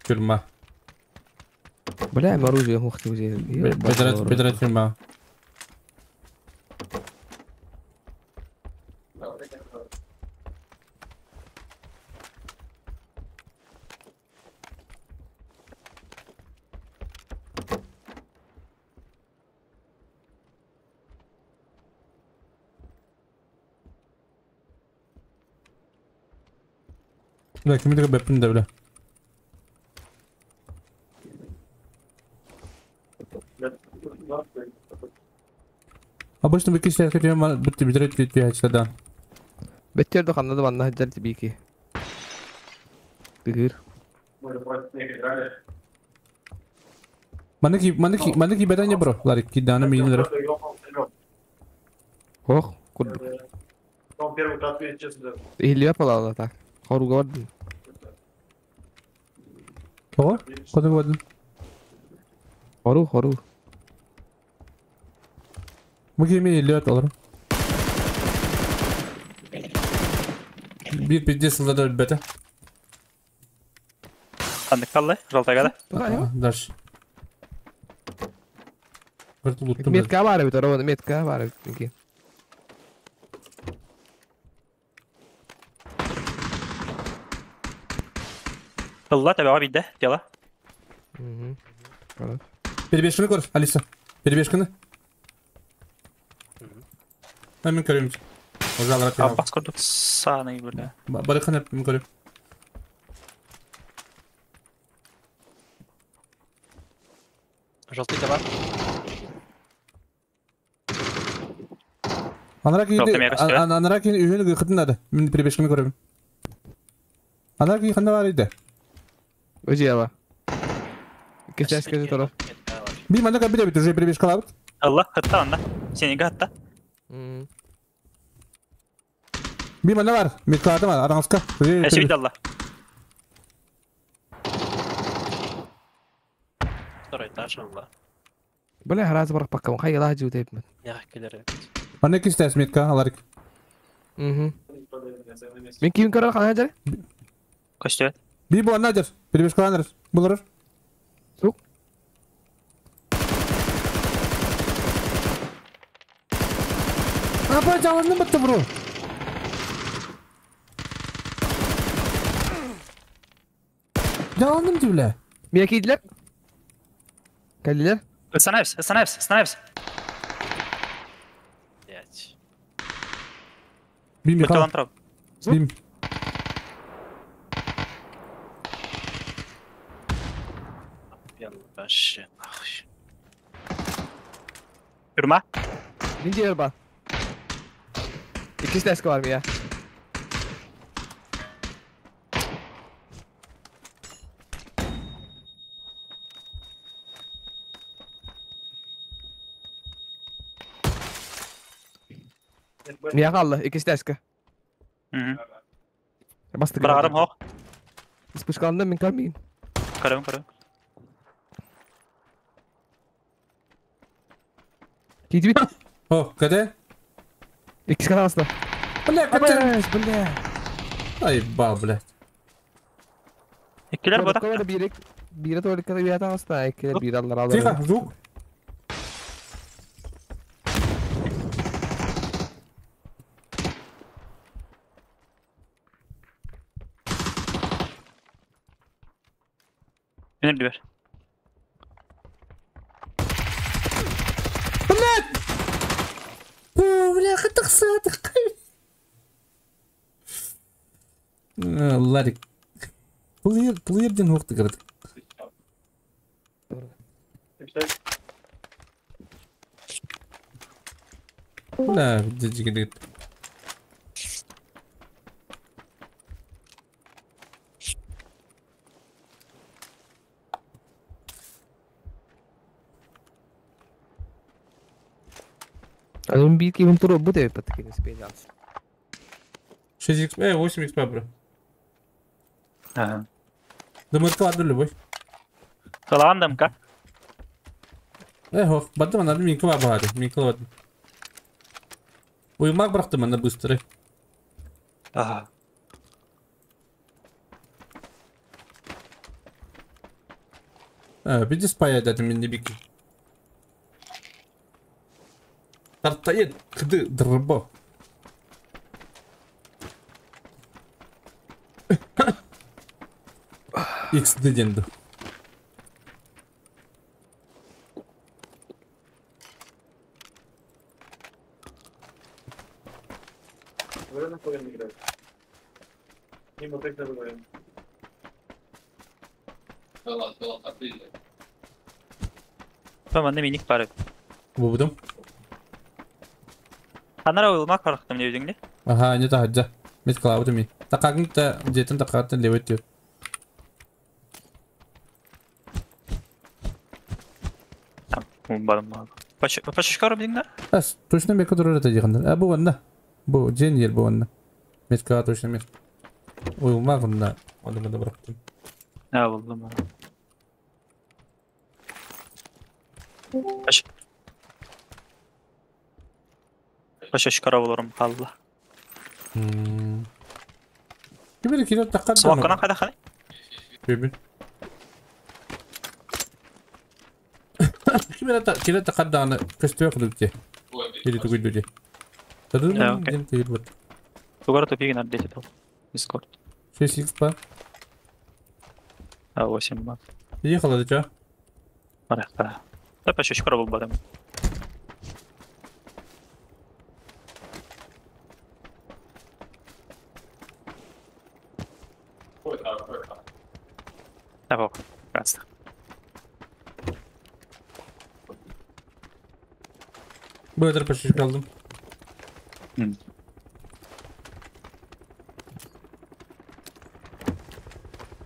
Тюрьма. Бля, оружие мухти уже. Бедрат, бедрат тюрьма. Бля, кимдер бэппин да, бля. Обычно бикки көтүм битти битре түһәчле да. Беттер да ханна да манна хаджар тибики. Тыгыр. Манна ки бетanya бро. Ларик ки дана миинлер. Ох, курдук. Ихлия палала так. Хоруга бардым. Ого, куда бардым? Хору, хору. Бу кеми илиот олар. Bir пиздец сылда бете. Ханнык қаллы, жолтайга да. Дальше. Метка бар бит, ровно метка бар бит. Тылла табаға бидде, дела. Перебежканы көр, Алиса. Перебежканы. Мен көрөм. Ожалар Аббас көрдүк саны бля. Барыханы мен көрөм. Желтый бар. Анара ки үйүнү кытын Мен перебежканы көрөм. Анара ки кандай бар иде? Өзі яба. Кечес кече тұрар. Би манда кабиде бит уже перебежкалабыт. Алла, хатта анда. Сенеге хатта. Би манда бар. Меткалады бар, араңызка. Эши алла. Второй этаж алла. Бля, раз бар пакка, хай ла жу деп. Я келер. Манда кистес метка алар. Мм. Мен кийин көрөр кана жер? Көстө. Би бу анда жер. Перебежкаланыр. Булар. Сук. Апа жаланды бітті бро. Жаландым ти бля. Мен кейділер? Кәлілер? Становимся, становимся, становимся. Блять. Бим Михаил. Бим. Вообще, нахуй. Юрма? Нинди юрма? Икки теска бар мия. Мия қалды, икки теска. Бастық. Бір ағарым хоқ. Спускалында мен көрмейін. Көрем, көрем. Кейді бит. О, кәде? Икки скаласты. Бля, кәде? Бля. Ай, ба, бля. Иккилер бода. Бире бире толика бире тағыста, иккилер бире алдар алдар. Тихо, звук. Бенер бер. Блядь! О, бля, хатықсадық. Ларик. Бұл ерден оқты кірдік. Бля, жігіт. Анын бир кийин туруп бу деп патыкин специалс. 6 xp, 8 xp бро. Ага. Думаю, кладу любой. Салам ка. Эх, бадым ана мин кыла бады, мин кыла бадым. Уймак бырактым ана быстрый. Ага. Биди спая дедим мен бики. Тартает, кды дырбо. XD денді. Tamam, ne minik bari. Buldum. Анара уйулмак барахтым диэбитиҥ дии. Аха, не таһырдьа. Мин кылаабытым мин. Такагын та дьиэтин такааттан левый түр. Барым баар. Пачашка диҥ да? Ас, точно мека турар это дигәннәр. Ә бу ванна. Бу дьиэн ер бу ванна. Метка точно мет. Уйулмак онна. Оны мында бырактым. Ha buldum. Paş... Пачашкара буларым қалла. Кибер килер таккан. Смокканан қайда қаны? Бибин. Кибер та килер таккан даны көстүө кудук те. Или тугуйду те. Да, окей. Ден тегир бут. Тугара тупигин апдейт етил. Дискорд. 6x па. А 8 ба. Ехала да ча. Барахта. Да пачашкара бул барым. Tamam. Bastım. Бу пачашка алдым.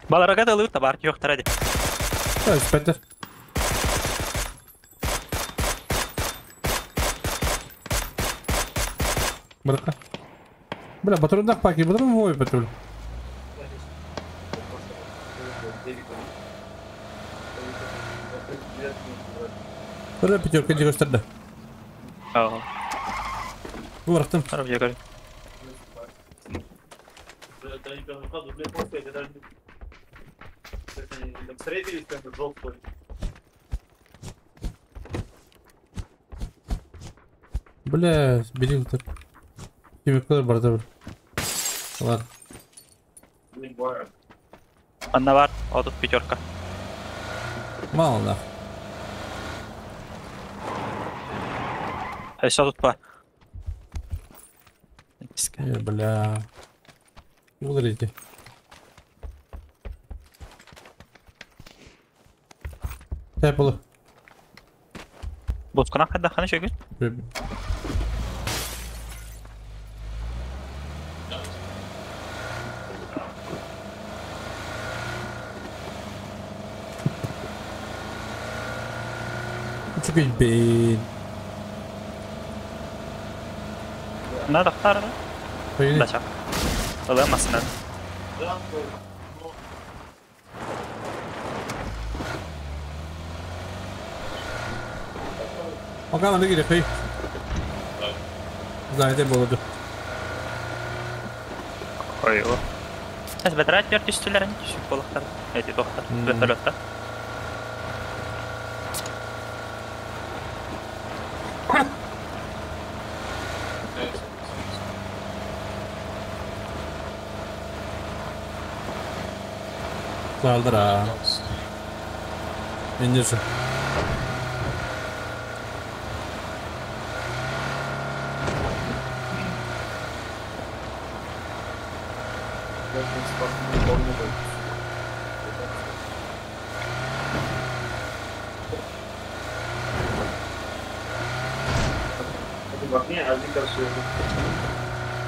Баларага да ылыт бар yok hadi. Да, спектр. Брака. Бля, патронах паки, патрон мой патруль. Бля, пятерка дегостарда. Aa. Бу барахтым. Араб ягар. Бля, бери так. Химикалар бар да. Ладно. Анна бар, о тут пятерка. Мало нах. Еще тут бар. Бля. Ударите. Тэпл. Боткана қайда қаны шөгін? Чүкей бейн. На тақтар. Қойын. Да чак. Ыламасына. Пока надо керек, хей. Знаете, болады. Ой, о. Сейчас бәтірат бер түстілер, түсіп болақтар. Эти тоқтар, вертолетта. Салдыра. Индирші.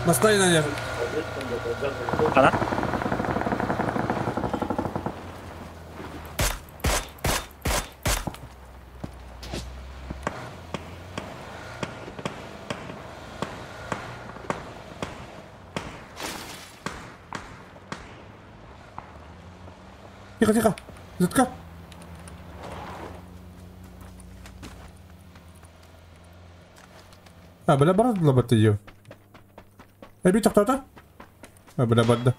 Бастай на них. Ана? Тихо, тихо. Зытка. А, бля, брат, лобот ее. Эби, тоқтата. А, бля, бадда.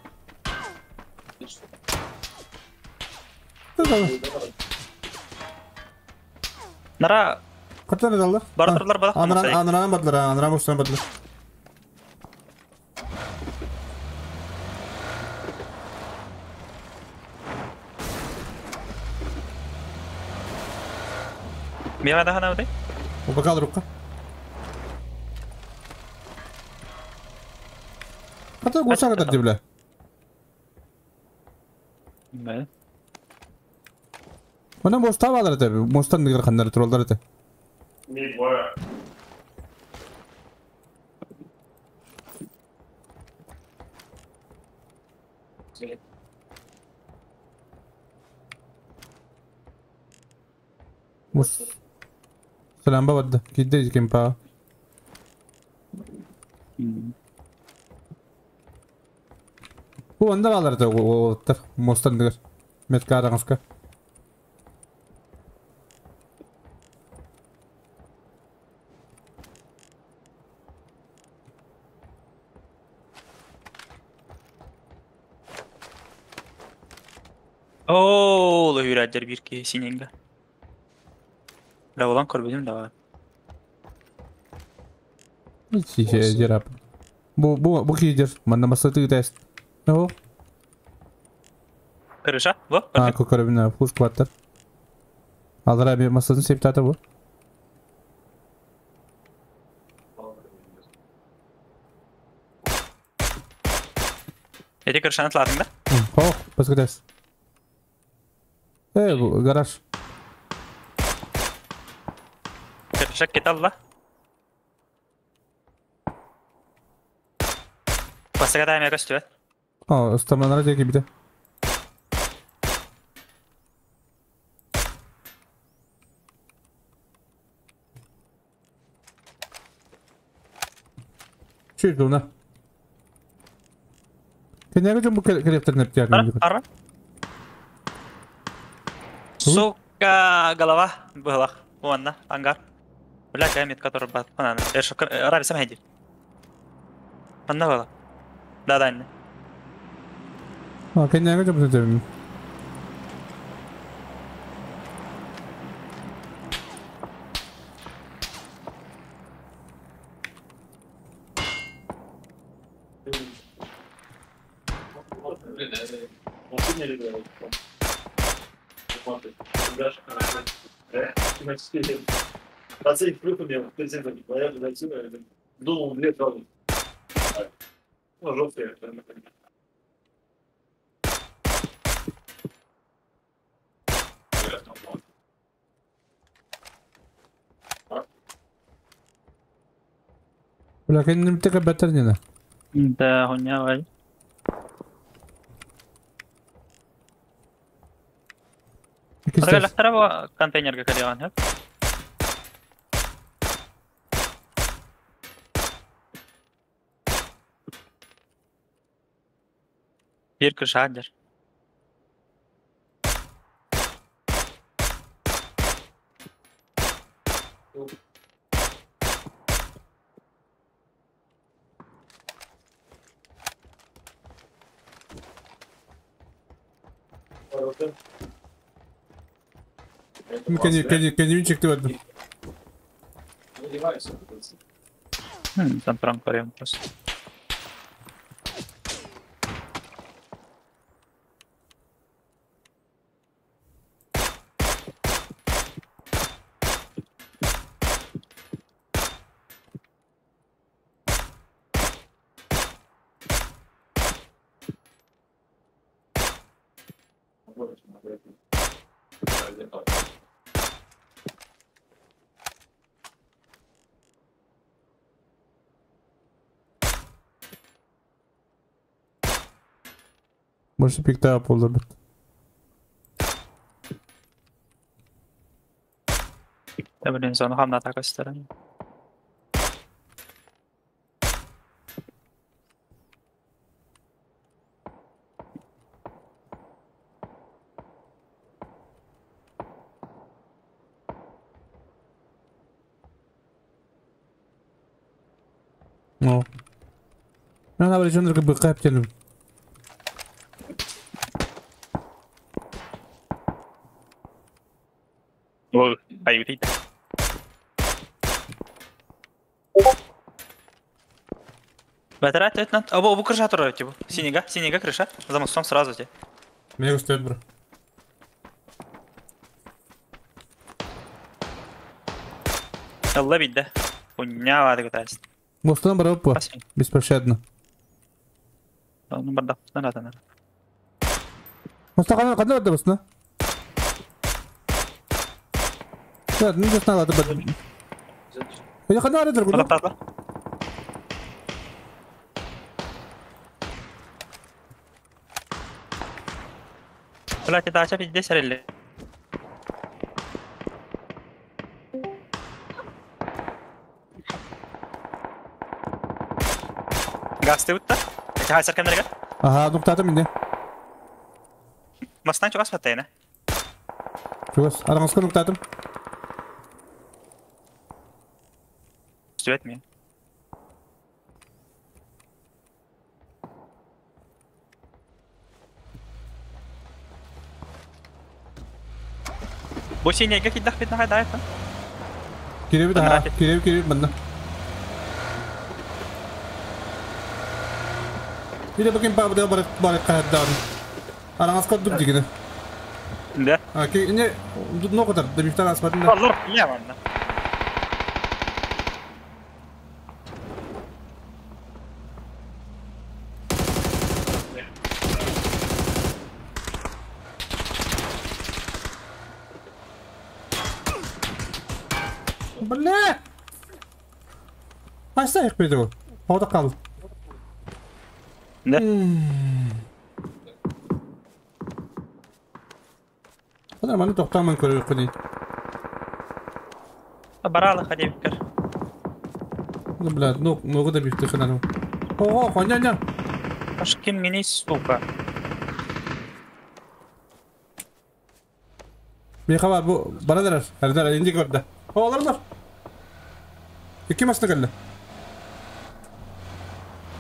Нара. Қаттан алды? Бардырлар бадақ. Анран бадылар, анран бостан бадылар. Миға да хана өте? Опа, рукка. Хата гусара да бля. Бе. Мына моста балар это, мостан дигер ханнар туралдар это. Мус. Саламба барда. Киирдэ кемпаҕа. Бу онно баалар да уолаттар муостандыгар. Медкараҥаска. Оо, лөһүүрээддэр биир киһи синеньга. Бля, улан көрбүтүм да бар. Жер Бу бу бу киһи манна масаты тест. О. Крыша, бу? А, көкөрөбүнэ пуш квартер. Алара bir masasını septata bu. Эти крышаны тладың да? О, баска тест. Э, бу гараж. Крыша кеталла. Баска тайма көстүбэт. О, ыстаманара жеки бите. Чуть уна. Кенеге жон бу керектерин эптиярын. Ара. Сука, голова была. Вон, ангар. Бля, я метка, который бат. Она, Раби, сам иди. Она была. Да, да, не. А, кенеге жон бу терин. Бля, кенем тека бәтер Да, хуйня, валь. Аргалахтара бу контейнерге калыган, хөп? Бир крыша дер. Кене кене кене чекти бардым. Там прям көрөм просто. Больше пикта болду бит. Да, блин, зону хамна так өстөрөн. О. Мен абы жөндөргө быкап келдим. Ол, аюти. Батарат это Абу, абу крыша турар типа. Синега, синега крыша. За мостом сразу тебе. Мне стоит, бро. Алла бидде. Хуйня вады гытайсың. Мостан барып бу. Беспощадно. Ну барда, надо, надо. Моста кана кана барды басына. Да, ну just надо барды. Я кана барды гу. Блядь, дача пиздец релли. Газ ты бутта? Эти хайсар кемнерге? Ага, нуктатым инде. Мастан чугас баттайна. Чугас. Араңызка нуктатым. Сүбэт мен. Бу синейге кидах бит нахай дайт. Киреби да, киреби киреби манна. Бире бакын па бу бар бар кадан. Араңызка дук дигене. Да. А ки не нокотар, да бифтан аспатын. Аллар, я манна. Бля! Қайсы аяқ берді ол? Ода қалды. Да. Бұлар маны тоқтаман көріп қойды. Баралы ходи бикер. Ну, бля, ну, много да бифты ханару. Ого, коня-ня! Аж кем мини, сука. Бейхаба, бу барадар, әрдер, инди көрді. О, олар Икки масына келді.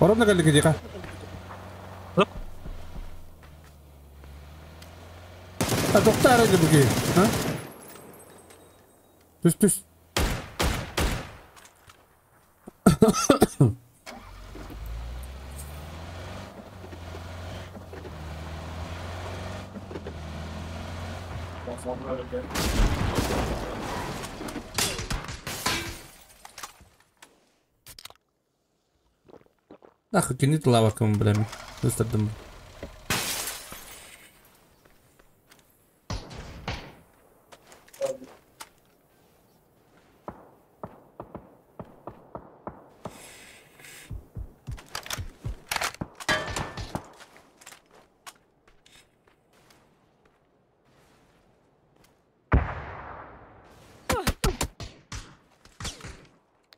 Оромна келді кедиға. А, тоқта әрі бұ а? Түс, түс. Нахуй, кинет лава кому, бля, выстардым.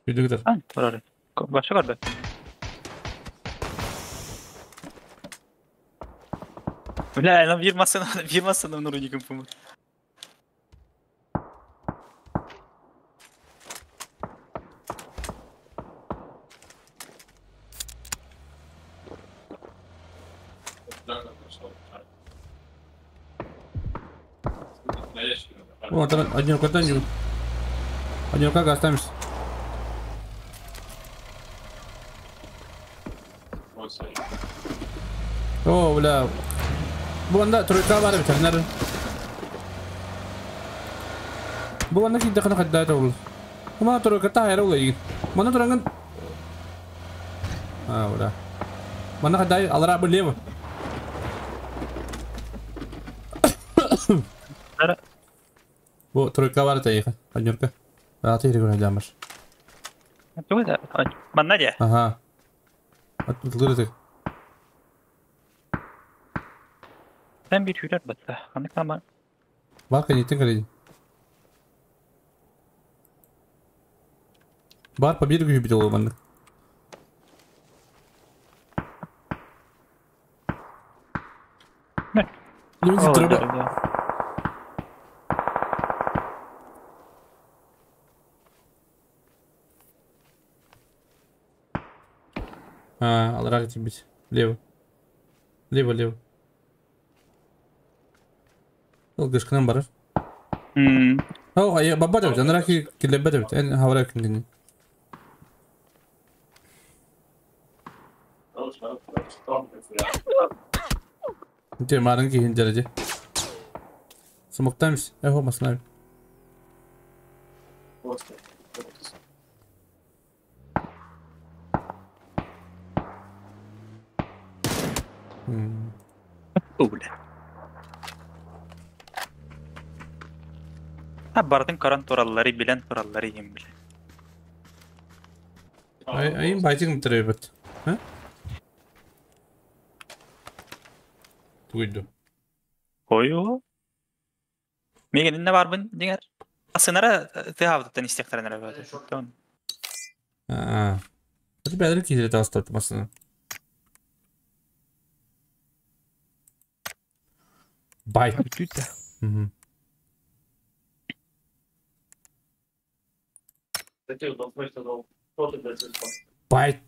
Үйдөгдөр. А, барар. Башы көрдө. Бля, нам bir masana, bir masana нуру помог. О, там один катанью. Один как останемся. О, бля. Бу анда тройка бар бит, нәр. Бу анда кидә кына кадда та ул. Ма тройка та хайра ул игин. Мана туранган. А, бля. Мана кадда алара бу лево. Бу тройка бар та иха. Анюрка. Аты иргүн жамаш. Манна де. Ага. Атлырды. Sen bir hürer batta. Ханнык нама. Бар кәнитен кәрәй. Бар по берегу бит ул манны. Люди треба. А, алрак бит. Лево. Лево, лево. Ол гышкынан барар. О, я баба деп, анараки килебе деп, эн хавара кингини. Те марын кихин жаражы. Смоктамс, эхо маслай. Бля. Бардын каран тураллары билен тураллары ем биле. Ай, айым байтигим требет. А? Туйду. Ой-о. Мигин инне барбын дигер. Асынара тыһабыттан истехтерин эрэ бөтө. Аа. Это бәдер киһи тастар масына. Бай. Бүтүтэ. Мгм. Бай.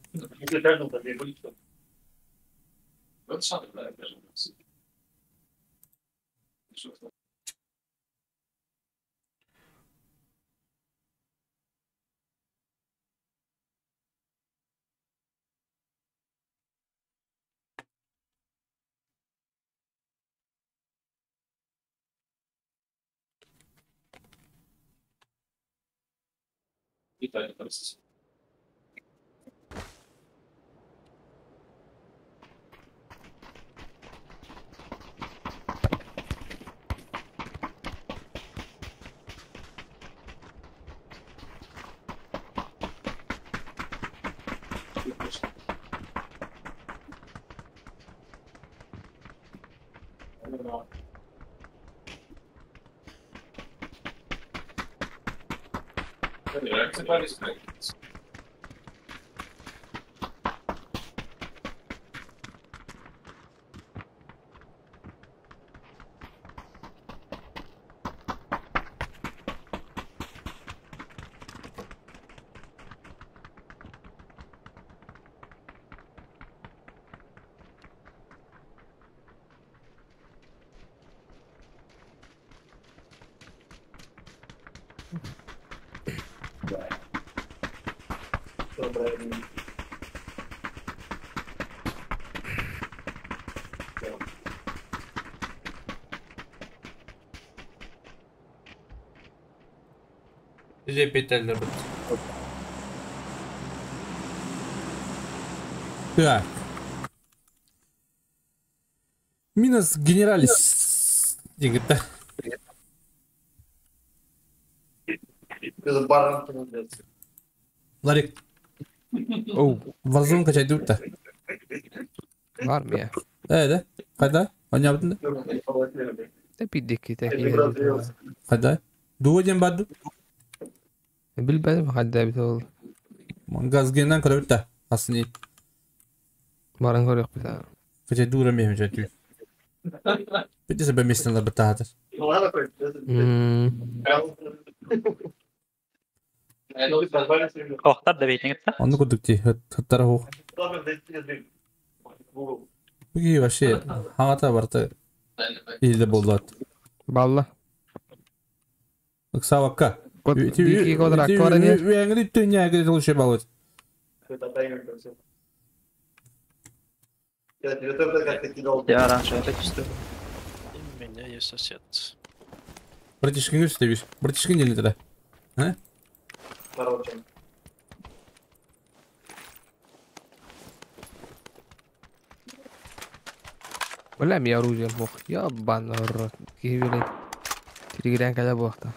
Лепетеллер бит. Так. Минус генералис. Дигитта. Ларик. Оу. Warzone качай дutta. Бар мия. Э, да? Кайда? Оñабытын да? Те пиддики те. Кайда? Дуо ден барды. Билбедим хадда бит ол. Газгеннен көрөбүт Асыны. Баран көрөк бит. Качай дура мехм жөтү. Битесе беместен лар битахатыр. Охтар да бейтин гитта. Оны курдук ти. Хаттара хух. Буги вообще хаңата барты. Илде болдуат. Балла. Ыксавакка. Бики квадрат квадрат. Венгри түнә грит лучше балыт. Я раньше это чувствую. У меня есть сосед. Братишкин өсте бир. Братишкин делит да. А? Бля, ми оружие бог. Ебаный рот. Кибелей. Телеграм когда бохта.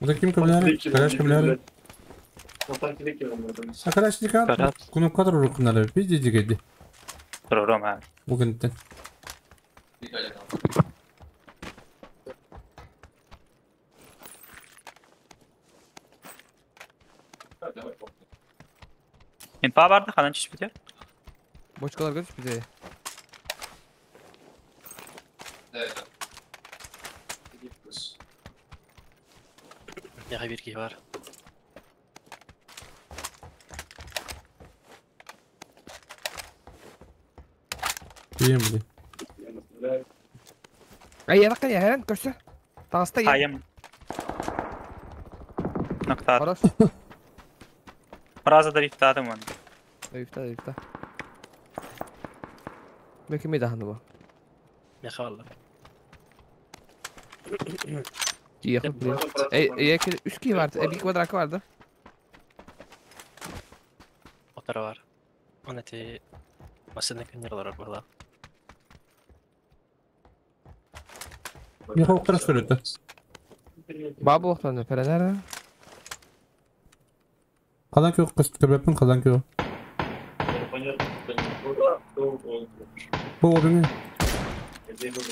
Вот таким кабляри, караш кабляри. А караш дика, куну кадр рукнары, пизди дигеди. Рома. Бугынтен. Инфа барды, ханан чүспүтө. Бочкалар көрүш бите. Меха бир киһи бар. Ием били. Ай, я я херен көрсө. Тагыста я. Айым. Ноктар. Хорош. Раза да рифтадым оны. Рифта, рифта. Мекеме дахны бу. Меха алла. Yakın E, yakın 3 kişi vardı. E, bir kvadrat vardı. Отара бар. Оны ти масына күннер бар бала. Меха оқтырас көрөтө. Бабы оқтанды, перенер. Кадан кö кыз көбөпүн кадан кö. Бу обиңы.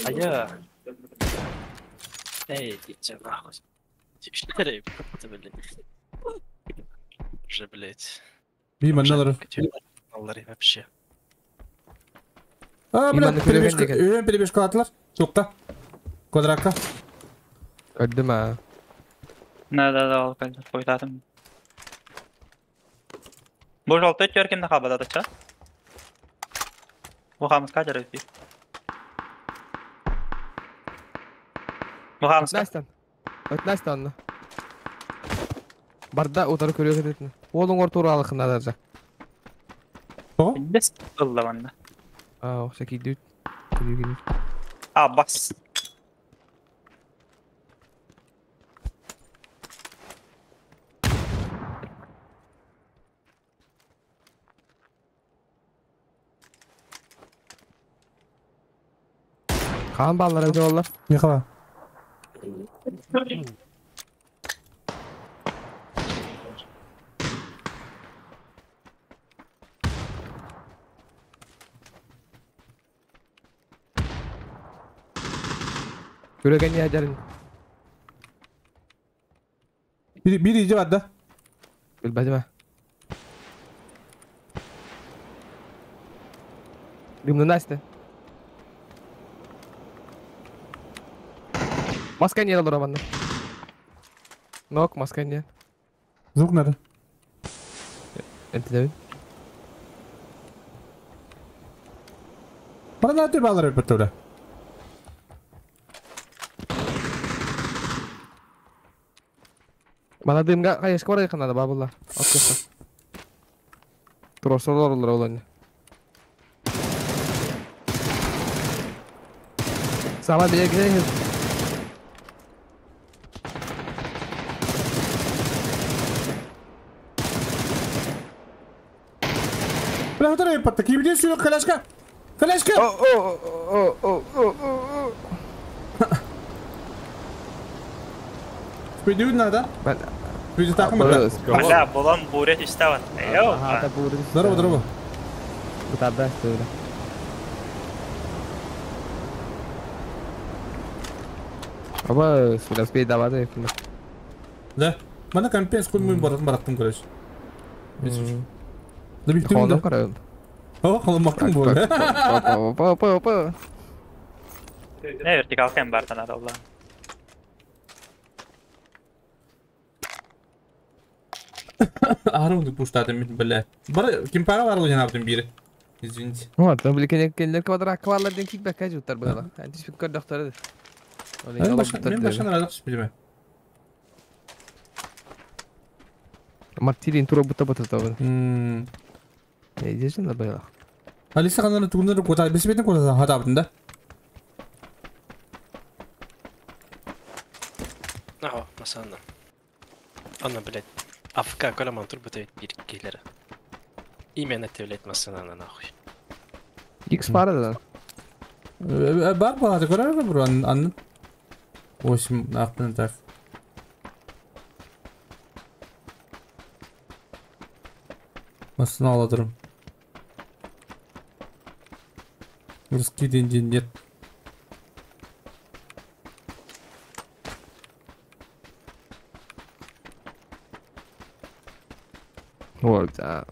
А я... Эй, иди нахуй. Четыре, блядь. Уже, блядь. Би манналары. Аллары вообще. А, бля, перебежка, перебежка атлар. Тукта. Квадратка. Көрдүм а. Да, ол кэлдэ. Қойтатым. Бу жолты өттөр кимде хабадатыча? Бу хамыска жарып. Бу хамыска. Өтнәстен. Өтнәстен онно. Барда утары көрүө кететин. Уолуң ортур алыкына даржа. Бес ылла манна. А, охша кийдүт. А, бас. Kaan баллары жоллар. Михала. Көрөгөн ядерин. Bir bir iyice var da. Билбедим. Дымны Настя. Маска не дал Роман. Нок, маска не. Звук надо. Это Давид. Bana da bağlar öpüttü öyle. Bana дымга кайышка бар якында да бабылар. Откыса. Туросолор олар олар. Сама беге Бля, вот это под такие где коляска? Коляска! О, о, о, о, о, о, о. Спидюд надо. Спидюд так мы. Бля, болан бурет иставан. Йоу. Ага, бурет. Здорово, здорово. Бутарда что Аба, сюда спей давай. Да. Мана компенс куй мы барат бараттым, короче. Да бит да. О, холомактың бу. Опа, опа, опа. Не вертикал кем бартан адалла. Арымды пуштатым, бля. Бар ким пара бар луна наптым бири. Извините. Вот, там били кенлер квадрат кварлардан кикбек кажуттар була. Антис көр доктор. Мен башан разак билме. Мартирин тура бута бута табы. Эйдежин да байла. Алиса кананы тугундар кота бесбетин кота хатабын да. Аха, масанна. Ана, блядь. АФК коляман тур бутайт бир кейлери. Именно ты, блядь, масанна нахуй. X пара да. Бар бар, көрөр бро, ан 8 нахуй так. Масына аладырым. Русский день нет. Вот, да.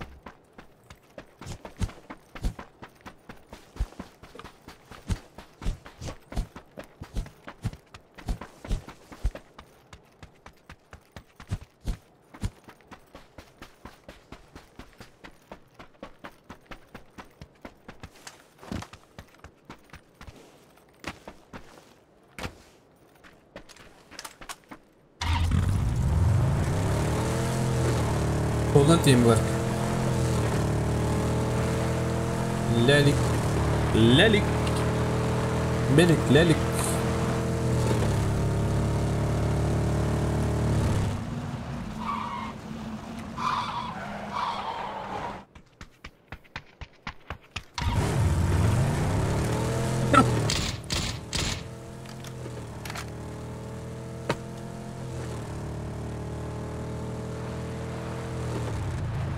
Soldan team var. Lalik. Lalik. Melik Lalik.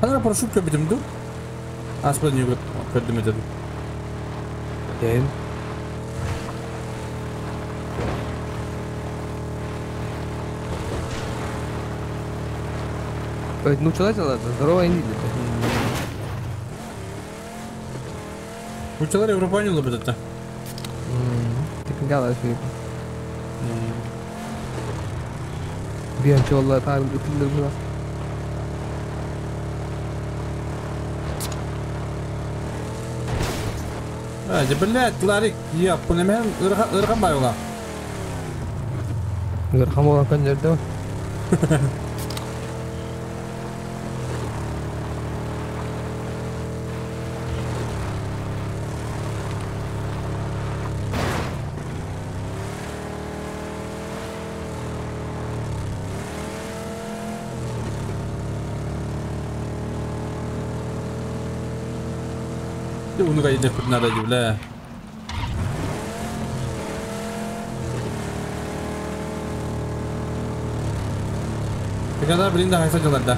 Ана парашют көбүтүм ду. Аспа не көрдүм өтөдү. Дэн. Ну что это? Здорово, не Учалар Европа не любит это. Ты когда Bir vallahi tarih ötüldür buna. Hadi блядь, Ларик, я понимаю, ырхан байула. Ырхан болан көннөрдө. Уну кайда надо, бля. Когда, блин, да, хайса делать, да?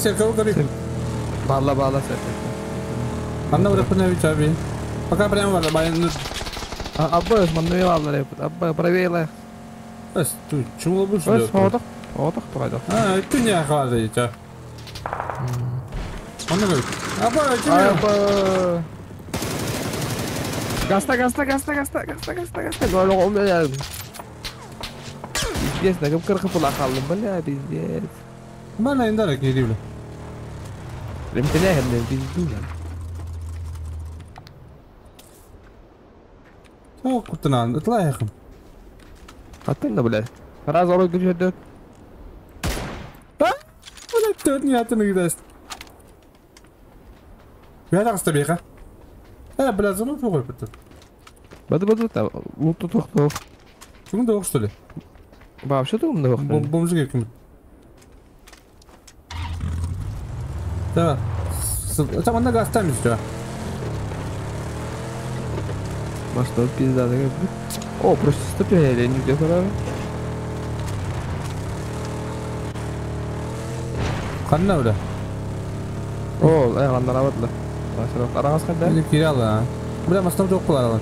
Serkan горит. Bağla bağla Serkan. Anna bırakın abi. Пока прямо var, bayan. Абба, манны bağlar yapıt. Абба, правила. Эс, ты чему лобуш? Эс, одох, одох турайда. А, ты не хватает, а. Анна говорит. Абба, чему? Абба. Гаста, гаста, гаста, гаста, гаста, гаста, гаста. Пиздец, на кыркы пула қалдым, бля, пиздец. Мана индарак не дивлю. Ремтеляем, пизду. О, кутынан, ытлайхым. Аттың да, бля. Раз орой күчөдө. А? Бля, төрт не атын гидаст. Я так стабиха. Бля, зону тугой бит. Бады бады та, луту тохто. Ким да что ли? Вообще то умный Бомжи ким. Да. Там она гастами все. Может, пизда такая. О, просто ступили, не где куда. Ханна бля. О, ханна работала. Араңыз қандай? Или киряла. Бля, мастам жоқ қылар.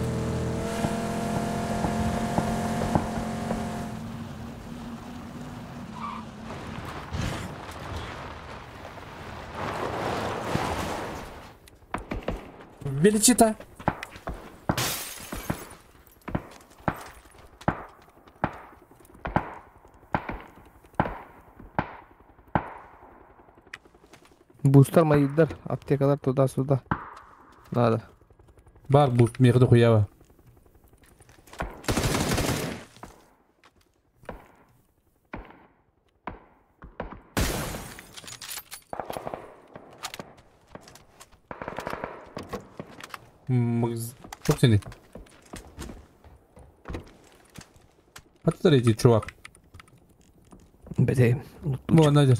Величита. Бустар майдар, аптекалар туда-сюда. Надо. Бар буст, меғді хуява. Сени. Откуда летит, чувак? Бәдей. Вон, найдешь.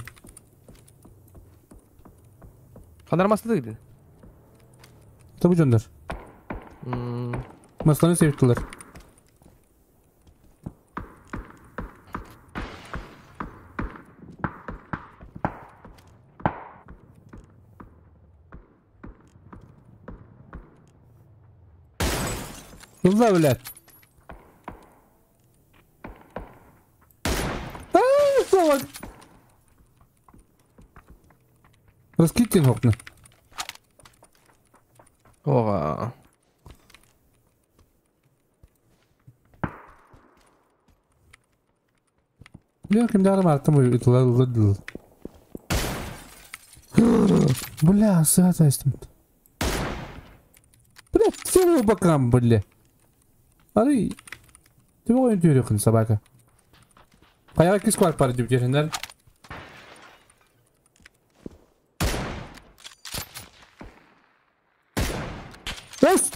Хандар масты дейді? Табу жондар. Масланы севиптілер. Туда, блядь. А, Раскидьте окна. Ора. Бля, кимдәрім артым ұйтылы. Бля, сығат айстым. Бля, целую бокам, бля. Ары, ты ойын түйрекін, собака. Қаяға кис квар пары деп жеріндер. Эс!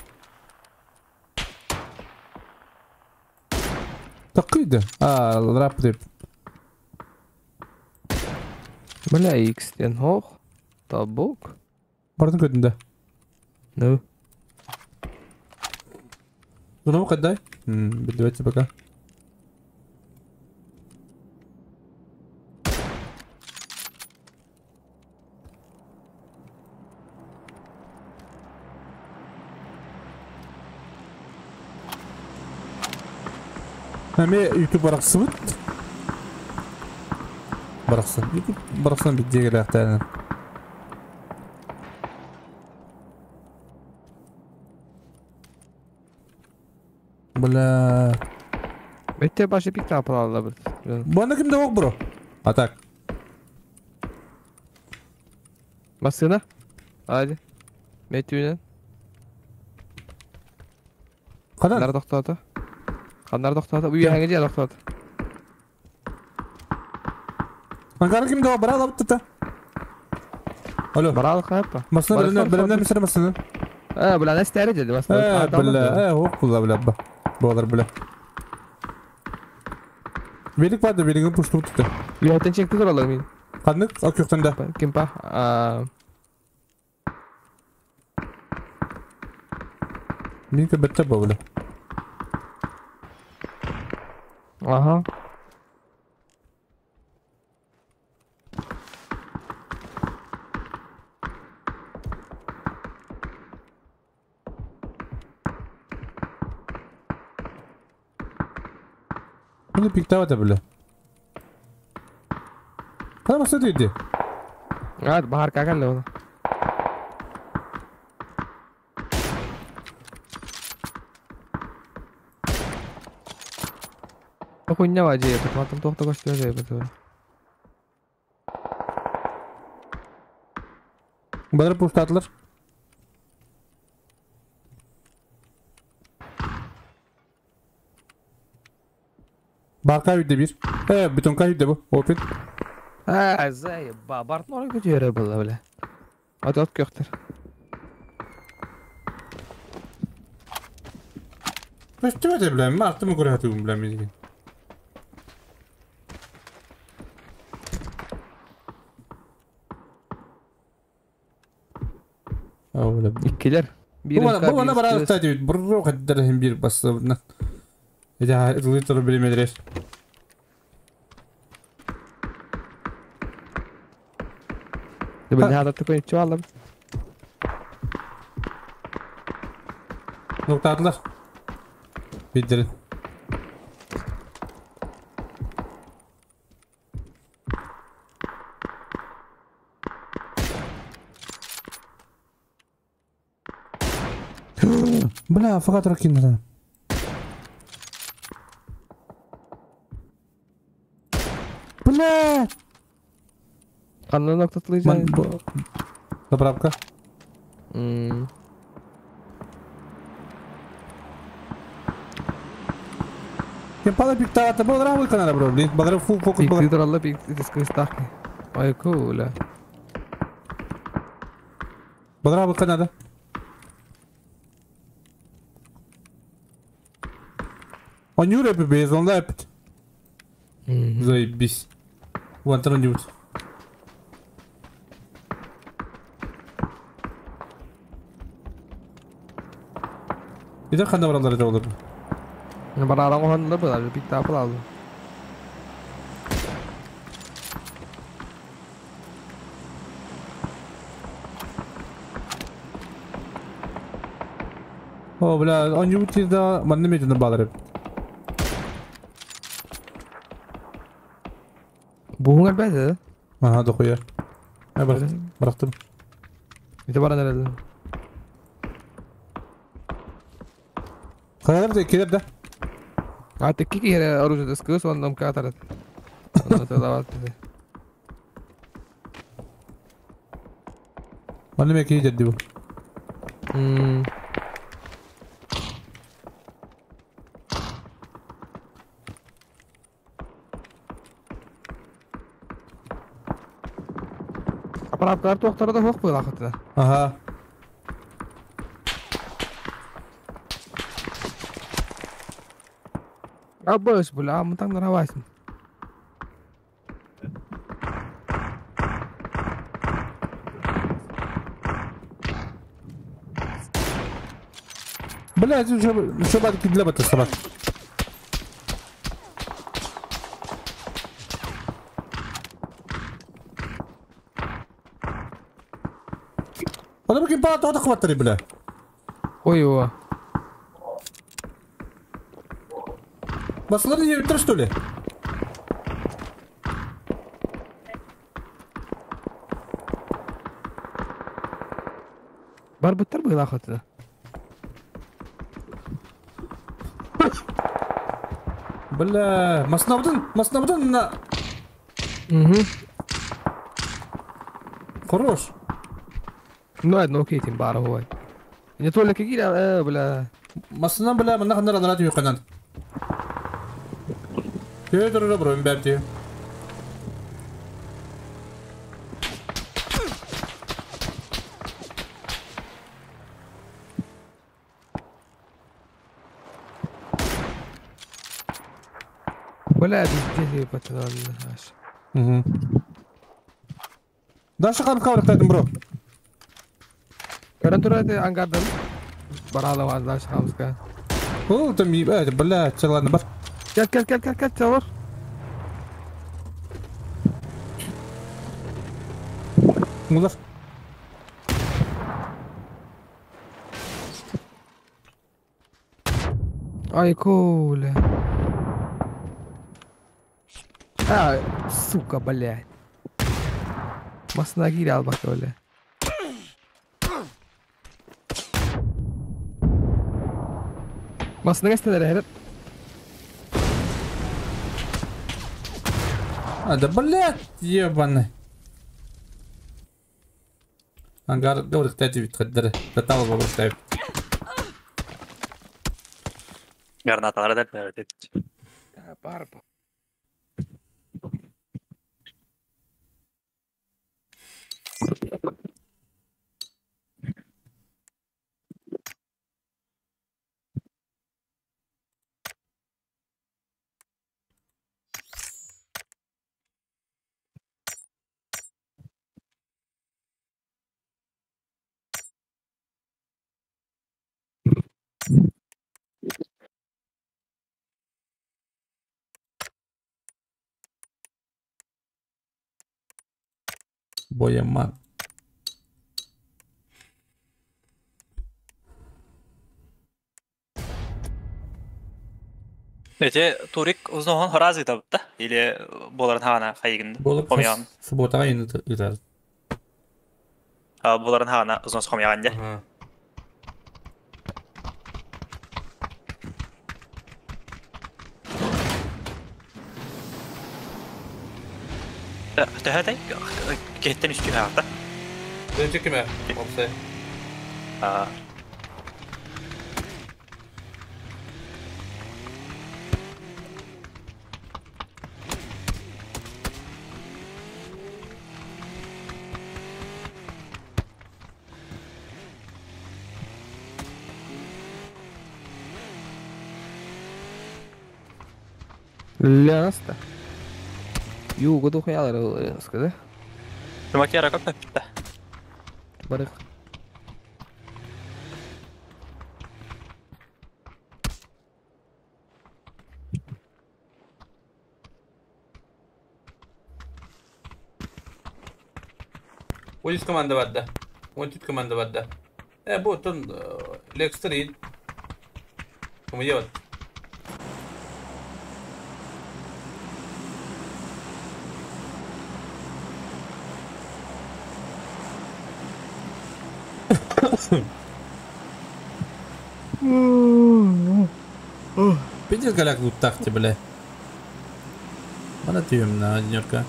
Тақиды. А, рап деп. Бля, X-тен hoch. Табук. Бардın көтүндө. Ну. Ну, кадай? Давайте пока. Эми YouTube барақсыбыт. Барақсын. YouTube барақсын бит дегелээхтээnen. Бля. Бетте башы пик тапалалар бит. Баны кимде ок бро? А так. Машина. Hadi. Метүүнен. Канан? Канар токтоото. Канар токтоото. Уй хаңы же токтоото. Ангар кимде ок бара алып тута. Алло. Бара алып кайпа. Машина билемден билемден мисер машина. Э, бля, настәрі деді машина. Э, бля, э, ок була бля. Болар бля. Велик барды, велигин пушту тута. Уятын чекти туралар мен. Каннык, ак юктанда. Ким па? Минка бетте бля. Ага. Bunu piktavata бля. Кана машина дейди? Hadi bahar какалла оны. Хуйня вадия, потом тохта костюм потом. Бадыр пуштатлар. Барка үйде bir. Бетонка үйде bu. Опит. А, заеба, бартнор көтөрө было, бля. Ат от көктөр. Көстүбөтө бля, мен артымы көрөтүм бля мен. Бля. Иккилер. Бу бана бара кстати, бро каддар бир басты. Я литр билемедрес. Бля, надо такой чувалым. Ноктадылар. Bildirin. Бля, факат ракин. Бля! Канны ноктатлыйсың. Заправка. Кем пала пиктата, был равый канал, бро, блин, бадр фул фокус был. Пикти туралла пикти дискристак. Ай кула. Бадр равый канада. Он юре без, он лепит. Заебись. Вон трандют. Иде ханда баралар эте олар. Баралар ханда бар, бит тапыл алды. О, бля, он юти да, манны метен балар. Буһуңар бәде? Ага, дохуя. Я бырактым. Ите баран әле. Кайда да килер да. А ты кики оружие дискус, он нам катарат. Он это Манны меки дедди бу. Апарапкар тоқтары да хоқ қойла қытыда. Ага. Абыш, бля, мы так наравайсың. Бля, что бад для бата собак. Ода бу пала тода хватары, бля. Ой, о. Баслары не что ли? Барбыттар была хотя. Бля, маснабдын на. Угу. Хорош. Ну, одно окей, тем бар هو. Не только كي бля. Масна, бля, манна ханнар адарат юканан. Көтөр бро, бәпти. Бля, везде пацан. Угу. Дальше кам каврактайдым, бро. Карантура ангардан. Барала дальше хамска. О, там бля, че ладно, бар. Кел, кел, кел, кел, кел, чалыр. Мулар. Ай, коля. А, сука, блядь. Масна гири албак, бля. Масна гастелер херет. А, да блядь, ебаный. Ангар, говорит, кстати, ведь тотал его ставит. Гранаталар да бер. Барба. Бояман. Эти турик узнохон хоразы табытта или боларын хана хайгын. Болып Хомян. субботаға енді үтәр. А боларын хана узнос хомян де. Төһәтәй кеттен үстү хата. Önce kime? Опса. А Ляста. Ю, году хуялар сказа. Макера как напитта? Барых. Polis команда барда. Он команда барда. Бу тон Лекстер Кому делать? Пиздец голяк тут тахте, бля. Мана түйем на однерка.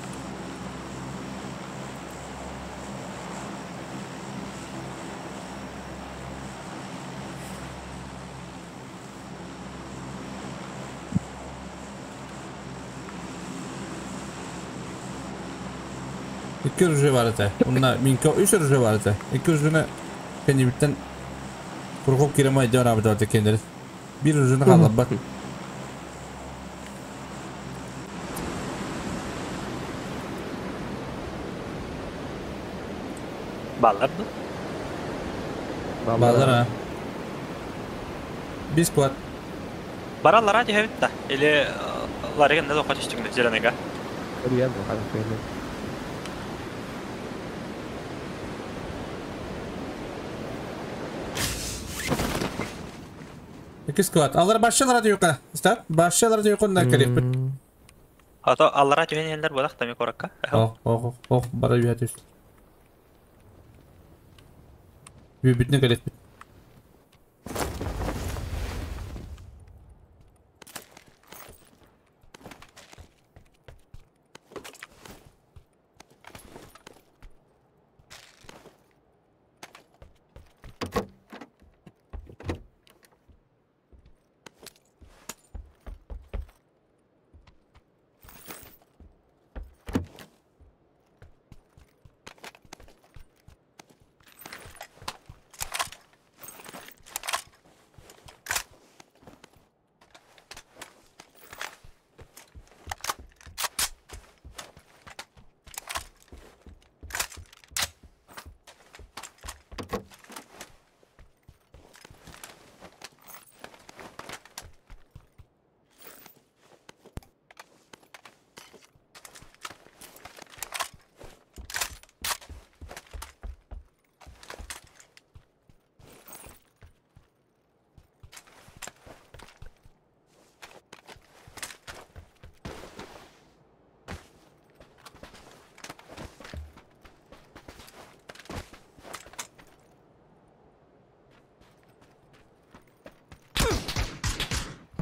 İki оружие var ete. Онна минка үч оружие var ete. İki оружиeni kendimden Kurkup kirema ediyor abi dört kendini. Bir ucunu kaldı bak. Ballar mı? Ballar ha. Бис квад. Бара лара түһэбит да? Или ларыгын да тоққа түстүҥ зеленыйга? Өрүйэн бу ханнык көйнө. Икки склад. Алар башчалар диюка. Истар? Башчалар диюка на керекпит. Ато аллара түһэн иһэллэр буолах тами коракка. Ох, ох, ох, бара үйә түс. Бүбүтне керекпит.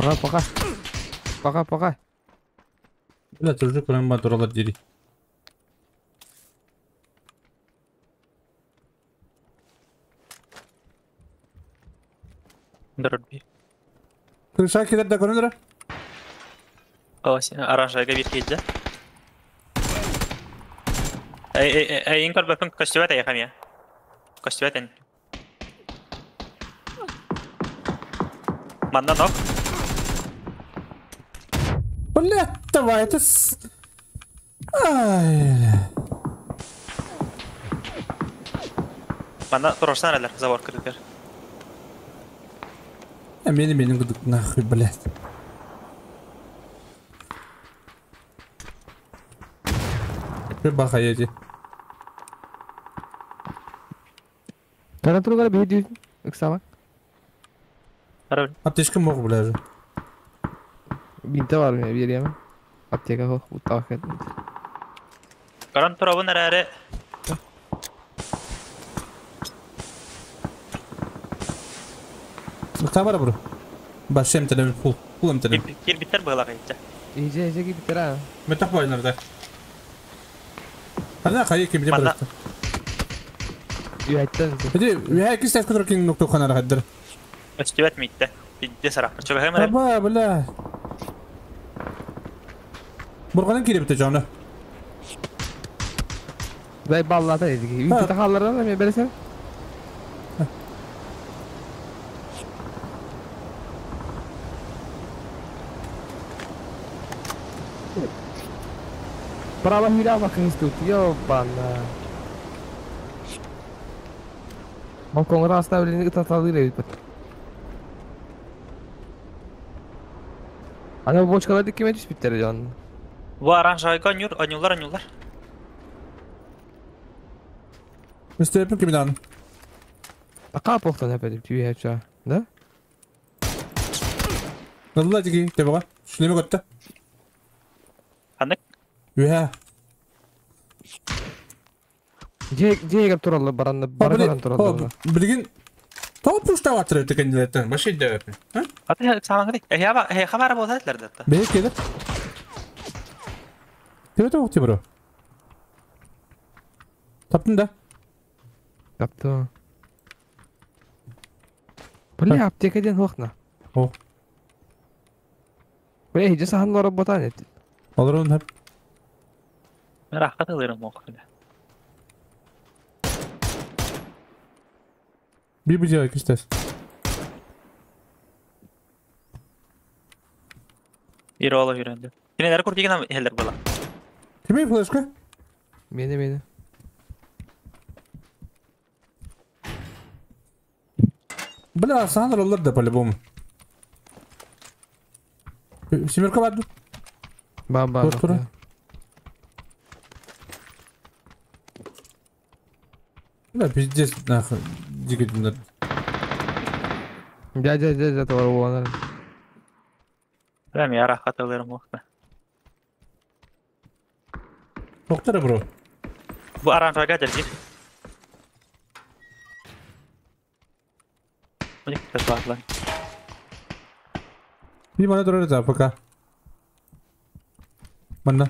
Пока, пока. Пока, пока. Бля, тоже көрөн ба туралар дири. Дорби. Крыша килер да көрөндөр. О, оранжевый бир киирдэ. Эй, эй, эй, инкор бөпүн көстүбэт эйэхэ эмиэ. Көстүбэт эн. Манна нок. Бля, давай, это с... Ай. Манна туруорсан эрэллэр забор кыргыттар. А мени мени гудук нахуй, блядь. Рыбаха еди. Кара туругар биһи ыксама. Аптечка мог, бля же. Бинте бар мен беремин. Аптека хох уттаах кет. Каран турабын эрээри. Ыксама бро. Башем телем пул. Пулым телем. Кирбиттер быһылах иһитчэ. Иже иже кибиттер а. Метах бойнарда. Ана хайы ким Манна бир. Үйәттен. Иди, я кис тәс көтөр кин нокто ханара хаддыр. Көстүбэт мииттэ. Бидде сара. Чугаһым эрэ. Аба, бля. Бурганын кире бите жаны. Дай баллата дедик. Үйдө тахаллардан мен бересем. Право hüla bakın тут, ёбана. Балконга оставили таталыр бит. Ана бочкаларды кеме түспүттер жан. Бу оранжевыйга нюр, анюлар, анюлар. Мистер кимдан. Ака похтан опять түйе да? Алла диги, тебага. Шлеме готта. Ханнык? Үһә. Же же тураллы баранны баран тураллы. Билген топ пушта ватыр өтө Баши деп. Аты самаңды. Эхе эхе хабар болсатлар да. Бе келе. Тебе окти бро. Таптың да? Таптым. Бля, аптека ден хохна. О. Бля, иже сахан лора ботан эт. Алыр хеп. Мен рахат алырым окуйда. Би би кистес. Бир ола үйрөндү. Кинелер курдигин эхелер була. Киме флешка? Мени мени. Бля, Сандра олар да по-любому. Семерка бар ду? Ба. Тура. Бля, пиздец, нахуй, дико динер. Дядя, товар буолар. Бля, мен арахаталарым уақта. Тоқтара, бро. Бу оранжевага держи. Мне как-то Bir bana durarız abi пока. Манна.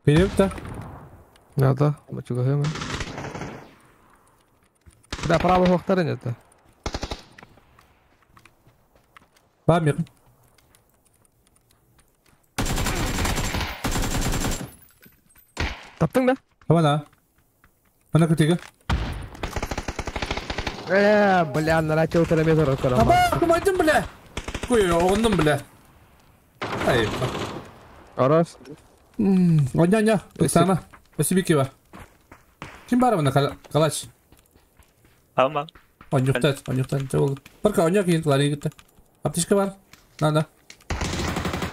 Келіп та? Да, бачуга хэмэ. Да, право хоқтары нет. Бар мир. Таптың да? Ана. Ана күтеге. Бля, нарача утыра метр көрөм. Аба, кумайдым, бля. Кой, оғындым, бля. Ай. Арас. Оня, оня, Оксана. Спасибо, Кива. Ким бар мына калач? Алма. Онюктат, онюктат, жол. Барка оня кейін лари гитте. Аптечка бар. Надо.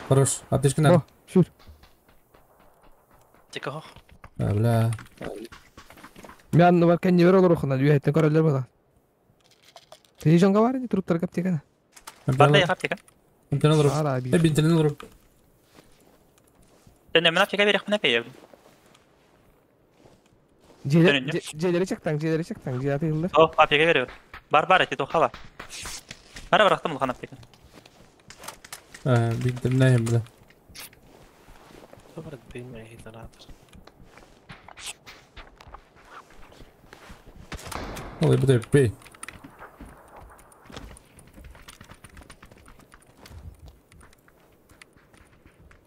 Хорош, аптечка надо. Шур. Тика А, бля. Мен бар кән невер олар ухына, үйәттен көрөлөр бала. Ты жонга бар не труптар каптека. Бар да яқап тека. Бинтен алырым. Бинтен алырым. Тәне мен аптека берек менә пәйә. Желери чактан, желери чактан, желери йылдар. О, аптека берек. Бар бар эти тохала. Бара барактым улхан аптека. Бинтен нәйем, бля. Добре, бейме генератор. Ой, бля, бей.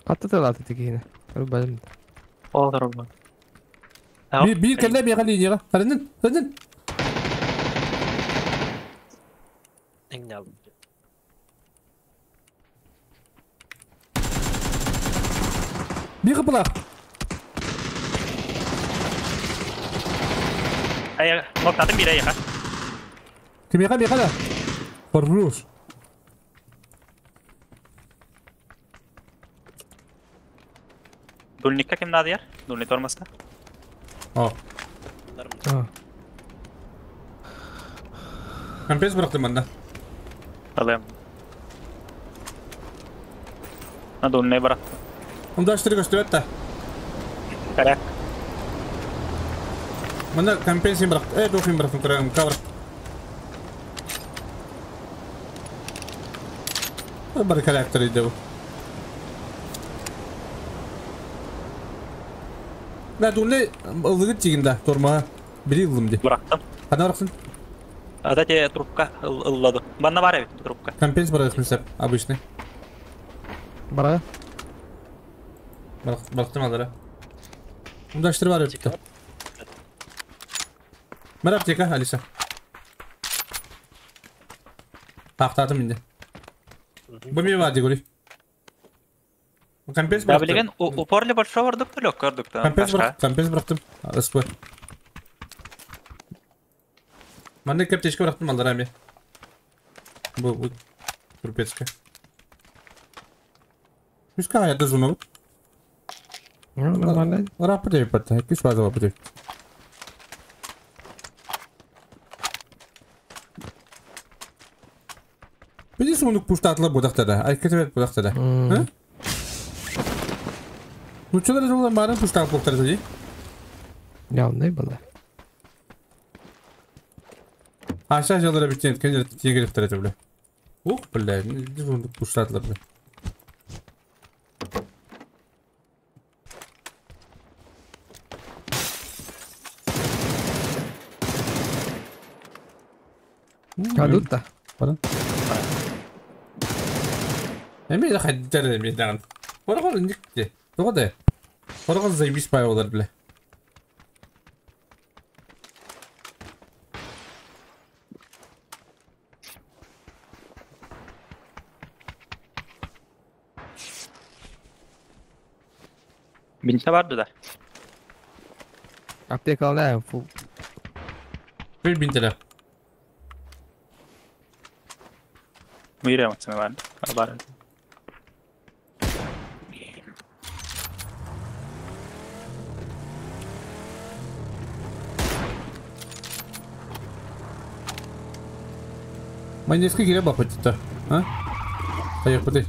Қатты тылаты текейіне. Көріп Ол дұрым. Bir kelle bir kelle yere. Sarının, sarının. Эңне алдым. Bir kapılar. Ай, моктатын бир аяqa. Ким яqa, bir kala. Хорош. Дульникка ким надо яр? Дульник тормозка. О. Компес bıraktım ben de. Alayım. На дульный bıraktım. Onu da açtırı göster da. Коряк. Мында компенсин bıraktım. Дохин bıraktım. Кырагым, кабыр. Бар характер иде бу. Да, дульный ылыгыт тигинде тормага. Бiri ылдым ди. Bıraktım. Кана бараксың? Ада те трубка ыллады. Банна бар бит трубка. Компенс барак мисеп, обычный. Бара. Барактым алара. Мында аштыр бар бит. Бар аптека, Алиса. Тақтатым инде. Бу мен бар дегули. Компенс Да, bıraktım. билген упорли большой вардык та лёг көрдүк та. Компенс bıraktım. Компенс bıraktım. СП. Манда кептечке bıraktım алдар ами. Бу трупецка. Үскә аятты зуны. Нормально. Рапы деп бат. Күш база бар деп. Билесің оны пуштатылып будақтада. Ай кетіп будақтада. Ха? Ну что даже было барын пуштатылып будақтада ди? Явный было. Aşağı жылдыра биткен кендер тегереп тұрады бля. Ух, бля, не оны пуштатылып бля. Кадут да. Пардон. Эми да хаддер эми дан. Барган никте. Тогда. Барган заебись пай олар бля. Бинте vardı da. Аптекална фу. Bir бинтеле. Мире масына бар. Бар. Манеска кире бапытта. А? Поехали.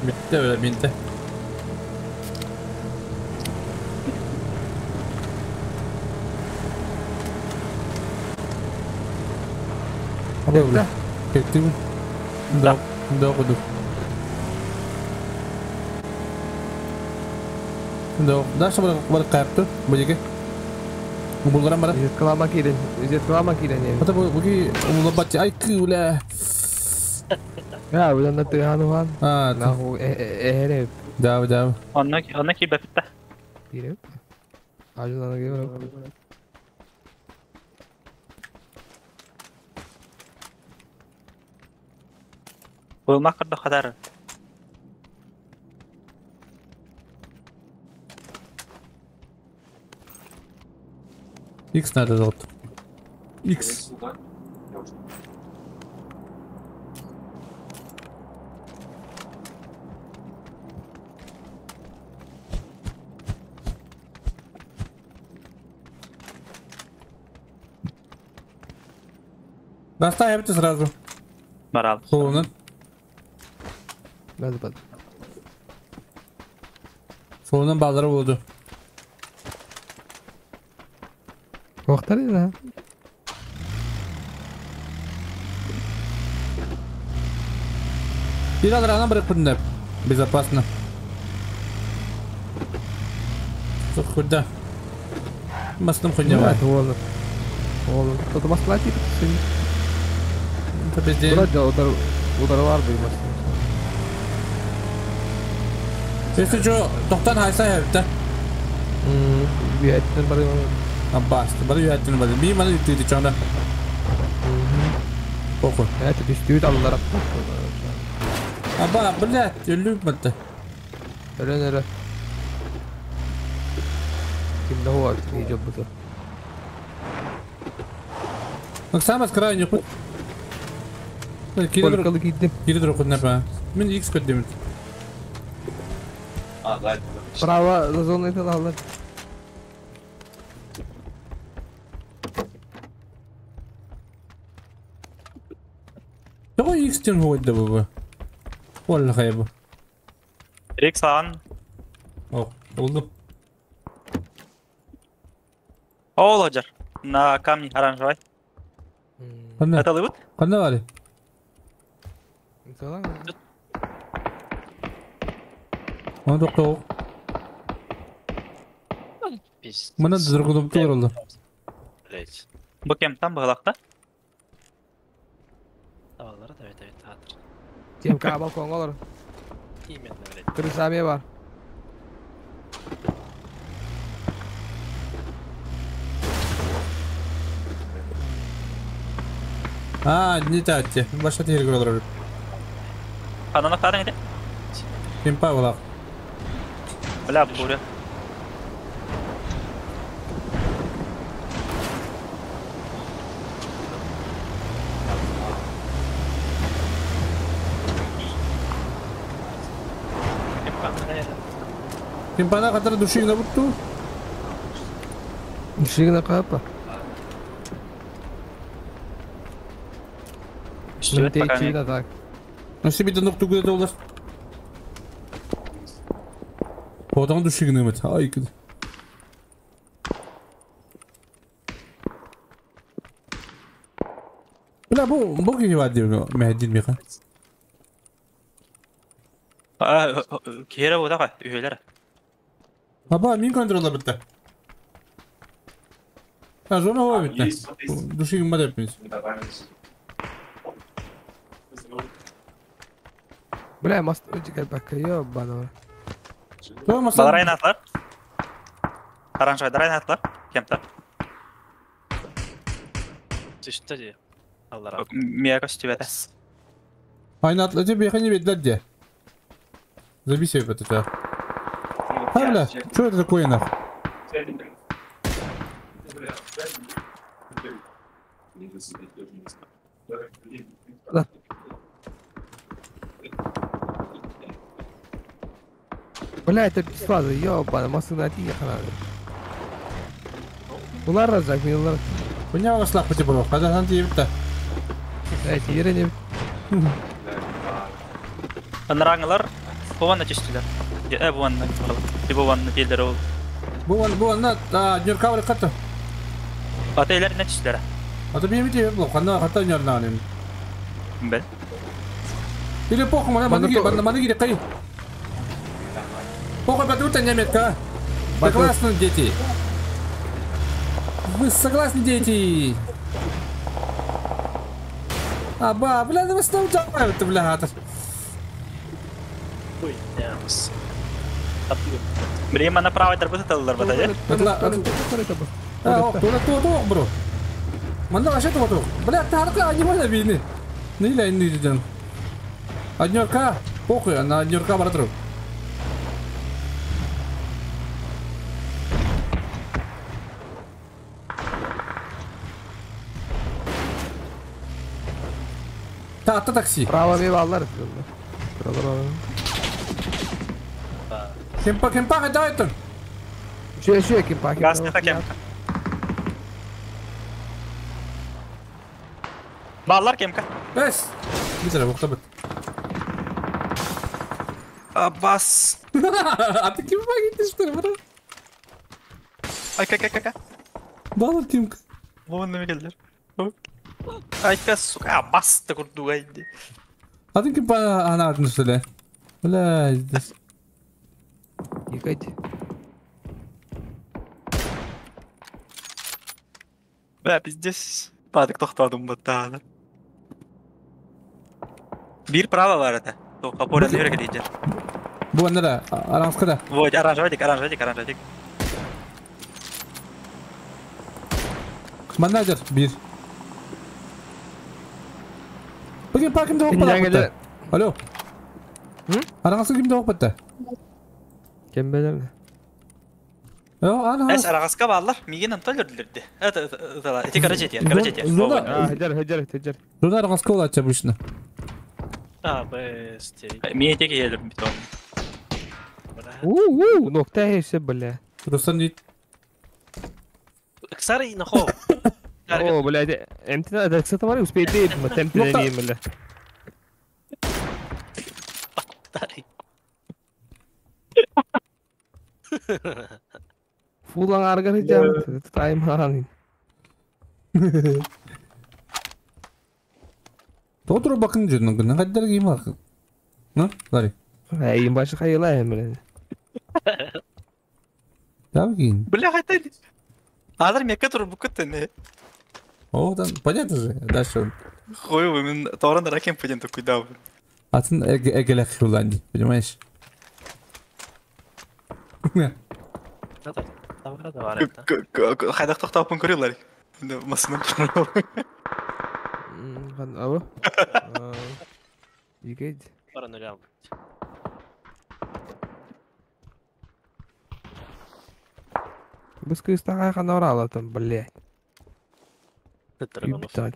Bitti öyle bitti. Bitti mi? Да, да, буду. Да, дальше бар кайыпты, бу жеке. Буларам бара. Изет кирен, изет кылама кирен. Ата бу буги улабат ай кыла. Я, бу да ты хану А, наху эре. Да, да. Онна онна ки бепте. Кире. Ажудан кире. Bulmak da kadar. X надо золото. X. Достай это сразу. Барал. Холодно. Бәді бәді. Solundan bağları oldu. Вақтар еді, ha? Bir alır bırakın Безопасно. Худа. Маслом хуйня. Вон. Вон. Тут масла типа. Это пиздец. Удар удар var bu masla. Если что, тоқтан хайса хэвтэ. Үйәттен бары. Аббас, бары үйәттен бары. Би маны үттү чонда. Похуй. Это түстү аллар атты. Аба, блядь, өлүп батты. Өрөн өрө. Кимде хуа видео буту. Ну, самое с краю не хуй. Кири друг на Мен X көддөмүт. Право за зоной алар. Какой X тен хуй да бу? Валла хайбы. Риксан. О, oldu. О, Лоджер. На камне оранжевый. Это лыбыт? Канда бар? Оны тоқтау. Мына дыргылып турылды. Блять. Бу кем там быгылакта? Tavalara да evet evet hatır. Кем балконга олар. Именно, блять. Крысами бар. А, не так. Башка тер көрөлөр. Ананы кадың иде? Кемпа булак. Бля, буря. Кемпана катар душигна бутту. Душигна капа. Так. Ну себе ног тугу доллар. Одан душигнымыт. Ай кыд. Бля, бу киһи бар диэн мэһэддин миха. Киһи бу таға, үйелер. Аба, мин контрола битте. А, зона хова битте. Душигнымат эппин. Бля, маст өтө бакка, ёбана. Баларайн атлар. Оранжевый дарайн атлар. Кем-то. Түстө ди. Аллара. Мия көстүбәтә. Айна атлар тебе не видно где. Забей себе это. А, бля, что это такое нахуй? Да. Бля, это сразу, ёбана, машина тихо. Улар разак, милар. Меня вас лапать было, когда там тебе-то. Эти ерени. Анраңлар буанна түстүләр. Буанна. Буанна диелер ул. Буанна, а, нюркавр ката. Атайлар не түстүләр? А то мен бите бу, кана ката нюрнаным. Бел. Или похуй, мана мана мана гире кай. Похуй, батута неметка. Согласны, дети? Вы согласны, дети? Аба, бля, да вы снова это, бля, это. Ой, нямс. Блин, на правой дарбы таллар бата, да? А, то, бро. Манда вообще то, бля, тарка, не можно видно. Не или не идем. Однерка, похуй, она однерка, братру. Та такси. Право лево алар. Право. Кемпа, кемпа, это это. Еще кемпа. Газ не кемпа. Баллар кемка. Бес. Битер, вахтабет. Абас. А ты кемпа гидишь, что ли, бро? Ай, как. Баллар кемка. Вон на мегелдер. Ай, сука, абас ты курдуга иди. А ты кемпа она что ли? Бля, здесь. Икать. Бля, пиздец. Падык тохтадым баттааны. Бир право бар это. Опора дверь где. Бу анда аранскада. Вот, оранжевый, оранжевый, оранжевый. Менеджер бир. Бүгін паркымда оқып бата. Алло. Арансы кимде оқып бата? Кем белер? Ана. Эс арагаска баллар, миген антол өрдүлөрдү. Это эти короче, короче. Хеджер, хеджер, хеджер. Зона арагаска болот обычно. А, бс, Мие теки елдим бит. У-у, нокта хесе, бля. Руслан дейт. Ксары нахо. О, бля, эмти да кстати, успей ты, темп не бля. Фулан аргар жам, тайм харан. Тотру бакын жүрнүң күнү кайдар кийим бак. Ну, Лари. Эй, башы кайла эми, бля. Дав кийин. Бля, кайта. Азыр мекке туруп букут не. О, там понятно же. Дальше. Хуй, мен торан ракем пойдем такой дав. Атын эгелек хуланди, понимаешь? Хайдах токтоп көрү Лари. Масына. Абы. Икейд. Пара нуля. Быз кыстага канорала там, блядь. Ебать.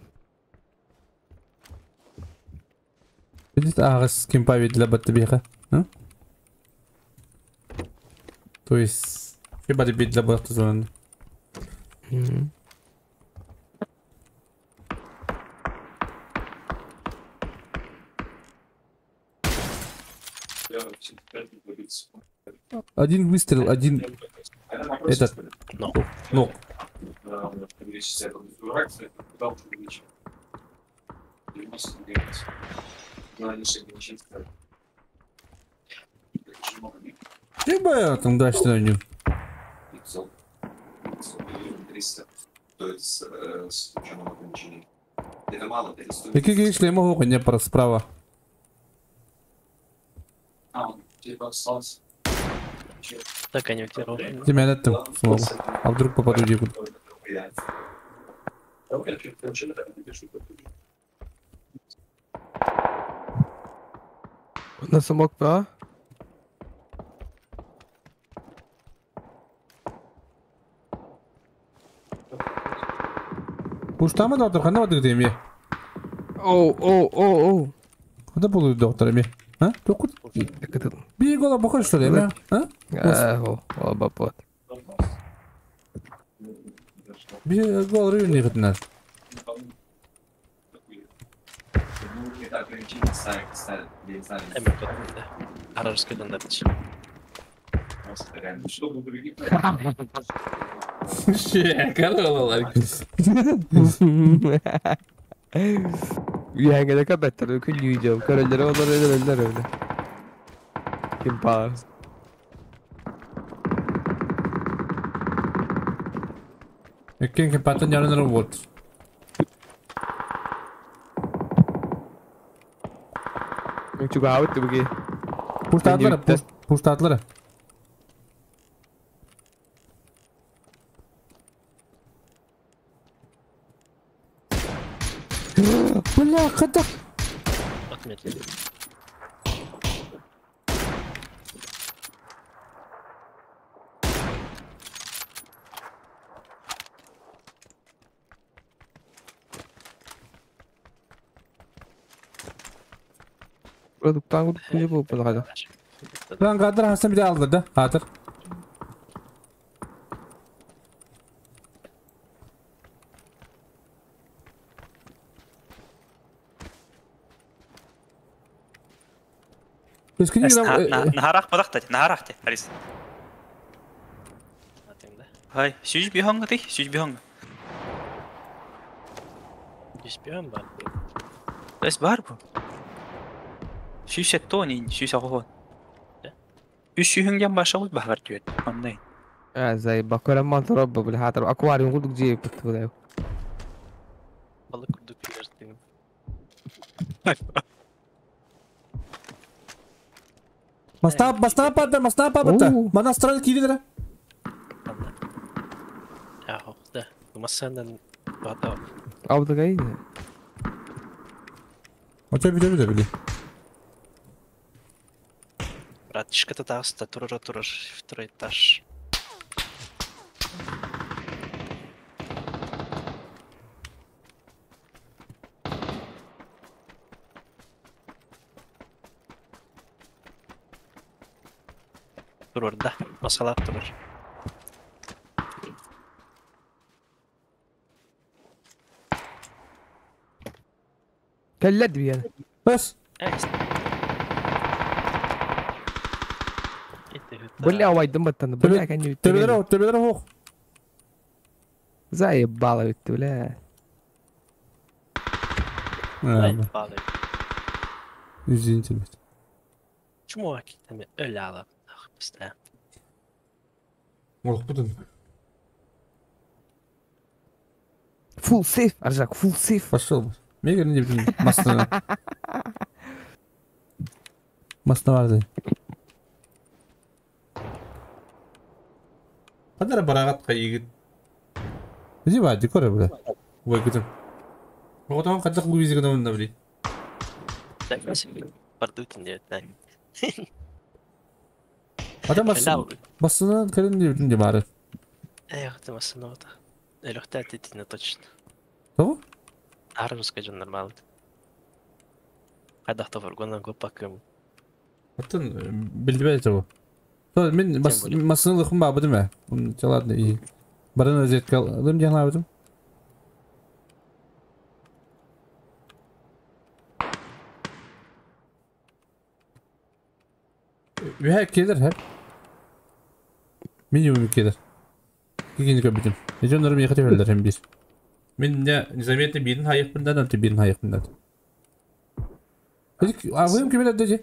Видит, агас кемпа видела баттабиха, а? То есть, хиба бит для бата зоны. Один выстрел, один этот ног. Ты бы там дальше на нем. Какие шлемы могу не про справа. Так, они у Тебя на этом слово. А вдруг попаду где На самок, а? Пуштама доктор, хана вот где мне. Оу, оу, оу, оу. Куда был доктор мне? А? Только. Бегола похож что ли, а? А, о, бапот. Бегола рыв не хотнаш. Ühengede kabetter, күн Көрөллөр олар өлөр öyle. Kim bağır. Ekken kepatan yarın robot. Çok ağıttı bu ki. Puştatlara, puştatlara. Бля, кадак. Отметили. Продуктан кujа bu kadar. Lan kadar Hasan bir de aldı da. Hatır. Наһарах бадахта, наһарахте, Арис. Хай, сүүс биһоҥ ты, сүүс биһоҥ. Сүүс биһоҥ бар. Эс бар бу. Сүүс тони, сүүс аҕыһон. Үс сүүһүҥ баша ул баһар түөт. Оннай. А, زي بكره ما تربى بالحاضر اكواريوم قلت جيب كنت Balık kurduk bir Масна, масна пата, масна пата. Мана стран кидера. Ja, да. Масанан бата. Алды гай. Оча биде биде биде. Братишка татаста турар турар второй этаж. Турар да, масалар турар. كلد بي انا بس قول لي هو يدمر بقول لك اني تبي تبي هو زي بالي ولا Извините, блядь. Чмо там öyle быстро. Может, потом. Фул сейф, Аржак, фул сейф. Пошел. Мега не масна. Масна барды. Кадара барагат кайыгыт. Иди ба, дикоре бля. Ой, күтүм. Оготон кадак луизига да бли. Так, бардутин деп. Адам бас басынан кирин деп бүтүн бары. Эх, ты масына ота. Элөхтә титине точно. Того? Армска жон нормально. Кайдахта фургоннан көп бакым. Атын билдибей того. То мен бас масыны лыхым ба бу деме. Ладно и барын розетка алым диян бутум. Үһә келер хәп. Минимум иккилэр. Иккини көрбүтүм. Дьоннорум миэхэ түһэллэр һин биир. Мин дьэ незаметно биирин хайыахпын да, онтон биирин хайыахпын да. Абыым ким эрдэ дьи?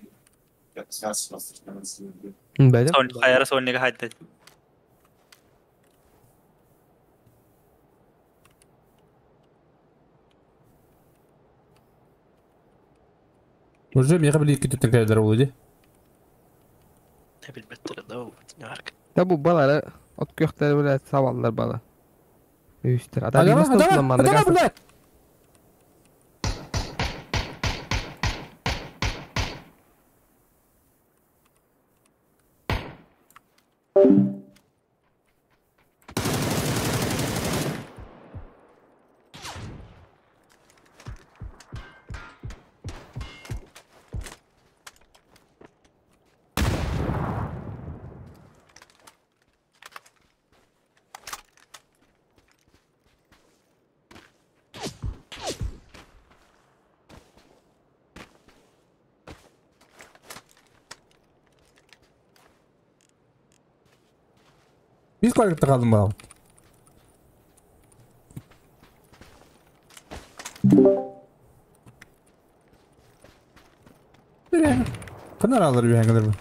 Бәдем. Хайара Соннига хайда. Уже миэхэ били икки түттэн кэлэллэр буолуо дии. Билбэттэр да ол ньаарк. Да бу балары от күөхтэр билэ сабаллар бала. Үстер. Ата Адама, бимас адама, тутулан маннык адама, аса. блядь! Biz квадратта kaldım bakalım. Кынар алыр үйәңілер бұл.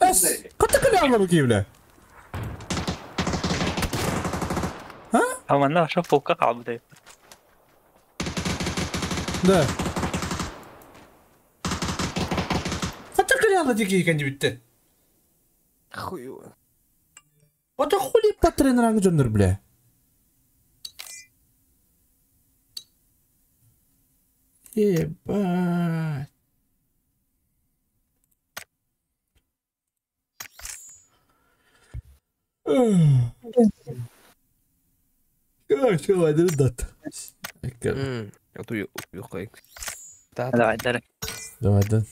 Эс, қаты кіле алыр кейбіле? Аманна шо полка қалды. Да. Қаты кіле алыр деке екен бітті. Хуй. Ата хули патрен раңы жондар біле. Ебать. Ото Давай, давай. Давай, да.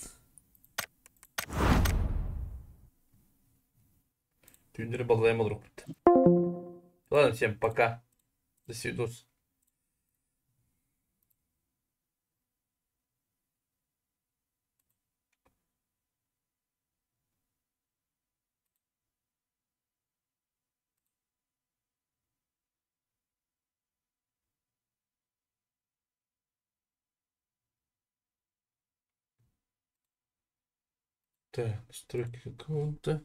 Түйіндері балдайым olur. Ладно, всем пока. До свидос. Так, настройки аккаунта.